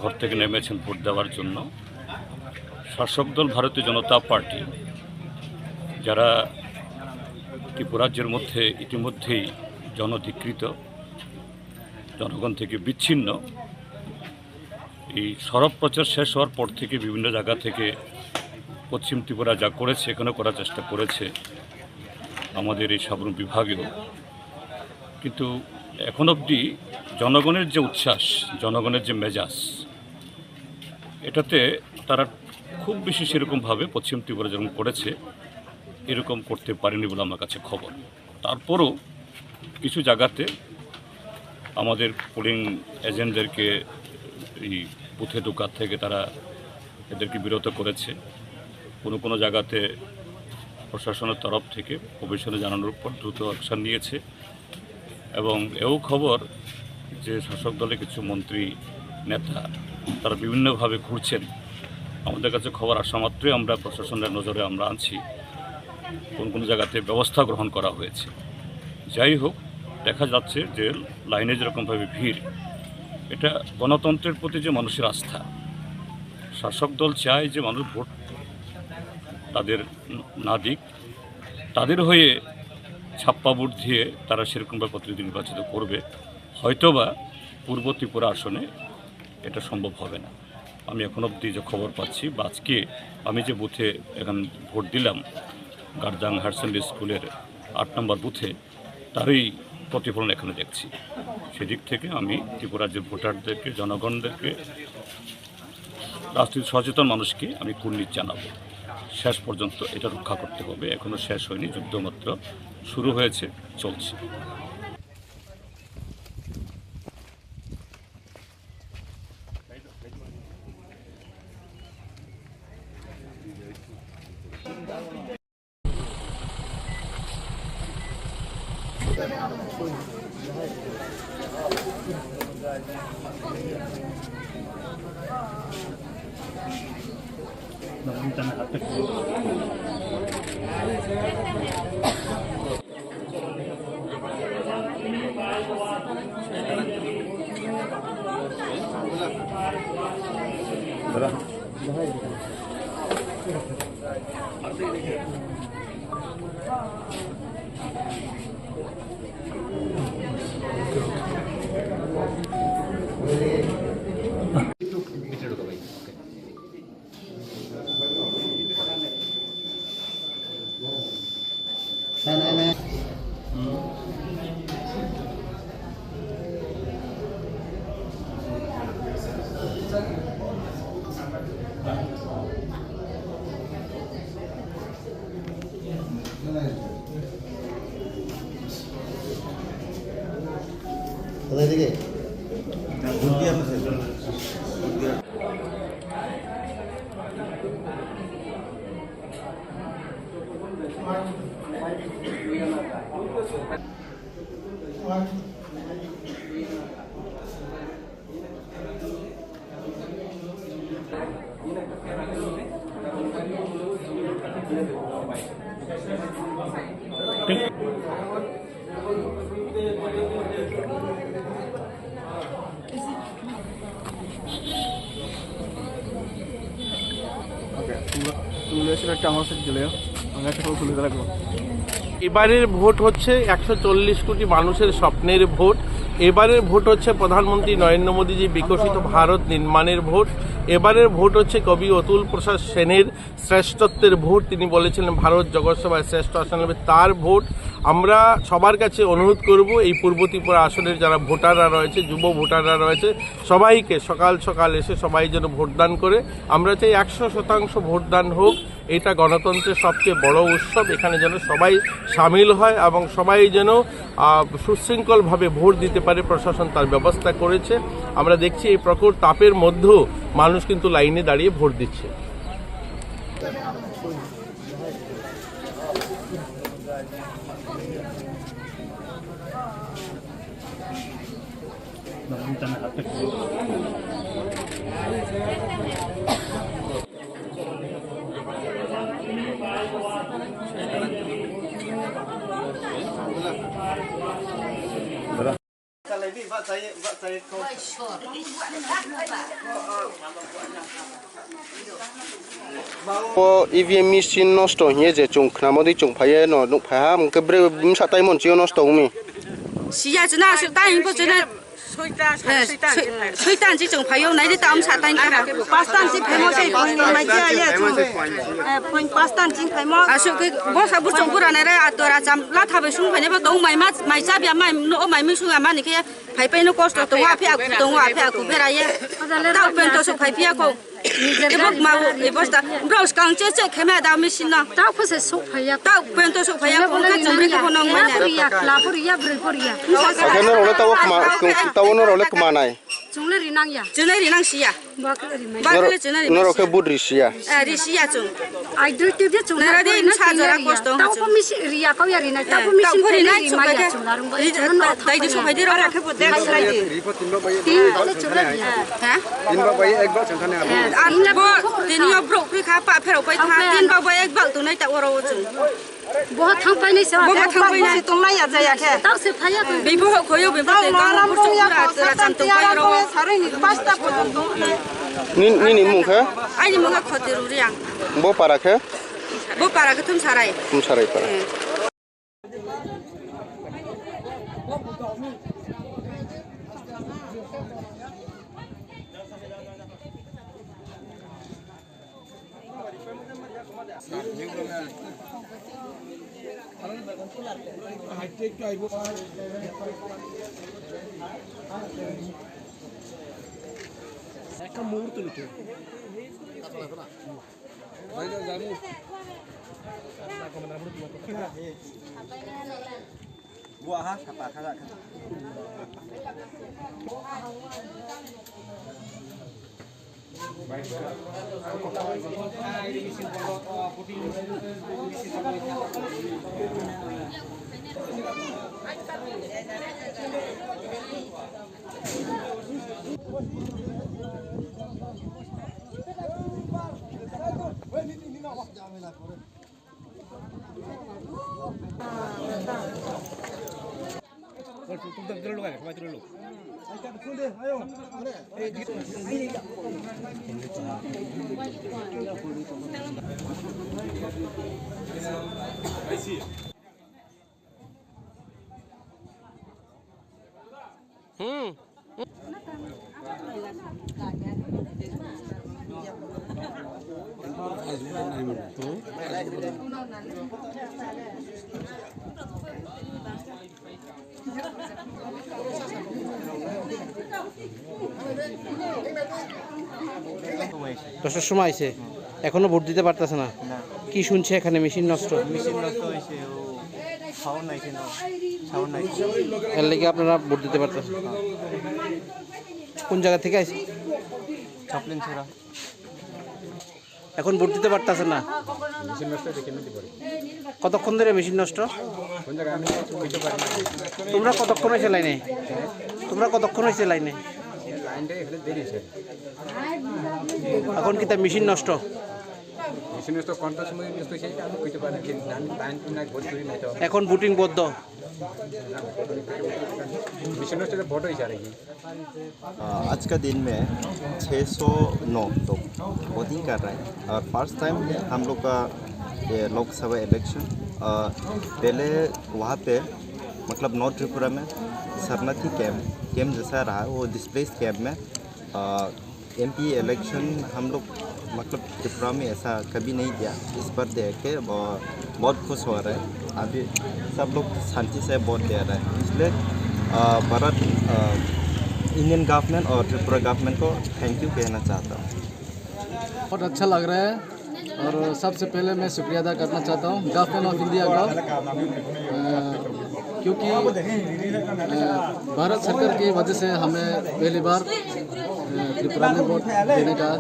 ঘর থেকে নেমেছেন ভোট দেওয়ার জন্য। শাসক দল ভারতীয় জনতা পার্টি, যারা ত্রিপুরাজ্যের মধ্যে ইতিমধ্যেই জনধিকৃত, জনগণ থেকে বিচ্ছিন্ন, এই সরব প্রচার শেষ হওয়ার পর থেকে বিভিন্ন জায়গা থেকে পশ্চিম ত্রিপুরা যা করেছে, এখানেও করার চেষ্টা করেছে আমাদের এই সাবরুম বিভাগেও। কিন্তু এখন অবধি জনগণের যে উচ্ছ্বাস, জনগণের যে মেজাজ, এটাতে তারা খুব বেশি সেরকমভাবে পশ্চিম ত্রিপুরা যেরকম করেছে, এরকম করতে পারেনি বলে আমার কাছে খবর। তারপরও কিছু জায়গাতে আমাদের পোলিং এজেন্টদেরকে এই বুথে ঢোকা থেকে তারা এদেরকে বিরত করেছে। কোনো কোনো জায়গাতে প্রশাসনের তরফ থেকে কমিশনে জানানোর পর দ্রুত অ্যাকশন নিয়েছে। এবং এও খবর যে শাসক দলের কিছু মন্ত্রী, নেতা, তারা বিভিন্নভাবে ঘুরছেন। আমাদের কাছে খবর আসা মাত্রই আমরা প্রশাসনের নজরে আমরা আনছি, কোন কোন জায়গাতে ব্যবস্থা গ্রহণ করা হয়েছে। যাই হোক, দেখা যাচ্ছে যে লাইনে যেরকমভাবে ভিড়, এটা গণতন্ত্রের প্রতি যে মানুষের আস্থা। শাসক দল চায় যে মানুষ ভোট তাদের না দিক, তাদের হয়ে ছাপ্পা ভোট দিয়ে তারা সেরকমভাবে প্রতিনিধি নির্বাচিত করবে। হয়তোবা পূর্ব ত্রিপুরা আসনে এটা সম্ভব হবে না। আমি এখন অবধি যে খবর পাচ্ছি বা আজকে আমি যে বুথে এখন ভোট দিলাম, গার্জাং হায়ার সেকেন্ডারি স্কুলের আট নম্বর বুথে, তারই প্রতিফলন এখানে দেখছি। সেদিক থেকে আমি ত্রিপুরার যে ভোটারদেরকে, জনগণদেরকে, রাজনীতি সচেতন মানুষকে আমি কুর্নিশ জানাবো। শেষ পর্যন্ত এটা রক্ষা করতে হবে। এখনো শেষ হয়নি, যুদ্ধ মাত্র শুরু হয়েছে, চলছে। কোথায় থেকে? Oke, tunggu, tunggu dulu ya, sudah campur sedikit dulu ya. Enggak, kita dulu, kita dulu. এবারের ভোট হচ্ছে একশো চল্লিশ কোটি মানুষের স্বপ্নের ভোট। এবারের ভোট হচ্ছে প্রধানমন্ত্রী নরেন্দ্র মোদীজি বিকশিত ভারত নির্মাণের ভোট। এবারের ভোট হচ্ছে কবি অতুল প্রসাদ সেনের শ্রেষ্ঠত্বের ভোট। তিনি বলেছিলেন, "ভারত জগৎ সভায় শ্রেষ্ঠ আসন হবে তার ভোট।" আমরা সবার কাছে অনুরোধ করব, এই পূর্ব ত্রিপুরা আসনের যারা ভোটাররা রয়েছে, যুব ভোটাররা রয়েছে, সবাইকে সকাল সকাল এসে সবাই যেন ভোটদান করে। আমরা চাই একশো শতাংশ ভোটদান হোক। এটা গণতন্ত্রের সবচেয়ে বড় উৎসব, এখানে যেন সবাই সামিল হয় এবং সবাই যেন, আহ, সুশৃঙ্খলভাবে ভোট দিতে পারে। প্রশাসন তার ব্যবস্থা করেছে। আমরা দেখছি এই প্রখর তাপের মধ্যেও মানুষ কিন্তু লাইনে দাঁড়িয়ে ভোট দিচ্ছে। O E V M machine nosto hiye je chwng khnamodi chwng phaiye no nuk phaiha, hwnkhe bre bwsa taimon chio nosto wngmi. Siya chwna aswk ta hwnwi bo chwna. Soita, eh, sare soita soi-, soita ansi chwng phaio, naidi ta amsa tang kha. Pasta ansi phaimo sei, phone mai khe ya chwng. Eh, phone pasta ansi phaimo. Aswk khe bosa buchung pura nai re, atora cham la thabai sung phaine bo tong mai ma, mai cha bia mai no mai mi sung ya mani khe phai pai no kosto tongo, aphi aku tongo, aphi aku bera ye. Ta pen to sok phai pia ko. Ebo ma, ebo sta, bro, skang che che khema da machine no. Ta khose sok phaiya. Ta pen to sok phaiya, ko ka chumri ko nong manya. Poriya, la poriya, broi poriya. Akheno role tawo kma, tawo no role kma nai. Chungle rinang ya. Chungle rinang siya. Bakle rinang. Bakle chungle rinang. Noro khe but risiya. Eh, risiya chung. Ai dui tibya chungle. Nara de sa jora kosto. Tawo ko misi riya kau ya rinang. Tawo misi rinang chung maya chung larung. Dai di sok phai di ro. Tin bale chungle rinang. Ha? Tin bak bai ek bak chwng thani abo. Ar bo tini o bro kri kha pa phero pai kha. Tin bak bai ek bak tunai ta oro o chwng. Bo thang pai nai sa. Bo thang pai nai. Tong lai ya jaya khe. Tao se phaya ko. Bibo ho khoyo bibo te tang bur chuk ra ra cham tong pai oro. Sarai ni pasta porjonto. Ni, nini mung khe? Aini mung khe Khoti Ruriang. Bo para khe? Bo para khe Thum Sarai. Thum Sarai para. একটা মুহূর্ত নিতে। Hmm. দশটার সময় আইছে, এখনো ভোট দিতে পারতেছে না। না। কি শুনছে এখানে মেশিন নষ্ট? মেশিন নষ্ট হয়েছে, ও সাউন্ড নাই কেন? সাউন্ড নাই। এর লেগে আপনারা ভোট দিতে পারতেছেন না। কোন জায়গা থেকে আইছে? চাপলিন ছড়া। এখন ভোট দিতে পারতেছে না। মেশিন নষ্ট দেখে নিতে পারে। কতক্ষণ ধরে মেশিন নষ্ট? কোন জায়গায় আমি কিছু বুঝতে পারি না। তোমরা কতক্ষণ হয়েছে লাইনে? তোমরা কতক্ষণ হয়েছে লাইনে? লাইনটা এখানে দেরি স্যার। এখন কি তার মেশিন নষ্ট? মেশিন নষ্ট কোনটা সময় নষ্ট হয়েছে এটা আমি বুঝতে পারি না। আমি লাইন তো নাই, ভোট করি নাই তো। এখন ভোটিং বন্ধ। মেশিন নষ্ট তো ভোট হয়েছে আর কি। आ, आज का दिन में छह सौ नौ लोग वोटिंग कर रहे हैं और फर्स्ट टाइम हम लोग का ये लोकसभा इलेक्शन, अ, पहले वहाँ पे, मतलब, नॉर्थ त्रिपुरा में शरणार्थी कैंप, कैंप जैसा रहा, वो डिस्प्लेस कैंप में, अ, एमपी इलेक्शन हम लोग, मतलब, त्रिपुरा में ऐसा कभी नहीं दिया। इस बार दे के ब-, बहुत खुश हो रहा है। अभी सब लोग शांति से वोट दे रहे हैं, इसलिए, अ, भारत, अ, इंडियन गवर्नमेंट और त्रिपुरा गवर्नमेंट को थैंक यू कहना चाहता हूँ। बहुत अच्छा लग रहा है और सबसे पहले मैं शुक्रिया अदा करना चाहता हूँ गवर्नमेंट ऑफ इंडिया का, अ, क्योंकि, अ, भारत सरकार की वजह से हमें पहली बार, अ, त्रिपुरा में वोट देने का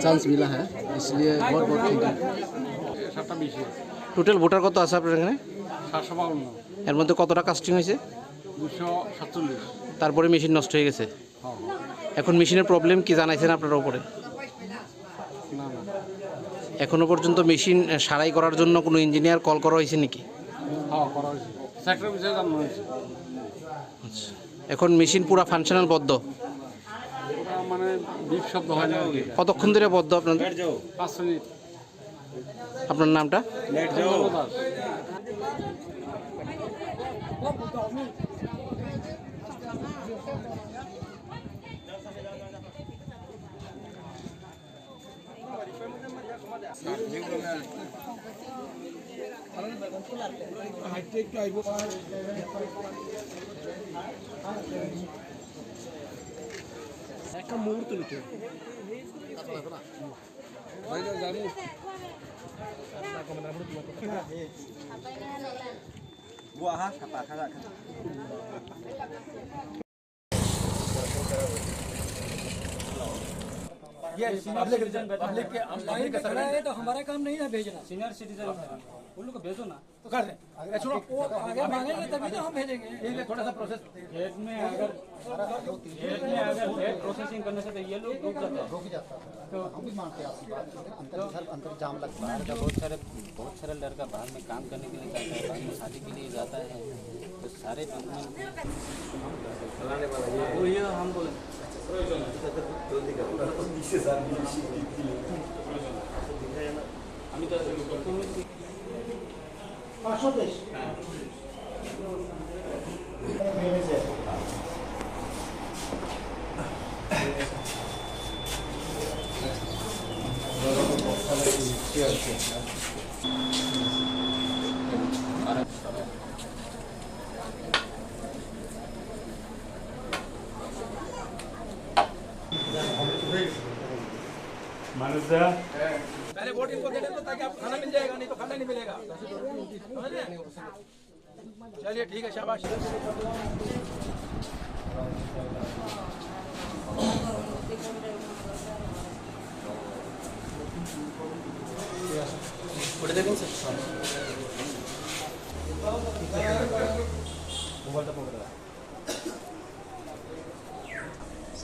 चांस मिला है, इसलिए बहुत बहुत थैंक यू। সাতটা বিশে। টোটাল ভোটার কত আছে আপনার এখানে? সাতশো বাউন্ন। এর মধ্যে কতটা কাস্টিং হয়েছে? দুশো সাতচল্লিশ। তারপরে মেশিন নষ্ট হয়ে গেছে। হ্যাঁ। এখন মেশিনের প্রবলেম কি জানাইছেন আপনারা উপরে? না, না। এখনো পর্যন্ত মেশিন, আহ, সারাই করার জন্য কোনো ইঞ্জিনিয়ার কল করা হয়েছে নাকি? হ্যাঁ, করা হয়েছে। সেক্টর বিষয়ে জানানো হয়েছে। আচ্ছা। এখন মেশিন পুরা ফাংশনাল বদ্ধ? পুরা মানে বিপ শব্দ হয় না আর কি। কতক্ষণ ধরে বদ্ধ আপনাদের? পাঁচ মিনিট। আপনার নামটা? চন্দ্র দাস। একটা মুহূর্ত নিতে হবে। ये पब्लिक, पब्लिक के, हम पब्लिक का सर्वेंट है, तो हमारा काम नहीं ना भेजना। सीनियर सिटीजन है, उन लोग को भेजो ना। तो कर दे। अरे सुनो, वो आगे मांगेंगे तभी तो हम भेजेंगे। ठीक है, थोड़ा सा प्रोसेस। खेत में अगर, खेत में अगर खेत प्रोसेसिंग करने से तो ये लोग रुक जाते हैं। रुक जाता है। तो हम भी मानते हैं आपकी बात, लेकिन अंतर, इधर अंतर जाम लगता है। बाहर का बहुत सारे, बहुत सारे लड़का बाहर में काम करने के लिए जाता है, बाहर में शादी के लिए जाता है, तो सारे डॉक्यूमेंट। वो ये हमको मैनेजर। पहले वोट इनको देने दो, ताकि आपको खाना मिल जाएगा, नहीं तो खाना नहीं मिलेगा। समझ रहे हैं? चलिए, ठीक है, शाबाश।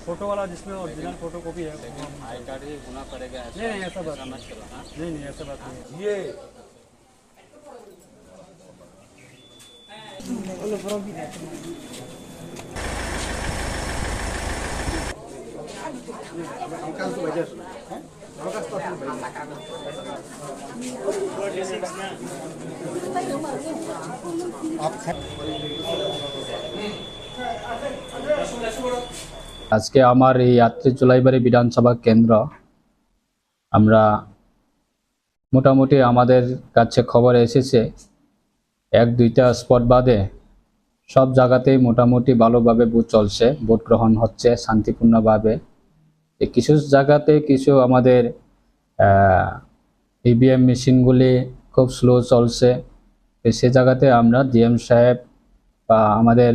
फोटो वाला जिसमें ओरिजिनल फोटो कॉपी है, वो हम आई कार्ड ही होना पड़ेगा, ऐसा, नहीं, नहीं, ऐसा बात ऐसा नहीं। मत करो, हाँ? नहीं, नहीं, ऐसा बात नहीं। ये আজকে আমার এই আত্রি জুলাইবাড়ি বিধানসভা কেন্দ্র, আমরা মোটামুটি আমাদের কাছে খবর এসেছে, এক দুইটা স্পট বাদে সব জায়গাতেই মোটামুটি ভালোভাবে ভোট চলছে, ভোট গ্রহণ হচ্ছে শান্তিপূর্ণভাবে। তো কিছু জায়গাতে কিছু আমাদের, আহ, ইভিএম মেশিনগুলি খুব স্লো চলছে। তো সে জায়গাতে আমরা ডিএম সাহেব বা আমাদের,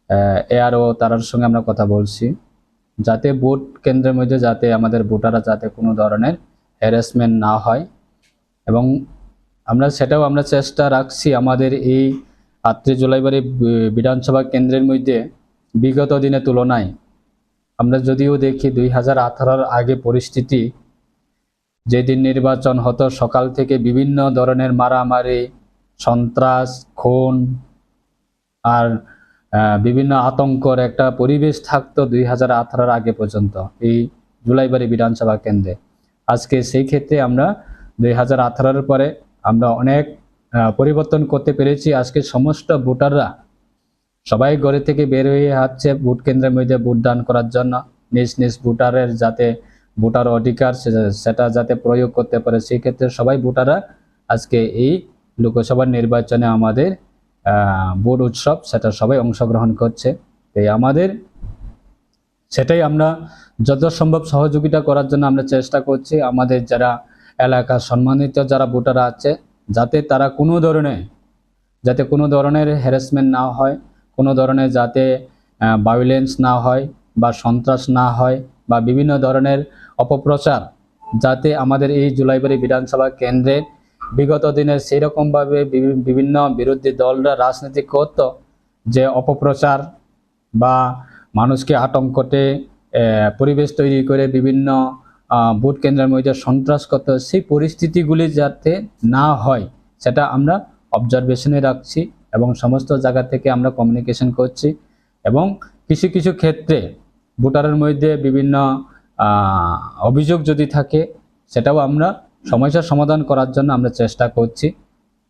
আহ, এআরও তারার সঙ্গে আমরা কথা বলছি, যাতে ভোট কেন্দ্রের মধ্যে যাতে আমাদের ভোটাররা যাতে কোনো ধরনের হ্যারাসমেন্ট না হয়। এবং আমরা সেটাও আমরা চেষ্টা রাখছি আমাদের এই আত্রি জুলাইবাড়ি বি-, বিধানসভা কেন্দ্রের মধ্যে বিগত দিনের তুলনায় আমরা যদিও দেখি দুই হাজার আঠারোর আগে পরিস্থিতি, যেদিন নির্বাচন হতো সকাল থেকে বিভিন্ন ধরনের মারামারি, সন্ত্রাস, খুন, আর, আহ, বিভিন্ন আতঙ্কর একটা পরিবেশ থাকতো দুই হাজার আঠারোর আগে পর্যন্ত এই জুলাইবাড়ি বিধানসভা কেন্দ্রে। আজকে সেই ক্ষেত্রে আমরা দুই হাজার আঠারোর পরে আমরা অনেক আহ, পরিবর্তন করতে পেরেছি। আজকে সমস্ত ভোটাররা সবাই ঘরে থেকে বের হয়ে আসছে ভোট কেন্দ্রের মধ্যে ভোট দান করার জন্য। নিজ নিজ ভোটারের যাতে ভোটার অধিকার সে- সেটা যাতে প্রয়োগ করতে পারে, সেই ক্ষেত্রে সবাই ভোটাররা আজকে এই লোকসভা নির্বাচনে আমাদের আহ, ভোট উৎসব, সেটা সবাই অংশগ্রহণ করছে। এই আমাদের সেটাই আমরা যত সম্ভব সহযোগিতা করার জন্য আমরা চেষ্টা করছি। আমাদের যারা এলাকার সম্মানিত যারা ভোটার আছে, যাতে তারা কোনো ধরনের যাতে কোনো ধরনের হ্যারাসমেন্ট না হয়, কোনো ধরনের যাতে ভায়োলেন্স না হয় বা সন্ত্রাস না হয় বা বিভিন্ন ধরনের অপপ্রচার, যাতে আমাদের এই জুলাইবাড়ি বিধানসভা কেন্দ্রে বিগত দিনে সেই রকমভাবে বিভি- বিভিন্ন বিরোধী দলরা রাজনীতি করত, যে অপপ্রচার বা মানুষকে আতঙ্কতে আহ, পরিবেশ তৈরি করে বিভিন্ন আহ, ভোট কেন্দ্রের মধ্যে সন্ত্রাস করত, সেই পরিস্থিতিগুলি যাতে না হয়, সেটা আমরা অবজারভেশনে রাখছি এবং সমস্ত জায়গা থেকে আমরা কমিউনিকেশন করছি। এবং কিছু কিছু ক্ষেত্রে ভোটারের মধ্যে বিভিন্ন আহ, অভিযোগ যদি থাকে, সেটাও আমরা সমস্যার সমাধান করার জন্য আমরা চেষ্টা করছি।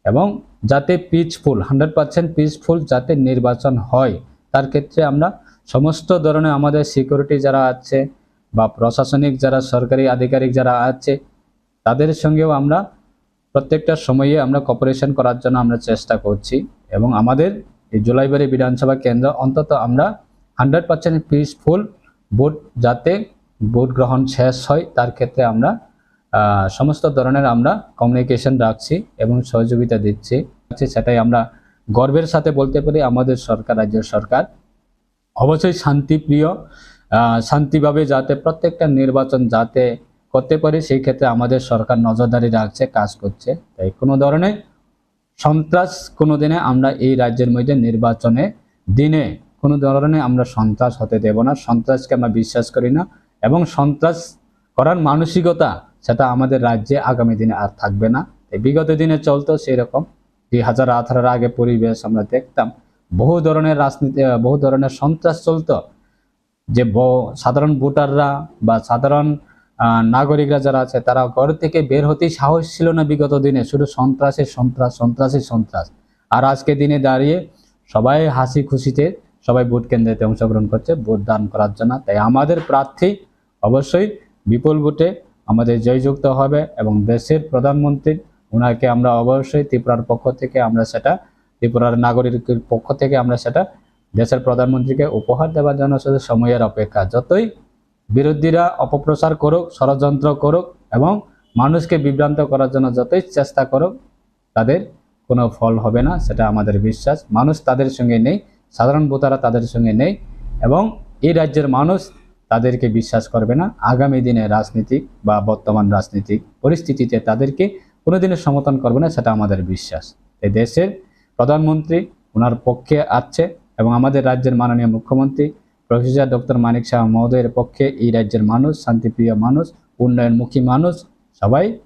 এবং যাতে পিসফুল, হান্ড্রেড পার্সেন্ট পিসফুল যাতে নির্বাচন হয়, তার ক্ষেত্রে আমরা সমস্ত ধরনের আমাদের সিকিউরিটি যারা আছে বা প্রশাসনিক যারা সরকারি আধিকারিক যারা আছে, তাদের সঙ্গেও আমরা প্রত্যেকটা সময়ে আমরা কোঅপারেশন করার জন্য আমরা চেষ্টা করছি। এবং আমাদের এই জুলাইবাড়ি বিধানসভা কেন্দ্র অন্তত আমরা হান্ড্রেড পার্সেন্ট পিসফুল ভোট, যাতে ভোট গ্রহণ শেষ হয়, তার ক্ষেত্রে আমরা আহ, সমস্ত ধরনের আমরা কমিউনিকেশন রাখছি এবং সহযোগিতা দিচ্ছি। সেটাই আমরা গর্বের সাথে বলতে পারি, আমাদের সরকার, রাজ্য সরকার অবশ্যই শান্তিপ্রিয়, আহ, শান্তিভাবে যাতে প্রত্যেকটা নির্বাচন যাতে করতে পারি, সেই ক্ষেত্রে আমাদের সরকার নজরদারি রাখছে, কাজ করছে। তাই কোনো ধরনের সন্ত্রাস কোনোদিনে আমরা এই রাজ্যের মধ্যে নির্বাচনে দিনে কোনো ধরনের আমরা সন্ত্রাস হতে দেব না। সন্ত্রাসকে আমরা বিশ্বাস করি না এবং সন্ত্রাস করার মানসিকতা সেটা আমাদের রাজ্যে আগামী দিনে আর থাকবে না। এই বিগত দিনে চলতো সেই রকম, দুই হাজার আঠারোর আগে পরিবেশ আমরা দেখতাম, বহু ধরনের রাজনীতি, আহ, বহু ধরনের সন্ত্রাস চলতো। যে ব- সাধারণ ভোটাররা বা সাধারণ আহ, নাগরিকরা যারা আছে, তারা ঘর থেকে বের হতেই সাহস ছিল না বিগত দিনে। শুধু সন্ত্রাসে সন্ত্রাস, সন্ত্রাসে সন্ত্রাস। আর আজকে দিনে দাঁড়িয়ে সবাই হাসি খুশিতে সবাই ভোট কেন্দ্রেতে অংশগ্রহণ করছে ভোট দান করার জন্য। তাই আমাদের প্রার্থী অবশ্যই বিপুল ভোটে আমাদের জয়যুক্ত হবে এবং দেশের প্রধানমন্ত্রী, ওনাকে আমরা অবশ্যই ত্রিপুরার পক্ষ থেকে আমরা সেটা, ত্রিপুরার নাগরিকের পক্ষ থেকে আমরা সেটা দেশের প্রধানমন্ত্রীকে উপহার দেওয়ার জন্য শুধু সময়ের অপেক্ষা। যতই বিরোধীরা অপপ্রচার করুক, ষড়যন্ত্র করুক এবং মানুষকে বিভ্রান্ত করার জন্য যতই চেষ্টা করুক, তাদের কোনো ফল হবে না, সেটা আমাদের বিশ্বাস। মানুষ তাদের সঙ্গে নেই, সাধারণ ভোটাররা তাদের সঙ্গে নেই এবং এই রাজ্যের মানুষ তাদেরকে বিশ্বাস করবে না। আগামী দিনে রাজনীতি বা বর্তমান রাজনৈতিক পরিস্থিতিতে তাদেরকে কোনোদিনও সমর্থন করবে না, সেটা আমাদের বিশ্বাস। এই দেশের প্রধানমন্ত্রী ওনার পক্ষে আছে এবং আমাদের রাজ্যের মাননীয় মুখ্যমন্ত্রী প্রফেসর ডক্টর মানিক সাহা মহোদয়ের পক্ষে এই রাজ্যের মানুষ, শান্তিপ্রিয় মানুষ, উন্নয়নমুখী মানুষ, সবাই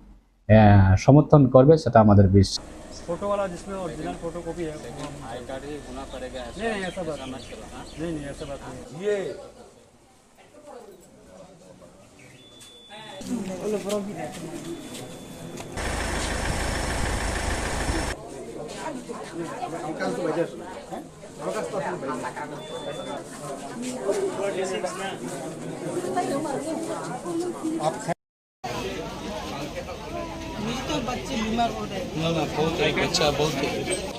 আহ, সমর্থন করবে, সেটা আমাদের বিশ্বাস। फोटो वाला जिसमें ओरिजिनल फोटो कॉपी है, वो हम आई कार्ड ही होना पड़ेगा। नहीं, नहीं, ऐसा बात नहीं। नहीं, नहीं, ऐसा बात नहीं। ये आप नहीं तो बच्चे बीमार हो रहे हैं। ना, ना, बहुत है, अच्छा, बहुत है।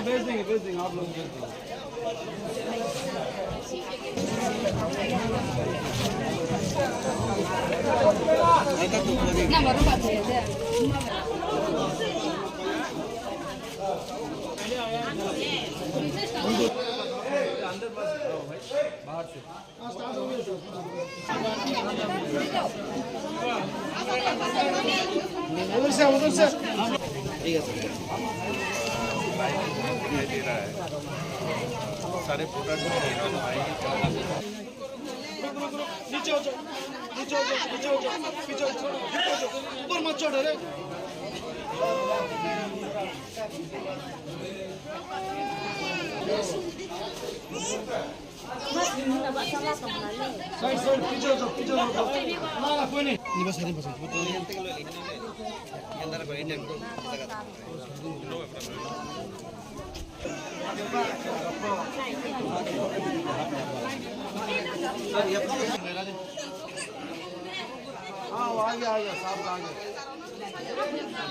भेज देंगे, भेज देंगे, आप लोग भेज देंगे। अंदर मत जाओ भाई, बाहर से। ठीक है सर। सारे प्रोडक्ट भाई। रुक, रुक, रुक, नीचे हो जाओ, नीचे हो जाओ, पीछे हो जाओ, पीछे हो जाओ, ऊपर मत चढ़ो रे। साइड, साइड, पीछे हो जाओ, पीछे हो जाओ। ना, ना, कोई नहीं। नहीं, बस, नहीं, बस।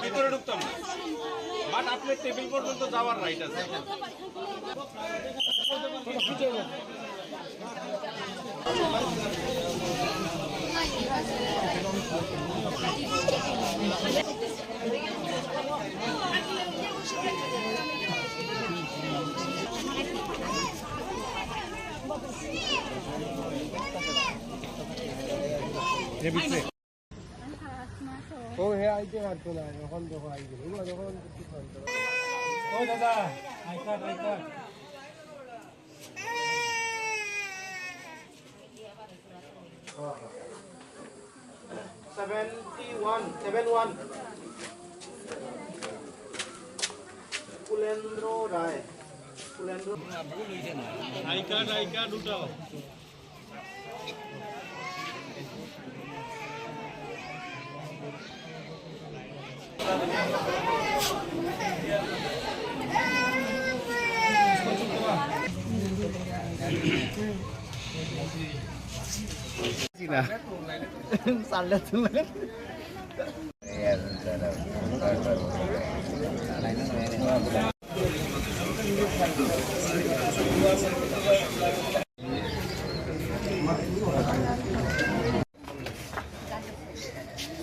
ভিতরে ঢুকতাম না, বাট আপনার টেবিল পর্যন্ত যাওয়ার রাইট আছে। ও হে আইতে পারতো না, এখন দেখো আইতে, এগুলো যখন কিছু পারতো না। ও দাদা, I card, I card. Seventy one, seven one। কুলেন্দ্র রায়, কুলেন্দ্র। আই কার্ড, আই কার্ড উঠাও।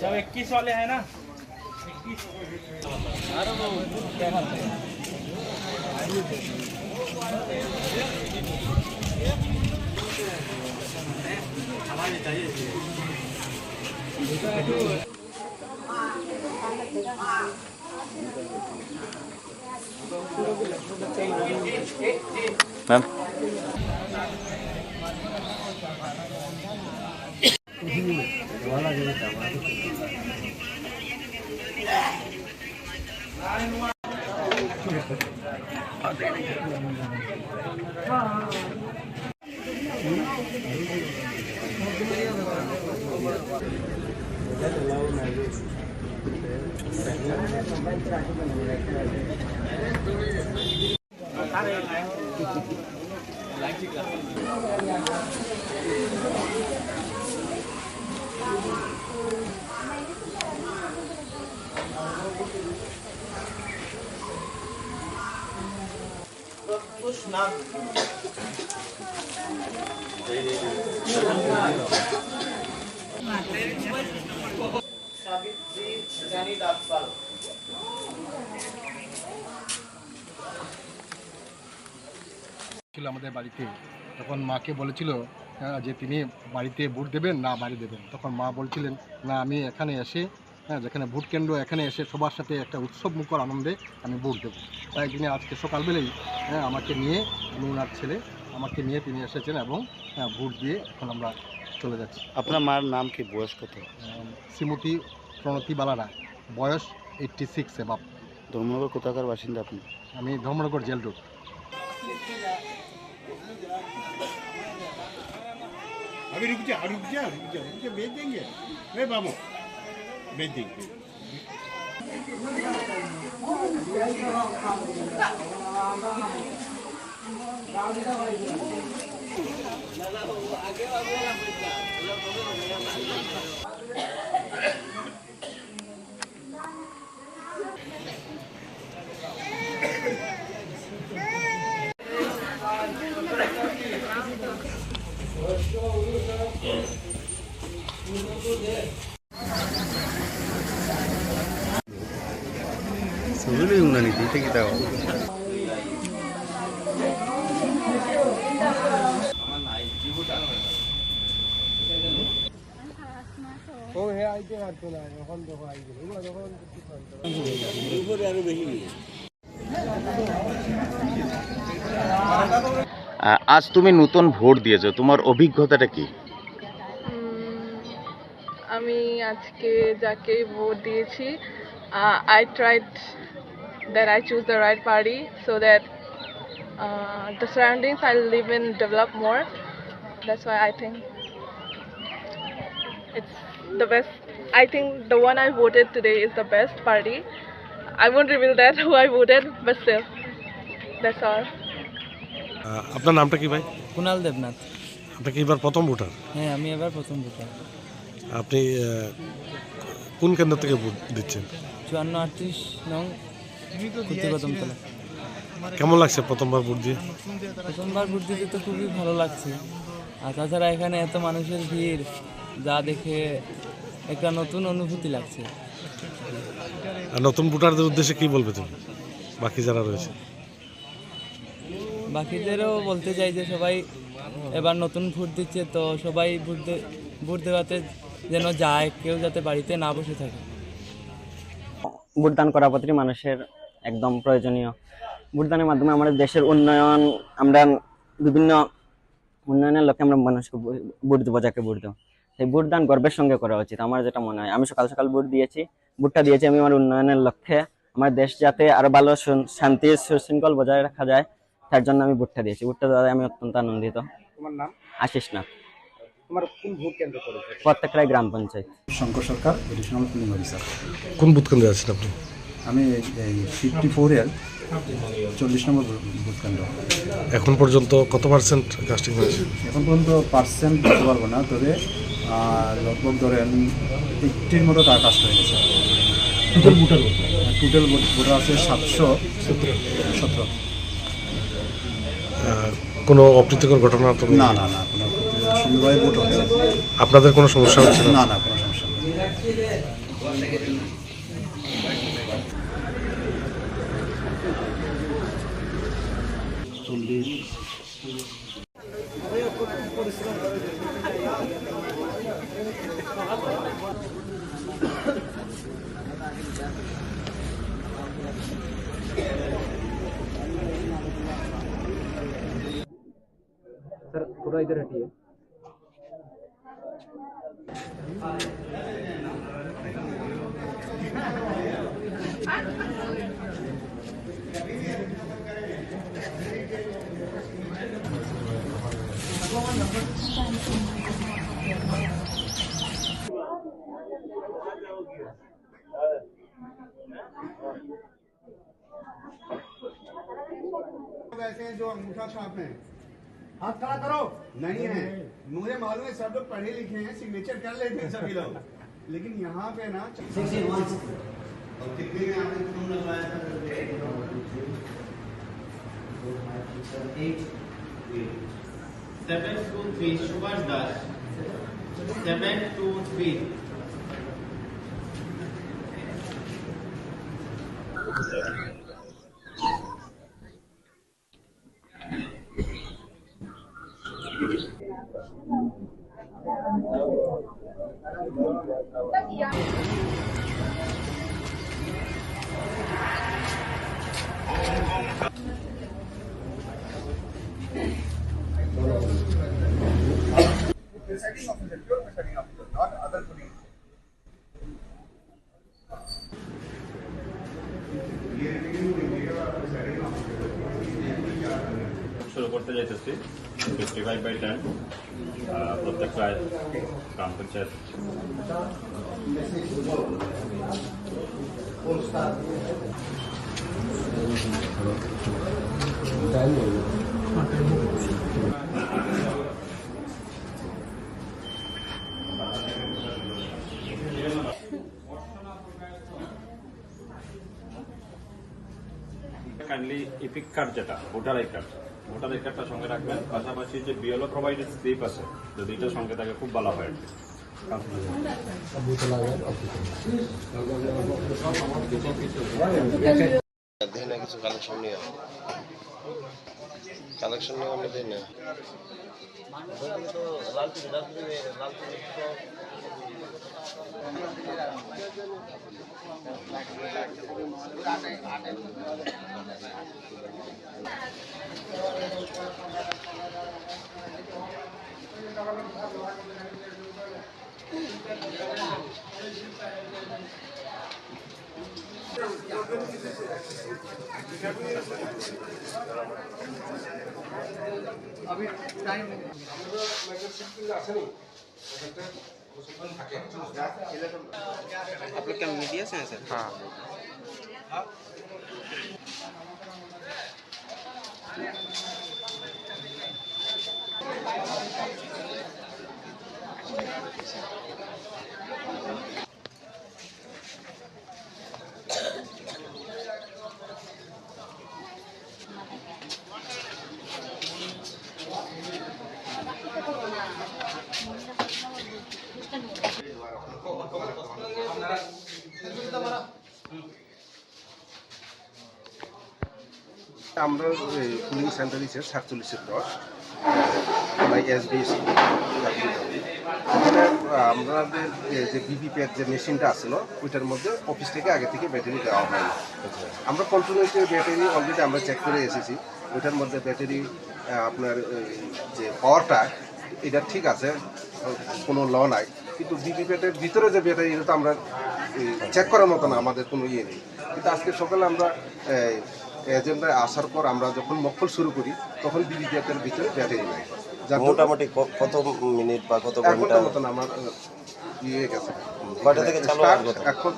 सब इक्कीस वाले हैं ना? Ma'am. প্রত্যুষ নাথ। সাবিত্রী জানি দাসপাল। ছিল আমাদের বাড়িতে, তখন মাকে বলেছিল, আহ, যে তিনি বাড়িতে ভোট দেবেন না বাইরে দেবেন। তখন মা বলছিলেন, "না, আমি এখানে এসে, হ্যাঁ, যেখানে ভোট কেন্দ্র, এখানে এসে সবার সাথে একটা উৎসব মুখর আনন্দে আমি ভোট দেবো।" তাই তিনি আজকে সকালবেলাই, হ্যাঁ, আমাকে নিয়ে, আমি ওনার ছেলে, আমাকে নিয়ে তিনি এসেছেন এবং, হ্যাঁ, ভোট দিয়ে এখন আমরা চলে যাচ্ছি। আপনার মার নাম কি, বয়স কত? আহ, শ্রীমতী প্রণতি বালা রায়, বয়স এইটটি সিক্স অ্যাবাভ। ধর্মনগর কোথাকার বাসিন্দা আপনি? আমি ধর্মনগর জেল রোড। अभी रुक जा, रुक जा, रुक जा, रुक जा, भेज देंगे। ए बाबू, भेज देंगे। Suguli yung nani tita kita. ও হে আইতে পারতো না, এখন দেখো আইতে, এগুলো যখন কিছু পারতো না। আ, আজ তুমি নতুন ভোট দিয়েছো, তোমার অভিজ্ঞতাটা কি? আজকে যাকে ভোট দিয়েছি, uh, I tried that I choose the right party so that uh, the surroundings I live in develop more. That's why I think it's the best. I think the one I voted today is the best party. I won't reveal that who I voted, but still, that's all. আহ, আপনার নামটা কি ভাই? কুণাল দেবনাথ। আপনি কি এবার প্রথম ভোটার? হ্যাঁ, আমি এবার প্রথম ভোটার। আপনি আহ, কোন কেন্দ্র থেকে ভোট দিচ্ছেন? চুয়ান্ন আটত্রিশ নং, কুত্তিকদমতলা। কেমন লাগছে প্রথমবার ভোট দিয়ে? প্রথমবার ভোট দিতে তো খুবই ভালো লাগছে। আর তাছাড়া এখানে এত মানুষের ভিড়, যা দেখে একটা নতুন অনুভূতি লাগছে। আর নতুন ভোটারদের উদ্দেশ্যে কি বলবে তুমি, বাকি যারা রয়েছে? বাকিদেরও বলতে চাই যে সবাই এবার নতুন ভোট দিচ্ছে, তো সবাই ভোট দে- ভোট দেওয়াতে যেন যায়, কেউ যাতে বাড়িতে না বসে থাকে। ভোটদান করা প্রতিটি মানুষের একদম প্রয়োজনীয়। ভোটদানের মাধ্যমে আমাদের দেশের উন্নয়ন, আমরা বিভিন্ন উন্নয়নের লক্ষ্যে আমরা মানুষকে ভো- ভোট দেবো, যাকে ভোট দেবো। সেই ভোটদান গর্বের সঙ্গে করা উচিত, আমার যেটা মনে হয়। আমি সকাল সকাল ভোট দিয়েছি, ভোটটা দিয়েছি আমি আমার উন্নয়নের লক্ষ্যে, আমার দেশ যাতে আরো ভালো সুন- শান্তি সুশৃঙ্খল বজায় রাখা যায়, তার জন্য আমি ভোটটা দিয়েছি। ভোটটা দেওয়ায় আমি অত্যন্ত আনন্দিত। তোমার নাম? আশিস নাথ, তোমার কোন ভোট কেন্দ্র পড়েছে? প্রত্যেকটাই গ্রাম পঞ্চায়েত। শঙ্কর সরকার, এডিশনাল পোলিং অফিসার। কোন বুথ কেন্দ্রে আছেন আপনি? আমি এই ফিফটি ফোর এর চল্লিশ নম্বর ভোট কেন্দ্র। এখন পর্যন্ত কত পার্সেন্ট কাস্টিং হয়েছে? এখন পর্যন্ত পার্সেন্ট বলতে পারবো না, তবে আহ, লগভগ ধরেন এইটির মতো তার কাস্ট হয়ে গেছে। Total voter? টোটাল ভোটার আছে সাতশো সতেরো। আহ, কোনো অপ্রীতিকর ঘটনা তো নেই? না না না, কোনো সন্দেহভাবে ভোট হচ্ছে। আপনাদের কোনো সমস্যা হচ্ছে না? না না, কোনো সমস্যা নেই। सर, थोड़ा इधर हटिए। वैसे हैं जो अंगूठा छाप हैं। हाथ खड़ा करो। नहीं है। मुझे मालूम है, सब लोग पढ़े लिखे हैं, सिग्नेचर कर लेते हैं सभी लोग, लेकिन यहाँ पे ना। और कितने में आपने खून लगवाया था? Seven two three, Subhash Das. Seven two three. শুরু করতে যাইতেছি। ফিফটি ফাইভ বাই টেন, প্রত্যেকটা গ্রাম পঞ্চায়েত। কাইন্ডলি ইপিক কার্ড, যেটা voter I card, voter I কার্ডটা সঙ্গে রাখবেন। পাশাপাশি যে বিএলও প্রোভাইডেড স্লিপ আছে, যদি এটা সঙ্গে থাকে খুব ভালো হয় আর কি। দেখি না কিছু কালেকশন নিয়ে। কালেকশন নিয়ে আমরা দেখি না। आप लोग क्या मीडिया से हैं सर? हाँ। আমরা এই পোলিং সেন্টার হচ্ছে সাতচল্লিশের দশ, প্রায় এসবিএস। ওখানে, আহ, আমাদের এই যে ভিভিপ্যাট যে মেশিনটা আছিল, ওইটার মধ্যে অফিস থেকে আগে থেকে ব্যাটারি দেওয়া হয়নি। আমরা কন্টিনিউসলি ব্যাটারি অলরেডি আমরা চেক করে এসেছি, ওইটার মধ্যে ব্যাটারি, আহ, আপনার এই যে পাওয়ারটা, এটা ঠিক আছে, কোনো ল নাই, কিন্তু ভিভিপ্যাটের ভিতরে যে ব্যাটারি, এটা তো আমরা চেক করার মতো না, আমাদের কোনো ইয়ে নেই। কিন্তু আজকে সকালে আমরা, এই, এজেন্টরা আসার পর আমরা যখন মকফল শুরু করি, তখন ভিভিপ্যাটের ভিতরে ব্যাটারি নাই। যার জন্য মোটামুটি ক-, কত মিনিট বা কত এক ঘন্টা? ঘন্টার মতন আমার, আহ, ইয়ে গেছে। কয়টা থেকে চালু হওয়ার কথা? এখন,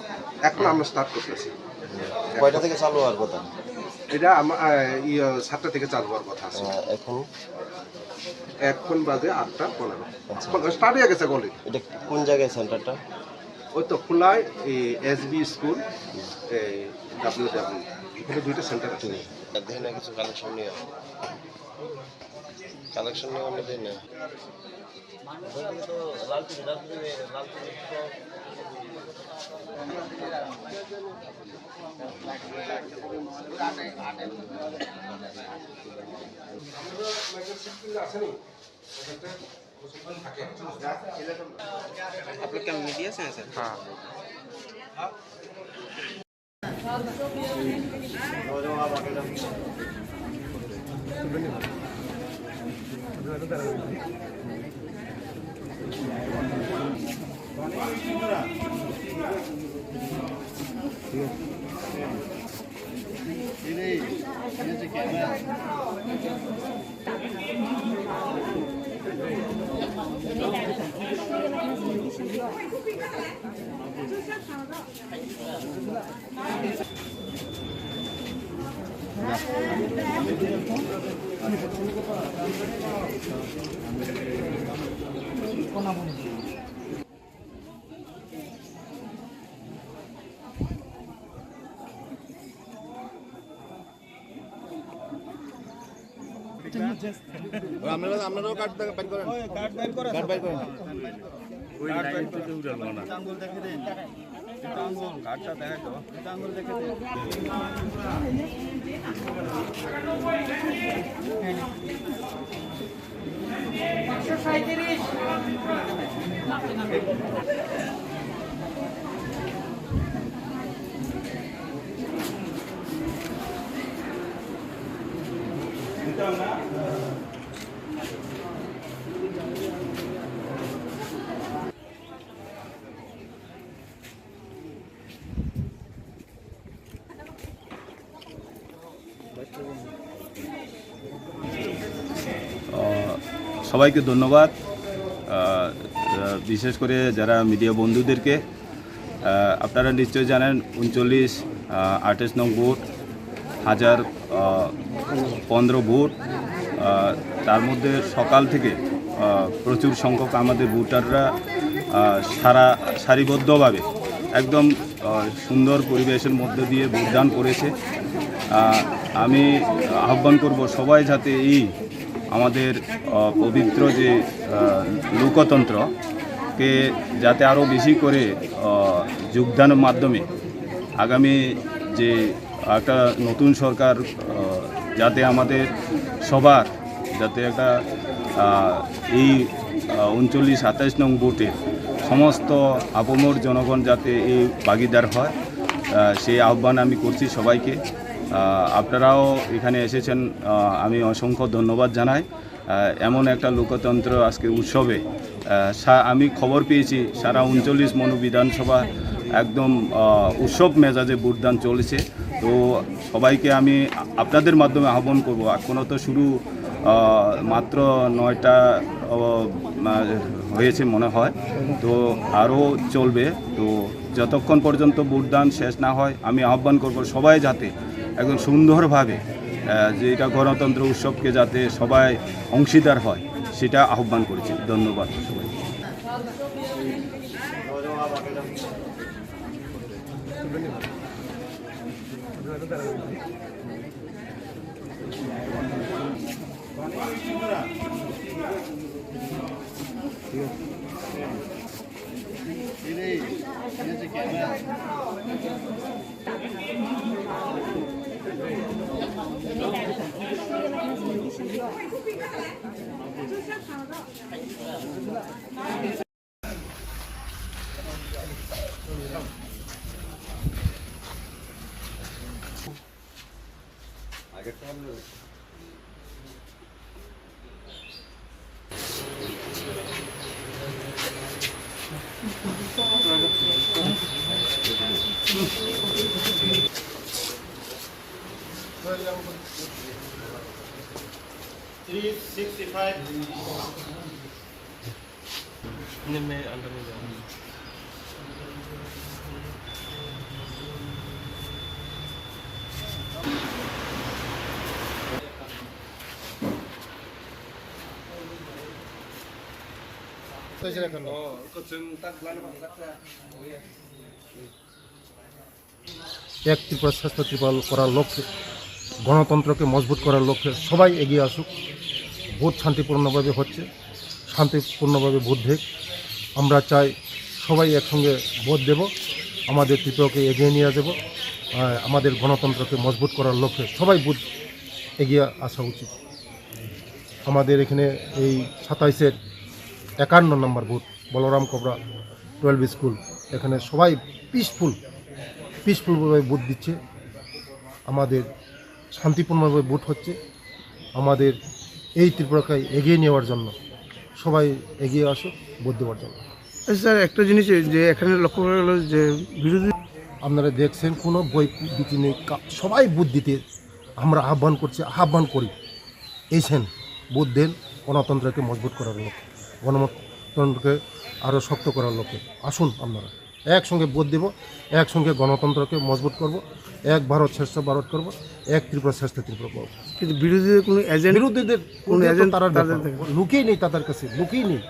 এখন আমরা স্টার্ট করতেছি। কয়টা থেকে চালু হওয়ার কথা? এটা আমা-, আহ, ইয়ে, সাতটা থেকে চালু হওয়ার কথা আছে। আহ, এখন? এখন বাজে আটটা পনেরো। আচ্ছা। এখন স্টার্ট হয়ে গেছে অলরেডি। এটা কোন জায়গায় সেন্টারটা? ওই তো খোলায়, এই এসবি স্কুল, এই ডাব্লিউ ডাব্লিউ, এখানে দুইটা সেন্টার আছে। ঠিক আছে। দেখেন না, কিছু কালেকশন নিয়ে। কালেকশন নিয়ে আমরা দেই না। आप लोग क्या मीडिया से हैं सर? हाँ। আপনারা, আপনারাও কার্ড বের করেন। ওই কার্ড বের করে কার্ড বের করেন। ওই লাইন থেকে উঠে না। আঙ্গুল দেখে দিন। এটা আঙ্গুল, কার্ডটা দেখাই তো। এটা আঙ্গুল দেখে দিন। একশো সাঁইত্রিশ। আহ, সবাইকে ধন্যবাদ। আহ, আহ, বিশেষ করে যারা মিডিয়া বন্ধুদেরকে, আহ, আপনারা নিশ্চয়ই জানেন, ঊনচল্লিশ, আহ, আঠাশ নং বুথ, হাজার, আহ, পনেরো বুথ, আহ, তার মধ্যে সকাল থেকে, আহ, প্রচুর সংখ্যক আমাদের ভোটাররা, আহ, সারা সারিবদ্ধভাবে একদম, আহ, সুন্দর পরিবেশের মধ্য দিয়ে ভোটদান করেছে। আহ, আমি আহ্বান করব সবাই যাতে এই আমাদের, আহ, পবিত্র যে, আহ, লোকতন্ত্রকে যাতে আরও বেশি করে, আহ, যোগদানের মাধ্যমে আগামী যে একটা নতুন সরকার, আহ, যাতে আমাদের সবার যাতে একটা, আহ, এই, আহ, ঊনচল্লিশ সাতাশ নং বুথের সমস্ত আপামর জনগণ যাতে এই ভাগিদার হয়, আহ, সেই আহ্বান আমি করছি সবাইকে। আহ, আপনারাও এখানে এসেছেন, আহ, আমি অসংখ্য ধন্যবাদ জানাই। আহ, এমন একটা লোকতন্ত্র আজকে উৎসবে, আহ, সা-, আমি খবর পেয়েছি সারা ঊনচল্লিশ মনো বিধানসভা একদম, আহ, উৎসব মেজাজে ভোটদান চলেছে। তো সবাইকে আমি আ-, আপনাদের মাধ্যমে আহ্বান করব। এখনও তো শুরু, আহ, মাত্র নয়টা, আহ, মা-, হয়েছে মনে হয়, তো আরও চলবে। তো যতক্ষণ পর্যন্ত ভোটদান শেষ না হয়, আমি আহ্বান করব সবাই যাতে একদম সুন্দরভাবে, আহ, যে এটা গণতন্ত্র উৎসবকে যাতে সবাই অংশীদার হয়, সেটা আহ্বান করছি। ধন্যবাদ সবাই। Three sixty-five. এক ত্রিপুরা শ্রেষ্ঠ ত্রিপুরা করার লক্ষ্যে, গণতন্ত্রকে মজবুত করার লক্ষ্যে সবাই এগিয়ে আসুক। ভোট শান্তিপূর্ণভাবে হচ্ছে, শান্তিপূর্ণভাবে ভোট দেখ। আমরা চাই সবাই একসঙ্গে ভোট দেব, আমাদের ত্রিপুরাকে এগিয়ে নিয়ে যাব, আহ, আমাদের গণতন্ত্রকে মজবুত করার লক্ষ্যে সবাই ভোট এগিয়ে আসা উচিত। আমাদের এখানে এই সাতাইশের একান্ন নম্বর বুথ বলরাম কোবরা টুয়েলভ স্কুল, এখানে সবাই পিসফুল, পিসফুলভাবে ভোট দিচ্ছে। আমাদের শান্তিপূর্ণভাবে ভোট হচ্ছে। আমাদের এই ত্রিপুরাকে এগিয়ে নেওয়ার জন্য সবাই এগিয়ে আসুক ভোট দেওয়ার জন্য। আচ্ছা স্যার, একটা জিনিস এই যে এখানে লক্ষ্য করা গেল যে বিরোধী আপনারা দেখছেন কোনো বই ভীতি নেই, কা-, সবাই ভোট দিতে আমরা আহ্বান করছি, আহ্বান করি। এইছেন, ভোট দেন গণতন্ত্রকে মজবুত করার লক্ষ্যে, গণতন্ত্রকে আরও শক্ত করার লক্ষ্যে। আসুন আপনারা, একসঙ্গে ভোট দেব, একসঙ্গে গণতন্ত্রকে মজবুত করব, এক ভারত শ্রেষ্ঠ ভারত করব, এক ত্রিপুরা শ্রেষ্ঠ ত্রিপুরা করব। কিন্তু বিরোধীদের কোনো এজেন্ট বিরোধীদের কোনো উদ্দেশ্য এজেন্ট তারা তাদের ব্যাপার। দেখে। লুকিয়ে নেই তাদের কাছে, লুকিয়ে নেই।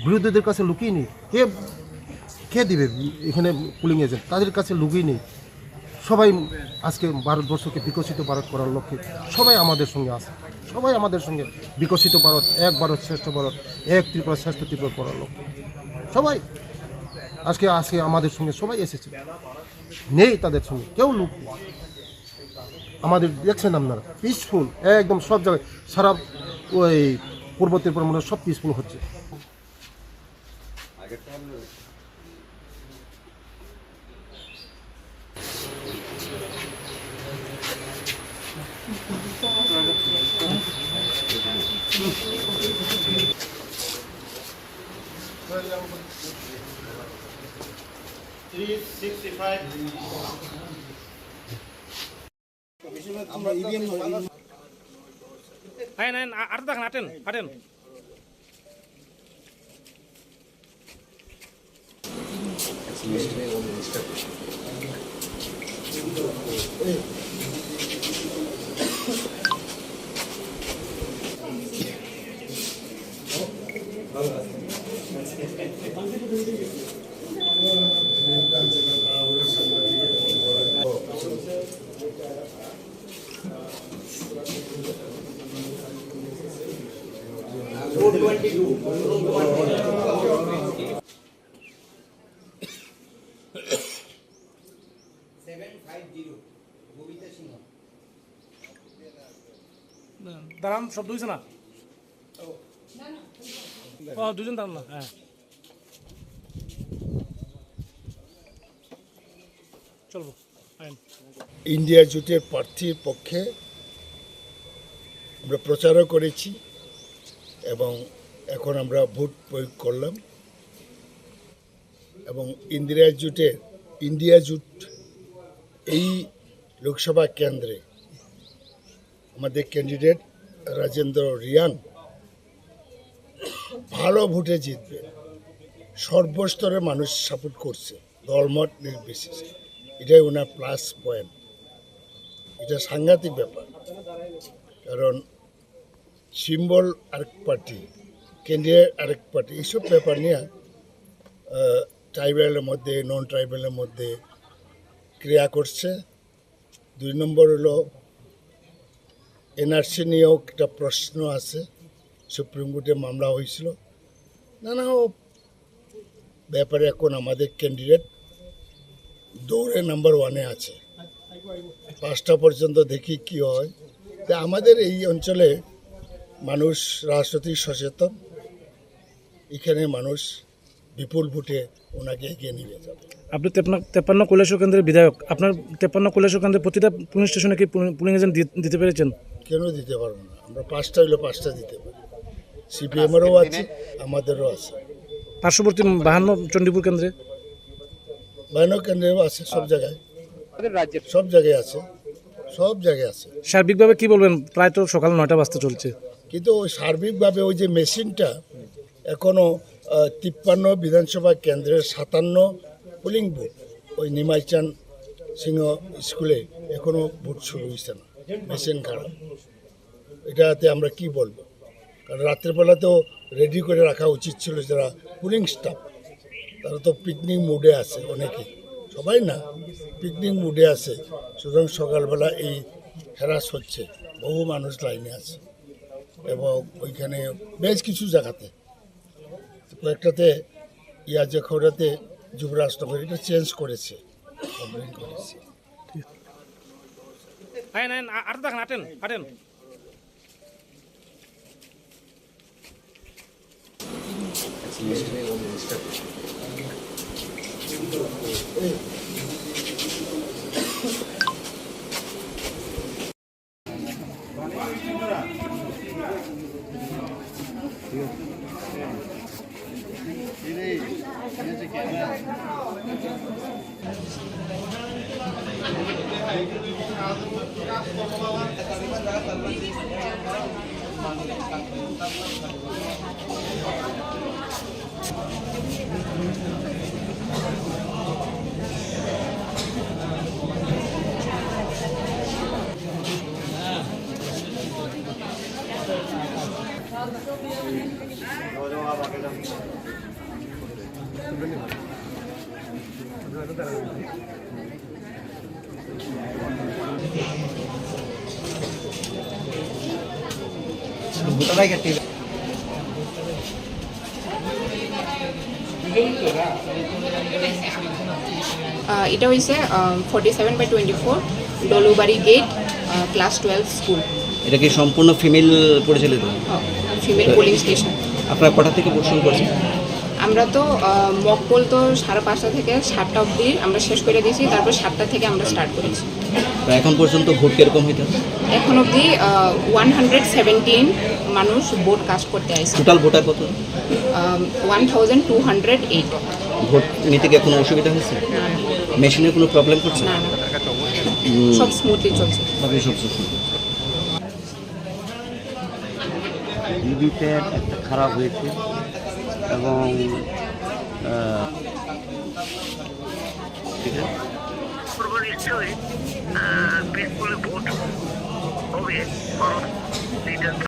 বিরোধীদের কাছে লুকিয়ে নেই। কে, কে দিবে এখানে পুলিং এজেন্ট? তাদের কাছে লুকিয়ে নেই। সবাই আজকে ভারতবর্ষকে বিকশিত ভারত করার লক্ষ্যে সবাই আমাদের সঙ্গে আছে। সবাই আমাদের সঙ্গে বিকশিত ভারত, এক ভারত শ্রেষ্ঠ ভারত, এক ত্রিপুরা শ্রেষ্ঠ ত্রিপুরা করার লক্ষ্যে সবাই আজকে, আজকে আমাদের সঙ্গে সবাই এসেছে। নেই তাদের সঙ্গে কেউ লোক নেই। আমাদের দেখছেন আপনারা, পিসফুল একদম সব জায়গায়, সারা ওই পূর্ব ত্রিপুরা মনে হয় সব পিসফুল হচ্ছে। Three sixty-five. আমরা ইভিএম নয়, আইন, আইন, আ-, আরো দেখেন, আটেন, আটেন। দাঁড়ান, সব দুইজন না? ও, দুজন দাঁড়ান না, হ্যাঁ। চলবো। আইন। ইন্ডিয়া জোটের প্রার্থীর পক্ষে আমরা প্রচারও করেছি এবং এখন আমরা ভোট প্রয়োগ করলাম এবং ইন্দিরা জোটের, ইন্ডিয়া জোট এই লোকসভা কেন্দ্রে আমাদের ক্যান্ডিডেট রাজেন্দ্র রিয়াং ভালো ভোটে জিতবে, সর্বস্তরে মানুষ সাপোর্ট করছে, দলমত নির্বিশেষে। এটাই ওনার প্লাস পয়েন্ট। এটা সাংঘাতিক ব্যাপার, কারণ সিম্বল আরেক পার্টি, ক্যান্ডিডেট আরেক পার্টি, এইসব ব্যাপার নিয়ে ট্রাইবালের মধ্যে, নন ট্রাইবালের মধ্যে ক্রিয়া করছে। দুই নম্বর হলো এনআরসি নিয়েও একটা প্রশ্ন আছে, সুপ্রিম কোর্টে মামলা হয়েছিল। নানা ব্যাপারে এখন আমাদের ক্যান্ডিডেট দৌড়ে নাম্বার ওয়ানে আছে। পাঁচটা পর্যন্ত দেখি কি হয়। তা আমাদের এই অঞ্চলে মানুষ রাজনৈতিক সচেতন, এখানে মানুষ বিপুল ভোটে ওনাকে এগিয়ে নিয়ে যাবে। আপনি তেপ্পান্ন তেপ্পান্ন কৈলাসহর কেন্দ্রের বিধায়ক, আপনার তেপ্পান্ন কৈলাসহর কেন্দ্রে প্রতিটা পুলিং স্টেশনে কি পুলিং এজেন্ট দিতে পেরেছেন? কেন দিতে পারবো না? আমরা পাঁচটা হইলে পাঁচটা দিতে পারি। সিপিএমেরও আছে, আমাদেরও আছে। পার্শ্ববর্তী বাহান্ন চণ্ডীপুর কেন্দ্রে? বাহান্ন কেন্দ্রেও আছে, সব জায়গায়। আমাদের রাজ্যের সব জায়গায় আছে, সব জায়গায় আছে। সার্বিকভাবে কি বলবেন? প্রায় তো সকাল নয়টা বাজতে চলছে। কিন্তু ওই সার্বিকভাবে ওই যে মেশিনটা এখনো, আহ, তিপ্পান্ন বিধানসভা কেন্দ্রের সাতান্ন পোলিং বুথ, ওই নিমাইচান সিংহ স্কুলে এখনো ভোট শুরু হয়েছে না, মেশিন খারাপ। এটাতে আমরা কি বলবো? কারণ রাত্রেবেলা তো রেডি করে রাখা উচিত ছিল যারা পোলিং স্টাফ, তারা তো পিকনিক মুডে আছে অনেকে, সবাই না, পিকনিক মুডে আছে। সুতরাং সকালবেলা এই হ্যারাস হচ্ছে, বহু মানুষ লাইনে আছে এবং ওইখানে বেশ কিছু জায়গাতে কয়েকটাতে ইয়াজে খৌরাতে যুবরাজনগর এটা চেঞ্জ করেছে, কমপ্লেন করেছে। আইন, আইন, আ-, আরো দেখেন, আটেন, আটেন। আহ, এটা হইছে forty seven by twenty four Dolubari gate, class twelve school. এটা কি সম্পূর্ণ ফিমেল পরিচালিত? Female polling station. আপনারা কটা থেকে ভোট শুরু করছেন? আমরা তো মক পোল তো সাড়ে পাঁচটা থেকে সাতটা অবধি আমরা শেষ করে দিয়েছি, তারপর সাতটা থেকে আমরা স্টার্ট করেছি। তা এখন পর্যন্ত ভোট কিরকম হইতে? এখন অবধি ওয়ান হান্ড্রেড সেভেন্টিন মানুষ ভোট কাস্ট করতে আইছে। টোটাল ভোটার কত? One thousand two hundred eight. Vote নিতে কি কোনো অসুবিধা হয়েছে? না, না। মেশিনের কোনো প্রবলেম করছে? না, না। হুম। সব স্মুথলি চলছে। সবই সব সুস্থ। ভিভিপ্যাট একটা খারাপ হয়েছে এবং, আহ, ঠিক আছে। পূর্ব নিশ্চয়ই, আহ, পিসফুলি ভোট হবে, কারণ লিডার